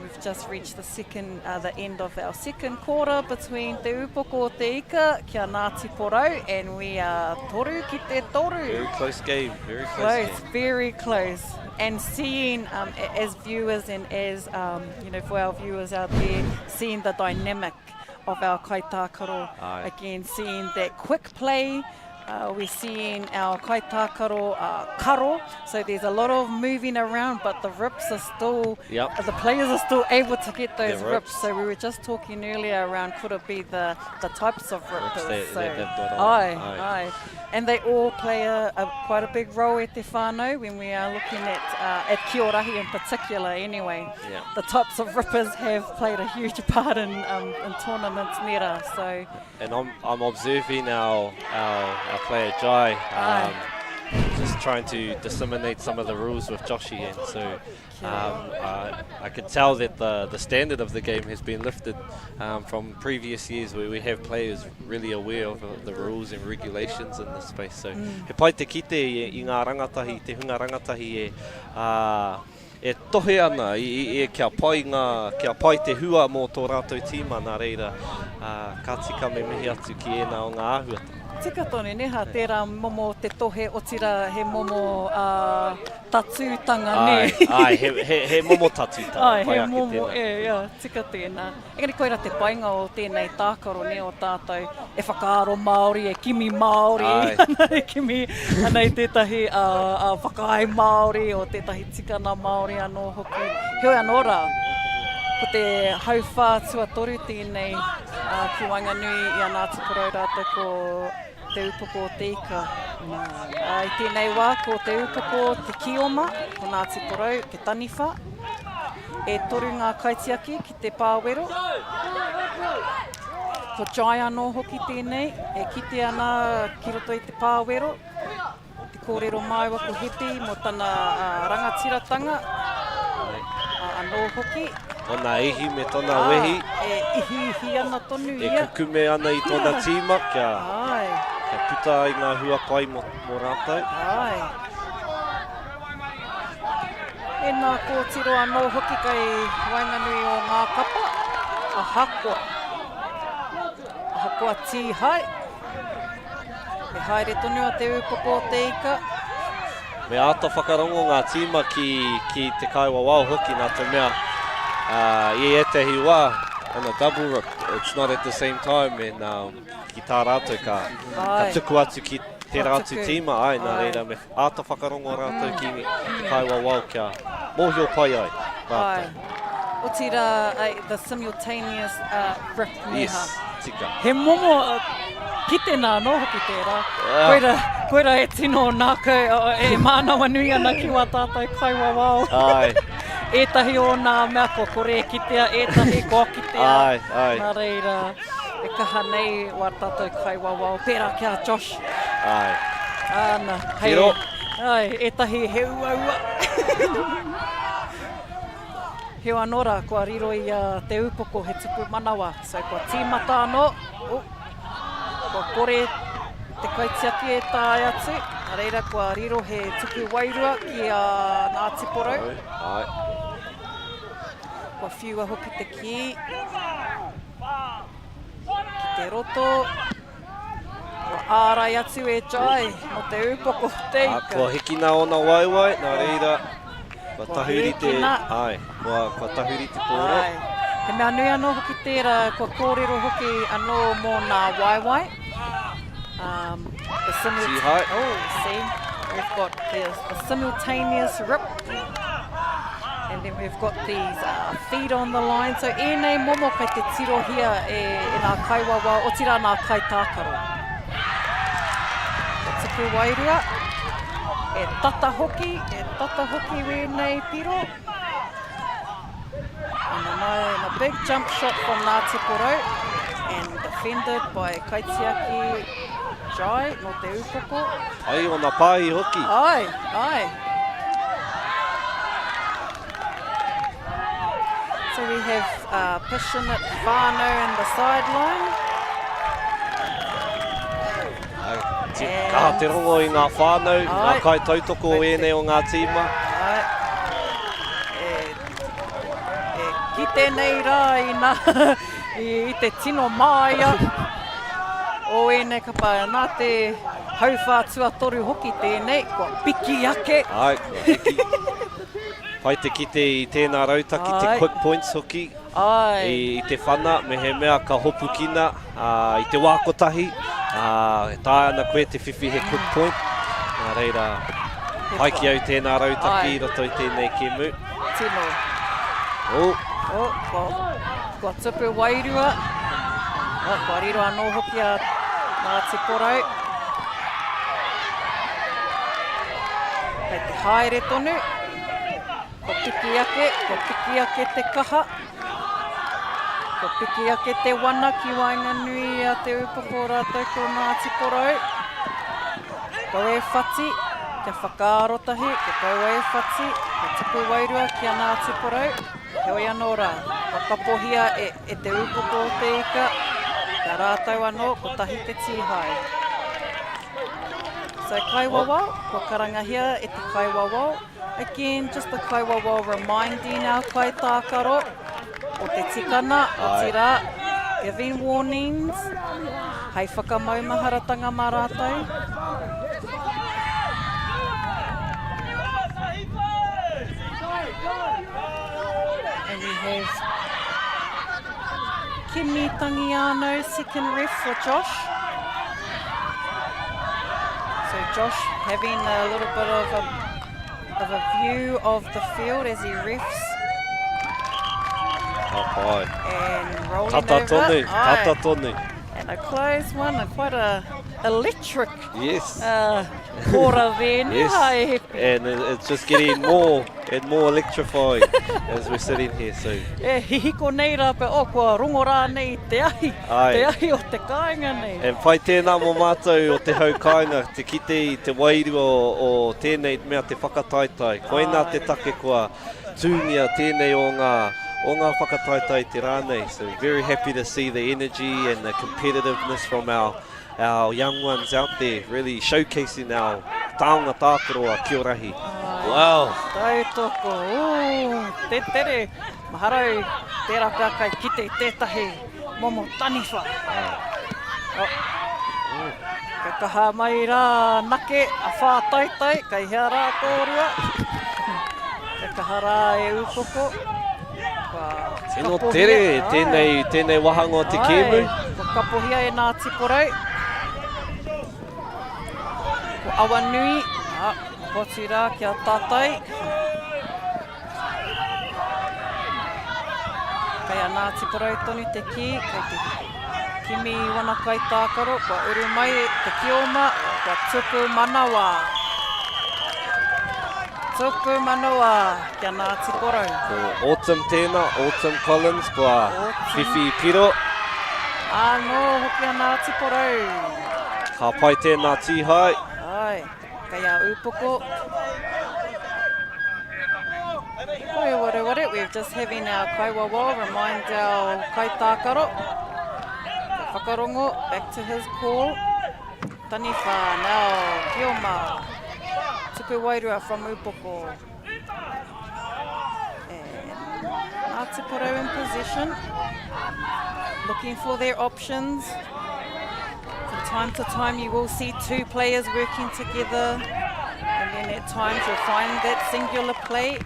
We've just reached the second, uh, the end of our second quarter between Te Upoko o Te Ika kia Ngāti Porou and we are toru ki te toru. Very close game, very close, close game. Very close. And seeing um, as viewers and as, um, you know, for our viewers out there, seeing the dynamic of our kaitākaro. Aye. Again, seeing that quick play, Uh, we're seeing our kaitākaro uh, karo, so there's a lot of moving around, but the rips are still, yep. the players are still able to get those the rips. rips. So we were just talking earlier around could it be the, the types of rippers. Rips so, that they've got on. Aye, aye. And they all play a, a, quite a big role at Te Whānau when we are looking at, uh, at Kiorahi in particular anyway. Yeah. The types of rippers have played a huge part in, um, in tournaments nera. So and I'm, I'm observing our, our, our player Jai um, just trying to disseminate some of the rules with Joshy and so um, I, I can tell that the, the standard of the game has been lifted um, from previous years where we have players really aware of the rules and regulations in this space. So mm. he pai te kite i, i ngā rangatahi, te hunga rangatahi e, uh, e tohe ana i, i, i kia pai ngā, kia pai te hua mō tō rātou tīma, nā reira, ā, ka tika me mihi atu ki ēnā o ngā āhuatanga. Tika tonu, nē hā, tērā momo te tohe, otirā he momo, ā, tatūtanga, nē. Āe, āe, he, he, he momo tatūtanga, Āe, pai he ake momo, tēnā. e, ia, tika tēnā. Engari koirā te painga o tēnei tākaro, nē, o tātou e whakaaro Māori, e kimi Māori ana, e kimi ana i tētahi whakaae Māori o tētahi tikana Māori anō hoki. Heoi anō rā, ko te hauwhā tuatoru tēnei ki waenganui i a Ngāti Porou rātou ko Te Upoko o Te Ika. I tēnei wā ko Te Upoko te Kioma, ko Ngāti Porou te Taniwha. E toru ngā kaitiaki ki te pāwero. Ko Jai anō hoki tēnei e kite ana ki roto i te pāwero. Te kōrero māua ko Hepi mō tana rangatiratanga anō hoki. Tōna ihi me tōna wehi. E ihiihi ana tonu ia. E kukume ana i tōna tīma kia, kia puta ai ngā hua pai mō, mō rātou. Ai. E nā kōtiro anō hoki kei waenganui o ngā kapa, ahakoa, ahakoa tīhae, e haere tonu a Te Ūpoko o Te Ika. Me āta whakarongo ngā tīma ki, ki te kaiwawao hoki nā te mea uh, i ētahi wā on a double rip, it's not at the same time and um, ki tā rātou ka, ka tuku atu ki tērā atu tīma, ai, nā reira me āta whakarongo rātou ki te kaiwawao kia mōhio pai ai rātou. Ai. Otirā, ai, the simultaneous uh, rip meha. Yes, tika. He momo uh, kitenga anō hoki tērā. Yeah. Koira, koira e tino nākau, e mānawanui ana ki wā tātou kaiwawao. Ai. ētahi o nā mea kua kore e kitea, ētahi kua kitea. Ai, ai. Nā reira, E kaha nei wā tātou kaiwawao, pērā ki a Josh. Āe. Āna. Hei, Tiro. Āe, ētahi he uaua. Heoi anō rā, kua riro i a Te Ūpoko he tupu manawa, so kua tīmata anō, oh, kua kore te kaitiaki e tae atu, nā reira kua riro he tupu wairua ki a Ngāti Porou. Āe. Kua whiua hoki te kī. Ki te roto. Kua ārai atu e Jai mo te upoko o te ika. Kua hikina ōna waewae, nā reira, kua tahuri te, āe, kua, kua tahuri te pōro. Āe. He mea nui anō hoki tērā, kua kōrero hoki anō mō nā waewae. Um, the simul Tihai. Oh, see, we've got the, the simultaneous rip. And then we've got these uh, feet on the line. So ēnei momo kei te tirohia e, e ngā kaiwawao, otirā ngā kaitākaro. Ko tuku wairua, e tata hoki, e tata hoki wēnei piro. And a, no, and a big jump shot from Ngāti Porou and defended by Kaitiaki Jai no Te Upoko. Ai, ona pāhi hoki. Ai, ai. So we have uh, passionate whānau in the sideline. Ai, ti, kaha te rongo i ngā whānau, ngā kai tautoko o ēnei o ngā tīma. Ai. E, e kite nei rā i, nā, i, i te tino māia o ēnei kapa. Nā te hauwhā tuatoru hoki tēnei, kua piki ake. Ai, kua hiki. Pai te kite i tēnā rautaki, te quick points hoki. Ai. I, i te whana, mehemea ka hopukina ā, i te wā kotahi, Ā, e taea ana koe te whiwhi he quick point. Nā reira, pai ki au tēnā rautaki i roto i tēnei kēmu. Tino. Oh. Oh, kua, kua tupu wairua. Oh, kua riro anō hoki a Ngāti Porou. Kei te haere tonu. Kua piki ake, kua piki ake te kaha. Kua piki ake te wana ki waenganui i a Te Upoko rātou ko Ngāti Porou. Kaua e whati, kia whakaaro tahi, kia kaua e whati, kia tupu wairua ki a Ngāti Porou. Heoi anō rā, kua kapohia e, e Te Upoko o Te Ika, kia rātou anō, kotahi te tīhae. So kaiwawao, kua karangahia e te kaiwawao, Again, just the kaiwawao reminding our kaitākaro o te tikana, otirā, giving warnings, hei whakamaumaharatanga mā rātou. And we have Kimi Tangiano, second ref for Josh. So Josh having a little bit of a, of a view of the field as he refs. Ka pai. And rolling Tata over. tonu, Aye. tata tonu. And a close one, a quite a electric yes. uh, kora there. Yes. Ai. And it's just getting more and more electrifying as we're sitting here. So. E hihiko nei rā pe, oh, kua rongo rā nei te ahi, Ai. te ahi o te kāinga nei. And pai tēnā mō mātou o te hau kāinga, te kite i te wairua o, o tēnei mea te whakataetae. Koinā te take kua tūngia tēnei o ngā, o ngā whakataetae te rā nei. So very happy to see the energy and the competitiveness from our, our young ones out there, really showcasing our taonga tākaro a Kiorahi. Wow! Tautoko, ooh, te tere. Maharau, tērā pea kai kite i tētahi momo taniwha. Oh. Ka kaha mai rā nake a Whātaitai, kei hea rā kōrua? Ka kaha rā e Ūpoko. Kua Tino kapohia, tere āe. tēnei, tēnei wāhanga o te kēmu. Āe, kua kapohia e Ngāti Porou. Ko Awanui, ā, hoatu rā ki a Tātai. Kei a Ngāti Porou tonu te kī, kei te kimi i wana kaitākaro, kua uru mai te kioma, kua tuku manawa. Tuku manawa ki a Ngāti Porou. Ko Autumn tēnā, Autumn Collins, kua whiwhi piro. Anō hoki a Ngāti Porou. Ka pai tēnā tīhae. Ai. Kei a Upoko. Koi wareware, we're just having our kaiwawao remind our kaitākaro. Ka whakarongo, back to his call. Taniwha, now, Kioma. Tupu wairua from Upoko. And Ngāti Porou in possession. Looking for their options. From time to time you will see two players working together, and then at times you'll find that singular play.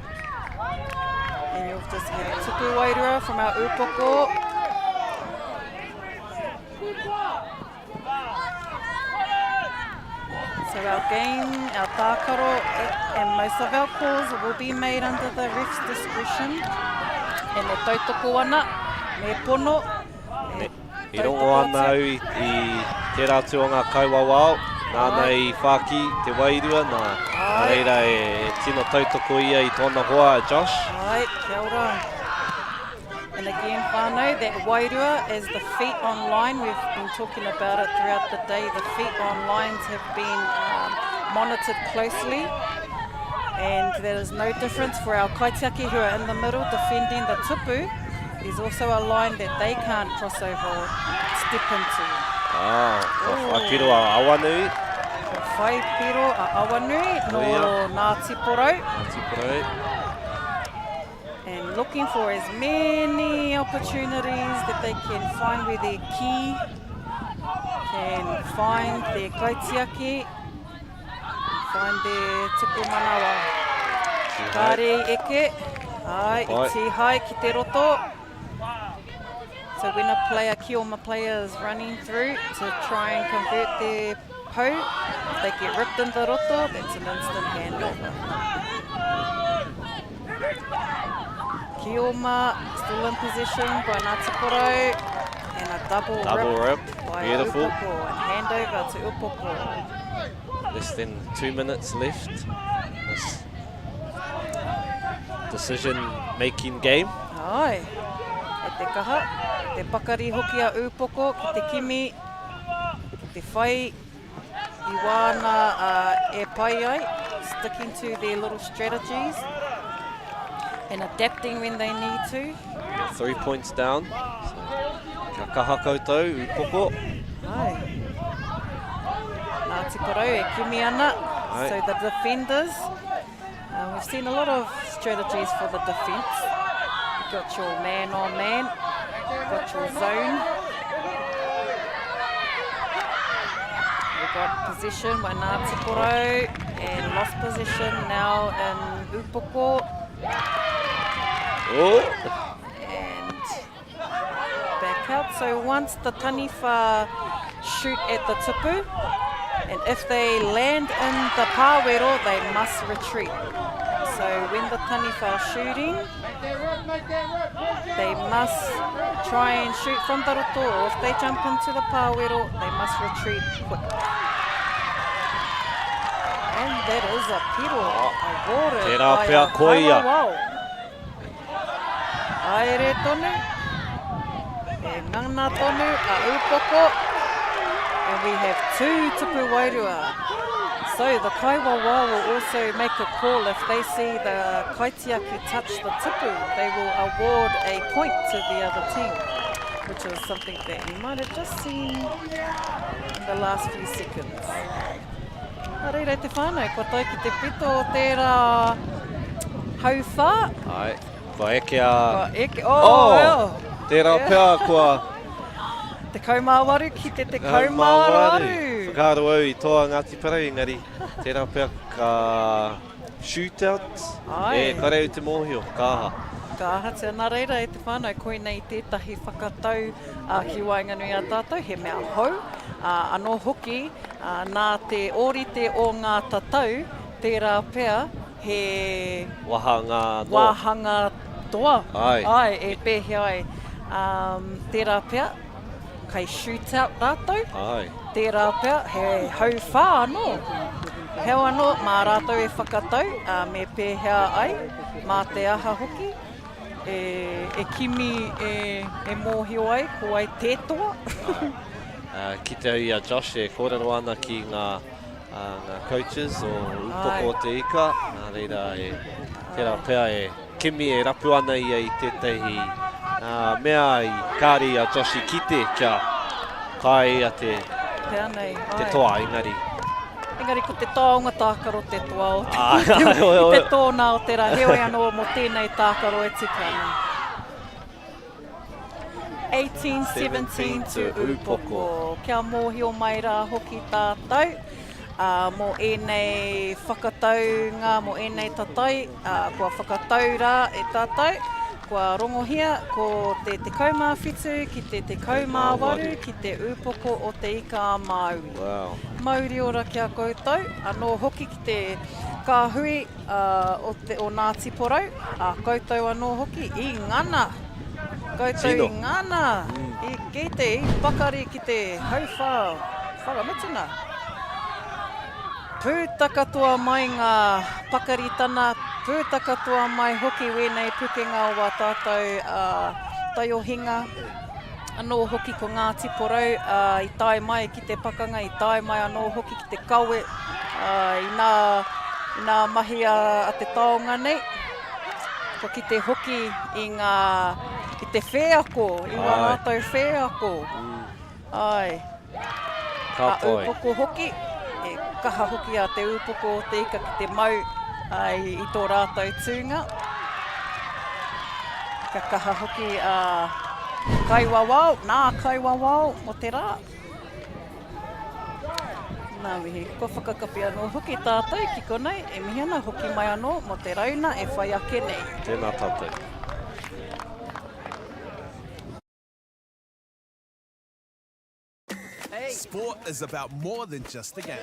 And you'll just have Tupu Wairua from our upoko. So our game, our tākaro, and most of our calls will be made under the ref's discretion. And e tautoko ana, me pono, me I rongo ana au i, i tērā atu o ngā kaiwawao, nāna i whāki te wairua, nā, nā reira e, e tino tautoko ia i tōna hoa a Josh. Ai, kia ora. And again, whānau, that wairua as the feet on line, we've been talking about it throughout the day, the feet on lines have been um, monitored closely. And there is no difference for our kaitiaki who are in the middle defending the tupu. There's also a line that they can't cross over or step into. Ah, kua whai piro a Awanui. Kua whai piro a Awanui no Ngāti Porou. Ngāti Porou. And looking for as many opportunities that they can find where their key can find their kaitiaki, find their tuku manawa. Kāre i eke, ai, i tīhae ki te roto. So when a player, Kioma player is running through to try and convert their pou, if they get ripped in the roto, that's an instant handover. Kioma still in possession by Ngāti Porou and a double, double rip, rip by Beautiful. Upoko and handover to Upoko. Less than two minutes left. This decision-making game. Ai, e te kaha, e te pakari hoki a Upoko ki te kimi, ki te whai i wāna uh, e pai ai, sticking to their little strategies and adapting when they need to. Three points down. So, kia kaha koutou, Upoko. Ai. Ngāti Porou e kimi ana. Ai. So the defenders, uh, we've seen a lot of strategies for the defence. You've got your man on man, you've got your zone. We've got possession by Ngāti Porou and lost possession now in Upoko. Oh. And back out. So once the taniwha shoot at the tupu, and if they land in the pāwero, they must retreat. So when the taniwha are shooting, they must try and shoot from the roto, or if they jump into the pāwero, they must retreat quick. And that is a piro awarded Tērā by pea a koia. Kaiwawao. Haere tonu, e ngana tonu a upoko, and we have two tupu wairua. So the kaiwawao will also make a call if they see the kaitiaki touch the tupu, they will award a point to the other team, which is something that you might have just seen in the last few seconds. Nā reira e te whānau, kua tae ki te pito o tērā hauwhā. Ai, kua eke a... Kua eke, oh, oh well. Tērā pea kua... 18 ki te 18. Whakaaro au i toa Ngāti Porou, engari tērā pea ka shootout. Ai. E, kare au te mōhio, ka aha. Ka ahatia, nā reira e te whānau, koinei tētahi whakatau ā, ki waenganui a tātou, he mea hou, ā, anō hoki, ā, nā te ōrite o ngā tatau, tērā pea he Wāhanga noa. Wāhanga toa, Āe. āe, e pēhea ai. Ā, tērā pea, kai shootout rātou. Āe. Tērā pea, he hauwhā anō. Heo anō, mā rātou e whakatau, ā, me pēhea ai, mā te aha hoki, e, e kimi, e, e mōhio ai ko wai tē toa. Āe. Ā, kite au i a Josh e kōrero ana ki ngā, ā, ngā coaches o Upoko o Te Ika, nā reira e, tērā pea e kimi e rapu ana ia i tētahi, ā, mea i kāre i a Josh i kite kia kai a te, Pea nei, te āe. toa, engari. Engari ko te taonga tākaro te toa o te, Āe, āe, oi, oi. te tōna o te rā. Heoi anō mō tēnei tākaro e tika ana. 1817 to Upoko. Kia mōhio mai rā hoki tātou ā, mō ēnei whakataunga, mō ēnei tatai, ā, kua whakatau rā e tātou, kua rongohia ko te 17 ki te 18 ki te upoko o Te Ika-a-Māui. Wow. Mauri ora ki a koutou, anō hoki ki te kāhui o, te, o Ngāti Porou, a koutou anō hoki i ngana. Koutou Tino. i ngana, mm. i kite, i pakari ki te hauwhā whakamutuna. Puta katoa mai ngā pakaritana, puta katoa mai hoki wēnei pukenga o wā tātou uh, taiohinga. Anō hoki ko Ngāti Porou uh, i tae mai ki te pakanga, i tae mai anō hoki ki te kawe uh, i nā, i nā mahi a, a te taonga nei. Kua kite hoki i ngā, i te wheako, i wā rātou wheako. Mm. Āe. Ka A pai. ūpoko hoki, e kaha hoki a Te Ūpoko o Te Ika ki te mau ai i tō rātou tūnga. Ka kaha hoki a Kaiwawao, nā Kaiwawao o te rā. Nā mihi, kua whakakapi anō hoki tātou ki konei, e mihi ana hoki mai anō mō te rauna e whai ake nei. Tēnā tātou. Sport is about more than just the game.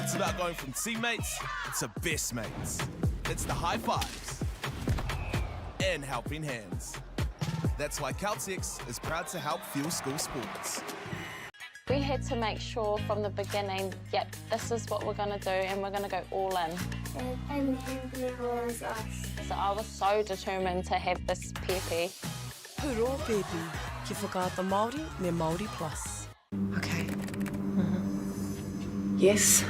It's about going from teammates to best mates. It's the high fives and helping hands. That's why Caltex is proud to help fuel school sports. We had to make sure from the beginning, yep, this is what we're going to do and we're going to go all in. And was us. So I was so determined to have this pēpi. Huro Pēpi, ki Whakaata Māori me Māori Plus. Okay. Mm -hmm. Yes.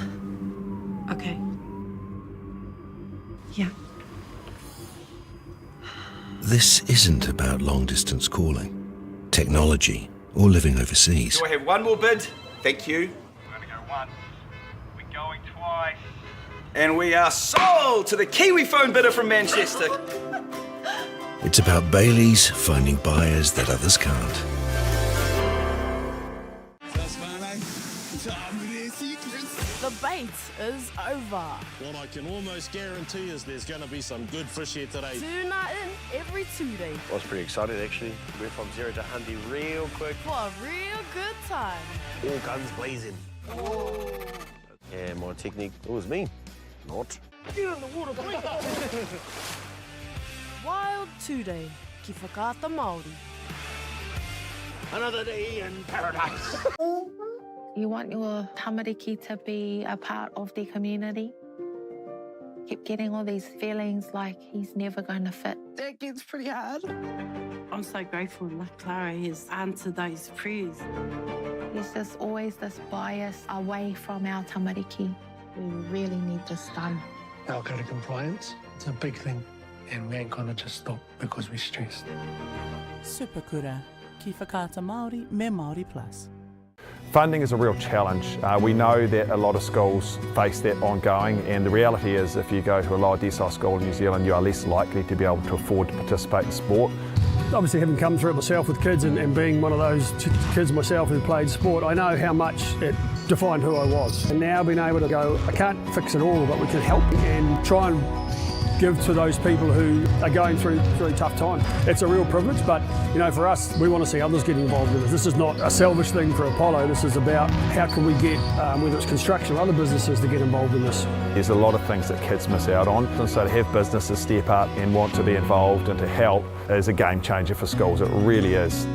Okay. Yeah. This isn't about long distance calling, technology, or living overseas. Do I have one more bid? Thank you. We're going to go once. We're going twice. And we are sold to the Kiwi phone bidder from Manchester. It's about Bailey's finding buyers that others can't. The bait is over. What I can almost guarantee is there's going to be some good fish here today. Tuna in every Tuesday. I was pretty excited actually. Went from zero to 100 real quick. For a real good time. All guns blazing. Oh. Yeah, my technique, it was me. Not. Get in the water, quick! Wild Today, ki Whakaata Māori. Another day in paradise. You want your tamariki to be a part of the community. Keep getting all these feelings like he's never going to fit. That gets pretty hard. I'm so grateful like Clara has answered those prayers. There's just always this bias away from our tamariki. We really need this done. Our code of compliance, it's a big thing, and we ain't gonna just stop because we're stressed. Superkura, ki Whakaata Māori me Māori Plus. Funding is a real challenge. Uh, we know that a lot of schools face that ongoing, and the reality is if you go to a lower decile school in New Zealand, you are less likely to be able to afford to participate in sport. Obviously, having come through it myself with kids and, and being one of those kids myself who played sport, I know how much it defined who I was. And now being able to go, I can't fix it all, but we can help and try and give to those people who are going through through tough time. It's a real privilege, but you know, for us, we want to see others get involved in this. This is not a selfish thing for Apollo. This is about how can we get, whether it's construction or other businesses, to get involved in this. There's a lot of things that kids miss out on, and so to have businesses step up and want to be involved and to help is a game changer for schools. It really is.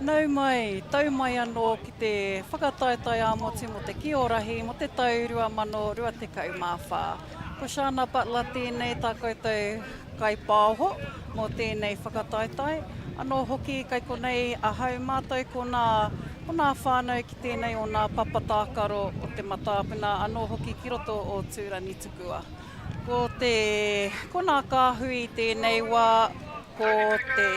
Nau mai, tau mai anō ki te whakataetae ā-motu mō te Kiorahi mō te tau 2024. Ko Shana Butler tēnei tā koutou kaipaoho mō tēnei whakataetae. Anō hoki kai konei ahau mātou ko nā, ko nā whānau ki tēnei o nā papa tākaro o Te Matāpuna anō hoki ki roto o Tūranitukua. Ko te, ko nā kāhui tēnei wā, ko te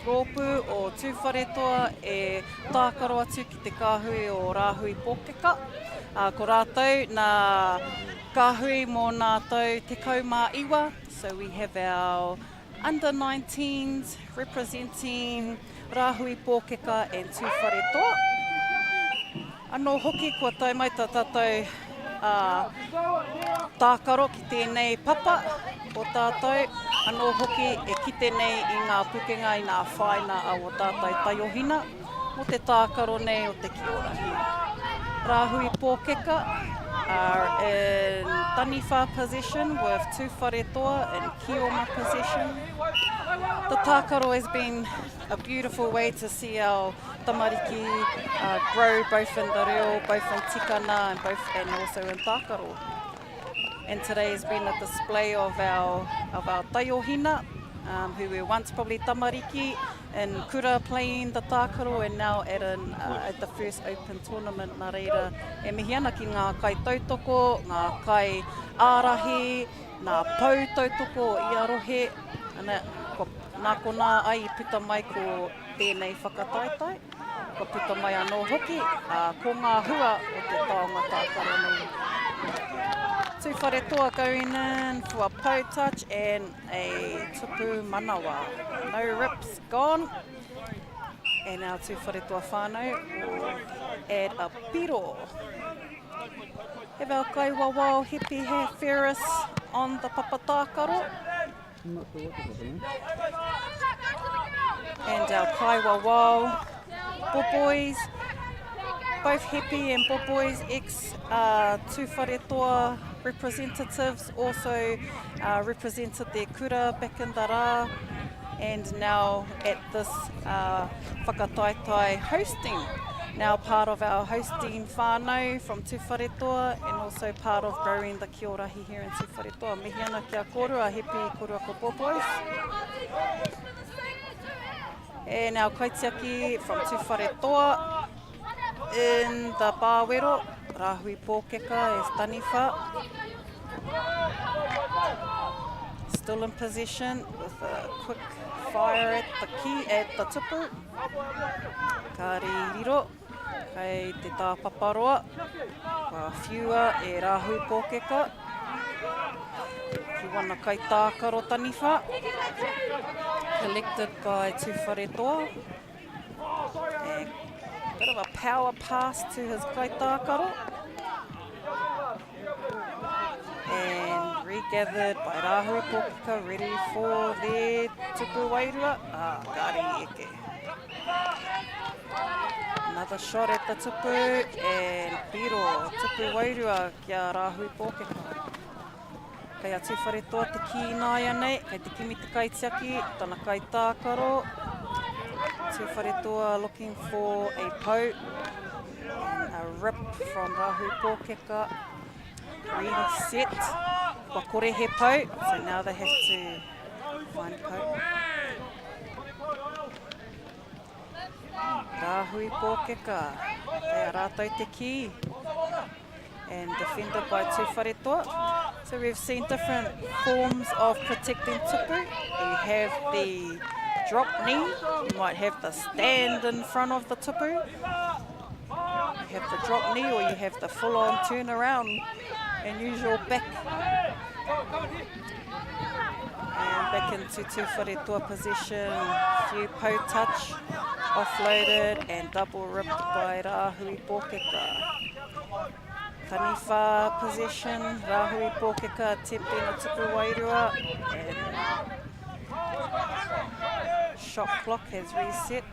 rōpū o Tūwharetoa e tākaro atu ki te kāhui o Rāhui Pōkeka. Ā, ko rātou nā kāhui mō nā tau 19, so we have our under 19s representing Rāhui Pōkeka and Tūwharetoa. Anō hoki kua tae mai tā tātou tākaro ki tēnei papa o tātou, anō hoki e kite nei i ngā pukenga i ngā whāina a o tātou taiohina mō te tākaro nei o te Kiorahi. Rāhui Pōkeka are in taniwha possession with Tūwharetoa in Kioma possession. The tākaro has been a beautiful way to see our tamariki uh, grow both in the reo, both in tikana and both and also in tākaro. And today has been a display of our, of our taiohina, um, who were once probably tamariki in kura playing the tākaro and now at, an, uh, at the first open tournament nā reira e mihi ana ki ngā kai tautoko, ngā kai ārahi, ngā pou tautoko i a rohe, ana, kua, nā konā ai i puta mai ko tēnei whakataetae, kua puta mai anō hoki, ā, ko ngā hua o te taonga tākaro nei. Tūwharetoa going in for a pou touch and a tupu manawa. No rips gone. And our Tūwharetoa whānau will add a piro. Have our kaiwawao Hepi Ferris on the papa tākaro. And our Kaiwawao Boboys, both Hepi and Boboys ex uh, Tūwharetoa representatives also uh, represented their kura back in the rā and now at this uh, whakataetae hosting. Now part of our hosting whānau from Tūwharetoa and also part of growing the Kiorahi here in Tūwharetoa. Mihi ana kia kōrua, Hepi kōrua ko Boboys. And our kaitiaki from Tūwharetoa in the Bāwero, Rahui Pōkeka is Taniwha. Still in possession with a quick fire at the key, at the tupu. Ka riro, kei te tāpaparoa, kua whiua e Rahui Pōkeka. Ki wana kaitākaro taniwha. Collected by Tūwharetoa. A bit of a power pass to his kaitākaro. And regathered by Rahui Pōkeka, ready for their tupu wairua. Ah, kāre i eke. Another shot at the tupu and piro, tupu wairua ki a Rahui Pōkeka. Kei a Tūwharetoa te kī ināianei, kei te kimi te kaitiaki, tana kaitākaro. Tūwharetoa looking for a pou and a rip from Rahui Pōkeka. Reset. Kua kore he pou, so now they have to find pou. Rahui Pōkeka, kei a rātou te kī. And defended by Tūwharetoa. So we've seen different forms of protecting tupu. You have the drop knee, you might have the stand in front of the tupu. You have the drop knee or you have the full-on turn around and use your back. And back into Tūwharetoa possession, few pou touch, offloaded and double ripped by Rahui Pōkeka. Taniwha possession, Rahui Pōkeka attempting a tupu wairua and shot clock has reset.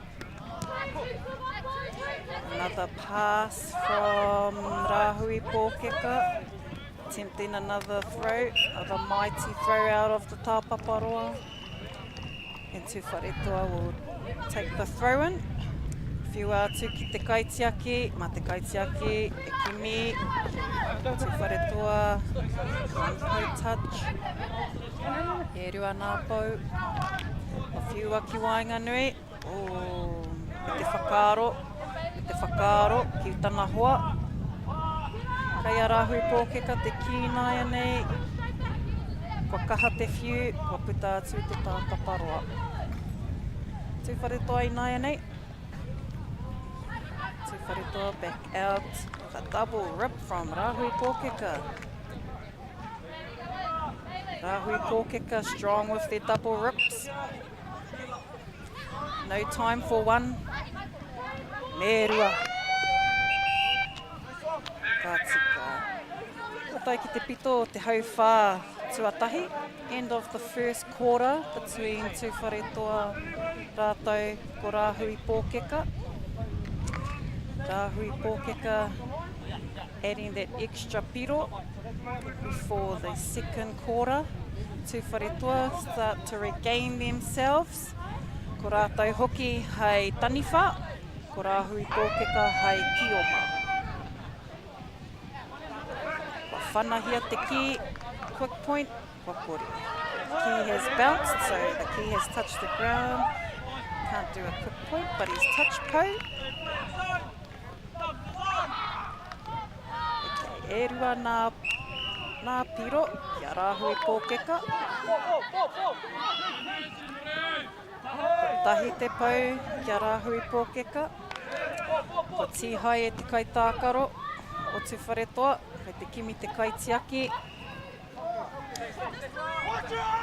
Another pass from Rahui Pōkeka, attempting another throw, another mighty throw out of the tāpaparoa. And Tūwharetoa will take the throw in. Whiua atu ki te kaitiaki, mā te kaitiaki e kimi. Tūwharetoa, one pou touch. E rua nā pou. Kua whiua ki waenganui. Oh, me te whakaaro, me te whakaaro ki tana hoa. Kei a Rahui Pōkeka te kī nāianei. Kua kaha te whiu, kua puta atu i te tāpaparoa. Tūwharetoa ināianei. Tūwharetoa back out with a double rip from Rahui Pōkeka. Rahui Pōkeka strong with their double rips. No time for one. Me rua. Ka tika. Kua tae ki te pito o te hauwhā tuatahi. End of the first quarter between Tūwharetoa rātou ko Rāhui Pōkeka. Rāhui Pōkeka adding that extra piro before the second quarter. Tūwharetoa start to regain themselves. Ko rātou hoki hei taniwha, ko Rāhui Pōkeka hei kioma. Kua whanahia te kī, quick point, kua kore. Key has bounced, so the key has touched the ground. Can't do a quick point, but he's touched pou. Okay, e rua nā, nā piro ki a Rāhui Pōkeka. Kotahi te pou ki a Rāhui Pōkeka. Ko Tīhai e te kaitākaro o Tūwharetoa, kei te kimi te kaitiaki.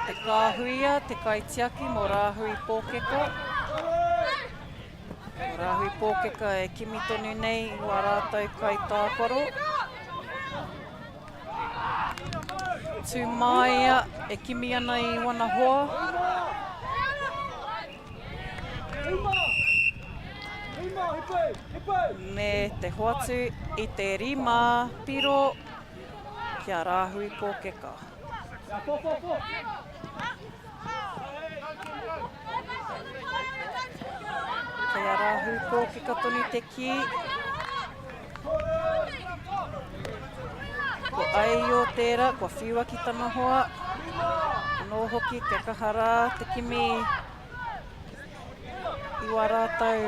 Te Kāhuia, te kaitiaki mō Rāhui Pōkeka. Ko Rāhui Pōkeka e kimi tonu nei i wā rātou kaitākaro. Tū māia e kimi ana i wana hoa. Me te hoatu i te rima piro ki a Rāhui Pōkeka. Kei a Rāhui Pōkeka tonu te kī. Ko Aio tērā, kua whiua ki tana hoa. Anō hoki kia kaha rā te kimi i wā rātou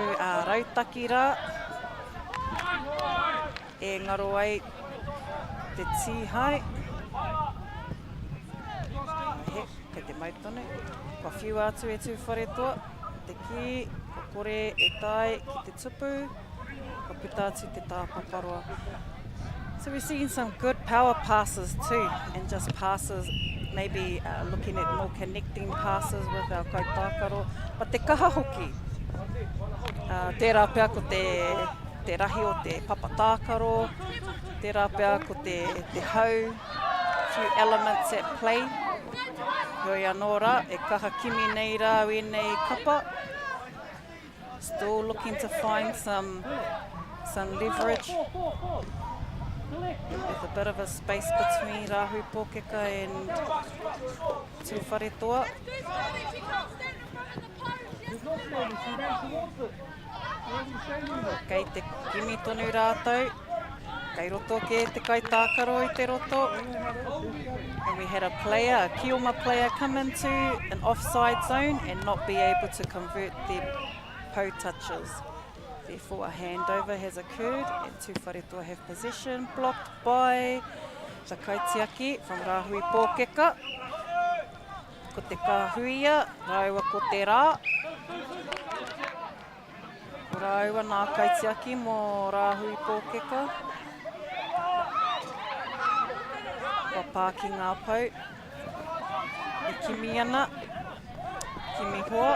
rautaki rā e ngaro ai te tīhae. He, kei te mau tonu. Kua whiua atu e Tūwharetoa te kī, kua kore e tae ki te tupu. Kua puta atu te tāpaparoa. So we're seeing some good power passes too, and just passes, maybe uh, looking at more connecting passes with our kaitākaro. But te kaha hoki, uh, tērā pea ko te, te rahi o te papa tākaro, tērā pea ko te, te hau, few elements at play. Heoi anō rā, e kaha kimi nei rā wēnei kapa. Still looking to find some, some leverage. With a bit of a space between Rahui Pōkeka and Tūwharetoa. Kei te kimi tonu rātou. Kei roto kē te kaitākaro i te roto. And we had a player, a Kioma player, come into an offside zone and not be able to convert their pou touches. Therefore, a handover has occurred and Tūwharetoa have possession blocked by the kaitiaki from Rahui Pōkeka. Ko te Kāhuia rāua ko te Rā. Ko rāua nā kaitiaki mō Rāhui Pōkeka. Kua pā ki ngā pou. E kimi ana, kimi hoa.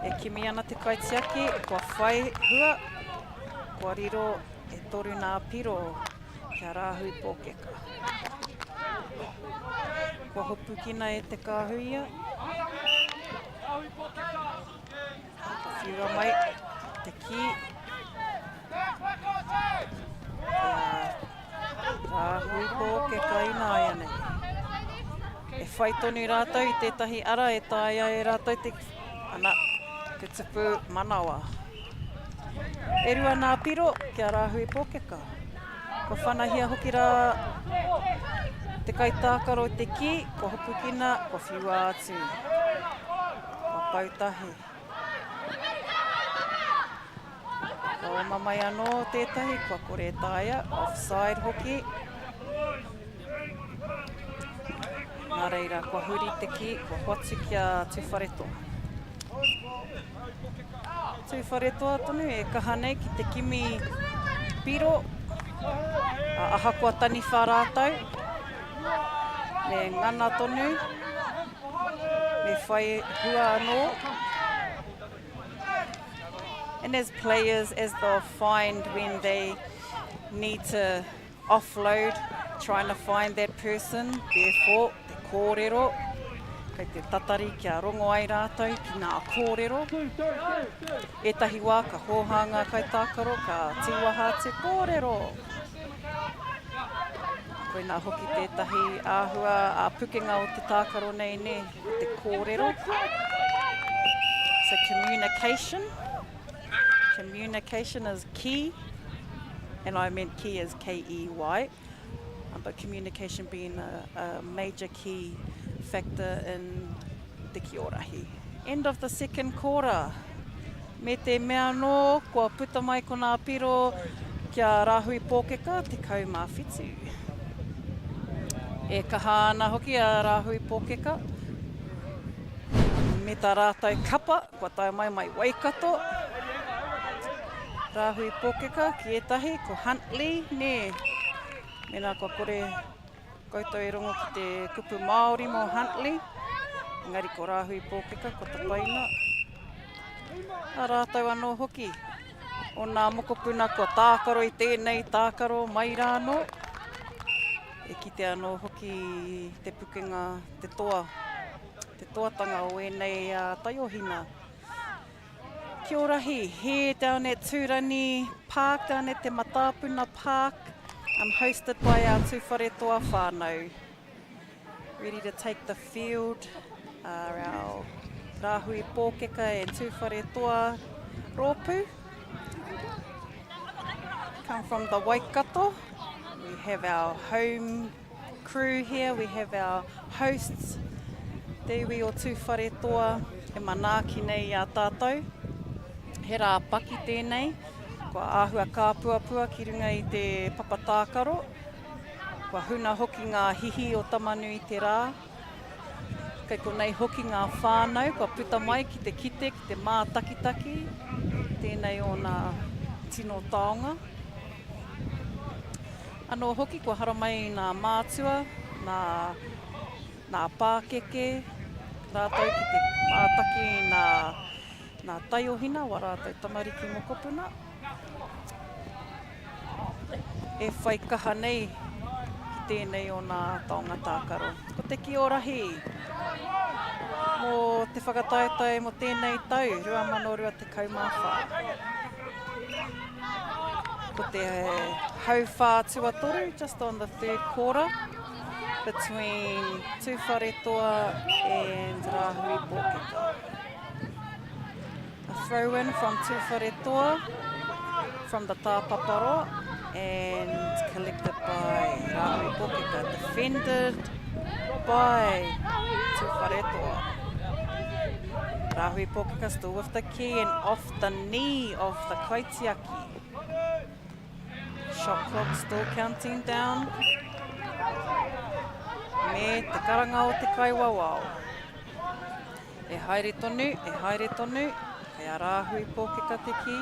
E kimi ana te kaitiaki, kua whai hua, kua riro e toru nā piro kia rāhui pōkeka. Kua hopukina e te kāhuia. Ka whiua mai te kī. Kia rāhui pōkeka ināianei. E whai tonu rātou i tētahi ara e taea e rātou te, ana, te tupu manawa. E rua nā piro kia rāhui pōkeka. Kua whanahia hoki rā te kaitākaro i te kī, kua hopukina, kua whiua atu. Kua pau tahi. Kua oma mai anō tētahi, kua kore e taea, offside hoki. Nā reira, kua huri te kī, kua hoatu ki a Tūwharetoa. Tūwharetoa tonu e kaha nei ki te kimi piro, ahakoa taniwha rātou, me ngana tonu, me whai hua anō. And as players, as they'll find when they need to offload, trying to find that person, therefore, te kōrero, kei te tatari kia rongo ai rātou ki ngā kōrero. Ētahi wā ka hōhā ngā kaitākaro, ka tīwaha atu, kōrero! Koinā hoki tētahi āhua ā-pukenga o te tākaro nei, nē, ko te kōrero. So communication, communication is key. And I meant key as K-E-Y, um, but communication being a, a major key factor in te kiorahi. End of the second quarter. Me te mea anō, kua puta mai ko nā piro kia Rāhui Pōkeka, 17. E kaha ana hoki a Rāhui Pōkeka me tā rātou kapa, kua tae mai mai Waikato. Rāhui Pōkeka ki ētahi, ko Huntley, nē. Mēnā kua kore koutou e rongo ki te kupu Māori mō Huntley, engari ko Rāhui Pōkeka, ko tapaina. A rātou anō hoki, o nā mokopuna kua tākaro i tēnei tākaro mai rā anō. E kite anō hoki te pukenga, te toa, te toatanga o ēnei taiohina. Kia orahi, here down at Tūrani Park, down at Te Matāpuna Park, um, hosted by our Tūwharetoa whānau. Ready to take the field are our Rāhui Pōkeka and Tūwharetoa rōpū. Come from the Waikato. We have our home crew here, we have our hosts, te iwi o Tūwharetoa e manaaki nei i a tātou. He rā paki tēnei, kua āhua kāpuapua ki runga i te papa tākaro, kua huna hoki ngā hihi o Tamanui-te-rā. Kei konei hoki ngā whānau kua puta mai ki te kite, ki te mātakitaki, tēnei ōna tino taonga. Anō hoki kua haramai nā mātua, nā, nā pākeke rātou ki te mātaki i nā, nā taiohina wā rātou tamariki mokopuna. E whai kaha nei ki tēnei o nā taonga tākaro. Ko te kī o rahi mō te whakataetae mō tēnei tau, 2024. Ko te hauwhā tuatoru, just on the third quarter, between Tūwharetoa and Rāhui Pōkeka. A throw in from Tūwharetoa, from the Tāpaparoa, and collected by Rāhui Pōkeka, defended by Tūwharetoa. Rāhui Pōkeka still with the key and off the knee of the kaitiaki. Shot clock still counting down. Me te karanga o te kaiwawao. E haere tonu, e haere tonu, kei a Rāhui Pōkeka te kī.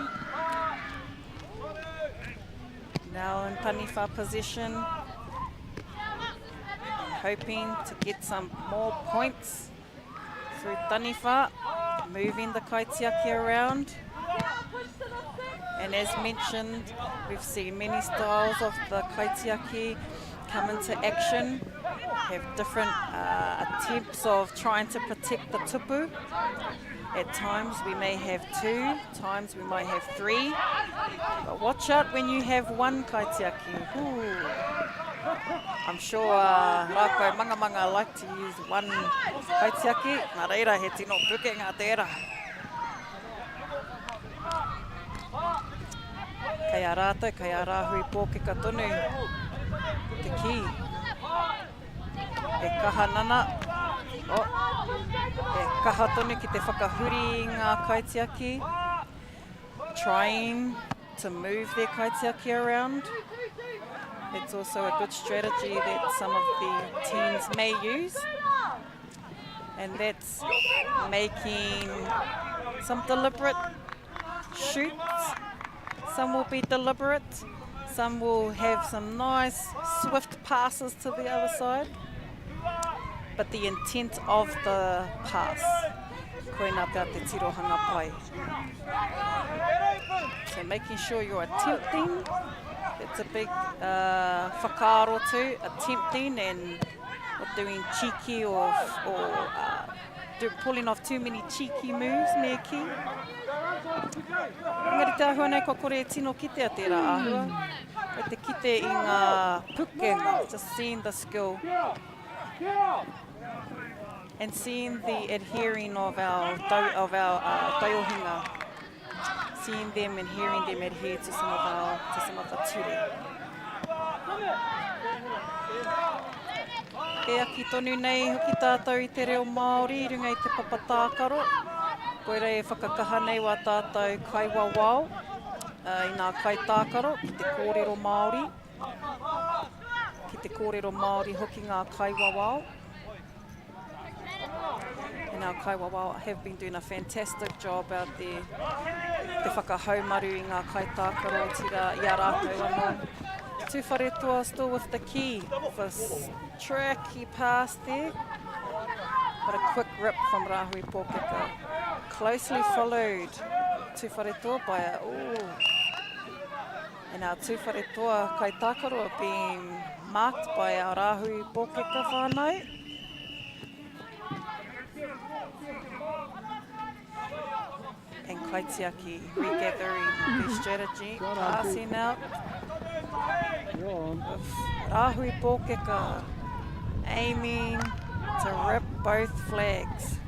Now in taniwha position. And hoping to get some more points. Through Taniwha, moving the kaitiaki around. And as mentioned, we've seen many styles of the kaitiaki come into action, have different uh, attempts of trying to protect the tupu. At times we may have two, times we might have three. But watch out when you have one kaitiaki. Ooh. I'm sure uh, Rākau Mangamanga like to use one kaitiaki. Nā reira, he tino pukenga tērā. Kei a rātou, kei a Rāhui Pōkeka tonu te kī. E kaha nana, oh, e kaha tonu ki te whakahuri i ngā kaitiaki. Trying to move their kaitiaki around. It's also a good strategy that some of the teams may use. And that's making some deliberate shoots. Some will be deliberate. Some will have some nice swift passes to the other side. But the intent of the pass, koina pea te tirohanga pai. So making sure you're attempting, that's a big uh, whakaaro too, attempting and not doing cheeky or, or uh, do, pulling off too many cheeky moves, me ki. Engari te āhua nei kua kore e tino kitea tērā āhua. Kei te kite i ngā pukenga, just seeing the skill. And seeing the adhering of our, of our uh, taiohinga. Seeing them and hearing them adhere to some of our, to some of the ture. E aki tonu nei hoki tātou i te reo Māori i runga i te papa tākaro. Koira e whakakaha nei wā tātou kaiwawao i ngā kaitākaro ki te kōrero Māori. Ki te kōrero Māori hoki ngā kaiwawao. And our kaiwawao have been doing a fantastic job out there te whakahaumaru i ngā kaitākaro, otirā i a rātou anō. Tūwharetoa still with the key for tricky pass there. But a quick rip from Rahui Pōkeka. Closely followed Tūwharetoa by a, ooh, And our Tūwharetoa kaitākaro are being marked by our Rāhui Pōkeka whānau. And Kaitiaki regathering their strategy, passing out with Rāhui Pōkeka aiming to rip both flags.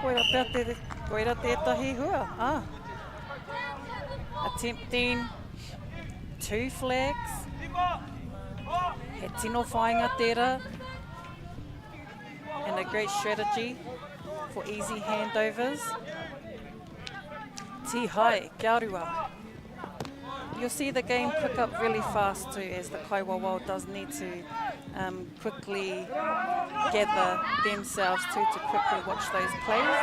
Koira pea te, koira tētahi hua. Ah. Attempting two flags. He tino whāinga tērā. And a great strategy for easy handovers. Tihai, kia rua. You'll see the game pick up really fast too as the Kaiwawao does need to um, quickly gather themselves too to quickly watch those plays.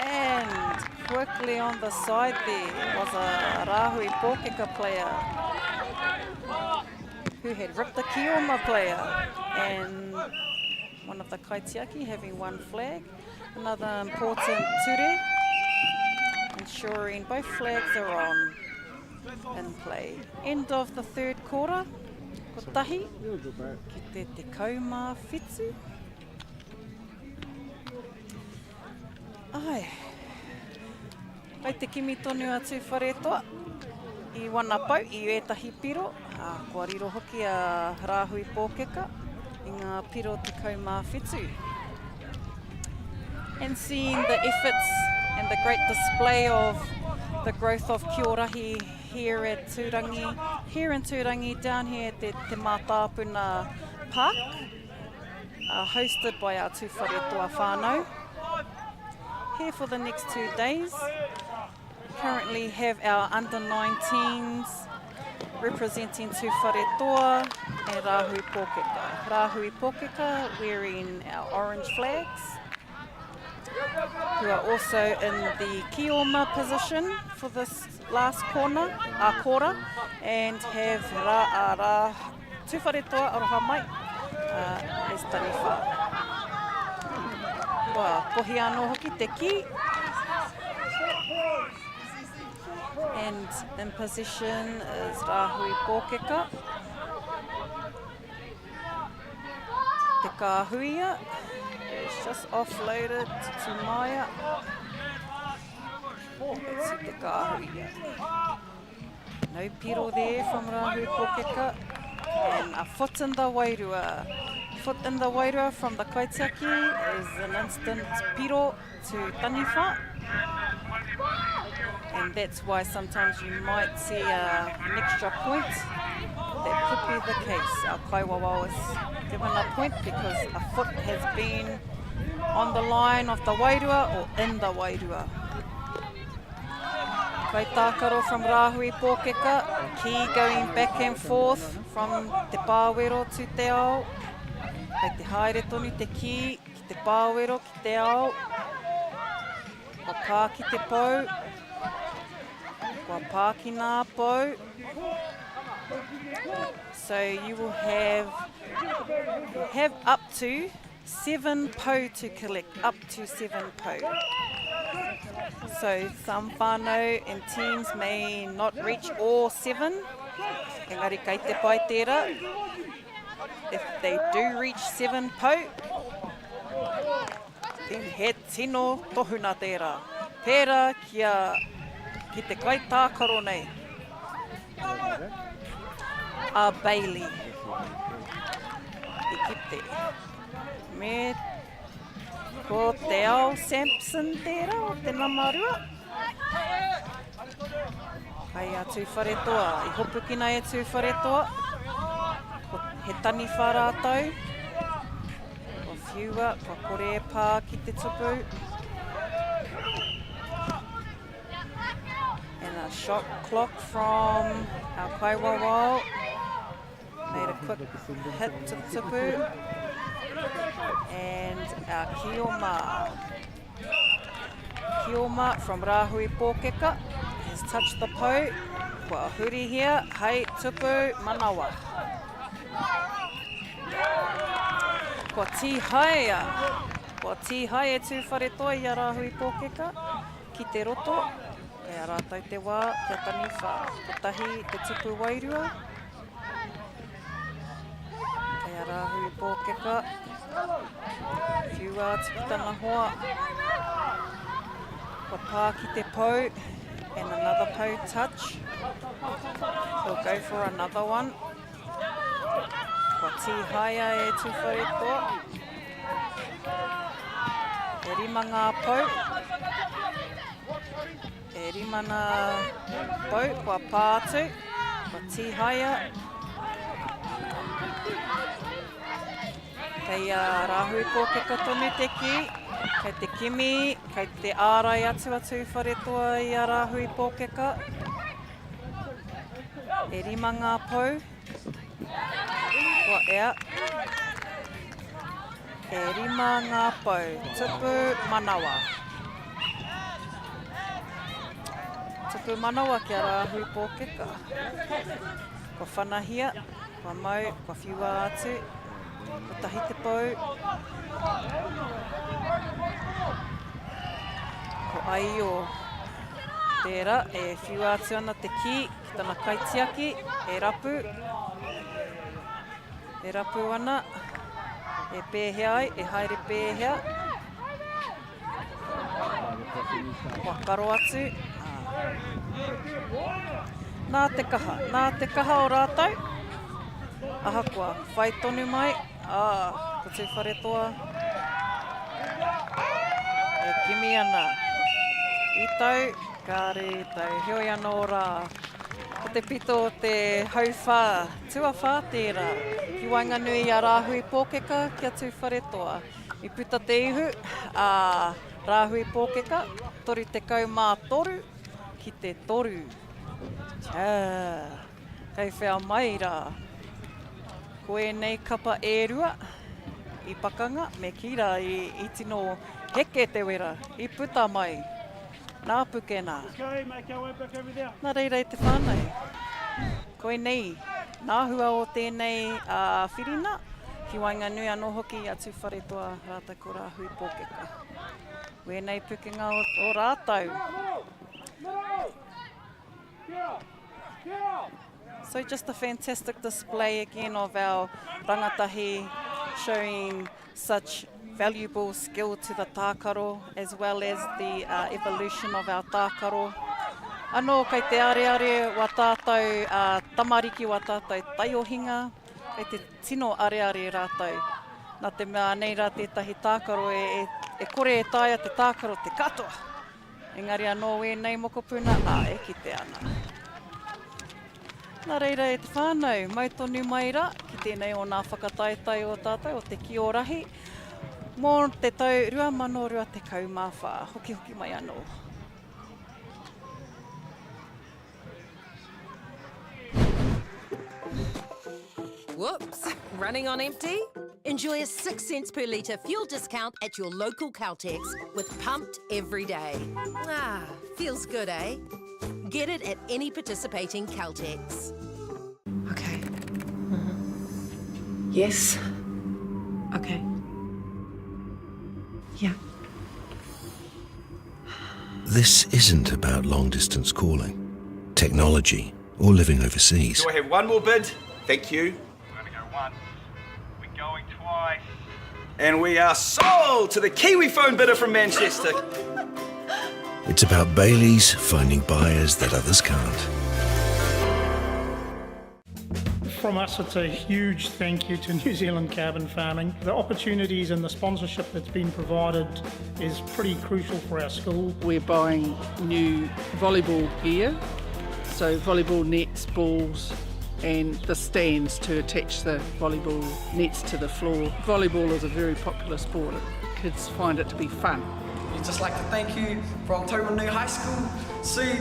And quickly on the side there was a Rahui Pōkeka player who had ripped the Kioma player and one of the Kaitiaki having one flag. Another important ture, ensuring both flags are on in play. End of the third quarter, kotahi ki te 17. Ai, kai te kimi tonu a Tūwharetoa i wana pau, i ētahi piro, ā, kua riro hoki a Rāhui Pōkeka i ngā piro 17. And seeing the efforts and the great display of the growth of Kiorahi here at Tūrangi, here in Tūrangi, down here at the Te Mātāpuna Park, uh, hosted by our Tūwharetoa whānau. Here for the next two days. Currently have our under 19s representing Tūwharetoa and Rāhui Pōkeka. Rāhui Pōkeka wearing our orange flags, who are also in the Kioma position for this last corner, quarter, and have Ra, Ra, Tūwharetoa aroha mai, uh, as Taniwha. Kua kohi anō hoki te ki. And in position is Rāhui Pōkeka. Te Kāhuia is just offloaded to Maia. Let's see Te Kāhuia. No piro there from Rahui Pokeka. And a foot in the wairua. Foot in the wairua from the kaitiaki is an instant piro to Taniwha. And that's why sometimes you might see uh, an extra point. That could be the case. Our kaiwawao is given a point because a foot has been on the line of the wairua or in the wairua. Kaitākaro from Rāhui Pōkeka, key going back and forth from Te Pāwero to Te Ao. Kei te haere tonu te kī ki Te Pāwero ki Te Ao. Kua pā ki te pou. Kua pā ki nā pou. So you will have, have up to Seven pou to collect, up to seven pou. So some whānau and teams may not reach all seven, engari kei te pai tērā. If they do reach seven pou, then he tino tohuna tērā. Pērā ki, a, ki te kaitākaro nei, a Bailey. I kite. Me ko Te Ao Sampson tērā o te nama rua. Kai a Tūwharetoa. I hopukina e Tūwharetoa. Ko he taniwha rātou. Kua whiua, kua kore e pā ki te tupu. And a shot clock from our kaiwawao. Made a quick hit to the tupu. And our Kioma. Kioma from Rahui Pōkeka has touched the pou. Kua huri here, hei tupu manawa. Kua tīhaea. Kua tīhae e Tūwharetoa i a Rahui Pōkeka ki te roto. Kei a rātou te wā kia taniwha. Kotahi te tupu wairua. Kei a Rāhui Pōkeka. Whiua atu ki tana hoa. Kua pā ki te pou. And another pou touch. He'll go for another one. Kua tīhaea e Tūwharetoa. E rima ngā pou. E rima ngā pou kua pā atu. Kua tīhaea. Kei a Rāhui Pōkeka tonu te kī. Kei te kimi, kei te ārai atu a Tūwharetoa i a Rāhui Pōkeka. E rima ngā pou. Kua ea. E rima ngā pou. Tupu manawa. Tupu manawa ki a Rāhui Pōkeka. Kua whanahia, kua mau, kua whiua atu. Kotahi te pou. Ko Aio tērā e whiua atu ana te kī ki tana kaitiaki e rapu. E rapu ana, e pēhea ai, e haere pēhea. Kua karo atu. Nā te kaha, nā te kaha o rātou. Ahakoa, whai tonu mai, ā, ko Tūwharetoa e kimi ana. I tau, kāre i tau, heoi anō rā, ko te pito o te hauwhā, tuawhā tērā, ki waenganui i a Rāhui Pōkeka ki a Tūwharetoa. I puta te ihu a Rāhui Pōkeka, 33 ki te 3. Chā, kei whea mai rā. Ko ēnei kapa e rua i pakanga, me kī rā i tino heke te wera, i puta mai nā puke nā. Nā reira e te whānau, koinei nā hua o tēnei whirina, ki waenganui anō hoki i a Tūwharetoa rātou ko Rāhui Pōkeka. Wēnei pukenga o rātou. So just a fantastic display again of our rangatahi showing such valuable skill to the tākaro as well as the uh, evolution of our tākaro. Anō, kei te areare wā tātou uh, tamariki, wā tātou taiohinga, kei te tino areare rātou. Nā te mea anei rā tētahi tākaro e, e, e kore e taea te tākaro te katoa. Engari anō wēnei mokopuna, ā, e kite ana. Nā reira e te whānau, mau tonu mai rā ki tēnei o nā whakataetae o tātou, o te Kī o Rahi, mō te tau 2024. Hokihoki mai anō. Whoops, running on empty? Enjoy a 6 cents per litre fuel discount at your local Caltex with Pumped Every Day. Ah, feels good, eh? Get it at any participating Caltex. Okay. Mm -hmm. Yes. Okay. Yeah. This isn't about long distance calling, technology, or living overseas. Do I have one more bid? Thank you. We're going to go once. We're going twice. And we are sold to the Kiwi phone bidder from Manchester. It's about Bailey's finding buyers that others can't. From us, it's a huge thank you to New Zealand Carbon Farming. The opportunities and the sponsorship that's been provided is pretty crucial for our school. We're buying new volleyball gear, so volleyball nets, balls, and the stands to attach the volleyball nets to the floor. Volleyball is a very popular sport. Kids find it to be fun. We'd just like to thank you from Taumarunui High School. See.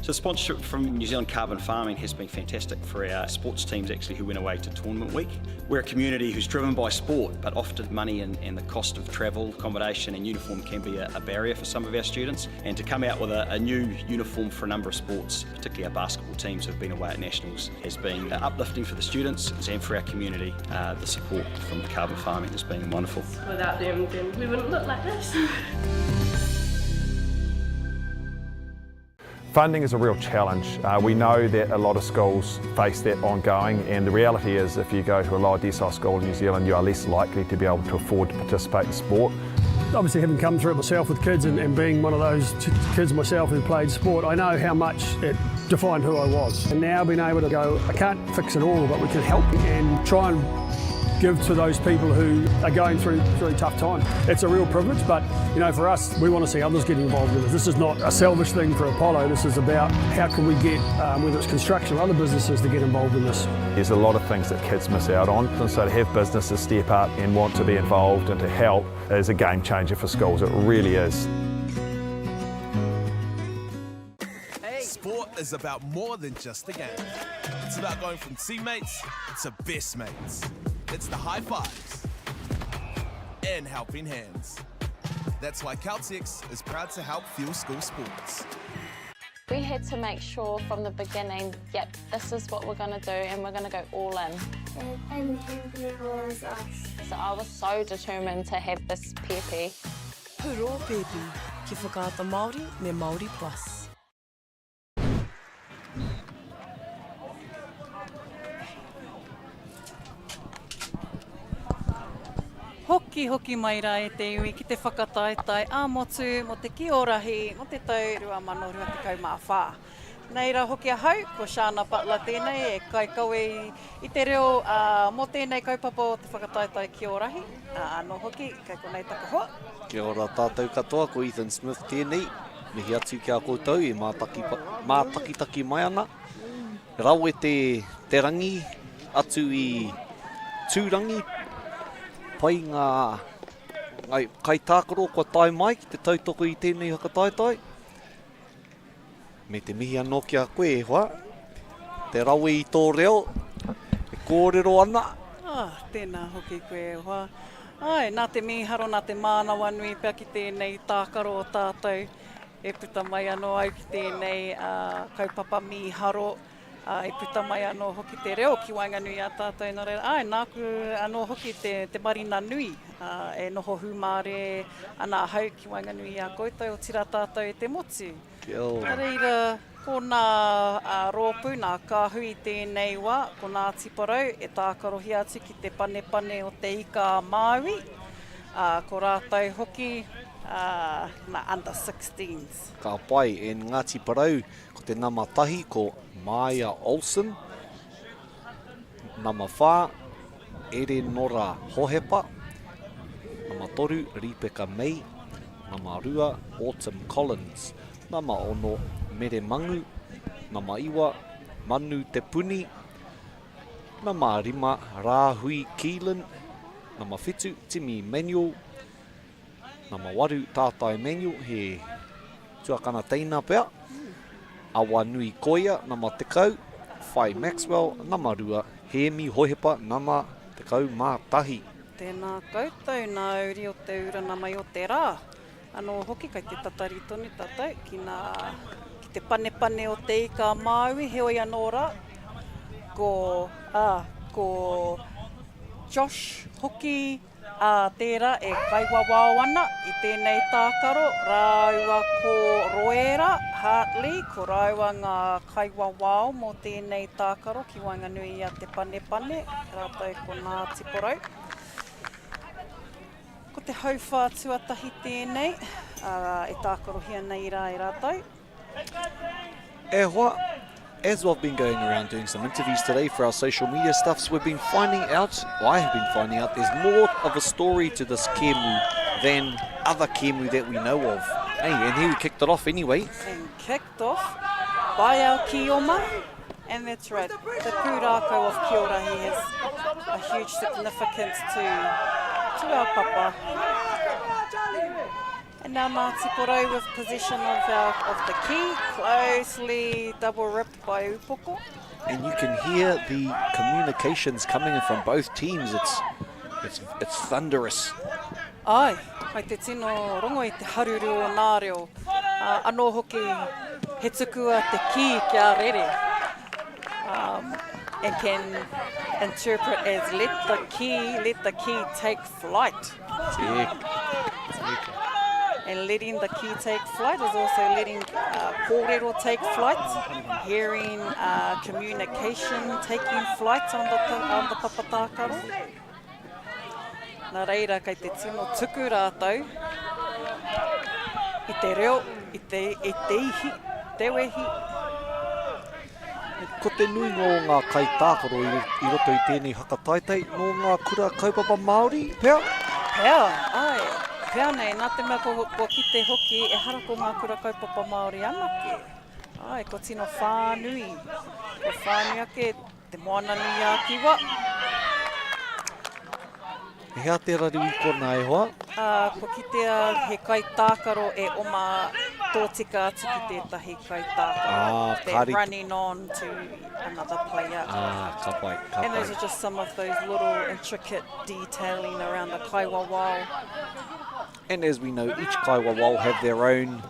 So sponsorship from New Zealand Carbon Farming has been fantastic for our sports teams actually who went away to tournament week. We're a community who's driven by sport, but often money and, and the cost of travel, accommodation and uniform can be a, a barrier for some of our students. And to come out with a, a new uniform for a number of sports, particularly our basketball teams who've been away at nationals, has been uplifting for the students and for our community. Uh, the support from Carbon Farming has been wonderful. Without them, then we wouldn't look like this. Funding is a real challenge. Uh, we know that a lot of schools face that ongoing and the reality is if you go to a lower decile school in New Zealand you are less likely to be able to afford to participate in sport. Obviously having come through it myself with kids and, and being one of those kids myself who played sport, I know how much it defined who I was. And now being able to go, I can't fix it all, but we can help and try and give to those people who are going through through tough times. It's a real privilege, but you know, for us, we want to see others get involved in this. This is not a selfish thing for Apollo. This is about how can we get, um, whether it's construction or other businesses, to get involved in this. There's a lot of things that kids miss out on, and so to have businesses step up and want to be involved and to help is a game changer for schools. It really is. Sport is about more than just the game. It's about going from teammates to best mates. It's the high fives and helping hands. That's why Caltex is proud to help fuel school sports. We had to make sure from the beginning, yep, this is what we're going to do and we're going to go all in. And was us. So I was so determined to have this pēpi. Puro Pēpi, ki Whakaata Māori me Māori Plus. Hoki hoki mai rā e te iwi ki te whakataetae ā-motu mō te Kī o Rahi mō te tau 2024. Nei rā hoki ahau, ko Shana Butler tēnei e kaikawe i te reo mō tēnei kaupapa o te whakataetae Kī o Rahi, ā, anō hoki kei konei taku hoa. Kia ora tātou katoa, ko Ethan Smith tēnei. Mihi atu ki a koutou e mātaki, mātakitaki mai ana. Rawe te, te rangi atu i Tūrangi. Pai ngā ngai, kaitākaro kua tae mai ki te tautoko i tēnei whakataetae. Me te mihi anō ki a koe e hoa. Te rawe i tō reo, e kōrero ana. Ah, tēnā hoki koe e hoa. Āe, nā te mīharo, nā te mānawanui pea ki tēnei tākaro o tātou e puta mai anō au ki tēnei kaupapa mīharo, ā, e puta mai anō hoki te reo ki waenganui i a tātou. Nō reira, āe, nāku anō hoki te, te marina nui, ā, e noho hūmāre ana ahau ki waenganui i a koutou, otirā tātou e te motu. Kia ora. Nā reira, ko nā rōpū, nā kāhui i tēnei wā, ko Ngāti Porou e tākarohia atu ki te panepane o Te Ika a Māui, ā, ko rātou hoki nā under sixteens. Ka pai, and Ngāti Porou, ko te nama tahi ko Māia Olsen, nama whā, Erenora Hohepa, nama toru, Ripeka May, nama rua, Autumn Collins, nama ono, Mere Mangu, nama iwa, Manu Te Puni, nama rima, Rāhui Keelan, nama whitu, Timi Manuel, Nama waru, Tātai Manuel, he tuakana teina pea. Awanui Koia, nama 10, Whai Maxwell, nama rua, Hēmi Hohepa, nama 11. Tēnā koutou, nā uri o te urana mai o te rā. Anō hoki kei te tatari tonu tātou ki nā, ki te panepane o te ika a Māui, heoi anō rā, ko, ā, ko Josh hoki, Ā, tērā e kaiwawao ana i tēnei tākaro rāua ko Roera Hartley, ko rāua ngā kaiwawao mō tēnei tākaro ki waenganui i a Te Panepane rātou ko Ngāti Porou. Ko te hauwhā tuatahi tēnei, ā, e tākarohia nei rā e rātou. E hoa, as I've been going around doing some interviews today for our social media stuffs, we've been finding out, well, I have been finding out, there's more of a story to this kemu than other kemu that we know of. Hey, and here we kicked it off anyway. And kicked off by our Kioma. And that's right, the pūrākau of Kiorahi has a huge significance to, to our papa. And now Ngāti Porou with possession of, our, of the key, closely double ripped by Upoko. And you can hear the communications coming in from both teams. It's, it's, it's thunderous. Ai, kai te tino rongo i te haruru o nā reo. Uh, anō hoki, he tukua te kī kia rere. Um, and can interpret as let the key, let the key take flight. Tika. Tika. And letting the key take flight is also letting uh, kōrero take flight, hearing uh, communication taking flight on the, on the papatākaro. Nā reira, kei te tino tuku rātou i te reo, i te, i te ihi, te wehi. Ko te nuinga o ngā kaitākaro i, i roto i tēnei hakataetae nō ngā kura kaupapa Māori, pea? Pea, āe. Pea nei, nā te mea kua, kua kite hoki, ehara ko ngā kura kaupapa Māori anake. Āe, kua tino whānui. Kua whānui ake Te Moana-nui-ā-Kiwa. He hea te raru i kona e hoa? Ā, kua kitea he kaitākaro e oma tōtika atu ki tētahi kaitākaro. Ah, That kāri... running on to another player. Ah, ka pai, ka pai. And those are just some of those little intricate detailing around the kaiwawao. And as we know, each kaiwawao have their own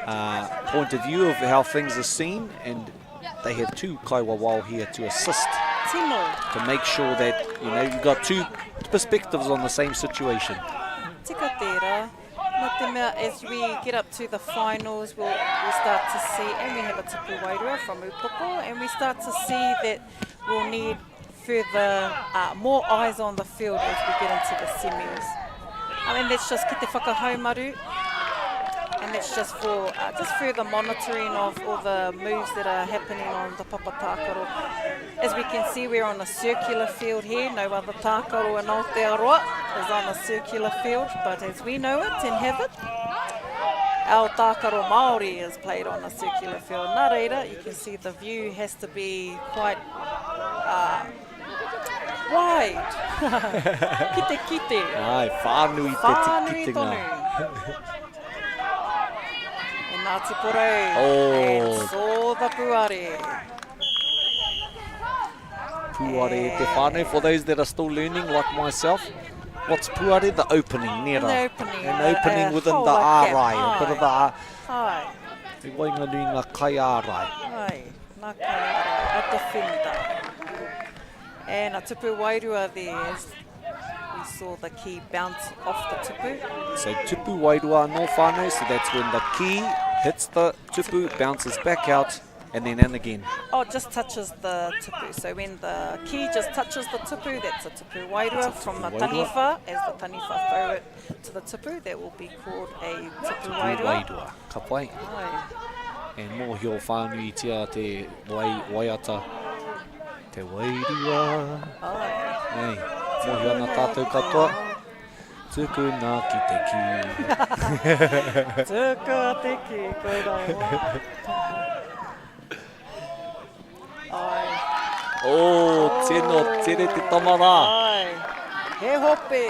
uh, point of view of how things are seen, and they have two kaiwawao here to assist. Tino. To make sure that, you know, you've got two perspectives on the same situation. Tika tērā. Nā te mea, as we get up to the finals, we'll, we'll start to see, and we have a tupu wairua from Upoko, and we start to see that we'll need further, uh, more eyes on the field as we get into the semis. I mean, that's just ki te whakahaumaru, and that's just for uh, just further monitoring of all the moves that are happening on the papa tākaro. As we can see, we're on a circular field here. No other tākaro in Aotearoa is on a circular field, but as we know it and have it, our tākaro Māori is played on a circular field. Nā reira, you can see the view has to be quite uh, wide. kite kite. Ai, whānui te Whānui kitenga. tonu. And Ngāti Porou Oh. and saw the puare. Puare te whānau, for those that are still learning like myself, what's puare? The opening, nera. An opening. An opening a within hole the like that. ārai, a bit of the Ai. Ai. Te waenganui ngā kai ārai. Ai, ngā kai ārai, a defender. And a tupu wairua there as we saw the key bounce off the tupu. So tupu wairua anō whānau, so that's when the key hits the tupu, bounces back out, and then in again. Oh, it just touches the tupu. So when the key just touches the tupu, that's a tupu wairua That's a from tupu the wairua. taniwha. As the taniwha throw it to the tupu, that will be called a tupu Tupu wairua. wairua. Ka pai. Ai. And mōhio whānuitia te wai, waiata. Te wairua. Ai. Nei, mōhio ana tātou katoa. Tukuna ki te kī. Tukua te kī, koirā wā. Ai. Oh, tino tere te tama rā. Ai, he hope.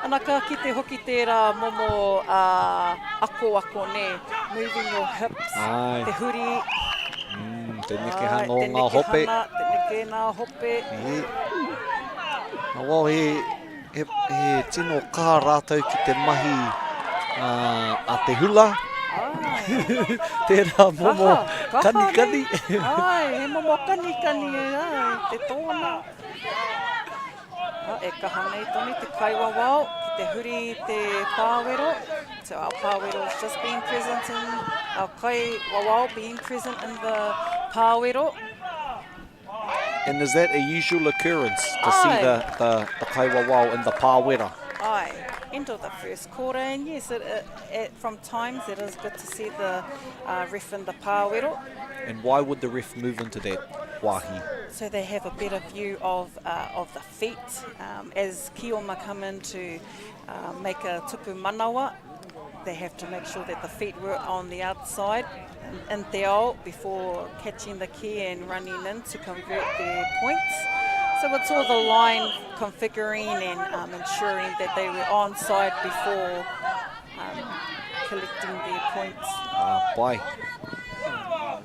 Ana ka kite hoki tērā momo uh, akoako, nē. Moving your hips, Ai. te huri. Mm, te nekehanga Ai, o te ngā hope. nekehanga, Te neke ngā hope. E. Nā wao, he, he, he tino kā rātou ki te mahi uh, a te hula. Tērā momo Kaha, kaha kanikani. nei. Ai, he momo kanikani, ai, te tōna. E kaha nei tonu te kaiwawao ki te huri i te pāwero. So our pāwero is just being present in, our kaiwawao being present in the pāwero. And is that a usual occurrence to see the, the, the kaiwawao in the pāwera? Aye. End of the first quarter, and yes, it, it, it, from times it is good to see the uh, ref in the pāwero. And why would the ref move into that wāhi? So they have a better view of, uh, of the feet. Um, as Kioma come in to uh, make a tupu manawa, they have to make sure that the feet were on the outside in te ao before catching the key and running in to convert their points. So it's all the line configuring and um, ensuring that they were on side before points. Ah, pai.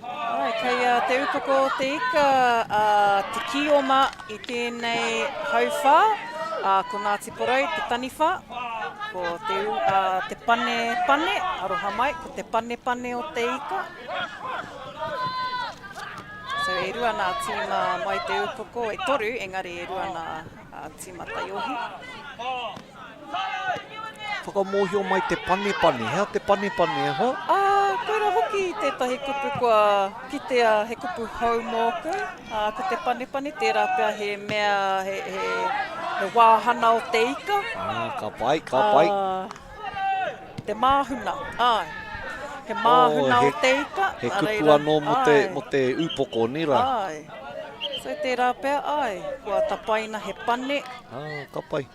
Ai, kei a Te Upoko o Te Ika a Te Kioma i tēnei hauwhā, a ko Ngāti Porou te taniwha, ko te, a, te pane pane, aroha mai, ko te pane pane o Te Ika. So e rua nā tīma mai Te Upoko, e toru, engari e rua nā tīma taiohi. Whakamōhio mai te panepane. Hea te panepane e hoa? Ā, koirā hoki tētahi kupu kua kitea he kupu hou mōku. Ā, ko te panepane tērā pea he mea, he, he, he wāhana o te ika. Ā, ka pai, ka pai. Ā, te māhuna, āe. He māhuna oh, he, o te ika. He kupu anō mō te, mō te upoko, nē rā? Āe. So tērā pea, āe, kua tapaina he pane. Ā, ka pai.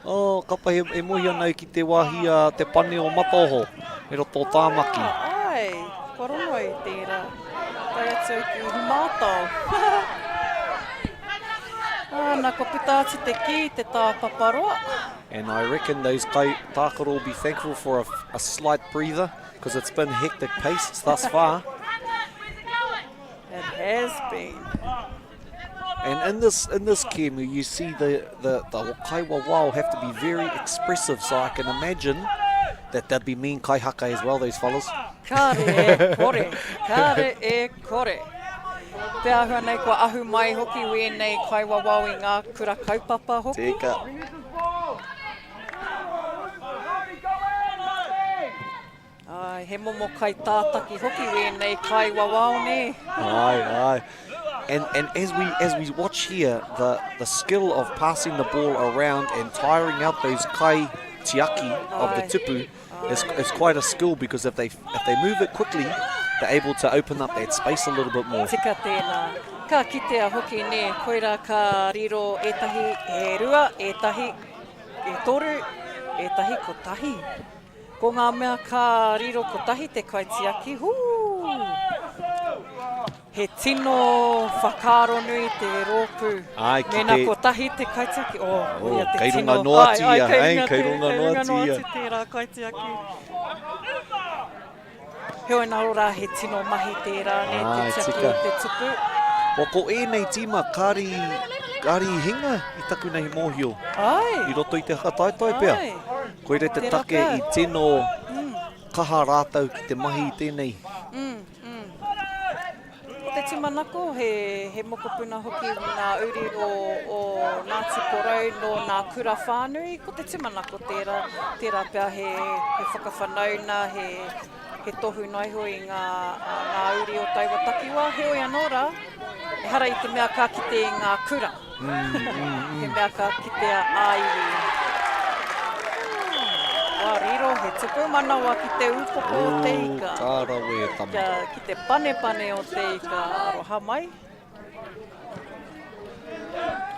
Oh, ka pai, e mohi ana au ki te wāhi a te pane o Mataoho, i roto o Tāmaki. Ah, āe, kua rongo au i tērā. Tae atu au ki Ihumātao. Ah, nā, kua puta atu te kī, te tāpaparoa. And I reckon those kai tākaro will be thankful for a, a slight breather, because it's been hectic pace thus far. It has been. And in this in this kemu, you see the the the kaiwawao have to be very expressive. So I can imagine that they'd be mean kaihaka as well. Those fellas. Kare e kore, kare e kore. Te āhua nei kua ahu mai hoki wēnei kaiwawao i ngā kura kaupapa hoki. Teka. Āe, he momo kai tātaki hoki wēnei kai wawao nē. Āe, āe. And, and as we as we watch here, the, the skill of passing the ball around and tiring out those kai tiaki of the tupu is, is quite a skill because if they if they move it quickly, they're able to open up that space a little bit more. Tika tēnā. Ka kitea hoki nē, koirā ka riro ētahi e rua, ētahi e toru, ētahi kotahi. Ko ngā mea ka riro kotahi te kaitiaki, hū! He tino whakaaro nui te rōpū. Ai, ki Mēnā te... kotahi te kaitiaki, oh, oh koia te kei tino... runga noa atu ai, ia, ai, kei eh, runga, kei runga kei noa runga atu noa ia. atu tērā kaitiaki. Heoi nā rā, he tino mahi tērā, nē, te Ai, tiaki tika. o te tupu. Well, ko ēnei tīma, kāri, kāri i hinga i taku nei mōhio. Ai. I roto i te whakataetae pea. Ai. Koira te Tērā take pea. i tino kaha rātou ki te mahi i tēnei. Mm, mm. Ko te tūmanako, he, he mokopuna hoki ngā uri o, o Ngāti Porou nō nā kura whānui. Ko te tūmanako tērā, tērā pea he, he whakawhanauna, he, he tohu noa iho i ngā, ngā uri o taua takiwā. Heoi anō rā, ehara i te mea ka kite i ngā kura. He mea ka kitea ā-iwi. Kua riro he tupu manawa ki te upoko o te ika. Ooh, ka rawe e tama. Kia, ki te panepane o te ika aroha mai.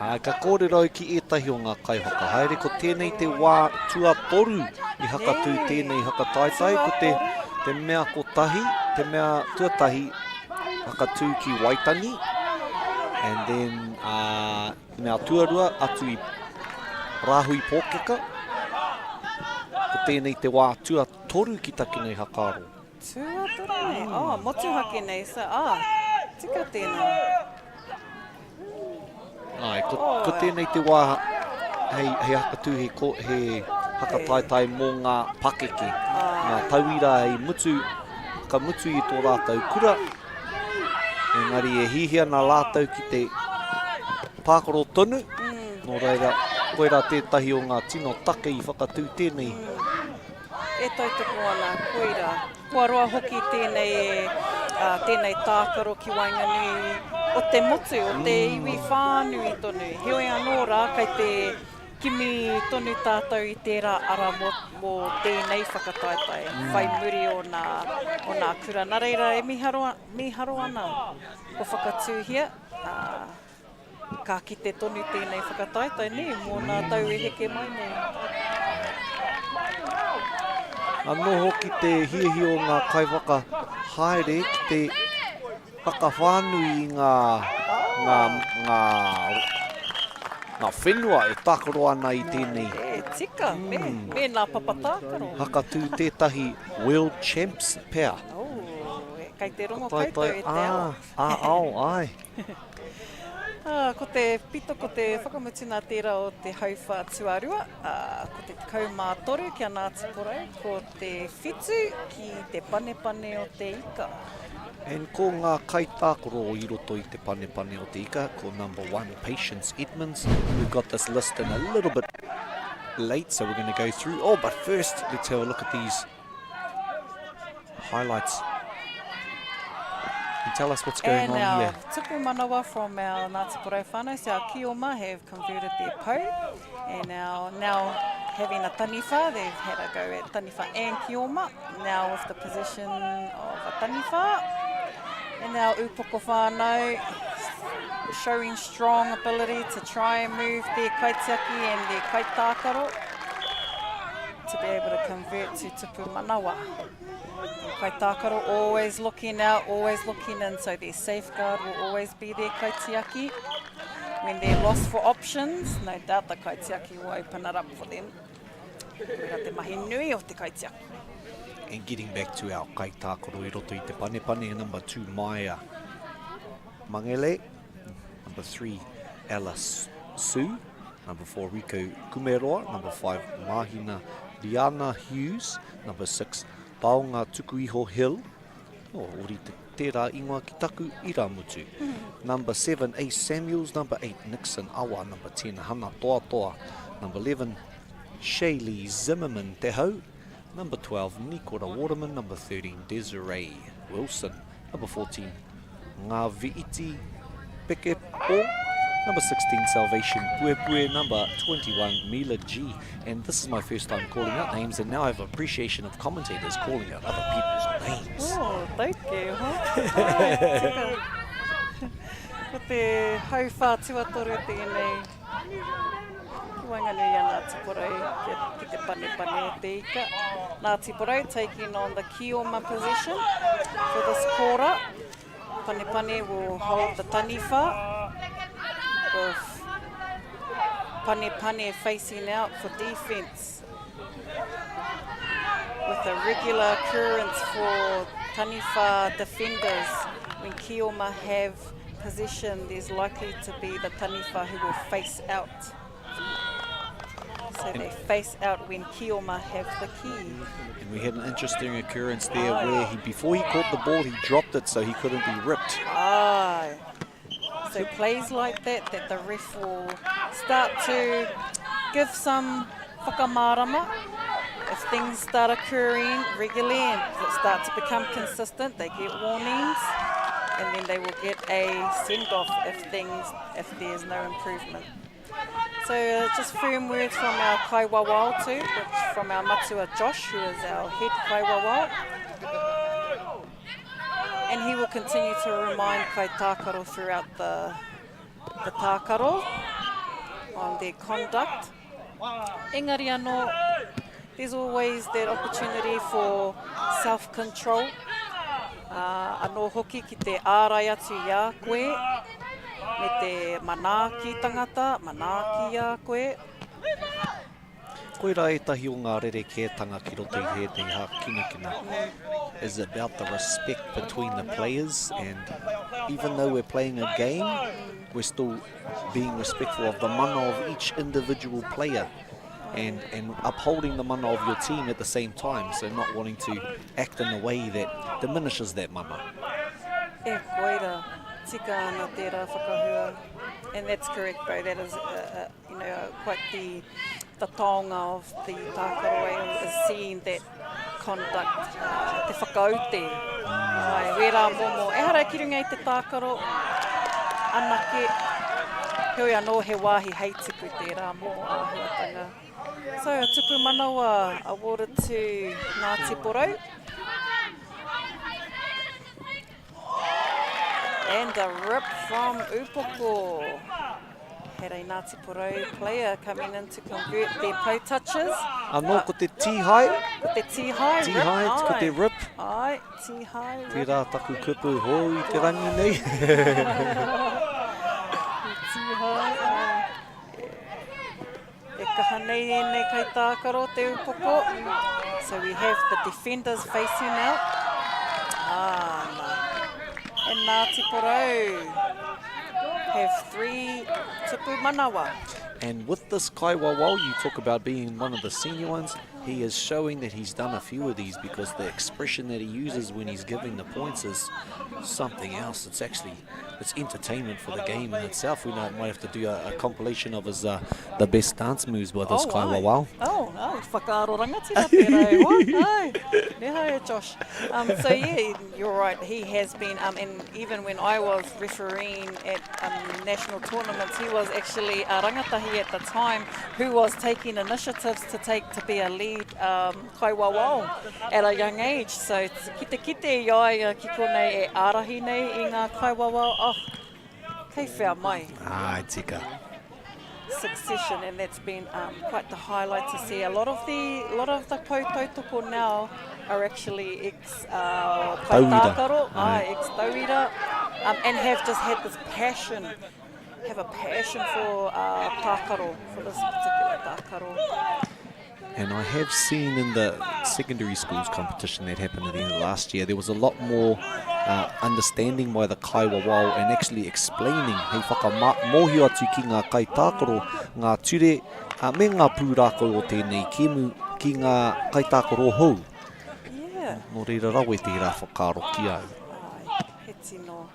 Ā, ka kōrero au ki ētahi o ngā kaiwhakahaere, ko tēnei te wā tuatoru i hakatū tēnei hakataetae, ko te, te mea kotahi, te mea tuatahi hakatū ki Waitangi, and then uh, te mea tuarua atu i Rāhui Pōkeka, ko tēnei te wā tuatoru ki taku nei hakaaro. Tuatoru nei? Oh, motuhake nei, so, ah, tika tēnā. Āe, ko, ko tēnei te wā hei, hei hakatū, he, ko, he hakataetae mō ngā pakeke, ngā tauira i mutu, ka mutu i tō rātou kura, engari e hihi ana rātou ki te pākoro tonu, nō reira, koirā tētahi o ngā tino take i whakatū tēnei. E tautoko ana, koirā. Kua roa hoki tēnei, tēnei tākaro ki waenganui o te motu, o te iwi whānui tonu. Heoi anō rā, kei te kimi tonu tātou i tērā ara mō, mō tēnei whakataetae, whai muri o nā, o nā kura. Nā reira, e mīharo, mīharo ana kua whakatūhia, ā, Ka kite tonu tēnei whakataetae, nē, mō nā tau e heke mai nei. Anō hoki te hiahia o ngā kaiwhakahaere ki te whakawhānui i ngā, ngā, ngā, ngā whenua e tākaro ana i tēnei. E tika, me, me nā papa tākaro. Hakatū tētahi World Champs pea. Oh, e, kei te rongo koutou e te ao. Ā, ā-ao, āe. Ā, ko te pito, ko te whakamutuna tērā o te hauwhā tuarua, ā, ko te 13 ki a Ngāti Porou, ko te whitu ki te panepane o te ika. And ko ngā kaitākaro i roto i te panepane o te ika, ko number one, Patience Edmonds. We've got this list in a little bit late, so we're going to go through. Oh, but first, let's have a look at these highlights. And tell us what's going and on our here. Tupu manawa from our Ngāti Porou whānau, so our Kioma have converted their pou and our now having a taniwha, they've had a go at taniwha and Kioma, now with the position of a taniwha. And our upoko whānau showing strong ability to try and move their kaitiaki and their kaitākaro to be able to convert to tupu manawa. Kaitākaro always looking out, always looking in, so their safeguard will always be their kaitiaki. When they're lost for options, no doubt the kaitiaki will open it up for them. Koira te mahi nui o te kaitiaki. And getting back to our kaitākaro i roto i te panepane, number 2 Maia Mangele, number 3 Ella Sue, number 4 Rico Kumeroa, number 5 Mahina Liana Hughes, number 6 Taonga Tukuiho Hill, oh, ori te tērā ingoa ki taku iramutu. Number 7 Ace Samuels, number 8 Nixon Awa, number 10 Hana Toatoa, number 11 Shaylee Zimmerman Te Hau, number 12 Nikora Waterman, number 13 Desiree Wilson, number 14 Ngā Viiti Pekepo, number 16 Salvation Puepue, number 21 Mila G. And this is my first time calling out names, and now I have appreciation of commentators calling out other people's names. Oh, thank you. Huh? Ai, tika. Ko te hauwhā tuatoru tēnei. Ki waenganui i a Ngāti Porou ki, ki te panepane o te ika. Ngāti Porou taking on the Kioma position for this quarter. Panepane will hold the taniwha with Panepane facing out for defense with a regular occurrence for taniwha defenders. When Kioma have possession, there's likely to be the taniwha who will face out. So they face out when Kioma have the key. And we had an interesting occurrence there where he, before he caught the ball, he dropped it so he couldn't be ripped. Ah, so plays like that, that the ref will start to give some whakamārama. If things start occurring regularly and it start to become consistent, they get warnings, and then they will get a send-off if things, if there's no improvement. So uh, just firm words from our kaiwawao too, which from our matua Josh, who is our head kaiwawao. And he will continue to remind kaitākaro throughout the, the tākaro on their conduct. Engari anō, there's always that opportunity for self-control. Uh, anō hoki ki te ārai atu i a koe, me te manaaki tangata, manaaki i a koe. Koirā ētahi o ngā rerekētanga ki roto i tētahi hākinakina is about the respect between the players and even though we're playing a game, we're still being respectful of the mana of each individual player and, and upholding the mana of your team at the same time, so not wanting to act in a way that diminishes that mana. E koira, tika ana tērā whakahua. And that's correct, bro. That is, uh, uh, you know, uh, quite the, the taonga of the tākaro is seeing that conduct, uh, te whakaute. Mm. Ai, wērā momo. Ehara ki runga i te tākaro, anake, heoi anō he wāhi hei tipu tērā mō āhuatanga. So, a tupu manawa awarded to Ngāti Porou. And a rip from Upoko. Had a Ngāti Porou player coming in to convert their pou touches. Anō ko te tīhai. Ko te tīhai, rip. Tīhai, ko te rip. Ai, tīhai, rip. Tērā taku kupu hou i te rangi nei. Te tīhai, ai. E kaha nei ēnei kaitākaro te upoko. So we have the defenders facing out. Ah, nā. And Ngāti Porou have 3 tupu manawa. And with this kaiwawao, you talk about being one of the senior ones, he is showing that he's done a few of these because the expression that he uses when he's giving the points is something else. It's actually it's entertainment for the game in itself. We might have to do a, a compilation of his uh, the best dance moves by this oh, kaiwawao. Oh, oh, whakaaro rangatira tērā e hoa. Ai, neha e Josh. Um, so yeah, you're right. He has been, um, and even when I was refereeing at um, national tournaments, he was actually a rangatahi at the time who was taking initiatives to take to be a lead um, kaiwawao at a young age. So ki te kite i a ia ki konei e ārahi nei i ngā kaiwawao, oh, kei whea mai. Ai, tika. Succession, and that's been um, quite the highlight to see. A lot of the lot of the pou tautoko now are actually ex uh, kaitākaro, ai, ex tauira, um, and have just had this passion have a passion for uh, tākaro, for this particular tākaro. And I have seen in the secondary schools competition that happened at the end of last year, there was a lot more uh, understanding by the kaiwawao and actually explaining hei whakamōhio atu ki ngā kaitākaro, ngā ture, uh, me ngā pūrākau o tēnei kēmu ki ngā kaitākaro hou. Yeah. Nō reira rawe tērā whakaaro ki au. Ai, he tino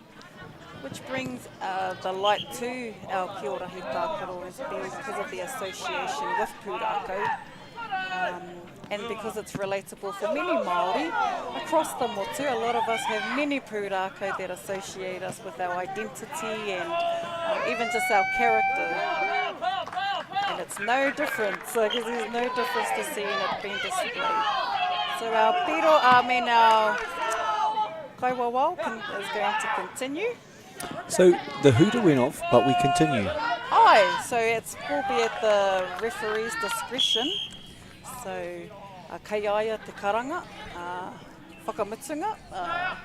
Which brings uh, the light to our Kiorahi Tākaro is because of the association with Pūrākau um, and because it's relatable for many Māori across the motu. A lot of us have many pūrākau that associate us with our identity and um, even just our character. And it's no different, so because there's no difference to seeing it being displayed. So our piro, I mean our Kaiwawao can, is going to continue. So the hooter went off, but we continue. Aye, so it will be at the referee's discretion. So uh, kei a ia te karanga, uh, whakamutunga, uh,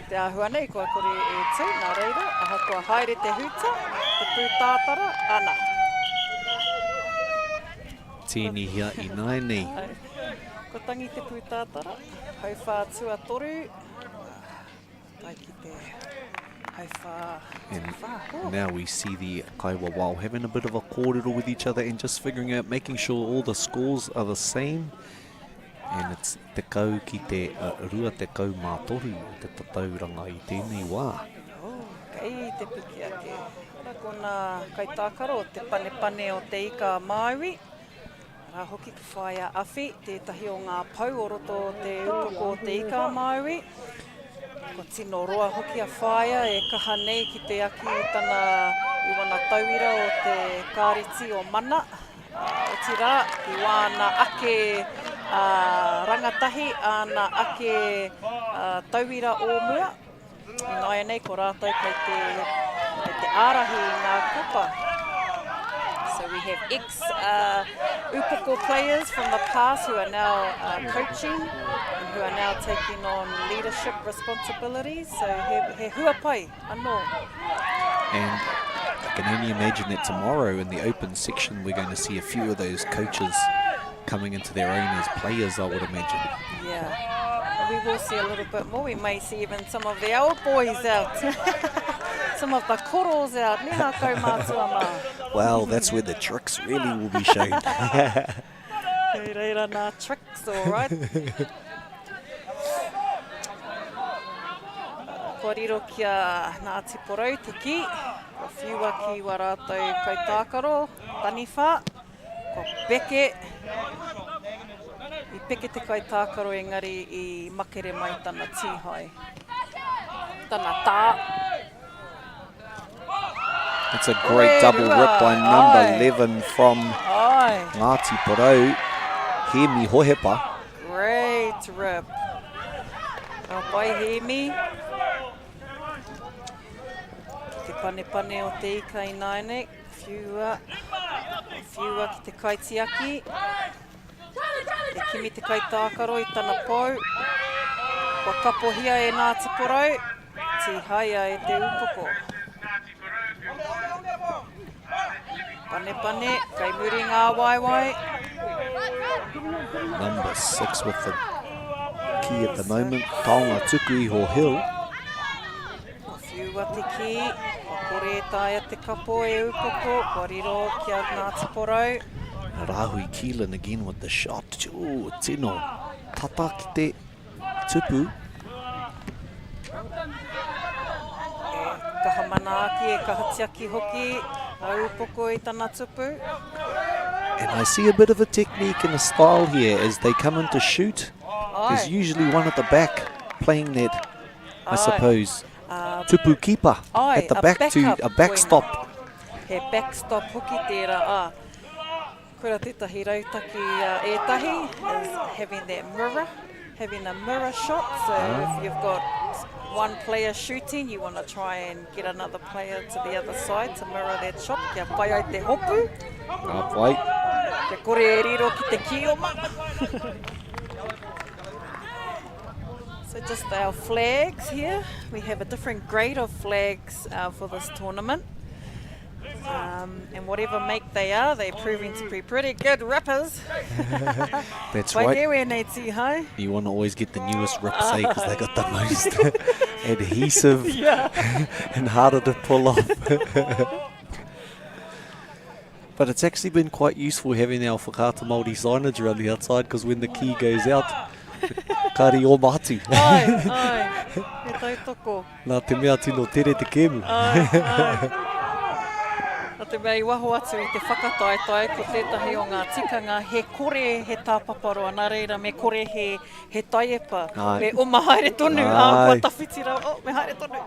te āhua nei kua kore e tū, nā reira, ahakoa haere te hūta, te pūtātara, ana. Tīnihia ināianei. Ko tangi te pūtātara. Hauwhā tuatoru, tae ki te hauwhā tuawhā. And now we see the Kaiwawao having a bit of a kōrero with each other and just figuring out, making sure all the scores are the same. And it's tekau ki te uh, 23 te tatauranga i tēnei wā. Oh, kei te piki ake. Ara ko nā kaitākaro te panepane o Te Ika a Māui. Arā hoki ko Whaea Awhi, tētahi o ngā pou o roto o te upoko o Te Ika a Māui. Kua tino roa hoki a Whaea e kaha nei ki te aki i tana, i wana tauira o te kāreti o Mana, otirā, i wāna ake rangatahi, āna ake tauira o mua. Ināianei ko rātou kei te, kei te ārahi i ngā kapa. So we have ex uh, upoko players from the past who are now uh, coaching and who are now taking on leadership responsibilities. So he, he huapai anō. And I can only imagine that tomorrow in the open section we're going to see a few of those coaches coming into their own as players, I would imagine. Yeah, we will see a little bit more. We may see even some of the old boys out. some of the koros out. Neha kaumātua mā. Well, that's where the tricks really will be shown. Kei reira nā tricks, all right. Kua riro ki a Ngāti Porou te kī, kua whiua ki wā rātou kaitākaro, taniwha. Kua peke, i peke te kaitākaro engari i makere mai tana tīhae, tana tā. It's a great double rip by number 11 from Ai. Ngāti Porou, Hemi Hohepa. Great rip. Ka pai Hemi. Ki te panepane o te ika ināianei. Whiua, whiua ki te kaitiaki. E kimi te kaitākaro i tana pou. Kua kapohia e Ngāti Porou, tīhaia e te upoko. Panepane, kei muri ngā waewae. Number 6 with the key at the moment, Taonga Tuku Iho Hill. Kua whiua te kī, kua kore e taea te kapo e Upoko, kua riro ki a Ngāti Porou. Rahui Keelan again with the shot. Ooh, tino tata ki te tupu. E kaha manaaki, e kaha tiaki hoki a Upoko i tana tupu. And I see a bit of a technique and a style here as they come in to shoot. There's usually one at the back playing that, I suppose, tupu keeper at the back to a backstop. He backstop hoki tērā, ā. Koira tētahi rautaki a ētahi is having that mirror, having a mirror shot. So if you've got one player shooting, you want to try and get another player to the other side to mirror that shot kia pai ai te hopu. Ka pai. Kia kore e riro ki te kioma. So just our flags here. We have a different grade of flags for this tournament. And whatever make they are, they're proving to be pretty good rippers. That's right. You want to always get the newest rips, eh? Because they got the most adhesive and harder to pull off. But it's actually been quite useful having our Whakaata Māori signage around the outside because when the key goes out, ka reo atu. Ai, ai, he tautoko. Nā te mea tino tere te kēmu. Ai, ai. Nā te mea i waho atu i te whakataetae, ko tētahi o ngā tikanga, he kore he tāpaparoa, nā reira me kore he, he taiepa, Ai. me oma haere tonu, ā, kua Ai. tawhiti rawa, oh, me haere tonu.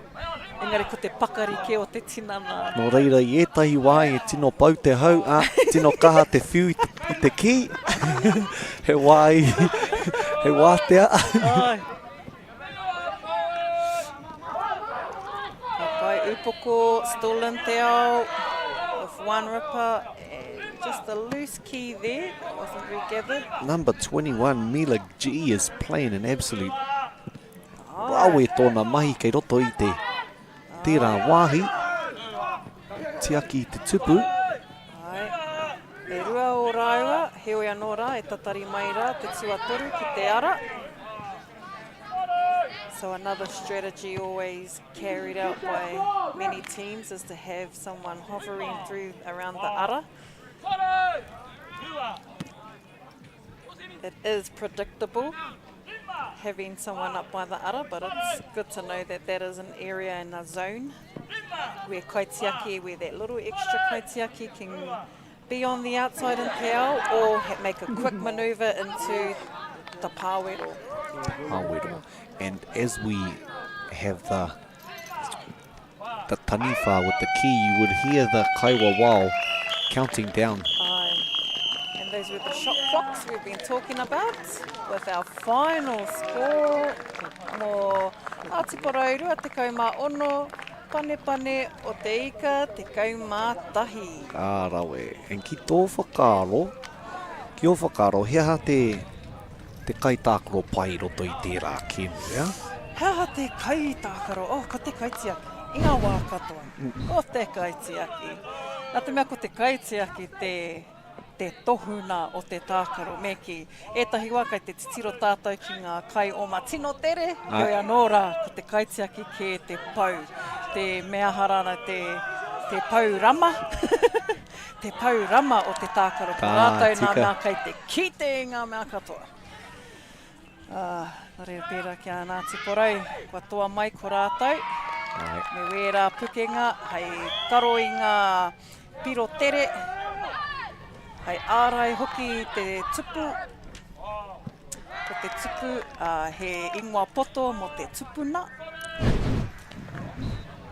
Engari ko te pakari kē o te tinana. Nō reira, i ētahi wā e tino pau te hau, ā, tino kaha te whiu i te, i te kī. he wā i, he wātea. Ai. Ka pai upoko, still in te ao, with one ripper and just a loose key there that wasn't regathered. Number 21, Mila G is playing an absolute rawe tōna mahi kei roto i te tērā wāhi. Tiaki i te tupu. Ai. E rua o rāua, heoi anō rā, e tatari mai rā te tuatoru ki te ara. So another strategy always carried out by many teams is to have someone hovering through around the ara. It is predictable having someone up by the ara, but it's good to know that that is an area and a zone where kaitiaki, where that little extra kaitiaki can be on the outside in te ao or make a quick manoeuvre into the pāwero. Pāwero. And as we have the the taniwha with the key, you would hear the kaiwawao counting down. Aye. And those were the shot clocks we've been talking about with our final score mō Ngāti Porou 26, Panepane o te Ika 11. Ka rawe. And ki tō whakaaro, ki ō whakaaro, he aha te, te kaitākaro pai i roto i tērā kēmu, ea? He aha te kaitākaro? Oh, ko te kaitiaki. I ngā wā katoa. Ko te kaitiaki. Nā te mea ko te kaitiaki te, te tohuna o te tākaro, me kī, ētahi wā kei te titiro tātou ki ngā kai oma tino tere, heoi anō rā, ko te kaitiaki kē te pou, te me aha rānei, te, te pou rama, te pou rama o te tākaro, ko rātou nā mea kei te kite i ngā mea katoa. Ā, nā reira pērā ki a Ngāti Porou, kua toa mai ko rātou, me wērā pukenga hei karo i ngā piro tere, hei ārai hoki i te tupu. Ko te tupu, ā, he ingoa poto mō te tupuna.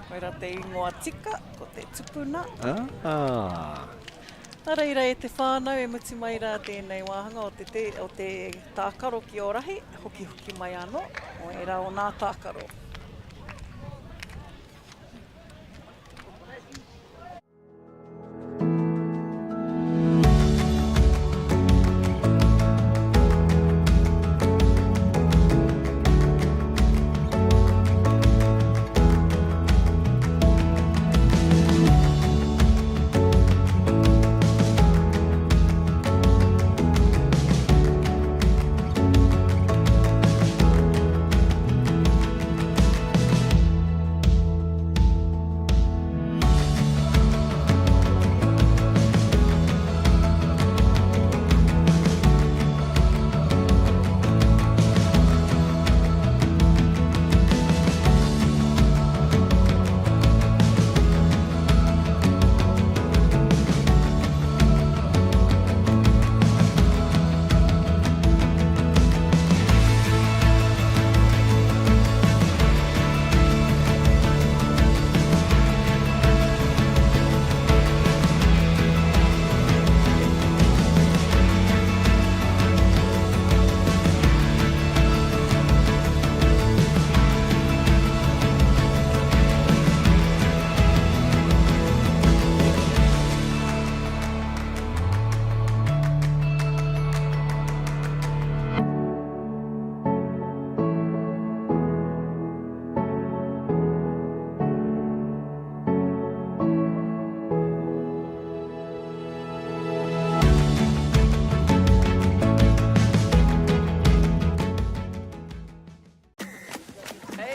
Koirā te ingoa tika, ko te tupuna. Ah. Nā reira e te whānau e mutu mai rā tēnei wāhanga o te, te, o te tākaro ki Ōrahi, hokihoki mai anō o ērā o nā tākaro.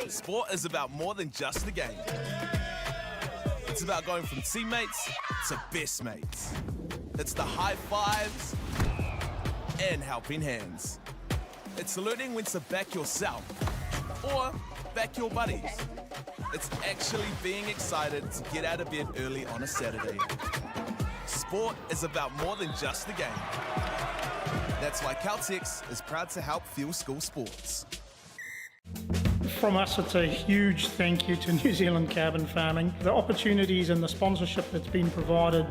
Sport is about more than just the game. It's about going from teammates to best mates. It's the high fives and helping hands. It's learning when to back yourself or back your buddies. It's actually being excited to get out of bed early on a Saturday. Sport is about more than just the game. That's why Caltex is proud to help fuel school sports. From us, it's a huge thank you to New Zealand Carbon Farming. The opportunities and the sponsorship that's been provided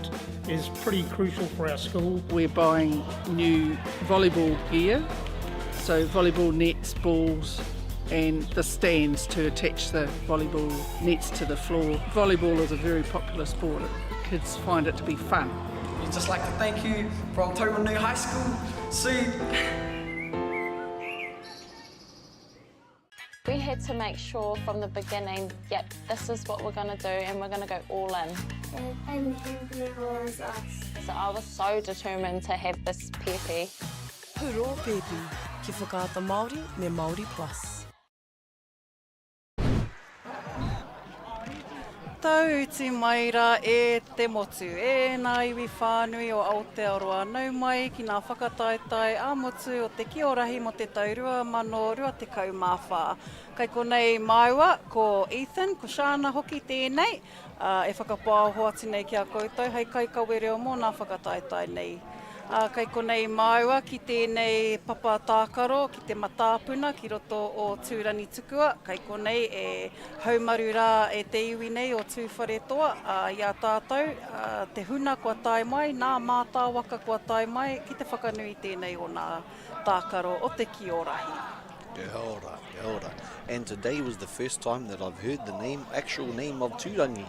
is pretty crucial for our school. We're buying new volleyball gear, so volleyball nets, balls, and the stands to attach the volleyball nets to the floor. Volleyball is a very popular sport. Kids find it to be fun. We'd just like to thank you from Taumarunui High School. See We had to make sure from the beginning, yep, this is what we're going to do and we're going to go all in. And who was us. So I was so determined to have this pēpi. Huro pēpi, ki Whakaata Māori me Māori Plus. Tauti mai rā e te motu, e nā iwi whānui o Aotearoa, nau mai ki nā whakataetae ā-motu o te Kiorahi mō te tau 2024. Kai konei māua, ko Ethan, ko Shana hoki tēnei, ā, e whakapaoho atu nei ki a koutou hei kaikawe reo mō nā whakataetae nei. Ā, kei konei māua ki tēnei papa tākaro, ki te matāpuna ki roto o Tūrangitukua, kei konei e haumaru rā e te iwi nei o Tūwharetoa, ā, i a tātou, ā, te huna kua tae mai, nā mātāwaka kua tae mai ki te whakanui tēnei o nā tākaro o te Kiorahi. Kia ora, kia ora. And today was the first time that I've heard the name, actual name of Tūrangi.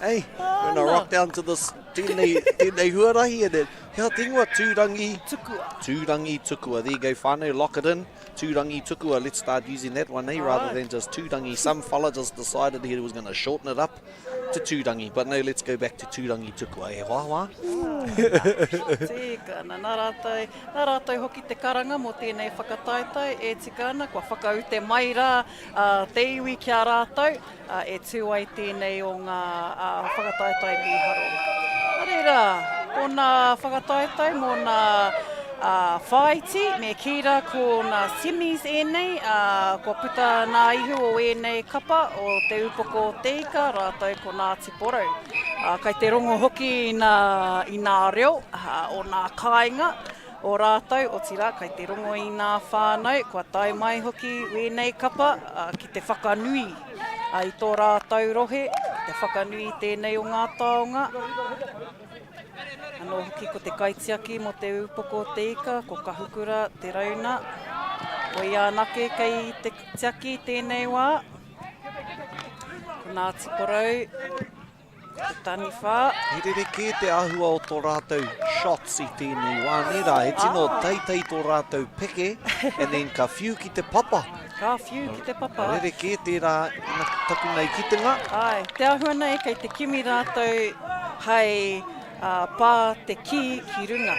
Hey, when I rocked down to this tēnei, tēnei huarahi and it, hea te ingoa, Tūrangi? Tukua. Tūrangi Tukua. There you go, whānau, lock it in. Tūrangi Tukua, let's start using that one, eh, rather than just Tūrangi. Some fella just decided he was going to shorten it up to Tūrangi. But no, let's go back to Tūrangi Tukua. E hoa hoa. Tika ana, nā rātou, nā rātou hoki te karanga mō tēnei whakataetae e tika ana, kua whakaute mai rā te iwi ki a rātou e tū ai tēnei o ngā whakataetae mīharo. Nā reira, ko nā whakataetae mō nā whāiti, me kī rā ko nā semis ēnei, kua puta nā ihu o ēnei kapa o Te Upoko o Te Ika rātou ko Ngāti Porou. Kai te rongo hoki i nā, i nā reo o nā kāinga o rātou, otirā kai te rongo i nā whānau, kua tae mai hoki wēnei kapa ki te whakanui i tō rātou rohe, ki te whakanui i tēnei o ngā taonga. Anō hoki ko te kaitiaki mō Te Ūpoko o Te Ika, ko Kahukura Te Rauna. Koia anake kei te tiaki i tēnei wā. Ko Ngāti Porou, te taniwha. He rerekē te āhua o tō rātou shots i tēnei wā, nē rā? He tino teitei tō rātou peke and then ka whiu ki te papa. Ka whiu ki te papa. Rerekē tērā ina taku nei kitenga. Āe, te āhua nei kei te kimi rātou hei pā te kī ki runga.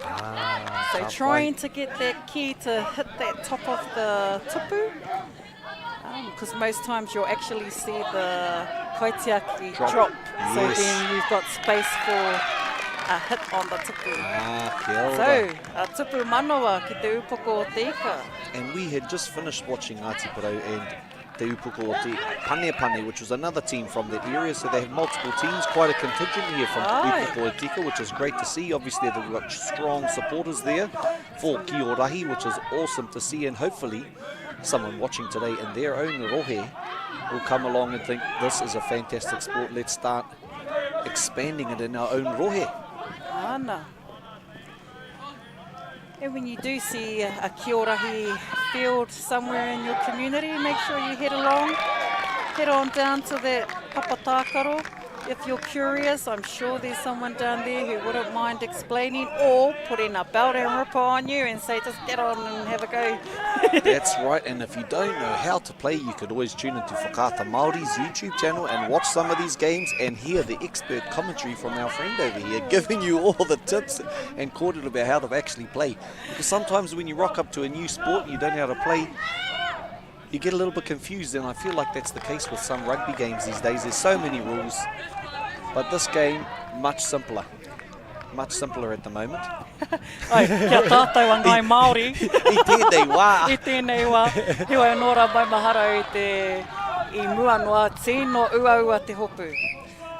Ah, So trying to get that key to hit that top of the tupu. Because um, most times you'll actually see the kaitiaki drop. drop. So yes. then you've got space for a hit on the tupu. Ah, kia ora. So, a tupu manawa ki te upoko o te ika. And we had just finished watching Ngāti Porou and Te Upoko o Te Pane Pane, which was another team from that area. So they have multiple teams, quite a contingent here from Te Upoko o Te Ika, which is great to see. Obviously, they've got strong supporters there for Kiorahi, which is awesome to see. And hopefully, someone watching today in their own rohe will come along and think this is a fantastic sport. Let's start expanding it in our own rohe. Ana. And when you do see a Kiorahi field somewhere in your community, make sure you head along, head on down to that papatākaro. If you're curious, I'm sure there's someone down there who wouldn't mind explaining or putting a belt and ripper on you and say, just get on and have a go. That's right, and if you don't know how to play, you could always tune into Whakaata Māori's YouTube channel and watch some of these games and hear the expert commentary from our friend over here, giving you all the tips and kōrero about how to actually play. Because sometimes when you rock up to a new sport and you don't know how to play, You get a little bit confused, and I feel like that's the case with some rugby games these days. There's so many rules. But this game, much simpler. Much simpler at the moment. Ai, kia tātou a Ngāi Māori. I tēnei wā. I tēnei wā. Heoi anō rā maumahara i te, i mua noa, tino uaua te hopu.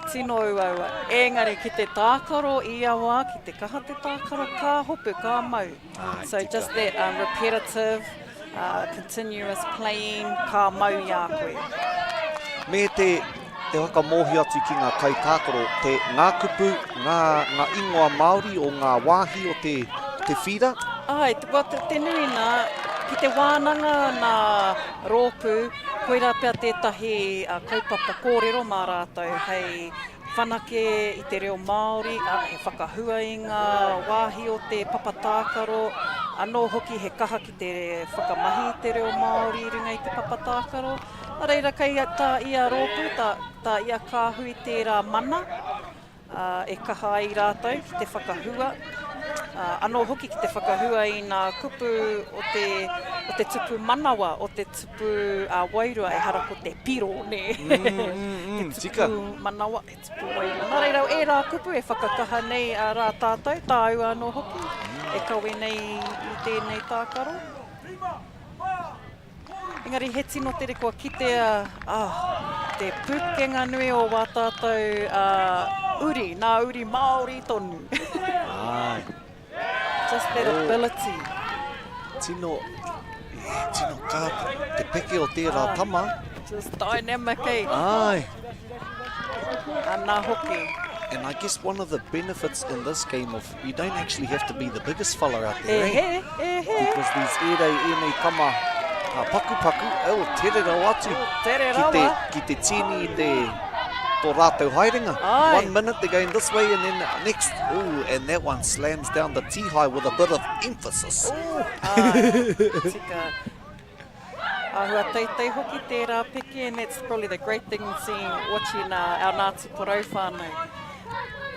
Tino uaua. Engari ki te tākaro i ia wā, ki te kaha te tākaro, ka hopu, ka mau. Ai, So tika. just that um, repetitive, uh, continuous playing, ka mau i a koe. Me te, te whakamōhio atu ki ngā kaitākaro, te, ngā kupu, ngā, ngā ingoa Māori o ngā wāhi o te, te whira. Ai, well, te, te nui nā, ki te wānanga nā rōpū, koirā pea tētahi uh, kaupapa kōrero mā rātou hei whanake i te reo Māori, ā, he whakahua i ngā wāhi o te papa tākaro, anō hoki he kaha ki te whakamahi i te reo Māori i runga i te papa tākaro. Nā reira, kei tā ia rōpū, tā, tā ia kāhui tērā mana, ā, e kaha ai rātou ki te whakahua, ā, anō hoki ki te whakahua i ngā kupu o te, o te tupu manawa, o te tupu ā-wairua, ehara ko te piro, nē. Mm, Te tika. tupu manawa, he tupu wairua. Nā reira, ērā kupu e whakakaha nei a rā tātou, tāua anō hoki, e kawe nei i tēnei tākaro. Engari he tino tere kua kitea ah, te pukenga nui o wā tātou uh, uri, nā uri Māori tonu. Ai. Just that oh. ability. Tino, tino kā te peke o tērā ah, tama. Just dynamic, eh? Ai. Ana hoki. And I guess one of the benefits in this game of you don't actually have to be the biggest fella out there, eh? eh? E he. Because these ērei ēnei tama uh, pakupaku, oh, tere rawa atu. Oh, tere Ki te, rawa. ki te tīni i te tō rātou haerenga. Ai. One minute they're going this way and then next, ooh, and that one slams down the tihai with a bit of emphasis. Ooh, ai, tika. Āhua teitei hoki tērā peke and that's probably the great thing seeing, watching uh, our Ngāti Porou whānau.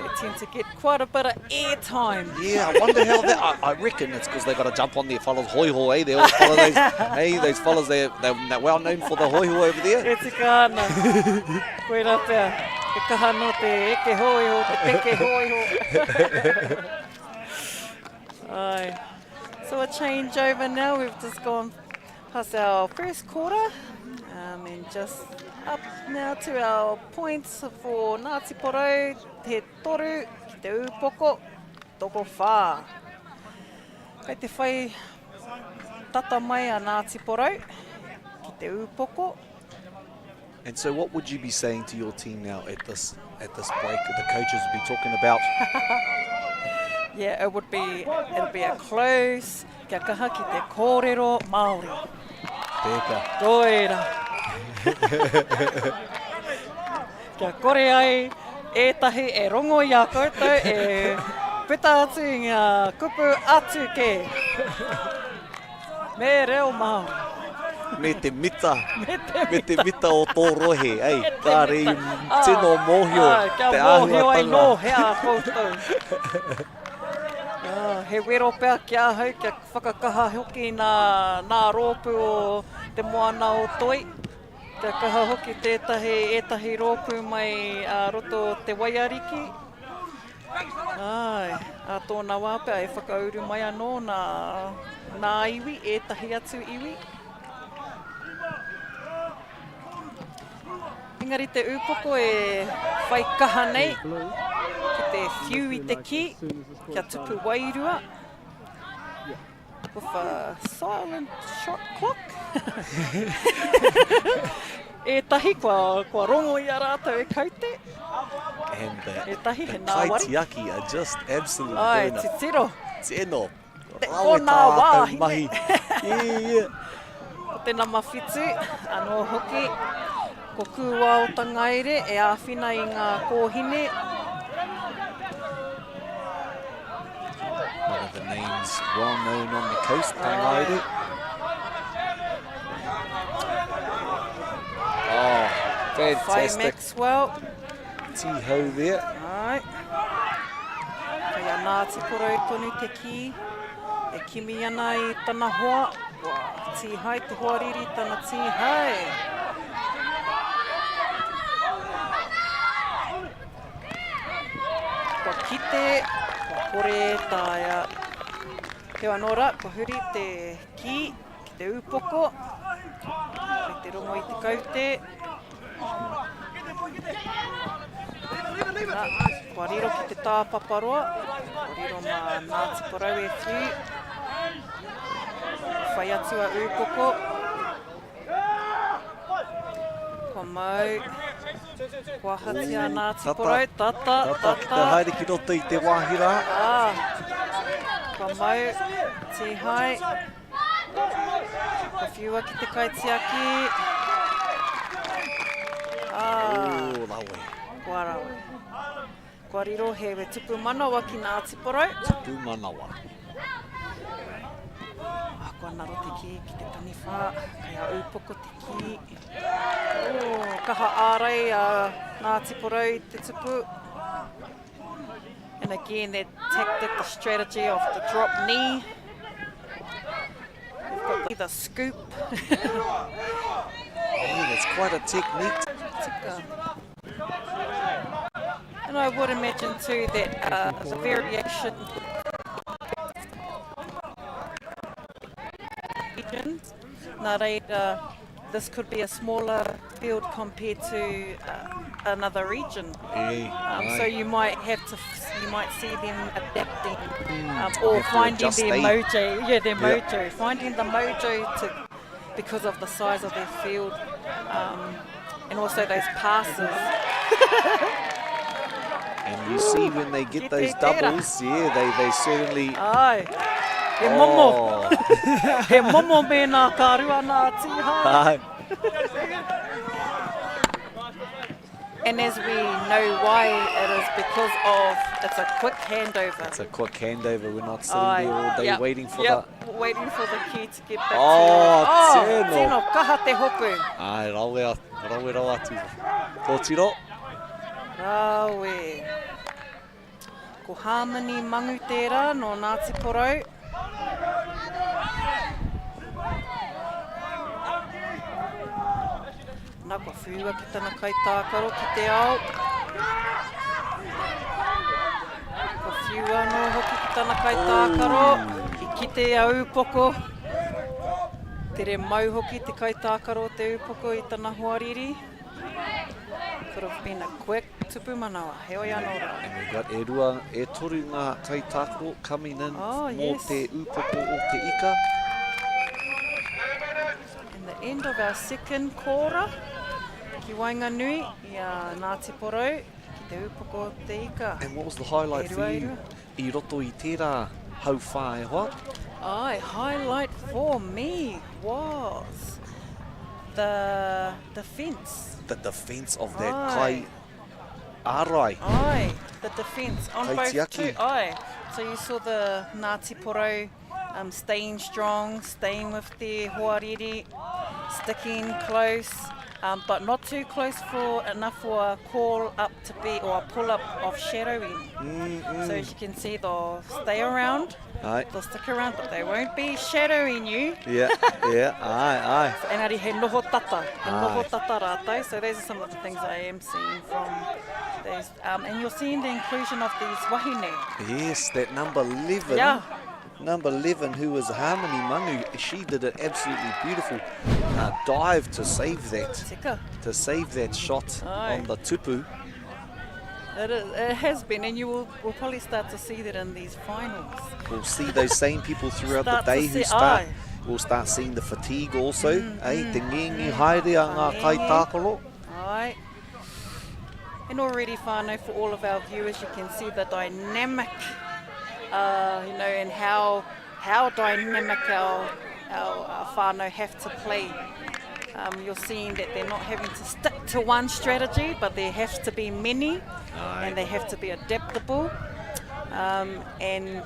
They tend to get quite a bit of air time. Yeah, I wonder how that. I, I reckon it's because they got to jump on their fellas hoiho, eh? They all follow those, hey, those fellas. They they're well known for the hoiho over there. E tika ana. Koirā pea. He kaha nō te eke hōiho, te peke hōiho. Ai. So a changeover now. We've just gone past our first quarter um, and just up now to our points for Ngāti Porou, te toru ki te ūpoko, toko whā. Kei te whai tata mai a Ngāti Porou ki te ūpoko. And so what would you be saying to your team now at this at this break? The coaches would be talking about Yeah, it would be, it'll be a close, kia kaha ki te kōrero Māori. Teka. Koira. Kia kore ai ētahi e rongo i a koutou e puta atu i ngā kupu atu kē. Me reo Māori. Me te mita. Me te mita. Me te mita o tō rohe, ei, kāre i ah, tino mōhio ah, te kia mōhio ai āhuatanga. nō hea koutou. Ah, he wero pea ki ahau kia whakakaha hoki nā, nā rōpū o Te Moana o Toi. Kia kaha hoki tētahi, ētahi rōpū mai a roto o Te Waiariki. Āe, ā tōna wā pea e whakauru mai anō nā, nā iwi, ētahi atu iwi. Engari te ūpoko e whai kaha nei ki te whiu i te kī, kia tupu wairua. With a silent shot clock. Ētahi kua, kua rongo i a rātou e kaute. And the, Ētahi he the nāwari. kaitiaki are just absolutely Ai, doing a titiro. tino Te rawe o tā nā rātou wāhine. mahi. Yeah, yeah. Ko te nama whitu, anō hoki, ko Kūao Tangaere e āwhina i ngā kōhine. One of the names well known on the coast, Tangaere. Oh, Whai fantastic. Maxwell. Tihau there. Ai. Kei a Ngāti Porou tonu te kī. E kimi ana i tana hoa. Wā. Tīhai te hoariri tana tīhai. Kua kite, kua kore e taea. Heoi anō rā, kua huri te kī ki te upoko. Kei te rongo i te kaute. Nā, kua riro ki te tāpaparoa, kua riro mā Ngāti Porou e whiu. Whai atu a Ūpoko. Kua mau, kua ahatia a Ngāti Porou, tata, tata. Tata ki te haere ki roto i te wāhi rā. Ā, kua mau, tīhai. Ka whiua ki te kaitiaki. Ah. Oh, rawe. Kua rawe. Kua riro he we tupu manawa ki Ngāti Porou. Tupu manawa. Ah, kua naro te kī ki te taniwha, kei a Ūpoko te kī. Oh, kaha ārai a Ngāti Porou i te tupu. And again, that tactic, the strategy of the drop knee. They've got the, the scoop. yeah, that's quite a technique. Tika. And I would imagine too that uh, the variation regions, nā reira, this could be a smaller field compared to uh, another region. Um, so you might have to, you might see them adapting hmm. um, or finding their mojo. Yeah, their mojo. Yep. Finding the mojo to because of the size of their field, um, and also those passes. and you see when they get those doubles, yeah, they, they certainly. Aye. He momo. Oh. He momo mēnā ka rua nā tīhā. And as we know why, it is because of it's a quick handover. It's a quick handover. We're not sitting there all day yep, waiting for yep, the... waiting for the key to get back oh, to you. Oh, tino. tino kaha te hopu. Ai, rawe, rawe rawa atu. Tōtiro. Rawe. Ko Harmony Mangu tērā nō Ngāti Porou. Nā, kua whiua ki tana kaitākaro ki te ao. Kua whiua anō hoki ki tana kaitākaro. I kite a Ūpoko. Tere mau hoki te kaitākaro o te Ūpoko i tana hoariri. Could have been a quick tupu manawa, heoi anō rā. And we've got e rua, e toru ngā kaitākaro coming in oh, mō yes. te upoko o te ika. And the end of our second kōra ki waenganui i a Ngāti Porou ki te upoko o te ika. And what was the highlight e for you i roto i tērā hauwhā e hoa? Ai, highlight for me was the defence. The defence of that Aye. kai ārai. Aye, the defence on both Kaitiaki. two. Aye. So you saw the Ngāti Porou um, staying strong, staying with their hoariri, sticking close, um, but not too close for enough for a call up to be or a pull up of shadowing. Mm, So as you can see, they'll stay around, Aye. they'll stick around, but they won't be shadowing you. Yeah, yeah, aye, aye. Engari he noho tata, he noho Aye. tata rātou. So those are some of the things I am seeing from those. Um, and you're seeing the inclusion of these wahine. Yes, that number 11. Yeah. Number 11, who was Harmony Mangu, she did an absolutely beautiful uh, dive to save that. Tika. To save that shot Aye. on the tupu. It, is, it has been, and you will will probably start to see that in these finals. We'll see those same people throughout the Start to day who see- start. aye. We'll start seeing the fatigue also. Mm, eh, te ngengi haere a ngā Ngenge. kaitākaro. Aye. And already, whānau, for all of our viewers, you can see the dynamic, uh, you know, and how how dynamic our, our, our whānau have to play. Um, you're seeing that they're not having to stick to one strategy, but there has to be many, Aye. and they have to be adaptable, um, and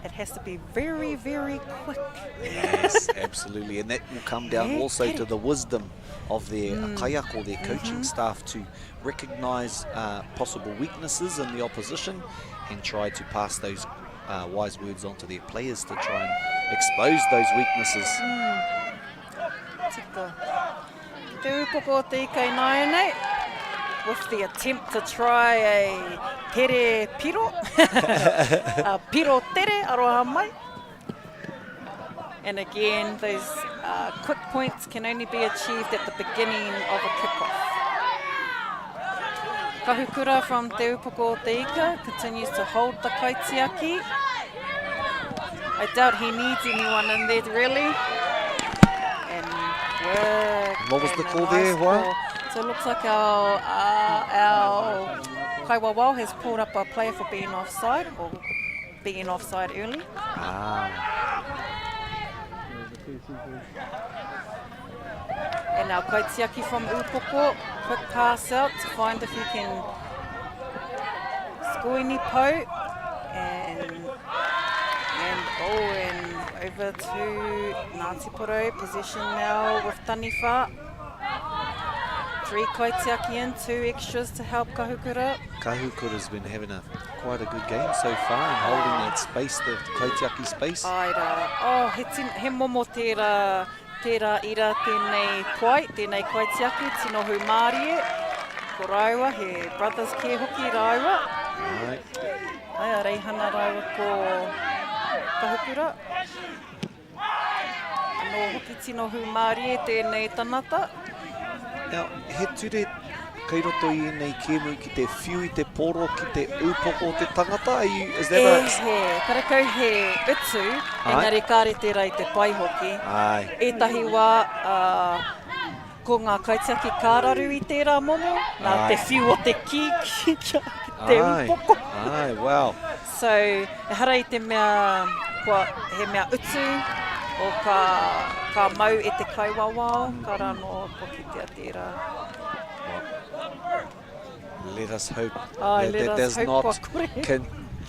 it has to be very, very quick. Yes, absolutely. And that will come down Yeah, also to kere. the wisdom of their Mm. kaiako, their coaching Mhm. staff, to recognise uh, possible weaknesses in the opposition and try to pass those uh, wise words on to their players to try and expose those weaknesses. Mm. Tika. Ki te upoko o te ika ināianei, with the attempt to try a tere piro, a piro tere, aroha mai. And again, those uh, quick points can only be achieved at the beginning of a kickoff. Kahukura from Te Upoko o Te Ika continues to hold the kaitiaki. I doubt he needs anyone in there, really. And work. What was the call there, Juan? So it looks like our, uh, our Kaiwawao has pulled up a player for being offside or being offside early. Ah. And now Kaitiaki from Upoko, quick pass out to find if he can score any po. And, and oh, and over to Ngāti Porou, possession now with Taniwha. 3 Kaitiaki in, 2 extras to help Kahukura. Kahukura's been having a quite a good game so far and holding that space, the Kaitiaki space. Ai rā, oh, he, tin, he momo tērā, tērā ira tēnei poai, tēnei kaitiaki, tino hūmārie. Ko rāua, he brothers kē hoki rāua. Ai. Ai, a Reihana rāua ko Kahukura. Anō hoki tino hūmārie tēnei tanata. Now, he ture kei roto i ēnei kēmu ki te whiu i te poro ki te upoko o te tangata? Are you, is that e a... he, karekau he utu, engari kāre tērā i te pai hoki. Ai. Ētahi wā, uh, ko ngā kaitiaki ka raru i tērā momo, nā te whiu o te kī ki te upoko. Ai, wow. So, ehara i te mea kua, he mea utu, o ka, ka mau e te kaiwawao, ka rānō kua kitea tērā. Well, let us hope Ai, that let that us does hope not kua kore. can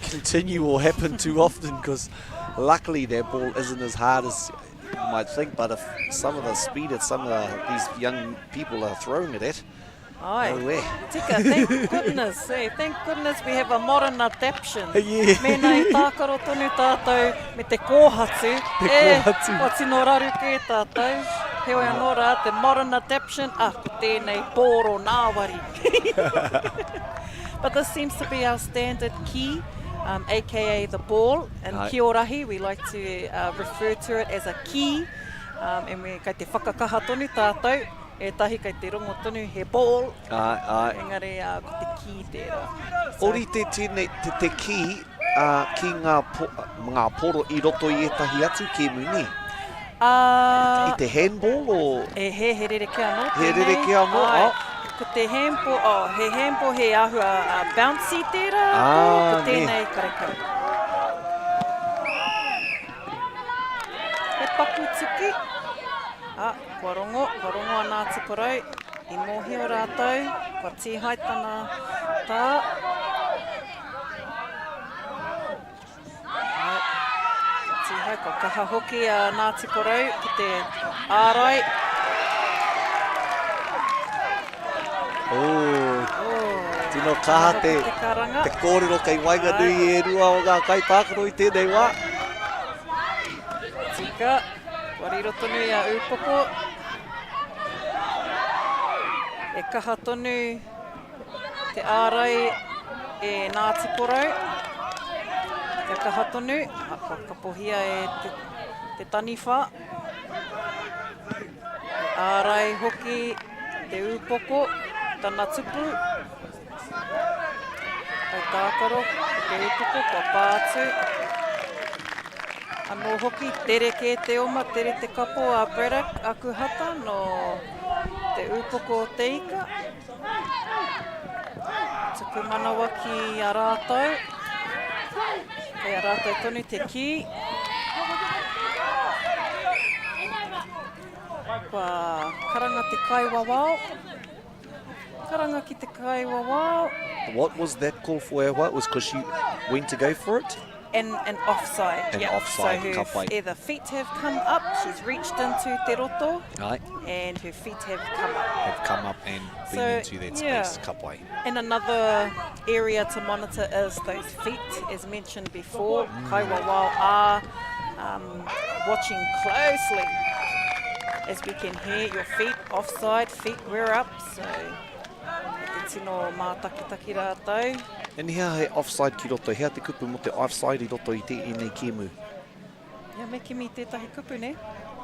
continue or happen too often, because luckily that ball isn't as hard as you might think, but if some of the speed that some of the, these young people are throwing it at, Ai, no way. tika, thank goodness, eh, thank goodness we have a modern adaption. Yeah. Mēnā i tākaro tonu tātou me te kōhatu, Te e, kōhatu. kua tino raru kē tātou. Heoi anō rā, te modern adaption, ah, ko tēnei pōro nāwari. But this seems to be our standard key, um, aka the ball. In Ai. Kiorahi, we like to uh, refer to it as a key, um, and we kei te whakakaha tonu tātou. Ētahi kei te rongo tonu he ball, Ai, ai. engari uh, ko te kī tērā. So, Orite tēnei, te, te kī uh, ki ngā, po, ngā poro i roto i ētahi atu kēmu, nē? Uh, I te handball o... E he, he rerekē anō He tēnei. rerekē anō, Ai. oh. Ko te handball, oh, he handball he āhua uh, bouncy tērā, ah, ko tēnei karekau. He paku tuki. Ah, kua rongo, kua rongo a Ngāti Porou, i mōhio rātou, kua tīhae tana tā. Ai, kua tīhae, kua kaha hoki a Ngāti Porou ki te ārai. Oh, tino kaha te, te, karanga. te kōrero kei waenganui i e rua o ngā kaitākaro i tēnei wā. Tika. Kua riro tonu i a Ūpoko. E kaha tonu te ārai e Ngāti Porou. Kia kaha tonu, a, kua kapohia e te, te taniwha. E ārai hoki te ūpoko, tana tupu. Kai tākaro i te upoko kua pā atu. Anō hoki, tere kē te oma, tere te kapo a Braddock Akuhata nō te upoko o te ika. Tuku manawa ki a rātou. Kei a rātou tonu te kī. Kua karanga te kaiwawao. Karanga ki te kaiwawao. What was that call for Ewa? It was because she went to go for it? An, an offside. An yep. offside, So her ka pai. either feet have come up, she's reached into te roto, Ai. and her feet have come up. Have come up and been So, into that yeah. space, ka pai. And another area to monitor is those feet, as mentioned before. Kaiwawao are um, watching closely. As we can hear, your feet offside, feet were up, so kei te tino mātakitaki rātou. And hea he offside ki roto, hea te kupu mo te offside i roto i te enei kēmu? Yeah, me kimi tētahi kupu, ne?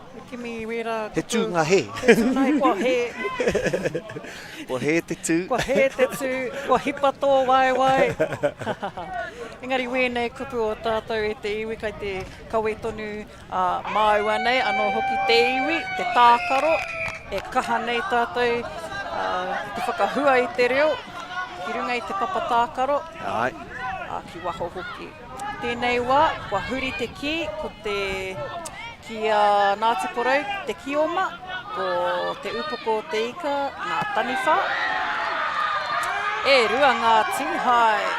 Me kimi wērā kupu. He tūnga hē. He tūnga hē, kua hē. Kua hē te tū. Kua hē te tū, kua hipa tō waewae. Engari wēnei kupu o tātou e te iwi kai te kawe tonu ā, māua nei anō hoki te iwi, te tākaro, e kaha nei tātou ā, te whakahua i te reo ki runga i te papa tākaro, Āe. ā, ki waho hoki. Tēnei wā, kua huri te kī, ko te, ki a Ngāti Porou te kioma, ko Te Upoko o Te Ika, ngā taniwha. E rua ngā tīhae.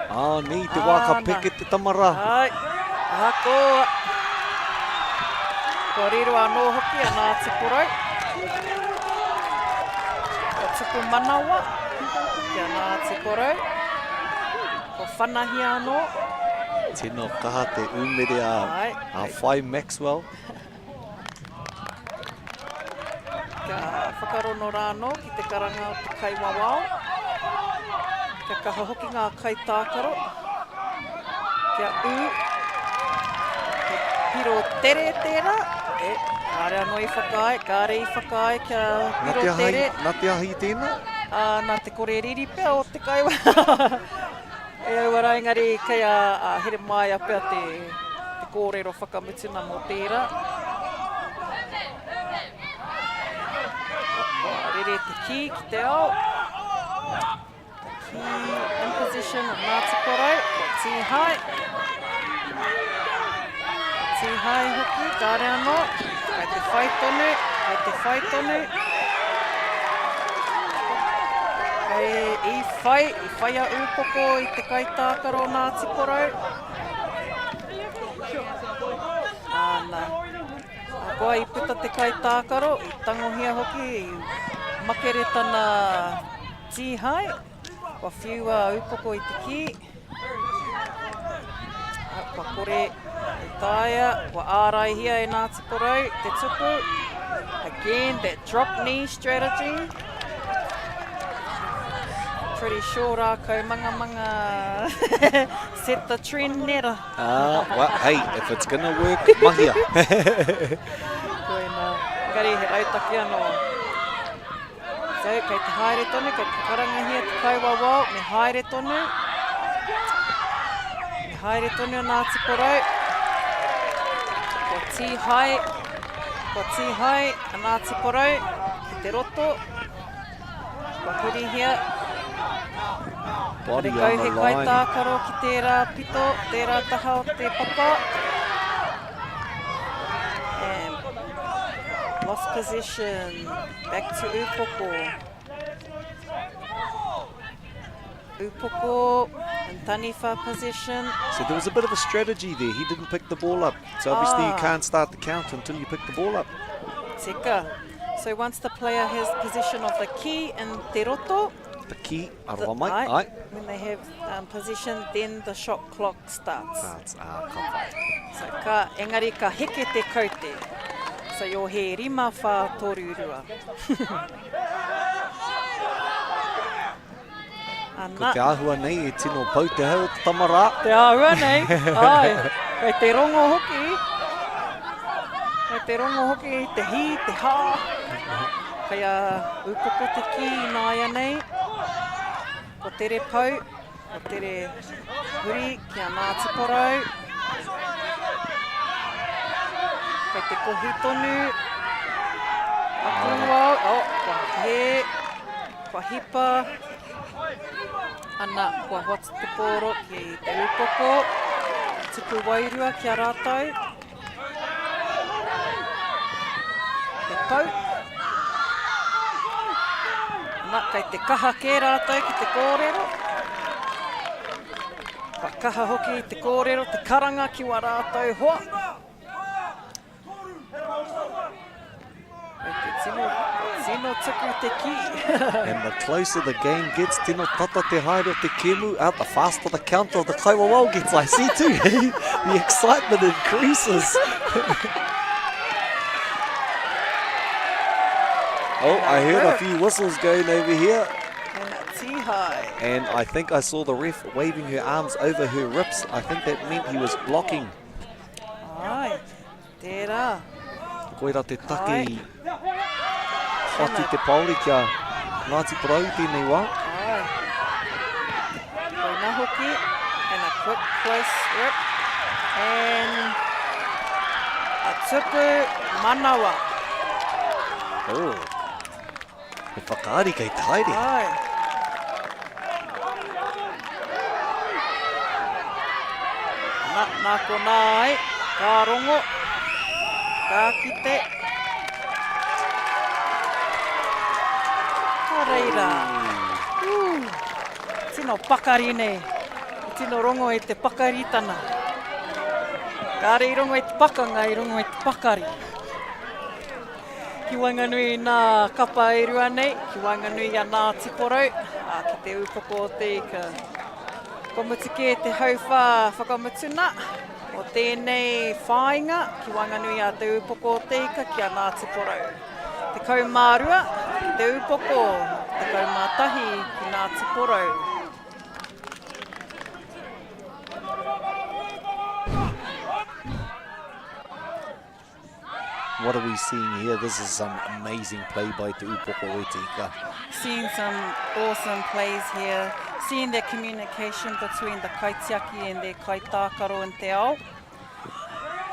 Ā, nei te wā ka peke te tama rā. Āe, ahakoa. Kua riro anō hoki a Ngāti Porou. Kua tupu manawa ki a Ngāti Porou. Kua whanahia anō. Tino kaha te umere a, a Whai Maxwell. Kia whakarono rā anō ki te karanga o te kaiwawao. Kia kaha hoki ngā kaitākaro. Kia ū. He piro tere tērā. E, kāre anō i whakaae, kāre i whakaae kia piro tere. Nā te ahi tēnā? Ā, nā te kore riri pea o te kaiwawao. E aua rā, engari kei a Heremaia pea te kōrero whakamutuna mō tērā. Kua rere te kī ki te ao. The key in position of Ngāti Porou, kua tīhae. Kua tīhae hoki, kāre anō. Kei te whai tonu, kei te whai tonu. Kei i whai, i whai a Ūpoko i te kaitākaro Ngāti Porou. Āna. Ahakoa i puta te kaitākaro, i tangohia hoki, i makere tana tīhae, kua whiua a Ūpoko i te kī. Kua kore e taea, kua āraihia e Ngāti Porou te tuku. Again, that drop knee strategy. Pretty sure rākau mangamanga set the trend nera. Ah, well, hey, if it's gonna work, mahia. Koina, engari he rautaki anō. So, kei te haere tonu, kei te karangahia te kaiwawao, me haere tonu. Me haere tonu a Ngāti Porou. Kua tīhae, kua tīhae a Ngāti Porou ki te roto. Kua hurihia. Body on the line. Karekau he kaitākaro ki tērā pito, tērā taha o te papa. And lost possession. Back to Upoko. Upoko in Taniwha possession. So there was a bit of a strategy there. He didn't pick the ball up. So obviously you can't start the count until you pick the ball up. Tika. So once the player has possession of the key in te roto, The key, aroha mai, ai. When they have um, possession, then the shot clock starts. Starts, ah, ka pai. So ka, engari ka heke te kaute. So yo he rima whā toru rua. Ana. Ko te āhua nei e tino pau te hau o te tama rā. Te āhua nei, ai, kei te rongo hoki. Kei te rongo hoki te hī, te hā. Kei a Upoko te kī ināianei. Ko Tere Pou, ko Tere Huri ki a Ngāti Porou. Kei te kohi tonu. Aku au, oh, kua hē, kua hipa. Ana, kua hoatu te pōro ki te upoko. Tuku wairua ki a rātou. Te pau. Ana, kei te kaha kē rātou ki te kōrero. Ka kaha hoki te kōrero, te karanga ki wā rātou hoa. Kei te tino, tino tuku te kī. And the closer the game gets, tino tata te haere o te kēmu, ah, the faster the count of the kaiwawao gets, I see too. the excitement increases. Oh, I heard a few whistles going over here. And a tihai. And I think I saw the ref waving her arms over her rips. I think that meant he was blocking. Ai, tērā. Koira te take i whati te paori kia Ngāti Porou tēnei wā. Ai. Koina hoki, and a quick close rip. And a tupu manawa. Oh. He whakaari kei te haere. Ai. Na, nā konā ai, ka rongo, ka kite. Ka reira. Ooh, tino pakari nei. I tino rongo i te pakaritana. Kāre i rongo i te pakanga, i rongo i te pakari. Ki waenganui i nā kapa e rua nei, ki waenganui i a Ngāti Porou, ā, ki te ūpoko o te ika. Kua mutu kē te hauwhā whakamutuna o tēnei whāinga ki waenganui i a Te Ūpoko o te Ika ki a Ngāti Porou. 12 ki Te Ūpoko, 11 ki Ngāti Porou. What are we seeing here? This is some amazing play by Te Upoko o Te Ika. Seeing some awesome plays here. Seeing the communication between the kaitiaki and their kaitākaro in te ao.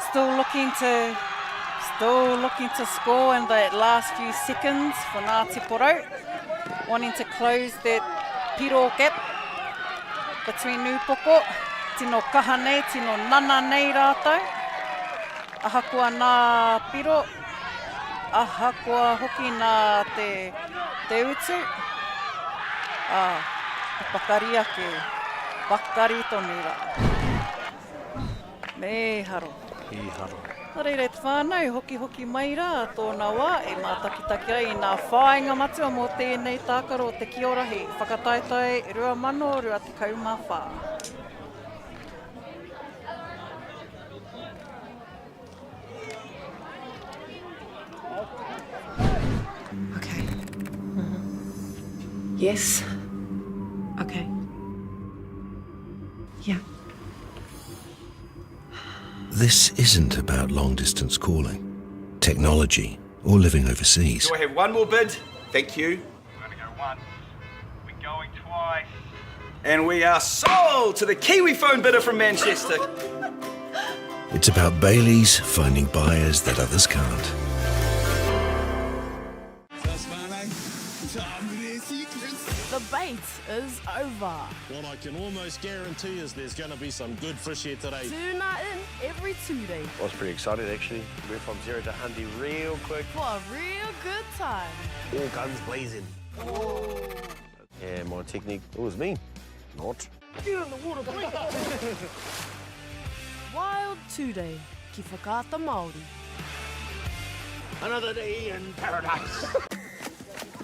Still looking to still looking to score in the last few seconds for Ngāti Porou. Wanting to close that piro gap between Upoko. Tino kaha nei, tino nana nei rātou. Ahakoa nā piro, ahakoa hoki nā te, te utu, ā, he pakari ake, pakari tonu rā. Mīharo. Mīharo. Nā reira e te whānau, hokihoki mai rā tōna wā e mātakitaki ai i nā whāinga matua mō tēnei tākaro o te Kiorahi, Whakataetae 2024. Okay. Mm -hmm. Yes. Okay. Yeah. This isn't about long distance calling, technology, or living overseas. Do I have one more bid? Thank you. We're going to go once. We're going twice. And we are sold to the Kiwi phone bidder from Manchester. It's about Bailey's finding buyers that others can't. The bait is over. What I can almost guarantee is there's going to be some good fish here today. Tuna in every Tuesday. I was pretty excited actually. Went from zero to 100 real quick. For a real good time. All guns blazing. Oh. And my technique, it was me. Not. Get in the water, please. Wild Today, ki Whakaata Māori. Another day in paradise.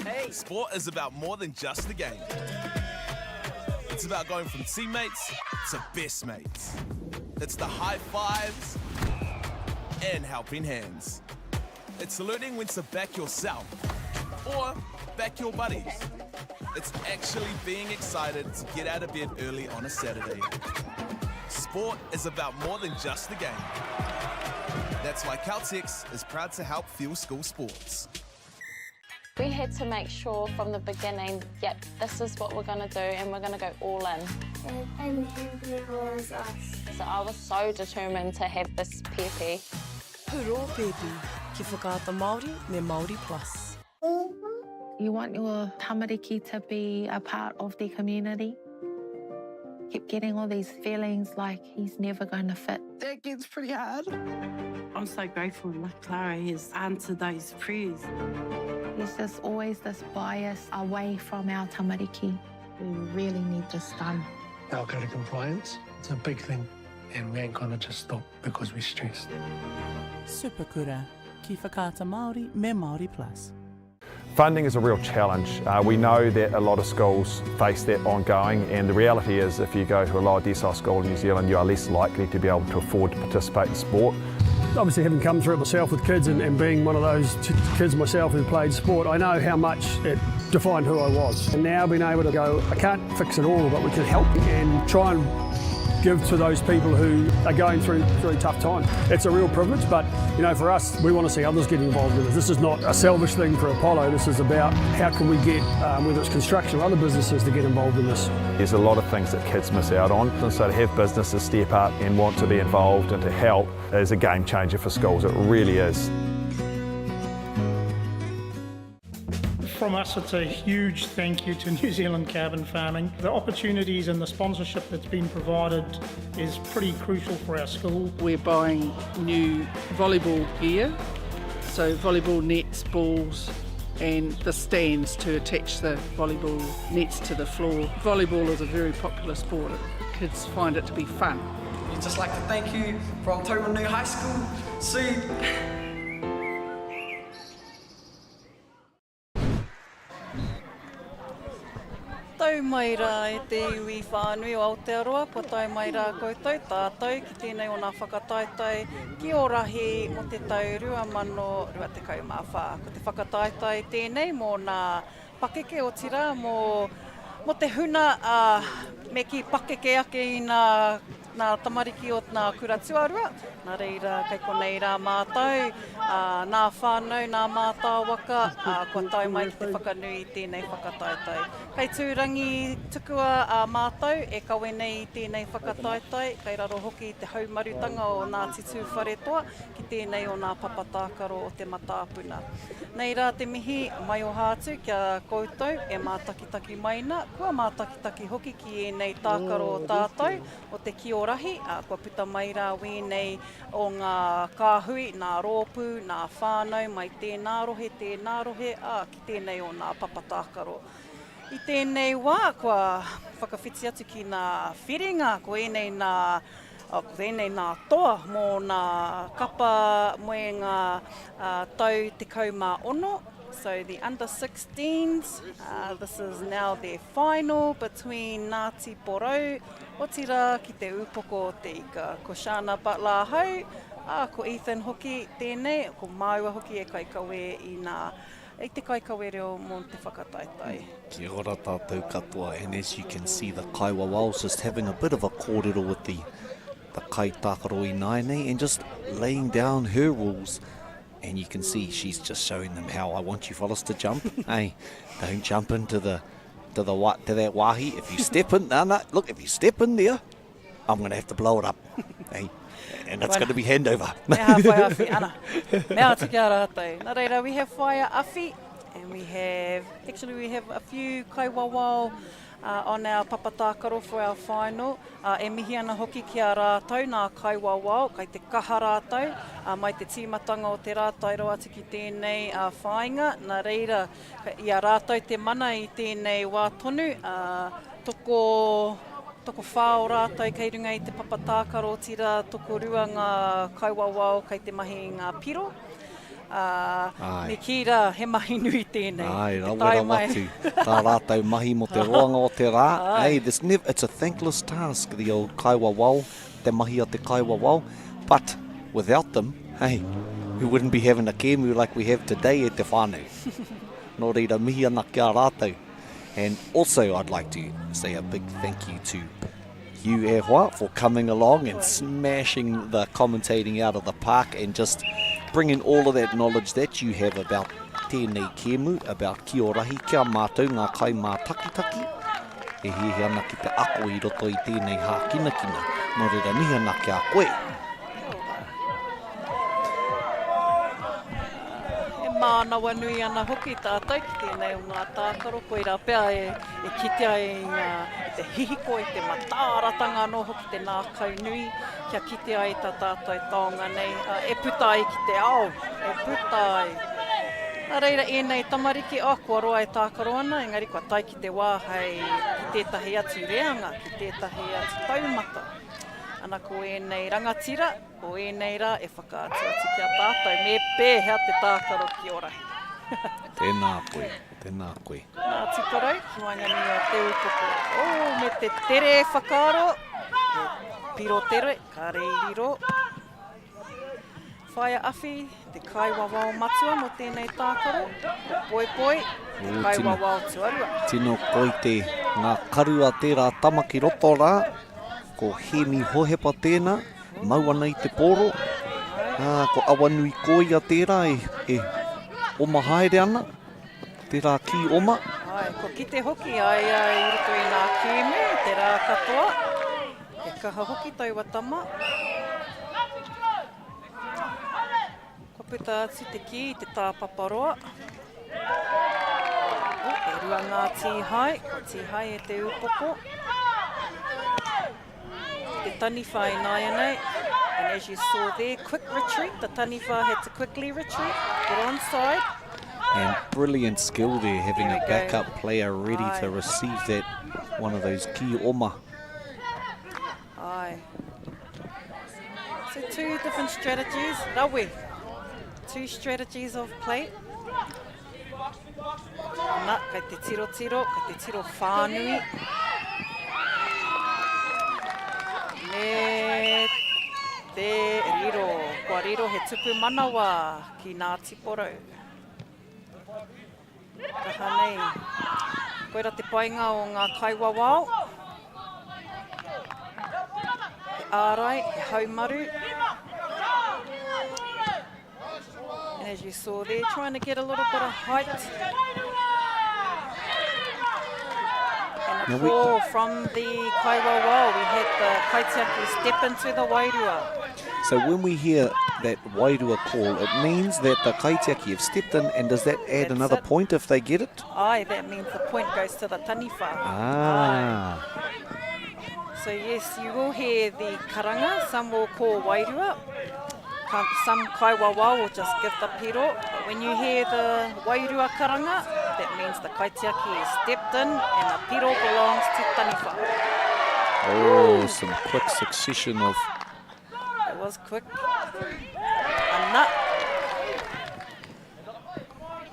hey. Sport is about more than just the game. It's about going from teammates to best mates. It's the high fives and helping hands. It's learning when to back yourself or back your buddies. It's actually being excited to get out of bed early on a Saturday. Sport is about more than just the game. That's why Caltex is proud to help fuel school sports. We had to make sure from the beginning, yep, this is what we're going to do and we're going to go all in. And who was us. So I was so determined to have this pēpi. Puro pēpi, ki Whakaata Māori me Māori Plus. You want your tamariki to be a part of the community. Keep getting all these feelings like he's never going to fit. That gets pretty hard. I'm so grateful like Clara has answered those prayers. There's just always this bias away from our tamariki. We really need this done. Our code of compliance, it's a big thing, and we ain't gonna just stop because we're stressed. Superkura, ki Whakaata Māori me Māori Plus. Funding is a real challenge. Uh, we know that a lot of schools face that ongoing and the reality is if you go to a lower decile school in New Zealand you are less likely to be able to afford to participate in sport. Obviously, having come through it myself with kids and, and being one of those kids myself who played sport, I know how much it defined who I was. And now being able to go, I can't fix it all, but we can help and try and give to those people who are going through through tough times. It's a real privilege, but you know, for us, we want to see others get involved in this. This is not a selfish thing for Apollo. This is about how can we get, um, whether it's construction or other businesses, to get involved in this. There's a lot of things that kids miss out on, and so to have businesses step up and want to be involved and to help is a game changer for schools. It really is. From us, it's a huge thank you to New Zealand Carbon Farming. The opportunities and the sponsorship that's been provided is pretty crucial for our school. We're buying new volleyball gear, so volleyball nets, balls, and the stands to attach the volleyball nets to the floor. Volleyball is a very popular sport. Kids find it to be fun. We'd just like to thank you from Taumarunui High School. See you. Tau mai rā e te iwi whānui o Aotearoa, kua tae mai rā koutou, tātou, ki tēnei o nā whakataetae ki Ōrahi mō te tau 2024. Ko te whakataetae tēnei mō nā pakeke, otirā mō, mō te huna, ā, me kī pakeke ake i nā Nā tamariki o nā kura tuarua, nā reira kei konei rā mātou, ā, nā whānau, nā mātāwaka, ā, kua tae mai ki te whakanui i tēnei whakataetae. Kei Tūrangi tukua ā mātou e kawe nei i tēnei whakataetae, kei raro hoki i te haumarutanga o Ngāti Tūwharetoa ki tēnei o nā papa tākaro o Te Matāpuna. Nei rā te mihi maioha atu ki a koutou e mātakitaki mai na, kua mātakitaki hoki ki ēnei tākaro o tātou, o te kiorahi, ā, kua puta mai rā wēnei o ngā kāhui, nā rōpū, nā whānau mai tēnā rohe, tēnā rohe, ā, ki tēnei o nā papa tākaro. I tēnei wā, kua whakawhiti atu ki nā whiringa, ko ēnei nā, ko ēnei nā toa mō nā kapa moe ngā tau 16, So the under 16s, uh, this is now their final between Ngāti Porou, otirā ki te ūpoko o te ika. Ko Shana Butler ahau, ā, ko Ethan hoki tēnei, ko māua hoki e kaikawe i nā, i te kaikawe reo mō te whakataetae. Kia ora tātou katoa, and as you can see the kaiwawao's just having a bit of a kōrero with the, the kaitākaro ināianei and just laying down her rules And you can see she's just showing them how I want you fellas to jump. hey, don't jump into the to the to that wahi. If you step in, no, no, look, if you step in there, I'm going to have to blow it up. hey, and it's going to be handover. Me aha whai awhi, ana. Me atu ki a rātou. Nā reira, we have whaia awhi, and we have, actually we have a few kaiwawao uh, on our papa tākaro for our final. Ā, e mihi ana hoki ki a rātou nā kaiwawao, kai te kaha rātou, ā, mai te tīmatanga o te rā tae rawa atu ki tēnei ā, whāinga, nā reira, i a rātou te mana i tēnei wā tonu, ā, toko, tokowhā o rātou kei runga i te papa tākaro, otirā, tokorua ngā kaiwawao kei te mahi i ngā piro. Ā, me kī rā, he mahi nui tēnei. Āe, rawe rawa atu tā rātou mahi mō te roanga o te rā. Hey, this never, it's a thankless task, the old kaiwawao, te mahi a te kaiwawao. But without them, hey, we wouldn't be having a kēmu like we have today e te whānau. Nō reira, mihi ana ki a rātou. And also I'd like to say a big thank you to you, e hoa, for coming along and smashing the commentating out of the park and just bringing all of that knowledge that you have about tēnei kēmu, about Kiorahi, kia mātou ngā kai mātakitaki, e hiahia ana ki te ako i roto i tēnei hākinakina. Nō reira, mihi ana ki a koe. E mānawanui ana hoki tātou ki tēnei o ngā tākaro, koirā pea e, e kitea ai i, ngā, i te hihiko, i te matāratanga anō hoki te nākau nui, kia kitea ai tā tātou taonga nei, e puta ai ki te ao, e puta ai. Nā reira ēnei tamariki, oh, kua roa e tākaro ana, engari kua tae ki te wā hei ki tētahi atu reanga, ki tētahi atu taumata. Ana ko ēnei rangatira, Ko ēnei rā e whakaatu atu ki a tātou me pēhea te tākaro ki Orahi. Tēnā koe, tēnā koe. Ngāti Porou ki waenganui o Te Upoko. Oh, me te tere whakaaro, he piro tere, kāre i riro. Whaea Awhi, te kaiwawao matua mō tēnei tākaro, ko Poipoi, te kaiwawao tuarua. Tino koi te ngā karu a tērā tama ki roto rā, ko Hēmi Hohepa tēnā, mau ana i te pōro, ā, ko Awanui Koia tērā e, e oma haere ana, tērā kī oma. Āe, kua kite hoki a ia i roto i ngā kēmu i te rā katoa, he kaha hoki taua tama. Kua puta atu te kī i te tāpaparoa. Oh, e rua ngā tīhae, kua tīhae e te upoko. Te taniwha ināianei. And as you saw there, quick retreat. The taniwha had to quickly retreat, get onside. And brilliant skill there, having there a backup go. player ready Aye. to receive that one of those key oma. Aye. So two different strategies. Rawe. Two strategies of play. Na, kei te tiro tiro, kei te tiro whānui. Me te riro. Kua riro he tupu manawa ki Ngāti Porou. Kaha nei. Koira te painga o ngā kaiwawao. He ārai, he haumaru. And as you saw there, trying to get a little bit of height. And a call from the kaiwawao. We had the kaitiaki step into the wairua. So when we hear that wairua call, it means that the kaitiaki have stepped in, and does that add That's another it. point if they get it? Aye, that means the point goes to the taniwha. Ah. Aye. So yes, you will hear the karanga. Some will call wairua. Some kaiwawao will just give the piro. But when you hear the wairua karanga, that means the kaitiaki has stepped in and the piro belongs to taniwha. Oh, some quick succession of It was quick. Ana.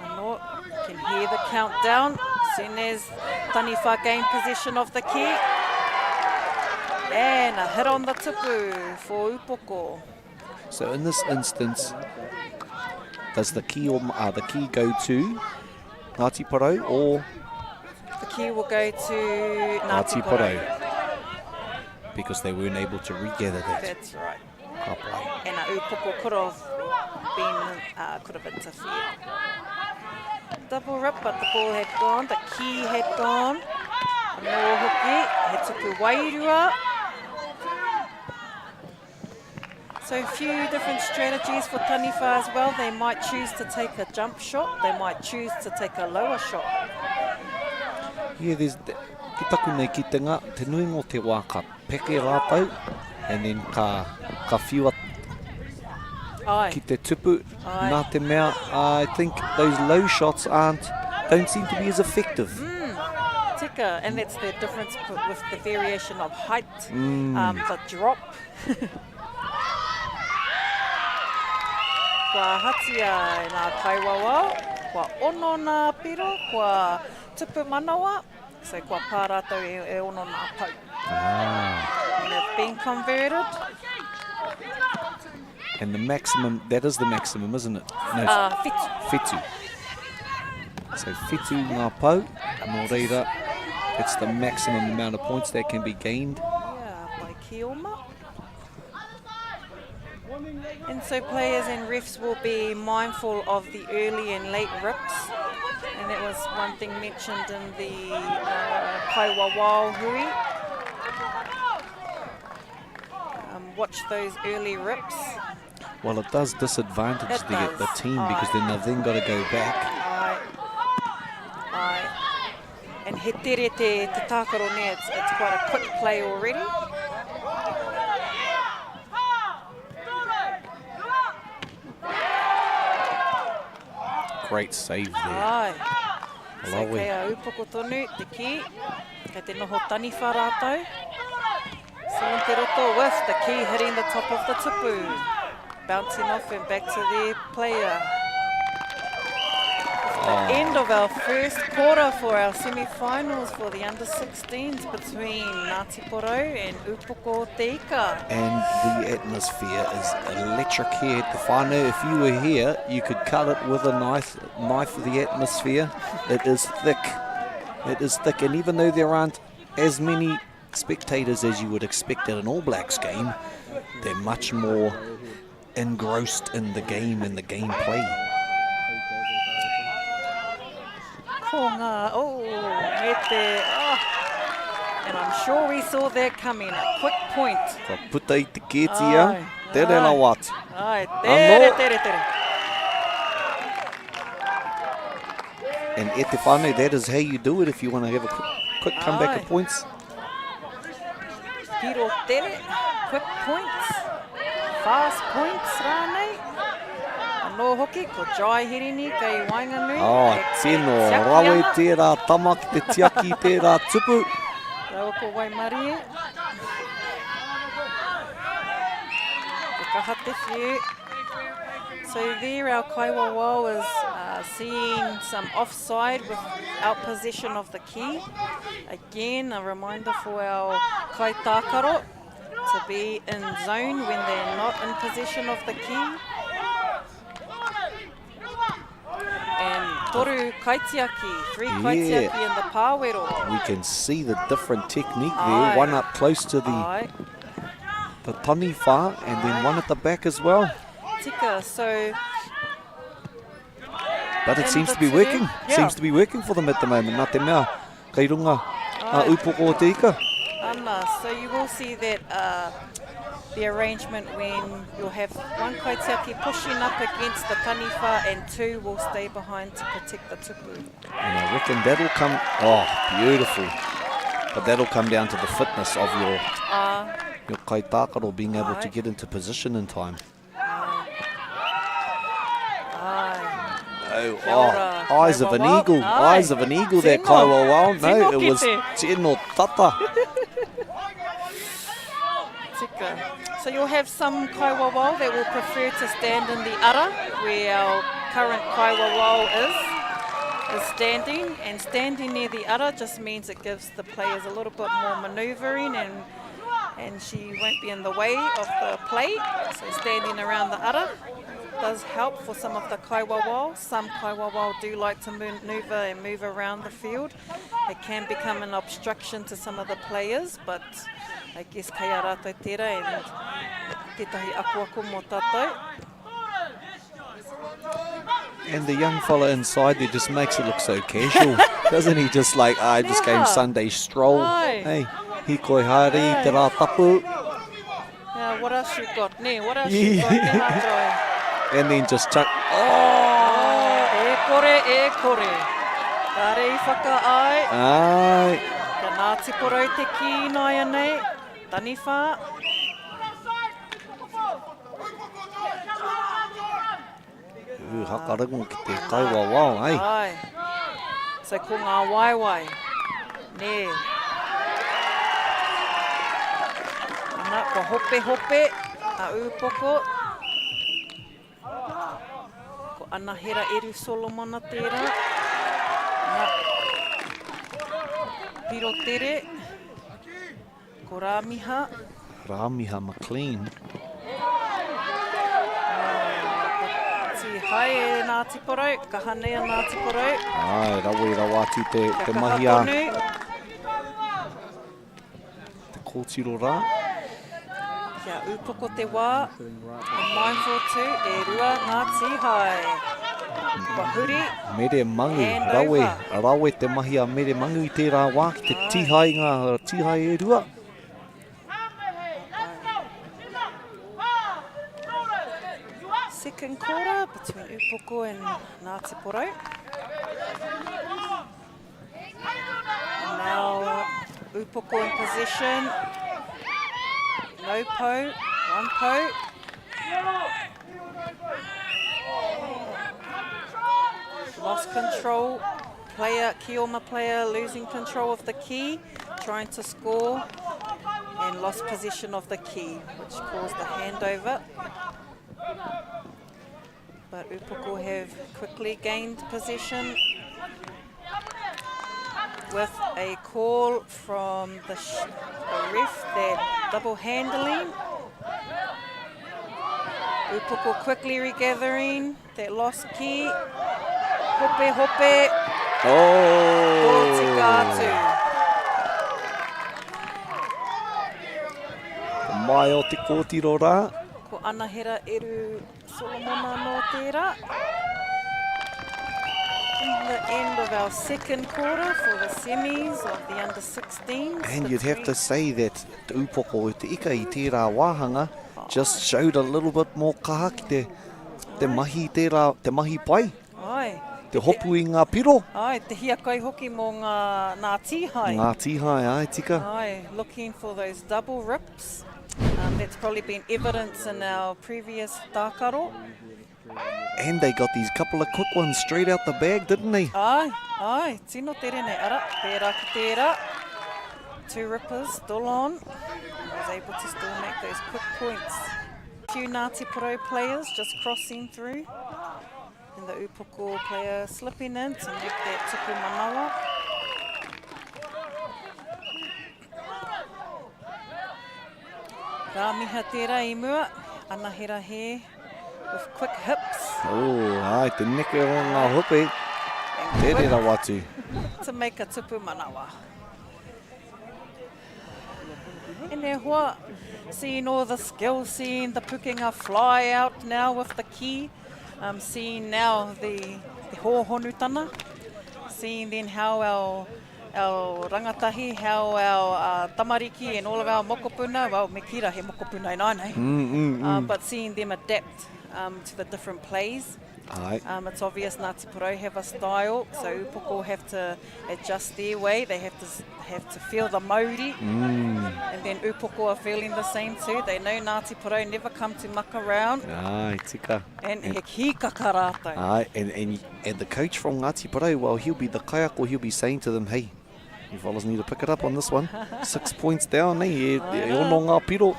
Ano, can hear the countdown. Soon as Taniwha gain possession of the key. And a hit on the tupu for Upoko. So in this instance, does the key or uh, the key go to Ngāti Porou or The key will go to Ngāti, Ngāti Porou. Porou because they weren't able to regather that. That's right. Ka pai. And a upoko could have been, uh, could have interfered. Double rip, but the ball had gone, the key had gone. Anō hoki, he tuku wairua. So a few different strategies for Taniwha as well. They might choose to take a jump shot. They might choose to take a lower shot. Yeah, there's, ki taku nei kitenga, te nuinga o te wā ka peke rātou, and then ka, ka whiua Ai. ki te tupu. Ai. Nā te mea, I think those low shots aren't, don't seem to be as effective. Mm, tika, and that's the difference with the variation of height, mm. um, the drop. Kua hatia e ngā kaiwawao, kua ono nā piro, kua tupu manawa, so kua pā rātou e, e ono nā pau. Ah. And they've been converted. And the maximum, that is the maximum, isn't it? No, uh, whitu. Whitu. So whitu ngā pau, nō reira, it's the maximum amount of points that can be gained. Yeah, by Kioma. And so players and refs will be mindful of the early and late rips. And that was one thing mentioned in the uh, Kaiwawao hui. Um, watch those early rips. Well, it does disadvantage it the, does. the team because then they've then got to go back. Aye. Aye. And he tere te, te tākaro ne, it's, it's quite a quick play already. Great save there. Aye. So kei a upoko tonu te ki, kei te noho taniwha rātou. So in te roto with the key hitting the top of the tupu. Bouncing off and back to their player. The end of our first quarter for our semi-finals for the under 16s between Ngāti Porou and Upoko o Te Ika. And the atmosphere is electric here at the whānau. If you were here, you could cut it with a knife, knife the atmosphere. It is thick. It is thick. And even though there aren't as many spectators as you would expect at an All Blacks game, they're much more engrossed in the game and the gameplay. Ko ngā, oh, me te, oh. And I'm sure we saw that coming, a quick point. Kua puta i te kēti, a, tere rawa atu. Ai, tere, tere, tere. And e te whānau, that is how you do it if you want to have a quick, quick comeback Ai. of points. Piro tere, quick points, fast points rānei. Anō hoki, ko Jai Hirini kei waenganui. Oh, tino rawe tērā tama ki te tiaki tērā tupu. Rawa ko Waimarie. Te kaha te whiu. So there our kaiwawao is uh, seeing some offside without possession of the key. Again, a reminder for our kaitākaro to be in zone when they're not in possession of the key. And toru kaitiaki, three kaitiaki yeah. in the pāwero. We can see the different technique there, Aye. one up close to the Aye. the taniwha and then one at the back as well. Tika, so But it seems to be working. Yeah. Seems to be working for them at the moment. Nā te mea, kei runga a upoko o te ika. Ana, so you will see that uh, the arrangement when you'll have one kaitiaki pushing up against the taniwha and two will stay behind to protect the tupu. And I reckon that'll come, oh, beautiful. But that'll come down to the fitness of your, uh, your kaitākaro being able to get into position in time. No, oh, eyes of an eagle, eyes of an eagle there, Kaiwawao. No, it was tino tata. Tika. So you'll have some kaiwawao that will prefer to stand in the ara, where our current kaiwawao is, is standing. And standing near the ara just means it gives the players a little bit more manoeuvring and and she won't be in the way of the play. So standing around the ara does help for some of the kaiwawao. Some kaiwawao do like to maneuver and move around the field. It can become an obstruction to some of the players, but I guess kei a rātou tērā and tētahi akoako mō tātou. And the young fella inside there just makes it look so casual, doesn't he? Just like, I just came Sunday stroll. Ai. Hey, hikoi haere, te rā tapu. Yeah, what else you got? Ne, what else you got? Ne, Joy? And then just chuck. Oh! oh e kore, e kore. Kāre i whakaai. Ai. Kia Ngāti Porou te kī ināianei. Taniwha. Ū, hakarongo ki te kaiwawao, ai. Ai. So ko ngā waewae. Nē. Ana, kua hopehope a Ūpoko. Ko Anahera Eru Solomona tērā. Ana, Piro Tere. Ko Rāmiha. Rāmiha McLean. Tīhae e Ngāti Porou, kaha nei a Ngāti Porou. Ai, rawe rawa atu te, te mahi a te kōtiro rā. Kia ūpoko te wā, e mindful tū, e rua ngā tīhae. Kua huri. Mere Mangu, rawe, rawe te mahi a Mere Mangu i tērā wā ki te tīhae ngā tīhae e rua. Second quarter between Upoko and Ngāti Porou. Now Upoko in possession. No po, one po. Lost control. Player, Kioma player losing control of the key, trying to score, and lost possession of the key, which caused the handover. But Upoko have quickly gained possession with a call from the, the ref that double handling. Upoko quickly regathering that lost key. Hope, hope. Oh. Tōtika atu. Te mai o te kōtiro rā. Ko Anahera Eru Solomon anō tērā. In the end of our second quarter for the semis of the under 16s. And you'd have to say that Te Upoko o Te Ika i tērā wāhanga just showed a little bit more kaha ki te, te mahi tērā, te mahi pai. Ai. Te hopu i ngā piro. Ai, te hiakai hoki mō ngā, ngā tīhae. Ngā tīhae, ai, tika. Ai, looking for those double rips. That's probably been evidence in our previous tākaro. And they got these couple of quick ones straight out the bag, didn't they? Ai, ai, tino tere nei. Ara, pērā ki tērā. Two rippers still on. Was able to still make those quick points. Few Ngāti Porou players just crossing through. And the Upoko player slipping in to make that tuku manawa. Rāmiha tērā i mua, Anahera Hē with quick hips. Oh, ai, te neke o ngā hope. Tere rawa atu. To make a tupu manawa. And e hoa, seeing all the skill, seeing the pukenga fly out now with the key, um, seeing now the, the hōhonutana, seeing then how our our rangatahi, how our uh, tamariki and all of our mokopuna, well, me kira he mokopuna ināianei, mm, mm, mm. Uh, but seeing them adapt um, to the different plays. Aye. Um, it's obvious Ngāti Porou have a style, so Upoko have to adjust their way. They have to have to feel the mauri. Mm. And then Upoko are feeling the same too. They know Ngāti Porou never come to muck around. Aye, tika. And, and he hikaka rātou. Aye, and, and, and the coach from Ngāti Porou, well, he'll be the kaiako, he'll be saying to them, hey, you fellas need to pick it up on this one. 6 points down, eh? E, e ono ngā piro.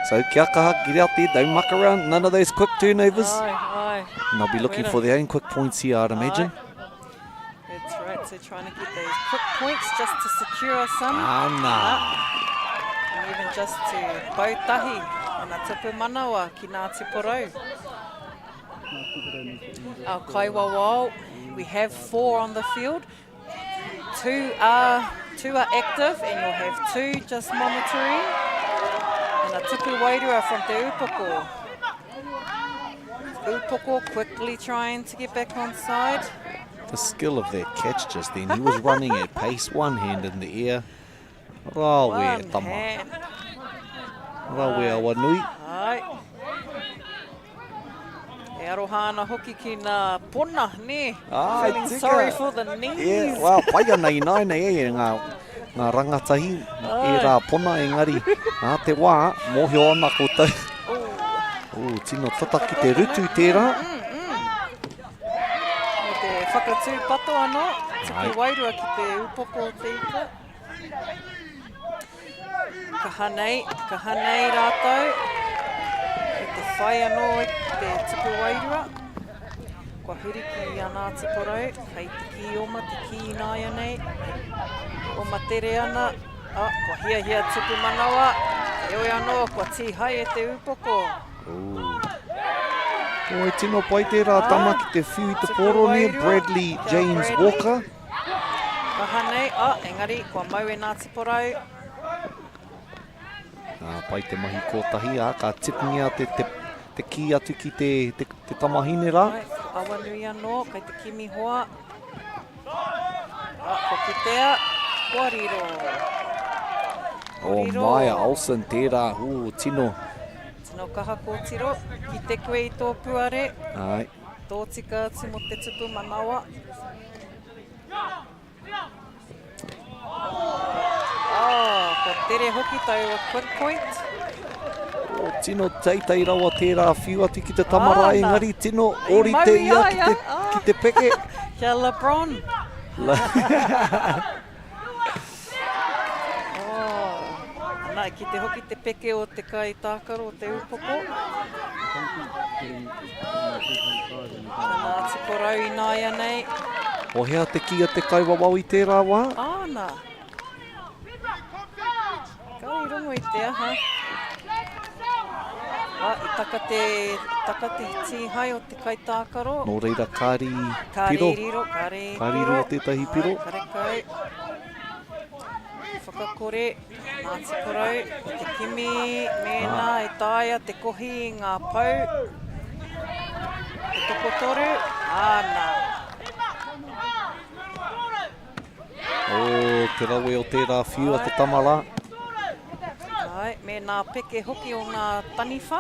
So kia kaha, get out there, don't muck around, none of those quick turnovers. Aye, aye. And they'll be looking for their own quick points here, I'd imagine. Aye. That's right, so trying to get those quick points just to secure some. Ana. Ah. And even just to bautahi and a tupu manawa ki Ngāti Porou. Our kaiwawao, we have four on the field. Two are, two are active and you'll have two just monitoring. And a tupu wairua from Te Upoko. Upoko quickly trying to get back on side. The skill of that catch just then. He was running at pace, one hand in the air. Rawe e tama. Hand. Rawe awanui. Ai. E aroha ana hoki ki ngā pona, nē? Ai, Feeling tika. sorry for the knees. Yeah, well, pai ana ināianei e ngā, ngā rangatahi, e rā pona engari, ā te wā, mōhio ana koutou. Oh. tino tata ki te rutu tērā. Mm, mm. Me te whakatū pato anō, tuku wairua ki te upoko o te ika. Kaha nei, kaha nei rātou. I te whai anō i te tuku wairua. Kua huri ki a Ngāti Porou, hei te kī oma, te kī ināianei. Oma tere ana, oh, kua hiahia tuku manawa. Heoi anō, kua tīhae e te upoko. Ooh. Oi, tino pai tērā tama ki te whiu i te pōro nei, Bradley James Bradley. Walker. Kaha nei, oh, engari, kua mau e Ngāti Porou. Ā, pai te mahi kōtahi, ā, ka tipngia te, te, te kī atu ki te, te, te tamahine rā. Ai, Awanui anō, kei te kimi hoa. Ah, kua kitea, kua riro. O oh, Maia Olsen tērā, ū, tino. Tino kaha kōtiro, ki te koe i tō puare. Ai. Tō tika atu mo te tupu manawa. Oh, kua tere hoki taua quick point. Oh, tino teitei rawa tērā whiu atu ki te tama rā, engari tino ōrite ia ki te, ki te peke. Kia LeBron. oh, ana, ki te hoki te peke o te kai tākaro o te upoko. Kia Ngāti Porou ināianei. O hea te kī a te kaiwawao i tērā wā? Āna. Ka i rongo i te aha. Ah, i taka te, taka te tīhai o te kaitākaro. Nō reira, kāri piro. Kāri riro, kāri piro. Kāri riro tētahi piro. Ai, karekau. Whakakore, Ngāti Porou, ko te kimi mēnā e taea te kohi i ngā pou. Te tokotoru, āna. Oh, te rawe o tērā whiu a te tama rā. Ai, me nā peke hoki o ngā taniwha.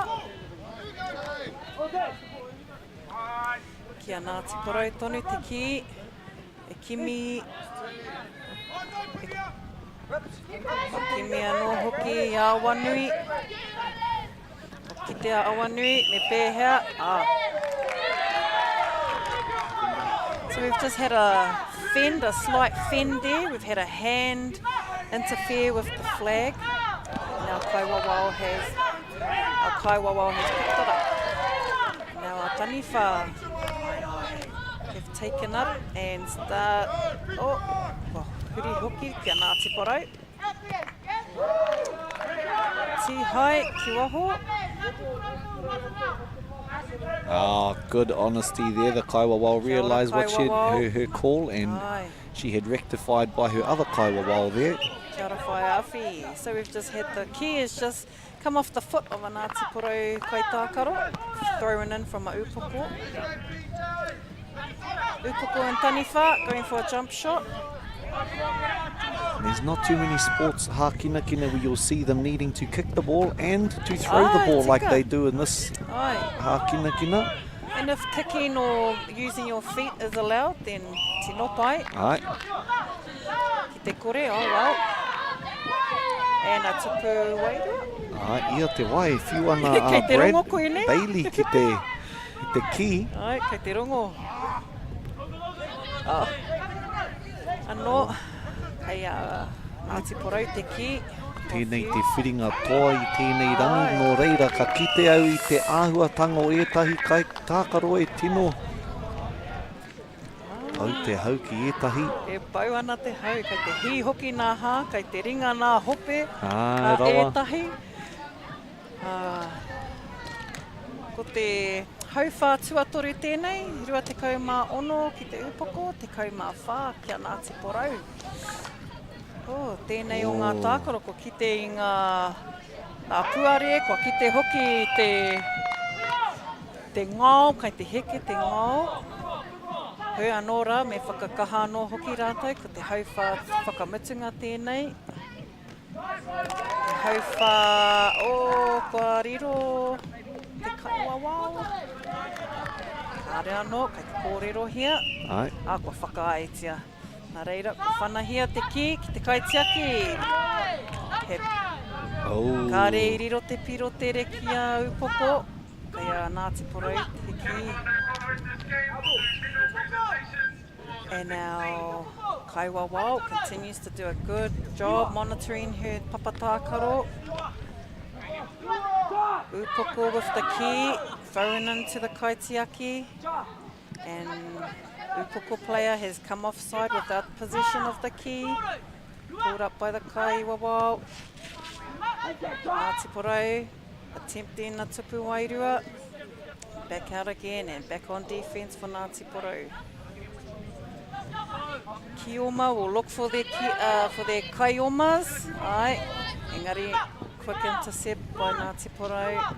Ki a Ngāti Porou tonu te kī, e kimi, e, kimi anō hoki i a Awanui. Kitea Awanui, me pēhea, ah. So we've just had a fend, a slight fend there. We've had a hand interfere with the flag. Now Kaiwawao has, our Kaiwawao has picked it up. Now our Taniwha have taken up and start, oh, well, huri hoki kia Ngāti Porou. Tihai ki waho. Ah, good honesty there. The Kaiwawao realised what she her, her call and Aye. she had rectified by her other Kaiwawao there. Kia ora whai So we've just had the key has just come off the foot of a Ngāti Porou kaitākaro, thrown in from a upoko. Upoko and Taniwha going for a jump shot. There's not too many sports hākinakina where you'll see them needing to kick the ball and to throw the ball like they do in this hākinakina. And if kicking or using your feet is allowed, then tino pai. Ai. Ki te kore, oh well. And a tupu wairua. Ai, ia te wai, whiu ana a Brad Bailey ki te, ki te kī. Ai, kei te rongo. Oh. Anō, kei a Ngāti Porou te kī. Tēnei te whiringa toa i tēnei rangi, nō reira ka kite au i te āhuatanga o ētahi kaitākaro e tino pau te hau ki ētahi. E pau ana te hau, kei te hī hoki nā hā, kei te ringa nā hope a ētahi. Ko te hauwhā tuatoru tēnei, 26 ki te upoko, 14 ki a Ngāti Porou. Oh, tēnei o ngā tākaro, kua kite i ngā, ngā puare, kua kite hoki i te, te ngao, kai te heke te ngao. Hoi anō rā, me whakakaha anō hoki rātou, ko te hauwhā whakamutunga tēnei. Te hauwhā, oh, kua riro te kaiwawao. Kāre anō, kei te kōrerohia. Ai. Ā, kua whakaaetia. Nā reira, kua whanahia te kī ki te kaitiaki. He oh. Kāre i riro te piro tere ki a Upoko. Kei a Ngāti Porou te kī. And our Kaiwawao continues to do a good job monitoring her papatākaro. Upoko with the key, thrown into the kaitiaki. And Upoko player has come offside without possession of the key. Pulled up by the Kaiwawao. Ngāti Porou attempting a tupu wairua. Back out again and back on defense for Ngāti Porou. Kioma will look for their, ki, for their kaiomas. Ai, engari quick intercept by Ngāti Porou.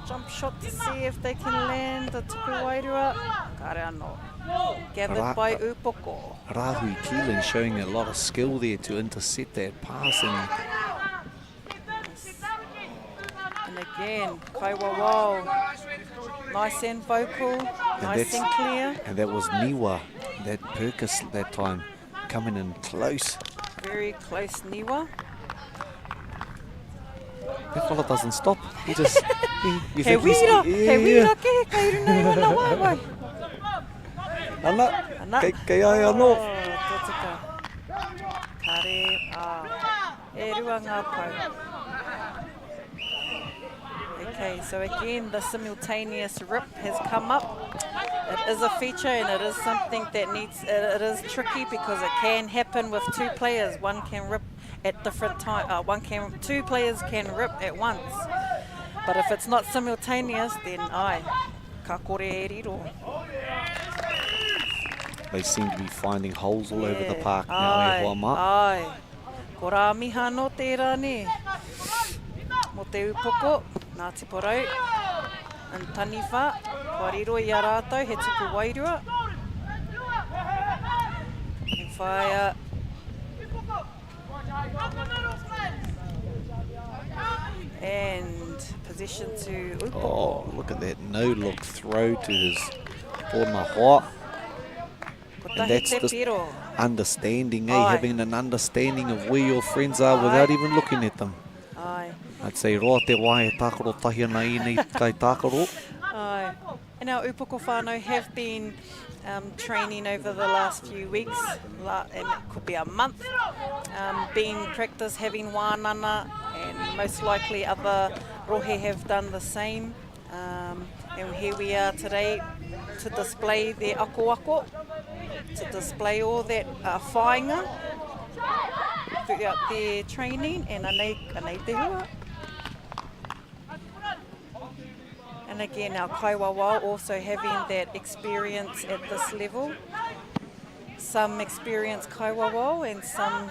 Jump shot to see if they can land the tupu wairua. Kāre anō. Gathered Ra by Upoko. Rahui Keelan showing a lot of skill there to intercept that pass. And, and again, Kaiwawao, nice and vocal, and nice and clear. And that was Niwa, that Perkis that time, coming in close. Very close, Niwa. That fella doesn't stop. He just... He, you he wira, he wira ke, kei runa i wana waewae. Ana, Ana. Kei, kei ai anō. Oh, tō Kare, ah, e rua ngā pau. Okay, so again, the simultaneous rip has come up. It is a feature and it is something that needs, it, it is tricky because it can happen with two players. One can rip at different time, uh, one can, two players can rip at once. But if it's not simultaneous, then ai, ka kore e riro. They seem to be finding holes all yeah. over the park now, ai, e hoa mā. Ai, ko Rāmiha nō tērā, nē. Mō te upoko, Ngāti Porou, and Taniwha, kua riro i a rātou he tupu wairua. And whāia And possession to Upoko. Oh, look at that no-look throw to his tōna hoa. And that's the understanding, eh? Having an understanding of where your friends are without even looking at them. Aye. I'd say roa te wā e tākaro tahi ana ēnei kai tākaro. Aye. And our upoko whānau have been um, training over the last few weeks, and it could be a month, um, being practice, having wānana, and most likely other rohe have done the same. Um, and here we are today to display their ako ako, to display all that uh, whāinga throughout their training, and anei, anei te hua. And again, our kaiwawao also having that experience at this level. Some experienced kaiwawao and some,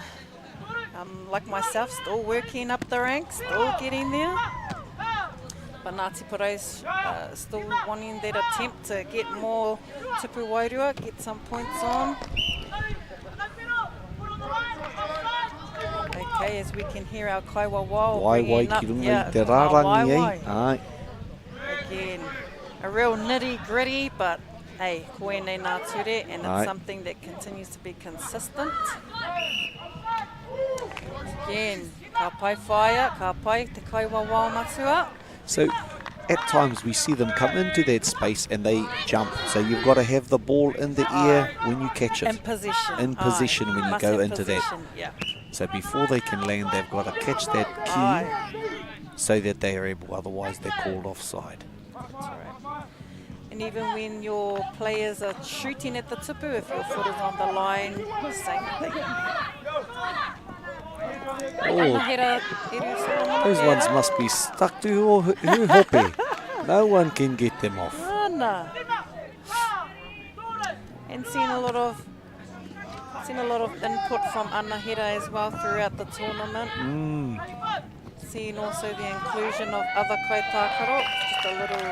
um, like myself, still working up the ranks, still getting there. But Ngāti Porou's uh, still wanting that attempt to get more tupu wairua, get some points on. Okay, as we can hear our kaiwawao Waiwai bringing up ki runga yeah, i te rārangi, eh? Ai. Again, a real nitty gritty, but hey, ko ēnei nā ture, and it's Ai. something that continues to be consistent. Again, ka pai whaia, ka pai te kaiwawao matua. So at times we see them come into that space and they jump. So you've got to have the ball in the air when you catch it. In position. In Aye. position when you Must go have into that. position, Yeah. So before they can land, they've got to catch that Aye. cue so that they are able, otherwise they're called offside. That's right. And even when your players are shooting at the tupu, if your foot is on the line, same thing. Oh, Anahera, Eru Solomon those ones must be stuck to her, her hope. No one can get them off. Ana. And seen a lot of seen a lot of input from Anahera as well throughout the tournament. Mm. Seeing also the inclusion of other kaitākaro, just a little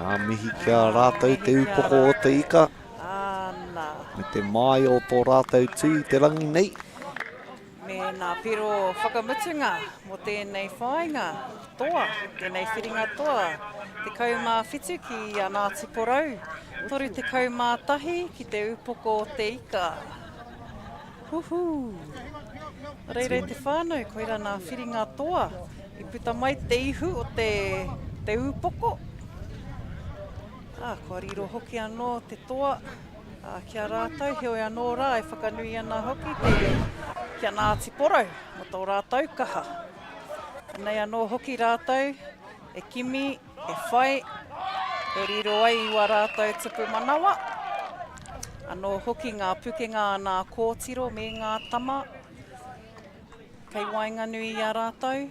Ngā mihi ki a rātou te upoko o te ika. Ana. Me te māia o tō rātou tū i te rangi nei. Me ngā piro whakamutunga mō tēnei whāinga toa, tēnei whiringa toa. 17 ki a Ngāti Porou, 31 ki te upoko o te ika. Huhū! Reira te whānau, koirā ngā whiringa toa i puta mai te ihu o te, te upoko. Ā, kua riro hoki anō te toa ā, ki a rātou, heoi anō rā e whakanui ana hoki te, ki a Ngāti Porou mō tō rātou kaha. Anei anō hoki rātou e kimi, e whai, e riro ai i wā rātou tupu manawa. Anō hoki ngā pukenga a ngā kōtiro me ngā tama kei waenganui i a rātou.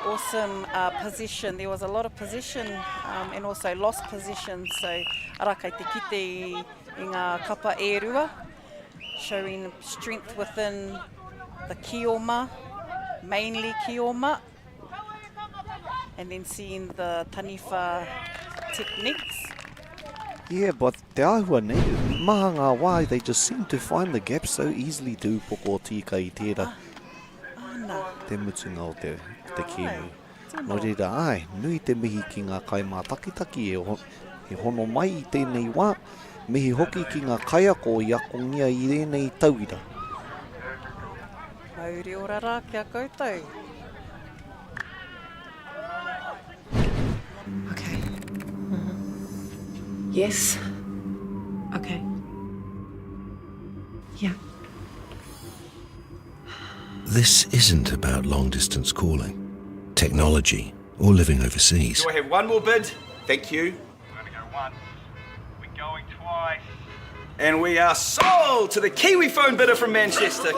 Awesome uh, possession. There was a lot of possession um, and also lost possession. So ara kei te kite i, i ngā kapa e rua, showing strength within the kioma, mainly kioma, and then seeing the taniwha techniques. Yeah, but te āhua nei, maha ngā wā, they just seem to find the gap so easily te upoko o Tīka i tērā. Ana. Te mutunga o te, te kēmu. Nō reira, āe, nui te mihi ki ngā kaimātakitaki e, e hono mai i tēnei wā, mihi hoki ki ngā kaiako i akongia i ēnei tauira. Mauri ora rā ki a koutou. Okay. Yes. Okay. Yeah. This isn't about long distance calling, technology, or living overseas. Do I have one more bid? Thank you. We're going to go once. We're going twice. And we are sold to the Kiwi phone bidder from Manchester.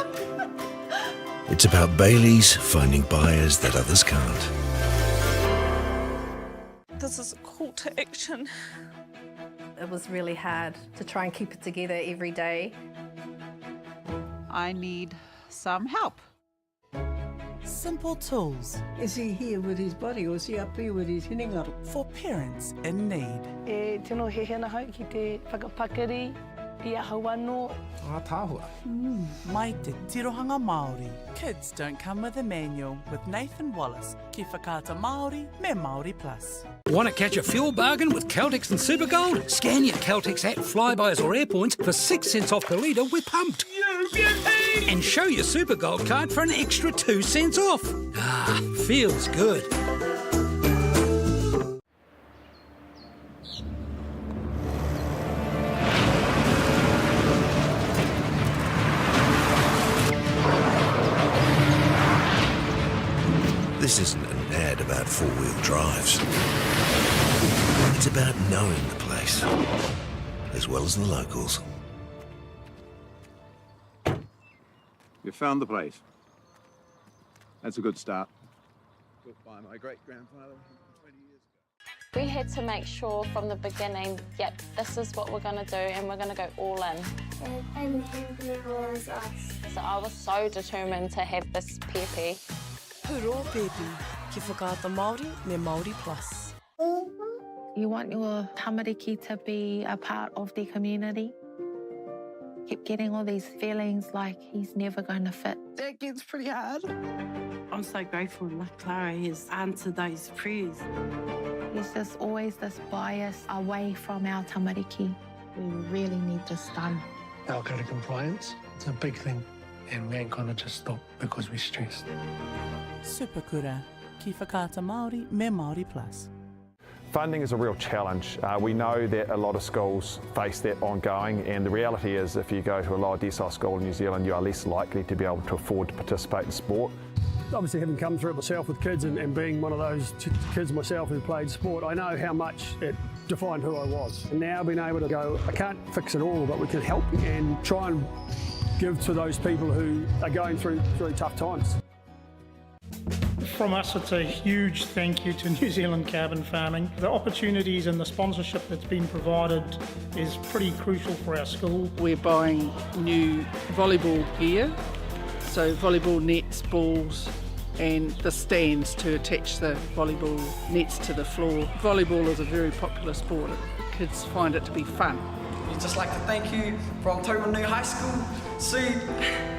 It's about Bailey's finding buyers that others can't. This is a call to action. It was really hard to try and keep it together every day. I need some help. Simple tools. Is he here with his body or is he up there with his hinengaro? For parents in need. E tino hehena hau ki te whakapakari i ahau anō. Ātaahua. Mai te tirohanga Māori. Kids don't come with a manual with Nathan Wallace ki Whakaata Māori me Māori Plus. Want to catch a fuel bargain with Caltex and Supergold? Scan your Caltex app, Flybys or Airpoints for 6 cents off per litre with Pumped. You beauty! And show your Supergold card for an extra 2 cents off. Ah, feels good. This isn't an ad about four wheel drives. It's about knowing the place, as well as the locals. You found the place. That's a good start. Built by my great grandfather 20 years ago. We had to make sure from the beginning, yep, this is what we're going to do and we're going to go all in. And was us. So I was so determined to have this pēpi. Huro pēpi, ki Whakaata Māori me Māori Plus. You want your tamariki to be a part of the community. Kept getting all these feelings like he's never going to fit. That gets pretty hard. I'm so grateful like Clara has answered those prayers. There's just always this bias away from our tamariki. We really need this done. Our code of compliance, it's a big thing, and we ain't gonna just stop because we're stressed. Superkura, ki Whakaata Māori me Māori Plus. Funding is a real challenge. Uh, we know that a lot of schools face that ongoing, and the reality is if you go to a lower decile school in New Zealand, you are less likely to be able to afford to participate in sport. Obviously, having come through it myself with kids and, and being one of those kids myself who played sport, I know how much it defined who I was. And now being able to go, I can't fix it all, but we can help and try and give to those people who are going through, through tough times. From us, it's a huge thank you to New Zealand Carbon Farming. The opportunities and the sponsorship that's been provided is pretty crucial for our school. We're buying new volleyball gear, so volleyball nets, balls, and the stands to attach the volleyball nets to the floor. Volleyball is a very popular sport. Kids find it to be fun. We'd just like to thank you from Taumarunui High School. See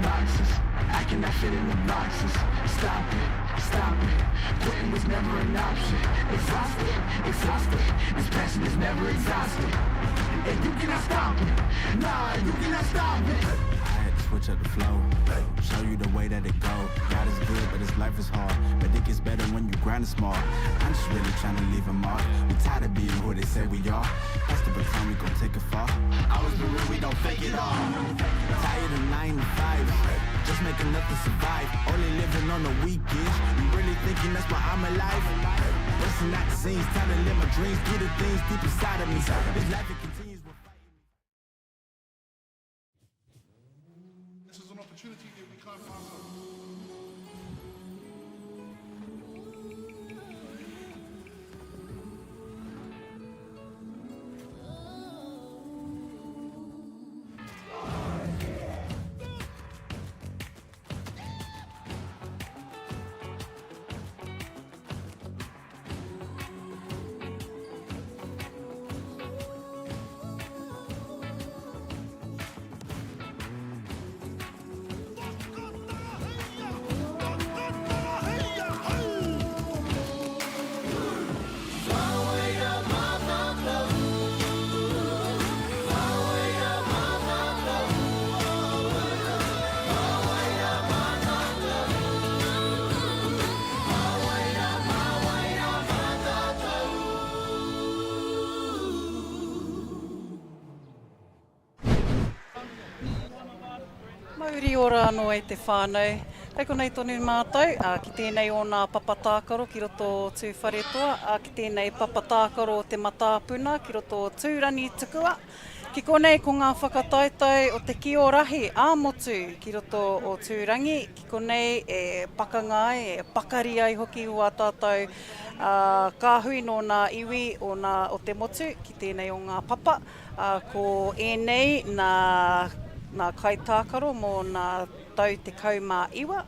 Boxes, I cannot fit in the boxes. Stop it, stop it. Quitting was never an option. Exhausted, exhausted. This passion is never exhausted. And you cannot stop it. Nah, you cannot stop it. I had to switch up the flow. Show you the way that it go. God is good, but this life is hard. But it gets better when you grind it small. I'm just really trying to leave a mark. We tired of being who they say we are. Pass the baton, we gon' take it far. Always been real, we don't fake it all. Tired of 9 to 5. Just make enough to survive. Only living on the weekends. You really thinking that's why I'm alive? Busting out the scenes, time to live my dreams. Do the things deep inside of me. This life it continues. This is an opportunity that we can't pass up. Mauri ora anō e te whānau. Kei konei tonu mātou, ā, ki tēnei o nā papa tākaro ki roto o Tūwharetoa, ā, ki tēnei papa tākaro o Te Matāpuna ki roto o Tūrangi Tukua. Ki konei ko ngā whakataetae o te kio rahi ā-motu ki roto o Tūrangi, ki konei e pakanga ai, e pakari ai hoki wā tātou kāhui nō nā iwi o nā o te motu ki tēnei o ngā papa. Ā, ko ēnei nā, nā kaitākaro mō nā tau 19.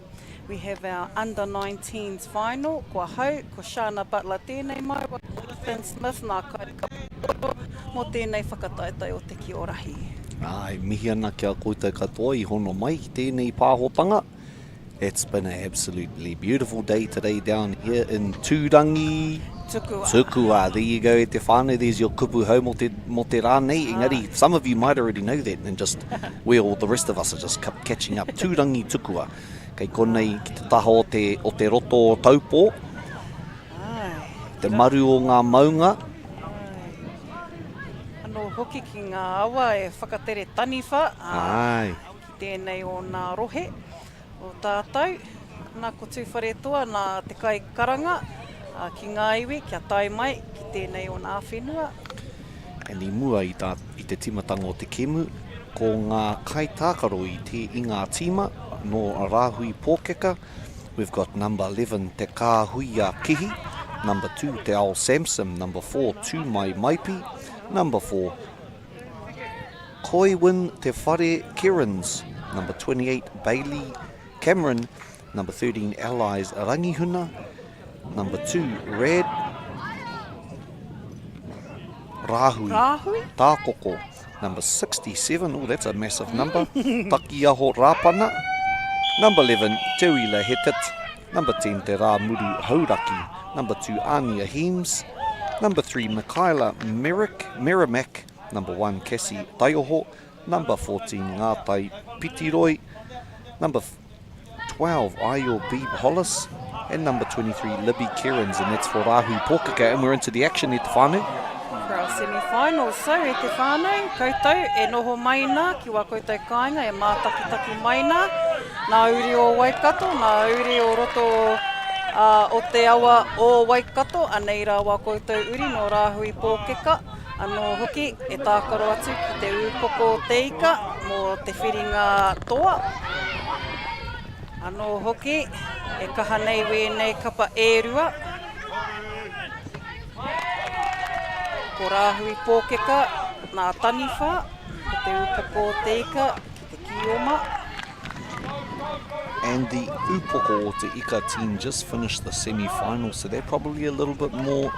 We have our under 19s final, ko ahau, ko Shana Butler tēnei māua, ko Ethan Smith nā kaikaporo mō tēnei whakataetae o Te Kiorahi. Ā, e mihi ana ki a koutou katoa i hono mai ki tēnei pāhotanga. It's been an absolutely beautiful day today down here in Tūrangi. Tukua. Tukua. There you go e te whānau, there's your kupu hou mō te, mō te rā nei. Engari, some of you might already know that and just, we all, the rest of us are just catching up. Tūrangi Tukua. Kei konei ki te taha o te, o te roto o Taupō. Te maru o ngā maunga. Anō hoki ki ngā awa e whakatere taniwha. Ai. Ki tēnei o nā rohe o tātou. Nā ko Tūwharetoa nā te kaikaranga ki ngā iwi kia tae mai ki tēnei o nā whenua. And i mua i, tā, i te timatanga o te kemu, ko ngā kaitākaro i, te, i ngā tīma nō Rāhui Pōkeka, we've got number 11 Te Kāhui a Kihi, number 2 Te Ao Samson, number 4 Tūmai Maipi, number 4 Koiwin Te Whare Kerins, number 28 Bailey Cameron, number 13 Allies Rangihuna, number 2 Rad Rahui, Rahui? Tākoko, number 67, oh that's a massive number, Takiaho Rapana, number 11 Te Uila Hetet, number 10 Te Rāmuru Hauraki, number 2 Ania Heems, number 3 Mikaela Merrick, Merrimack, number 1 Cassie Taioho, number 14 Ngātai Pitiroi, number 12 Ayo Beeb Hollis, and number 23 Libby Kerins, and that's for Rahui Pōkeka, and we're into the action e te whānau. For our semi-finals, so e te whānau, koutou e noho mai nā ki wā koutou kāinga e mātakitaki mai nā, nā uri o Waikato, nā uri o roto o te awa o Waikato, anei rā wā koutou uri nō Rāhui Pōkeka. Anō hoki e tākaro atu ki te ūpoko o te ika mō te whiringa toa. Anō hoki e kaha nei wēnei kapa e rua. Ko Rāhui Pōkeka nā Taniwha, ko te ūpoko o te ika ki te Kioma. And the Upoko o Te Ika team just finished the semi-final, so they're probably a little bit more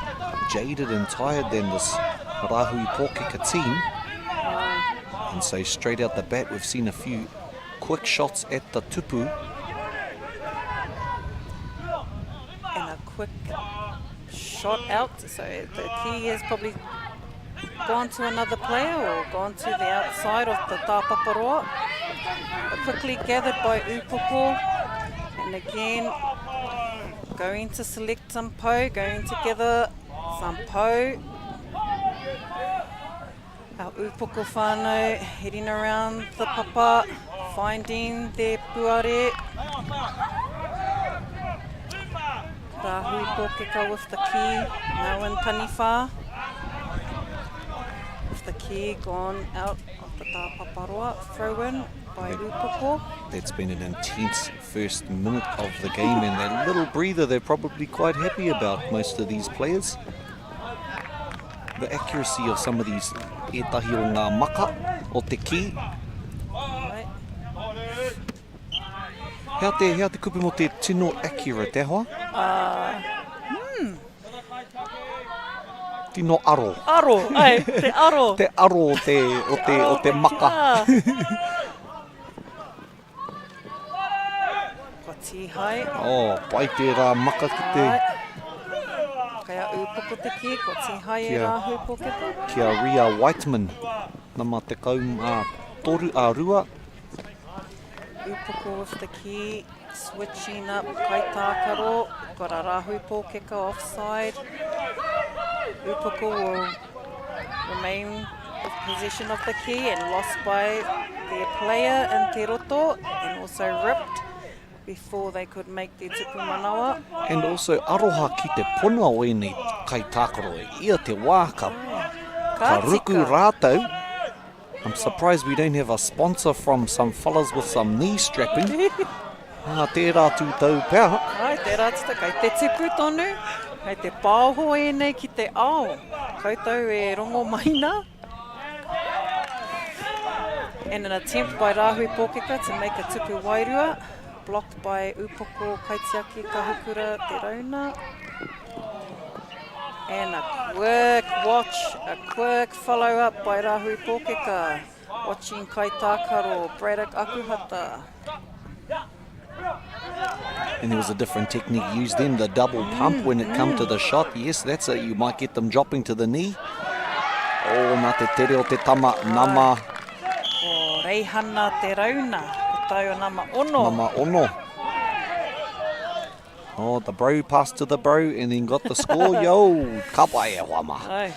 jaded and tired than this Rahui Pōkeka team. And so straight out the bat, we've seen a few Quick shots at the tupu. And a quick shot out. So the key has probably gone to another player or gone to the outside of the tāpaparoa. But quickly gathered by Upoko. And again, going to select some po, going to gather some po. Our Upoko whānau heading around the papa, finding their puare. Rahui Pōkeka with the key, now in Taniwha. With the key gone out of the tāpaparoa, throw in by Upoko. That's been an intense first minute of the game and that little breather they're probably quite happy about, most of these players. The accuracy of some of these ētahi o ngā maka o te kī. Hea te, hea te kupu mo te tino accurate, e hoa? Uh, hmm. Tino aro. Aro, ai, te aro. te aro o te, o te, o te maka. Kua tīhae. Oh, pai tērā maka ki te... Kei a Ūpoko te kī, kua tīhae e Rāhui Pōkeka. Ki a Ria Whiteman, nama tekau mā toru a rua. Ūpoko with the key, switching up kaitākaro, got a Rāhui Pōkeka offside. Ūpoko will remain with possession of the key and lost by their player in Te Roto and also ripped before they could make their tupu manawa. And also aroha ki te pona o ēnei kaitākaro e ia te wā ka, ka ruku rātou. I'm surprised we don't have a sponsor from some fellas with some knee strapping. Ah, tērā tūtau pea. Ai, tērā tūtau. Kei te tipu tonu, kei te paoho ēnei ki te ao. Koutou e rongo mai nā. And an attempt by Rāhui Pōkeka to make a tupu wairua, blocked by Upoko Kaitiaki Kahukura Te Rauna. And a quick watch, a quick follow-up by Rāhui Pōkeka. Watching Kaitākaro, Braddock Akuhata. And there was a different technique used then, the double pump when it come to the shot. Yes, that's it. You might get them dropping to the knee. Oh, nā te tere o te tama, nama. Ko Reihana Te Rauna, ko taua nama ono. Nama ono. Oh, the bro passed to the bro and then got the score. Yo, ka pai e hoa mā. Ai.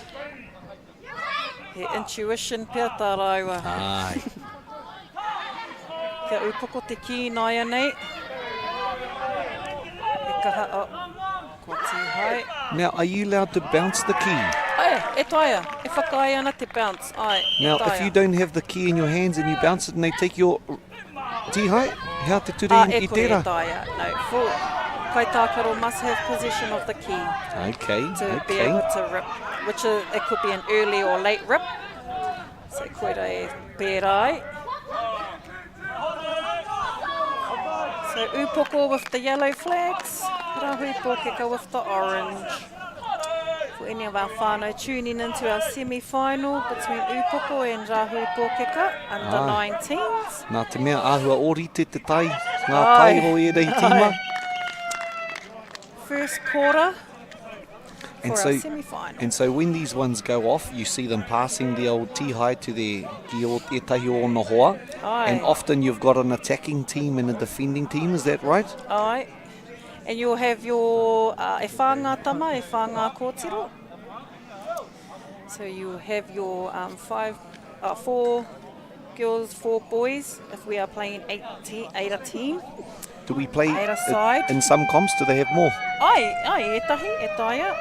He intuition pea tā rāua. Ai. Kia upoko te kī nāianei. E kaha, oh, kua tīhae. Now, are you allowed to bounce the key? Ai, e taea. E whakaae ana te bounce. Ai, e Now, taea. if you don't have the key in your hands and you bounce it and they take your Tihai, hea te ture Ah, i e kore e tērā? taea. No, full kaitākaro must have possession of the key. Okay, To be okay. able to rip, which is, it could be an early or late rip. So koira e pērā ai. So Upoko with the yellow flags, Rahui Pōkeka with the orange. For any of our whānau tuning into our semi-final between Upoko and Rahui Pōkeka under Ah. 19s. Nā te mea āhua ōrite te tai, ngā tai o ēnei tīma. First quarter And for so, our semi-final. and so when these ones go off, you see them passing the old tihai to their ki o ētahi o ona hoa. Aye. And often you've got an attacking team and a defending team, is that right? Aye. And you'll have your uh, e whā ngā tama, e whā ngā kōtiro. So you'll have your um, five, uh, four girls, four boys, if we are playing eight, te eight a team. Do we play Eight a side. in some comps, do they have more? Ai, ai, ētahi, e taea.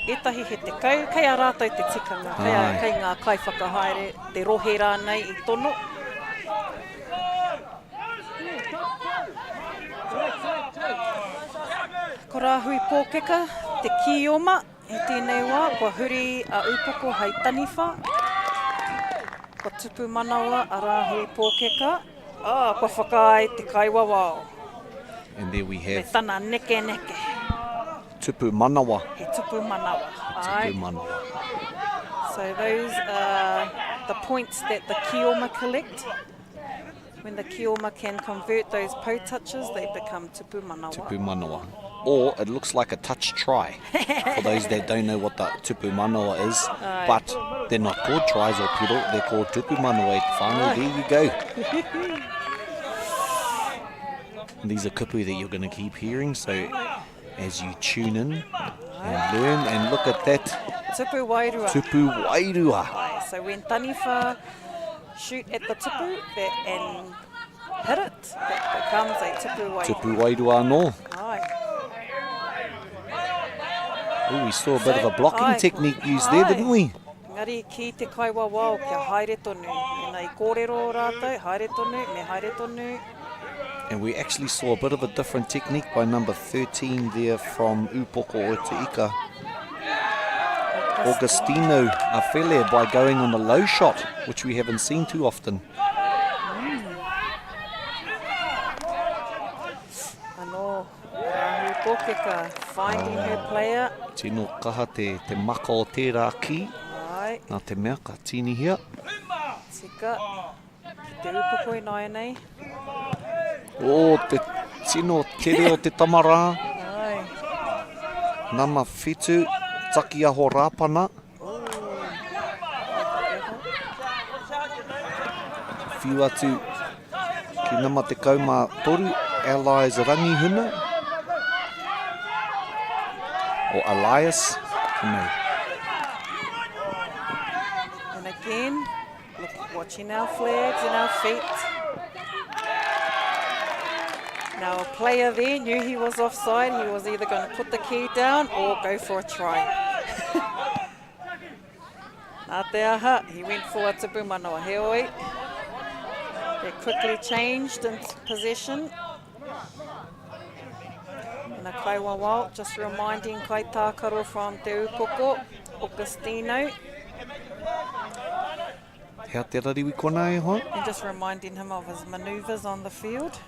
Ētahi he tekau, kei a rātou te tikanga, kei, a, Ai. kei ngā kaiwhakahaere, te rohe rānei i tono. Ko Rāhui Pōkeka, te kīoma, i tēnei wā, kua huri a Upoko hei taniwha. Kua tupu manawa a Rāhui Pōkeka, ā, kua whakaae te kaiwawao. And there we Me have tana nekeneke. tupu manawa. He tupu manawa. Tupu manawa. So those are the points that the kioma collect. When the kioma can convert those po touches, they become tupu manawa. Tupu manawa. Or it looks like a touch try, for those that don't know what the tupu manawa is. Aye. But they're not called tries or piro, they're called tupu manawa. Whānau, there you go. And these are kupu that you're going to keep hearing, so as you tune in and learn and look at that. Tupu wairua. Tupu wairua. Aye, so when taniwha shoot at the tupu that, and hit it, that becomes a tupu wairua. Tupu wairua anō. Aye. Ooh, we saw a bit of a blocking Aye. technique used there, didn't we? Engari ki te kaiwawao kia haere tonu. Mēnā i kōrero rātou, haere tonu, me haere tonu. And we actually saw a bit of a different technique by number 13 there from Upoko o Te Ika. Augustino Afele by going on the low shot, which we haven't seen too often. Anō, Rahui Pōkeka finding her player. Tino kaha te, te maka o tērā ki. Ai. Nā te mea ka tīnihia. Tika. Ki te upoko ināianei. O, te tino tere o te tama rā. Ai. Nama whitu, Takiaho Rāpana. Whiu atu ki nama 13, Allies Rangihuna. Or Elias. No. And again, look, watching our flags and our feet. Now a player there knew he was offside. He was either going to put the key down or go for a try. Nā te aha, he went for a tupu manawa. Heoi, they quickly changed in possession. And a kaiwawao, just reminding kaitākaro from Te Upoko, Augustino. Hea te rariwi kona e hoa? And just reminding him of his manoeuvres on the field.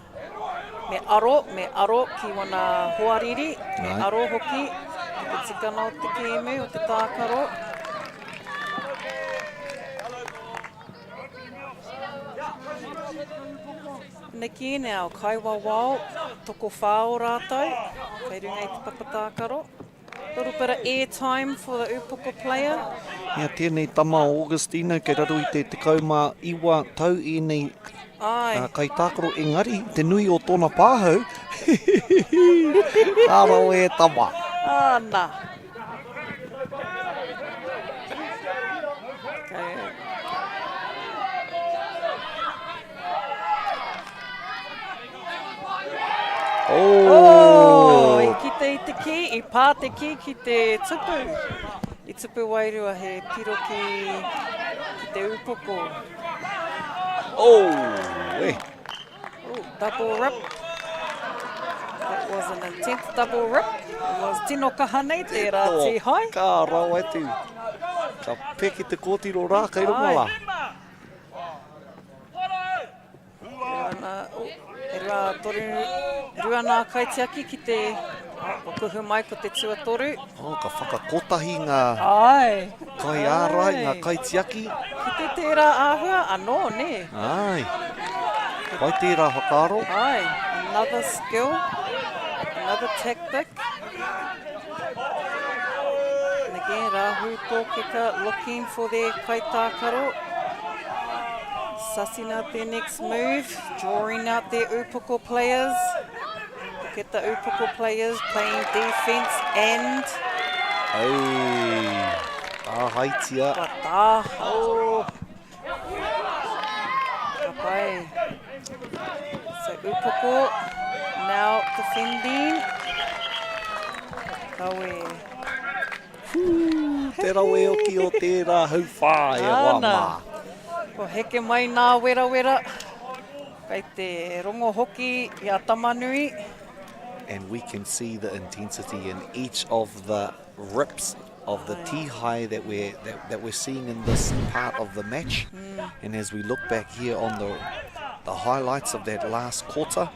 Me aro, me aro ki wana hoariri, me Right. aro hoki ki te tikanga o te kēmu, o te tākaro. Niki now, kaiwawao, tokowhā o rātou, kei runga i te papa tākaro. Little bit of air time for the upoko player. Ia tēnei tama o Augustino kei raro i te 19 tau ēnei Ai. uh, kaitākaro engari te nui o tōna pāhau. Ka rawe e tama. Ana. Okay. Oh! Oh, i kite i te ki, i pā te ki ki te tupu. I tupu wairua he piro ki, ki te upoko. Oh, eh. Oh, double rip. That was an intense double rip. It was tino kaha nei tērā tihai. Ka rawe atu. Ka peke te kōtiro rā kei runga rā. E rua, toru, rua nā kaitiaki ki te o kuhu mai ko te tuatoru. Oh, ka whakakotahi ngā Ai. kaiārai, ngā kaitiaki. Ki te tērā āhua anō, nē? Ai. Pai tērā whakaaro. Ai, another skill, another tactic. And again, Rahui Pōkeka looking for their kaitākaro. Sussing out their next move, drawing out their upoko players. Look at the upoko players playing defense and... Ei, tāhaitia. Kua tā, oh. Ka pai. So upoko now defending. Kawe. Whū, te rawe oki o tērā hauwhā e hoa mā. Kua heke mai nā werawera. Kei te rongo hoki i a Tamanui. And we can see the intensity in each of the rips of the tihai that we're, that, that we're seeing in this part of the match. Mm. And as we look back here on the, the highlights of that last quarter,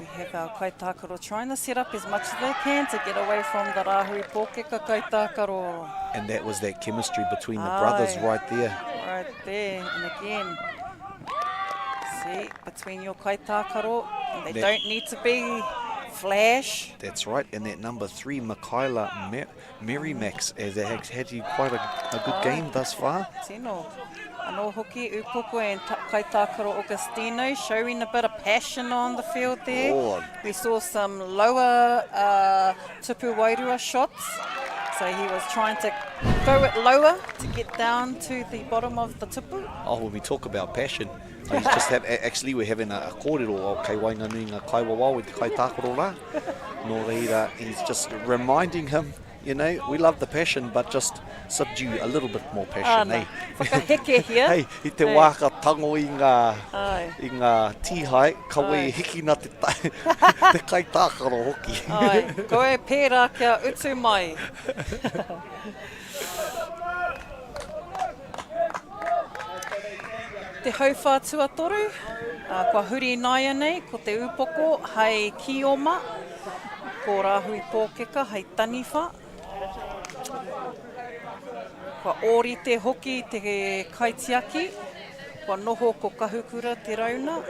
We have our kaitākaro trying to set up as much as they can to get away from the Rāhui Pōkeka kaitākaro. And that was that chemistry between the brothers right there. Right there, and again, See, between your kaitākaro, and they that, don't need to be flash. That's right, and that number three, Mikaela Mer Merrimax, has had you quite a, a good game thus far. Tino. Anō hoki, Upoko and Kaitākaro Augustino showing a bit of passion on the field there. Oh. We saw some lower uh, tupu wairua shots. So he was trying to go it lower to get down to the bottom of the tupu. Oh, when we talk about passion, I just have, actually we're having a, a kōrero o kei waenganui ngā kaiwawao i te kaitākaro rā. Nō reira, he's just reminding him you know, we love the passion, but just subdue a little bit more passion, Ana, eh? Whakahekehia. Hei, i te hey. wā ka tango i ngā, Ai. i ngā tīhae, kawe e hikina te, ta, te kai tākaro hoki. Ai, ko e pērā kia utu mai. Te hauwhā tuatoru, uh, kua huri nāianei, ko te upoko hei kioma, ko Rāhui Pōkeka hei taniwha. Kua ōrite hoki te kaitiaki, kua noho ko Kahukura Te Rauna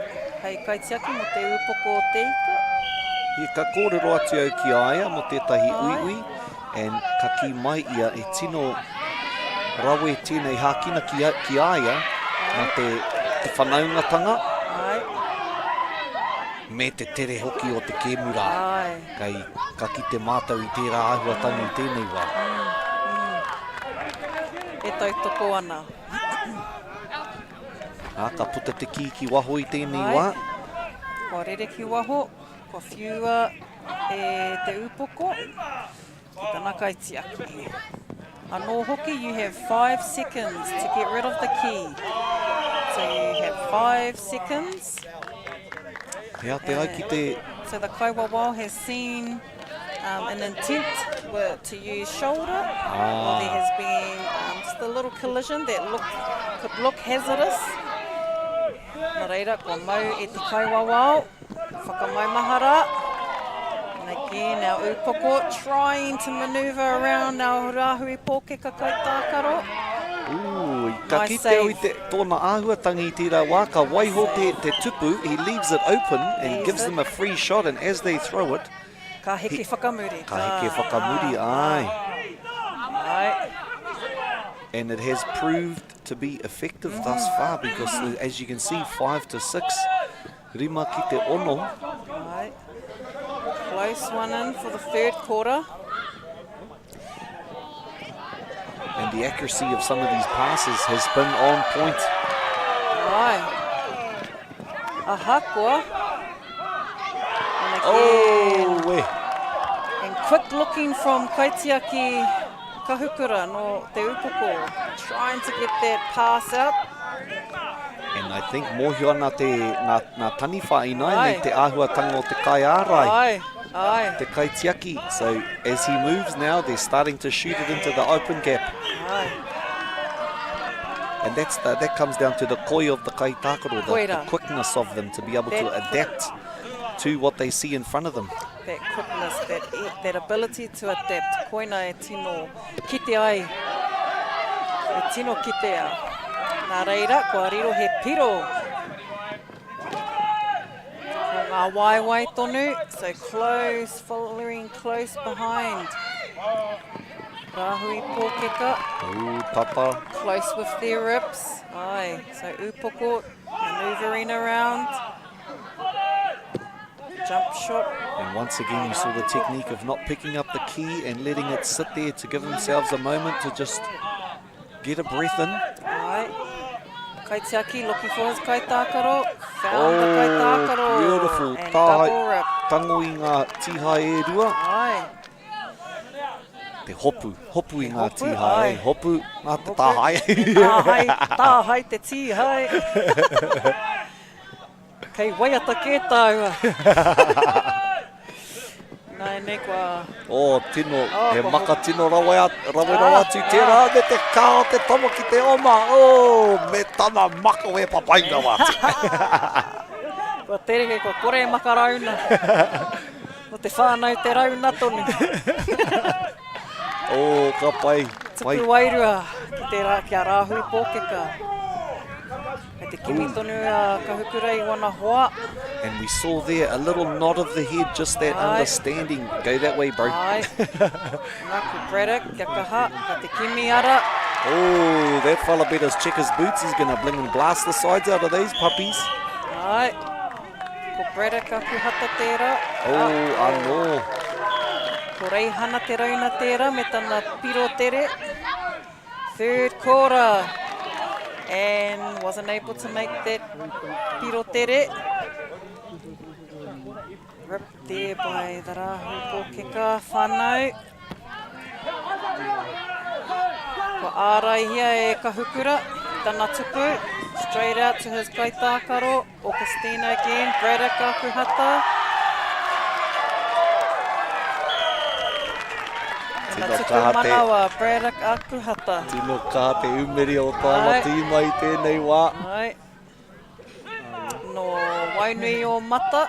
hei kaitiaki mō te upoko o te ika. He ka kōrero atu au ki a ia mō tētahi uiui, and ka kī mai ia e tino rawe tēnei hākina ki a, ki a ia nā te, te whanaungatanga Ai. me te tere hoki o te kēmu rā. Ai. Kei, ka kite mātou i tērā āhuatanga i tēnei wā. Mm, mm. E tautoko ana. Ā, ka puta te kī ki waho i tēnei Ai. wā. Kua rere ki waho, kua whiua e te upoko ki tana kaitiaki. Anō hoki, you have five seconds to get rid of the key. So you have five seconds. He a te ai ki te... So the kaiwawao has seen um, an intent to use shoulder. Ah. Or there has been um, just a little collision that looked, could look hazardous. Nā reira, kua mau e te kaiwawao. Whakamaumahara. And again, our upoko trying to maneuver around our Rāhui Pōkeka kaitākaro. Ooh, ka nice kite au i te, tōna āhuatangi i tērā wā, ka waiho te, te tupu, he leaves it open and leaves gives it. them a free shot and as they throw it, Ka heke he, whakamuri. Ka heke whakamuri, ai. Ai. And it has proved to be effective mm. thus far because as you can see, 5 to 6, Rima ki te ono. Right. Close one in for the third quarter. And the accuracy of some of these passes has been on point. Right. Ahakoa. And again, oh, we. And quick looking from Kaitiaki Kahukura no Te Upoko, trying to get that pass out. And I think mōhio ana te, ngā, ngā taniwha ināianei te āhuatanga o te kaiārai. Ai, ai. Te kaitiaki. So as he moves now, they're starting to shoot it into the open gap. Ai. And that's the, that comes down to the koi of the kaitākaro, the, the quickness of them to be able that to adapt to what they see in front of them. That quickness, that, that ability to adapt, koina e tino kite ai, e tino kitea. Nā reira, kua riro he piro. Ko ngā waewae tonu, so close, following close behind. Rāhui Pōkeka. Ooh, tata. Close with their rips. Aye, so Upoko manoeuvring around. Jump shot. And once again, you saw the technique of not picking up the key and letting it sit there to give themselves a moment to just get a breath in. Aye. Kaitiaki looking for his kaitākaro. Found oh, the kaitākaro. Beautiful. And Tāhai, double rip. Tango i ngā tīhae e rua. Aye. Te hopu, hopu i ngā tīhae, eh? Hopu, ngā te tāhae. Tāhae, tāhae te tīhae. Kei waiata kē tāua. Nā nei kua... Oh, tino, oh, he maka tino rawe, rawe rawa atu ah, tērā, me te kā o te tama ki te oma, oh, me tana makawe papai rawa atu. Kua tere, kua kore e makarauna. Mo te whānau te rauna tonu. oh, ka pai. Tuku wairua ki te rā, ki a Rāhui Pōkeka. Kei te Kimi tonu a Kahukura i wana hoa. And we saw there a little nod of the head, just that Ai. understanding. Go that way, bro. Ai. Nā, ko Braddock, kia kaha, ka te kimi ara. Oh, that fella better check his boots. He's going to bling and blast the sides out of these puppies. Ai. Ko Braddock aku hata tērā. Oh, anō. Ko Reihana Te Rauna tērā me tana piro tere. Third quarter. And wasn't able to make that piro tere. Ripped there by the Rahui Pōkeka whānau. Kua āraihia e Kahukura tana tupu. Straight out to his kaitākaro. Augustina again, Braddock Akuhata. Tino kaha te... manawa, Braddock Akuhata. Tino kaha te umere o tāna tīma i tēnei wā. Ai. No Wainui o Mata,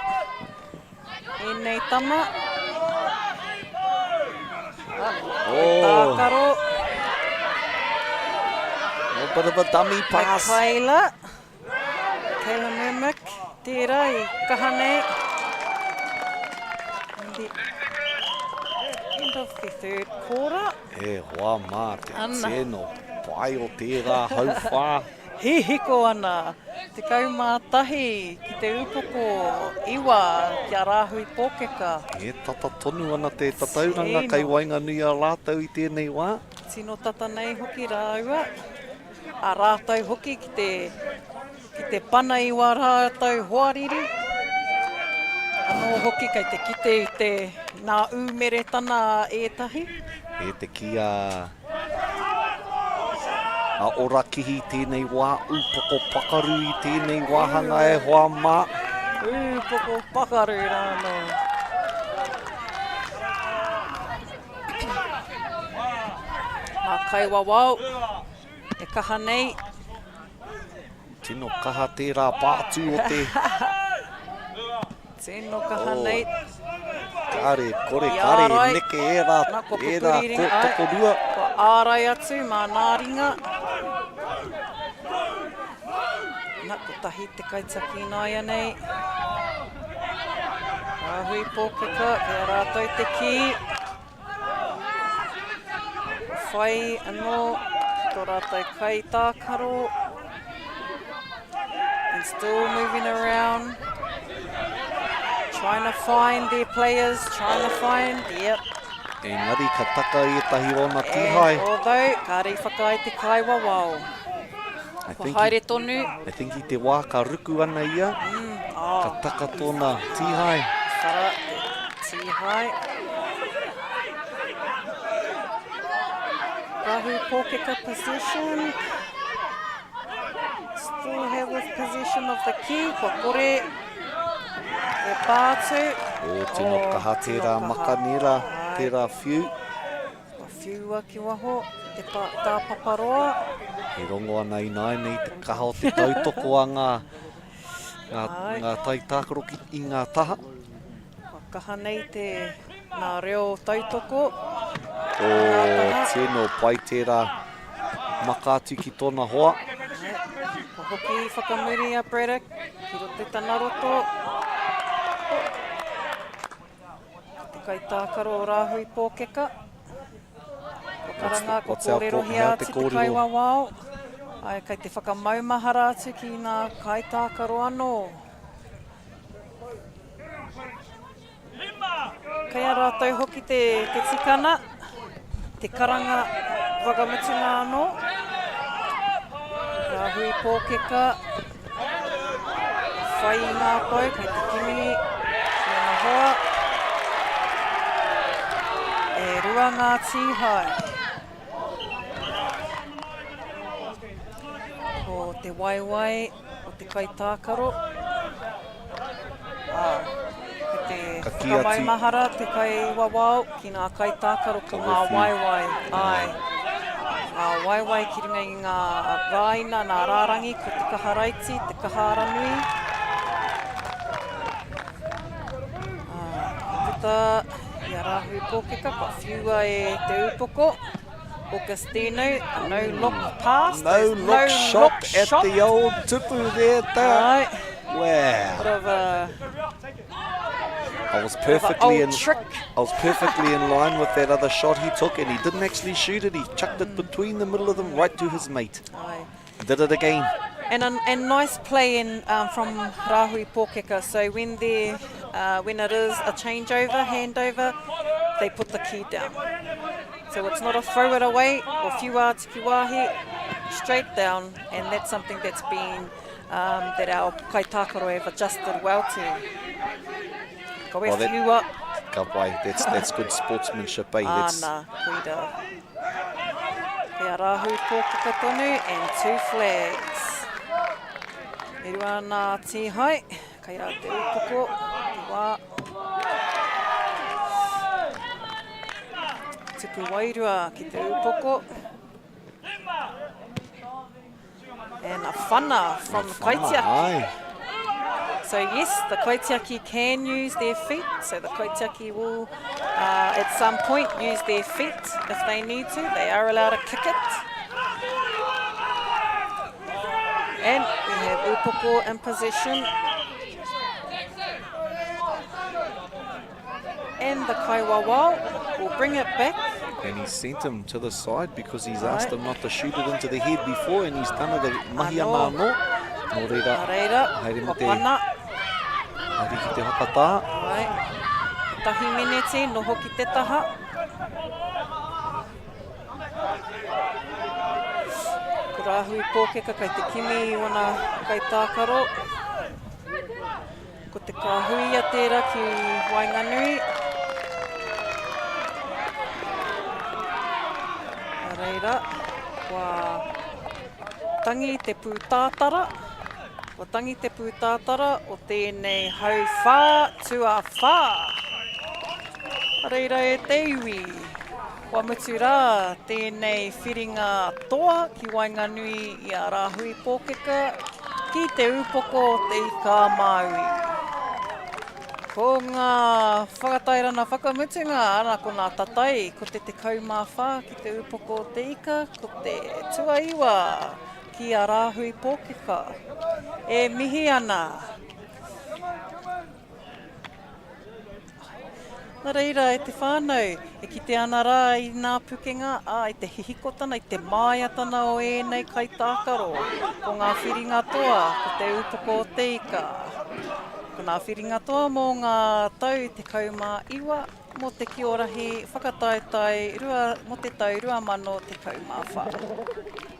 ēnei tama. Ah, oh. Tākaro. A bit of a dummy pass. Michaela. Kayla Mermick, tērā i kaha nei. And the end of the third quarter. E hoa mā te Ana. tino pai o tērā hauwhā. Hihiko ana, 11 ki te upoko iwa ki a Rāhui Pōkeka. E tata tonu ana te tatauranga kei waenganui a rātou i tēnei wā. Tino tata nei hoki rāua. A rātou hoki ki te, ki te pana i wā rātou hoariri. Anō hoki kei te kite i te nā ūmeretana a ētahi. E te kī a, a Orakihi tēnei wā, ūpoko pakaru i tēnei wāhanga e hoa mā. Ūpoko pakaru rānō. Ngā kaiwawao e kaha nei. Tino kaha tērā pātū o te... Tino kaha oh. nei. Kare, kore, kare, neke ērā, ērā ko, tokorua. Kua ārai atu mā nā ringa. Na, kotahi te kaitaki nāianei. Rāhui Pōkeka, kei a rātou te kī. Whai anō tō rātou kai tākaro. And still moving around. Trying to find their players, trying to find, yep. Engari ka taka ētahi ōna tīhae. And although, kāre i whakaae te kaiwawao. Kua haere tonu. I think i te wā ka ruku ana ia, mm, oh. ka taka tōna tīhae. Whara te tīhae. Rahu Pōkeka possession. Still have with possession of the key. Kua kore e pā atu. O, tino oh, kaha tērā makanera, tērā whiu. Kua whiua ki waho te tāpaparoa. E rongo ana ināianei te kaha o te tautoko a ngā, ngā, ngā taitākaro ki, i ngā taha. Kua kaha nei te ngā reo tautoko. O, tino pai tērā maka atu ki tōna hoa. Kua hoki whakamuri a Braddock ki roto i tana roto. Ko te kaitākaro o Rāhui Pōkeka. Ko karanga, ko kōrerohia atu te kaiwawao. Ai, kei te whakamaumahara atu ki ngā kaitākaro anō. Kei a rātou hoki te, te tikana, te karanga whakamutunga anō. Rāhui Pōkeka. Whai i ngā pou, kei te kimi ki ana hoa. E rua ngā tīhae. Ko te waewae o te kaitākaro. Ā, ko te whakamaumahara te kaiwawao ki ngā kaitākaro ko ngā waewae, āe. Ngā waewae ki runga i ngā rāina, ngā rārangi, ko te kaha raiti, te kaha aranui. Ā, ka puta i a Rāhui Pōkeka, kua whiua e te upoko. Augustino, a no look pass. No look no shot look at shot. the old tupu there. Right. Wow. Bit of a I was perfectly in trick. I was perfectly in line with that other shot he took, and he didn't actually shoot it. He chucked it between the middle of them right to his mate. Aye. Did it again. And and nice play in from Rahui Pōkeka. So when they when it is a changeover, handover, they put the key down. So it's not a throw it away or whiua atu ki wāhi, straight down, and that's something that's been um, that our kaitākaro have adjusted well to. Ka well, that, whiua. Ka pai, that's, that's good sportsmanship, eh? That's... Ana, koira. Kei a Rahui Pōkeka tonu and two flags. E rua ana a Tīhai, kei rā te upoko, te wā. Tupu wairua ki te upoko. And a whana from the kaitiaki. So yes, the kaitiaki can use their feet. So the kaitiaki will, at some point, use their feet if they need to. They are allowed to kick it. And we have Upoko in possession. And the Kaiwawao will bring it back. And he sent him to the side because he's asked him not to shoot it into the head before, and he's done it mahi ana anō. Nō reira, Nō reira, haere kua me te, pana. haere ki te whakatā. Right. Tahi meneti, noho ki te taha. Ko Rāhui Pōkeka kei te kimi i wana kaitākaro. Ko te kāhuia tērā ki waenganui. Nā reira, kua tangi te pūtātara, kua tangi te pūtātara o tēnei hauwhā tuawhā. Nā reira e te iwi, kua mutu rā tēnei whiringa toa ki waenganui i a Rāhui Pōkeka ki te upoko o Te Ika-a-Māui. Ko ngā whakatairana whakamutunga, ana ko ngā tatai, ko te 14 ki te upoko o Te Ika, ko te tuaiwa ki a Rāhui Pōkeka. E mihi ana. Nā reira, e te whānau, e kite ana rā i nā pukenga, ā, i te hihikotana, i te māiatana o ēnei kaitākaro, ko ngā whiringa toa, ko te upoko o te ika. Ko ngā whiringa toa mō ngā tau 19, mō te Kiorahi whakataetae rua, mō te tau 2014.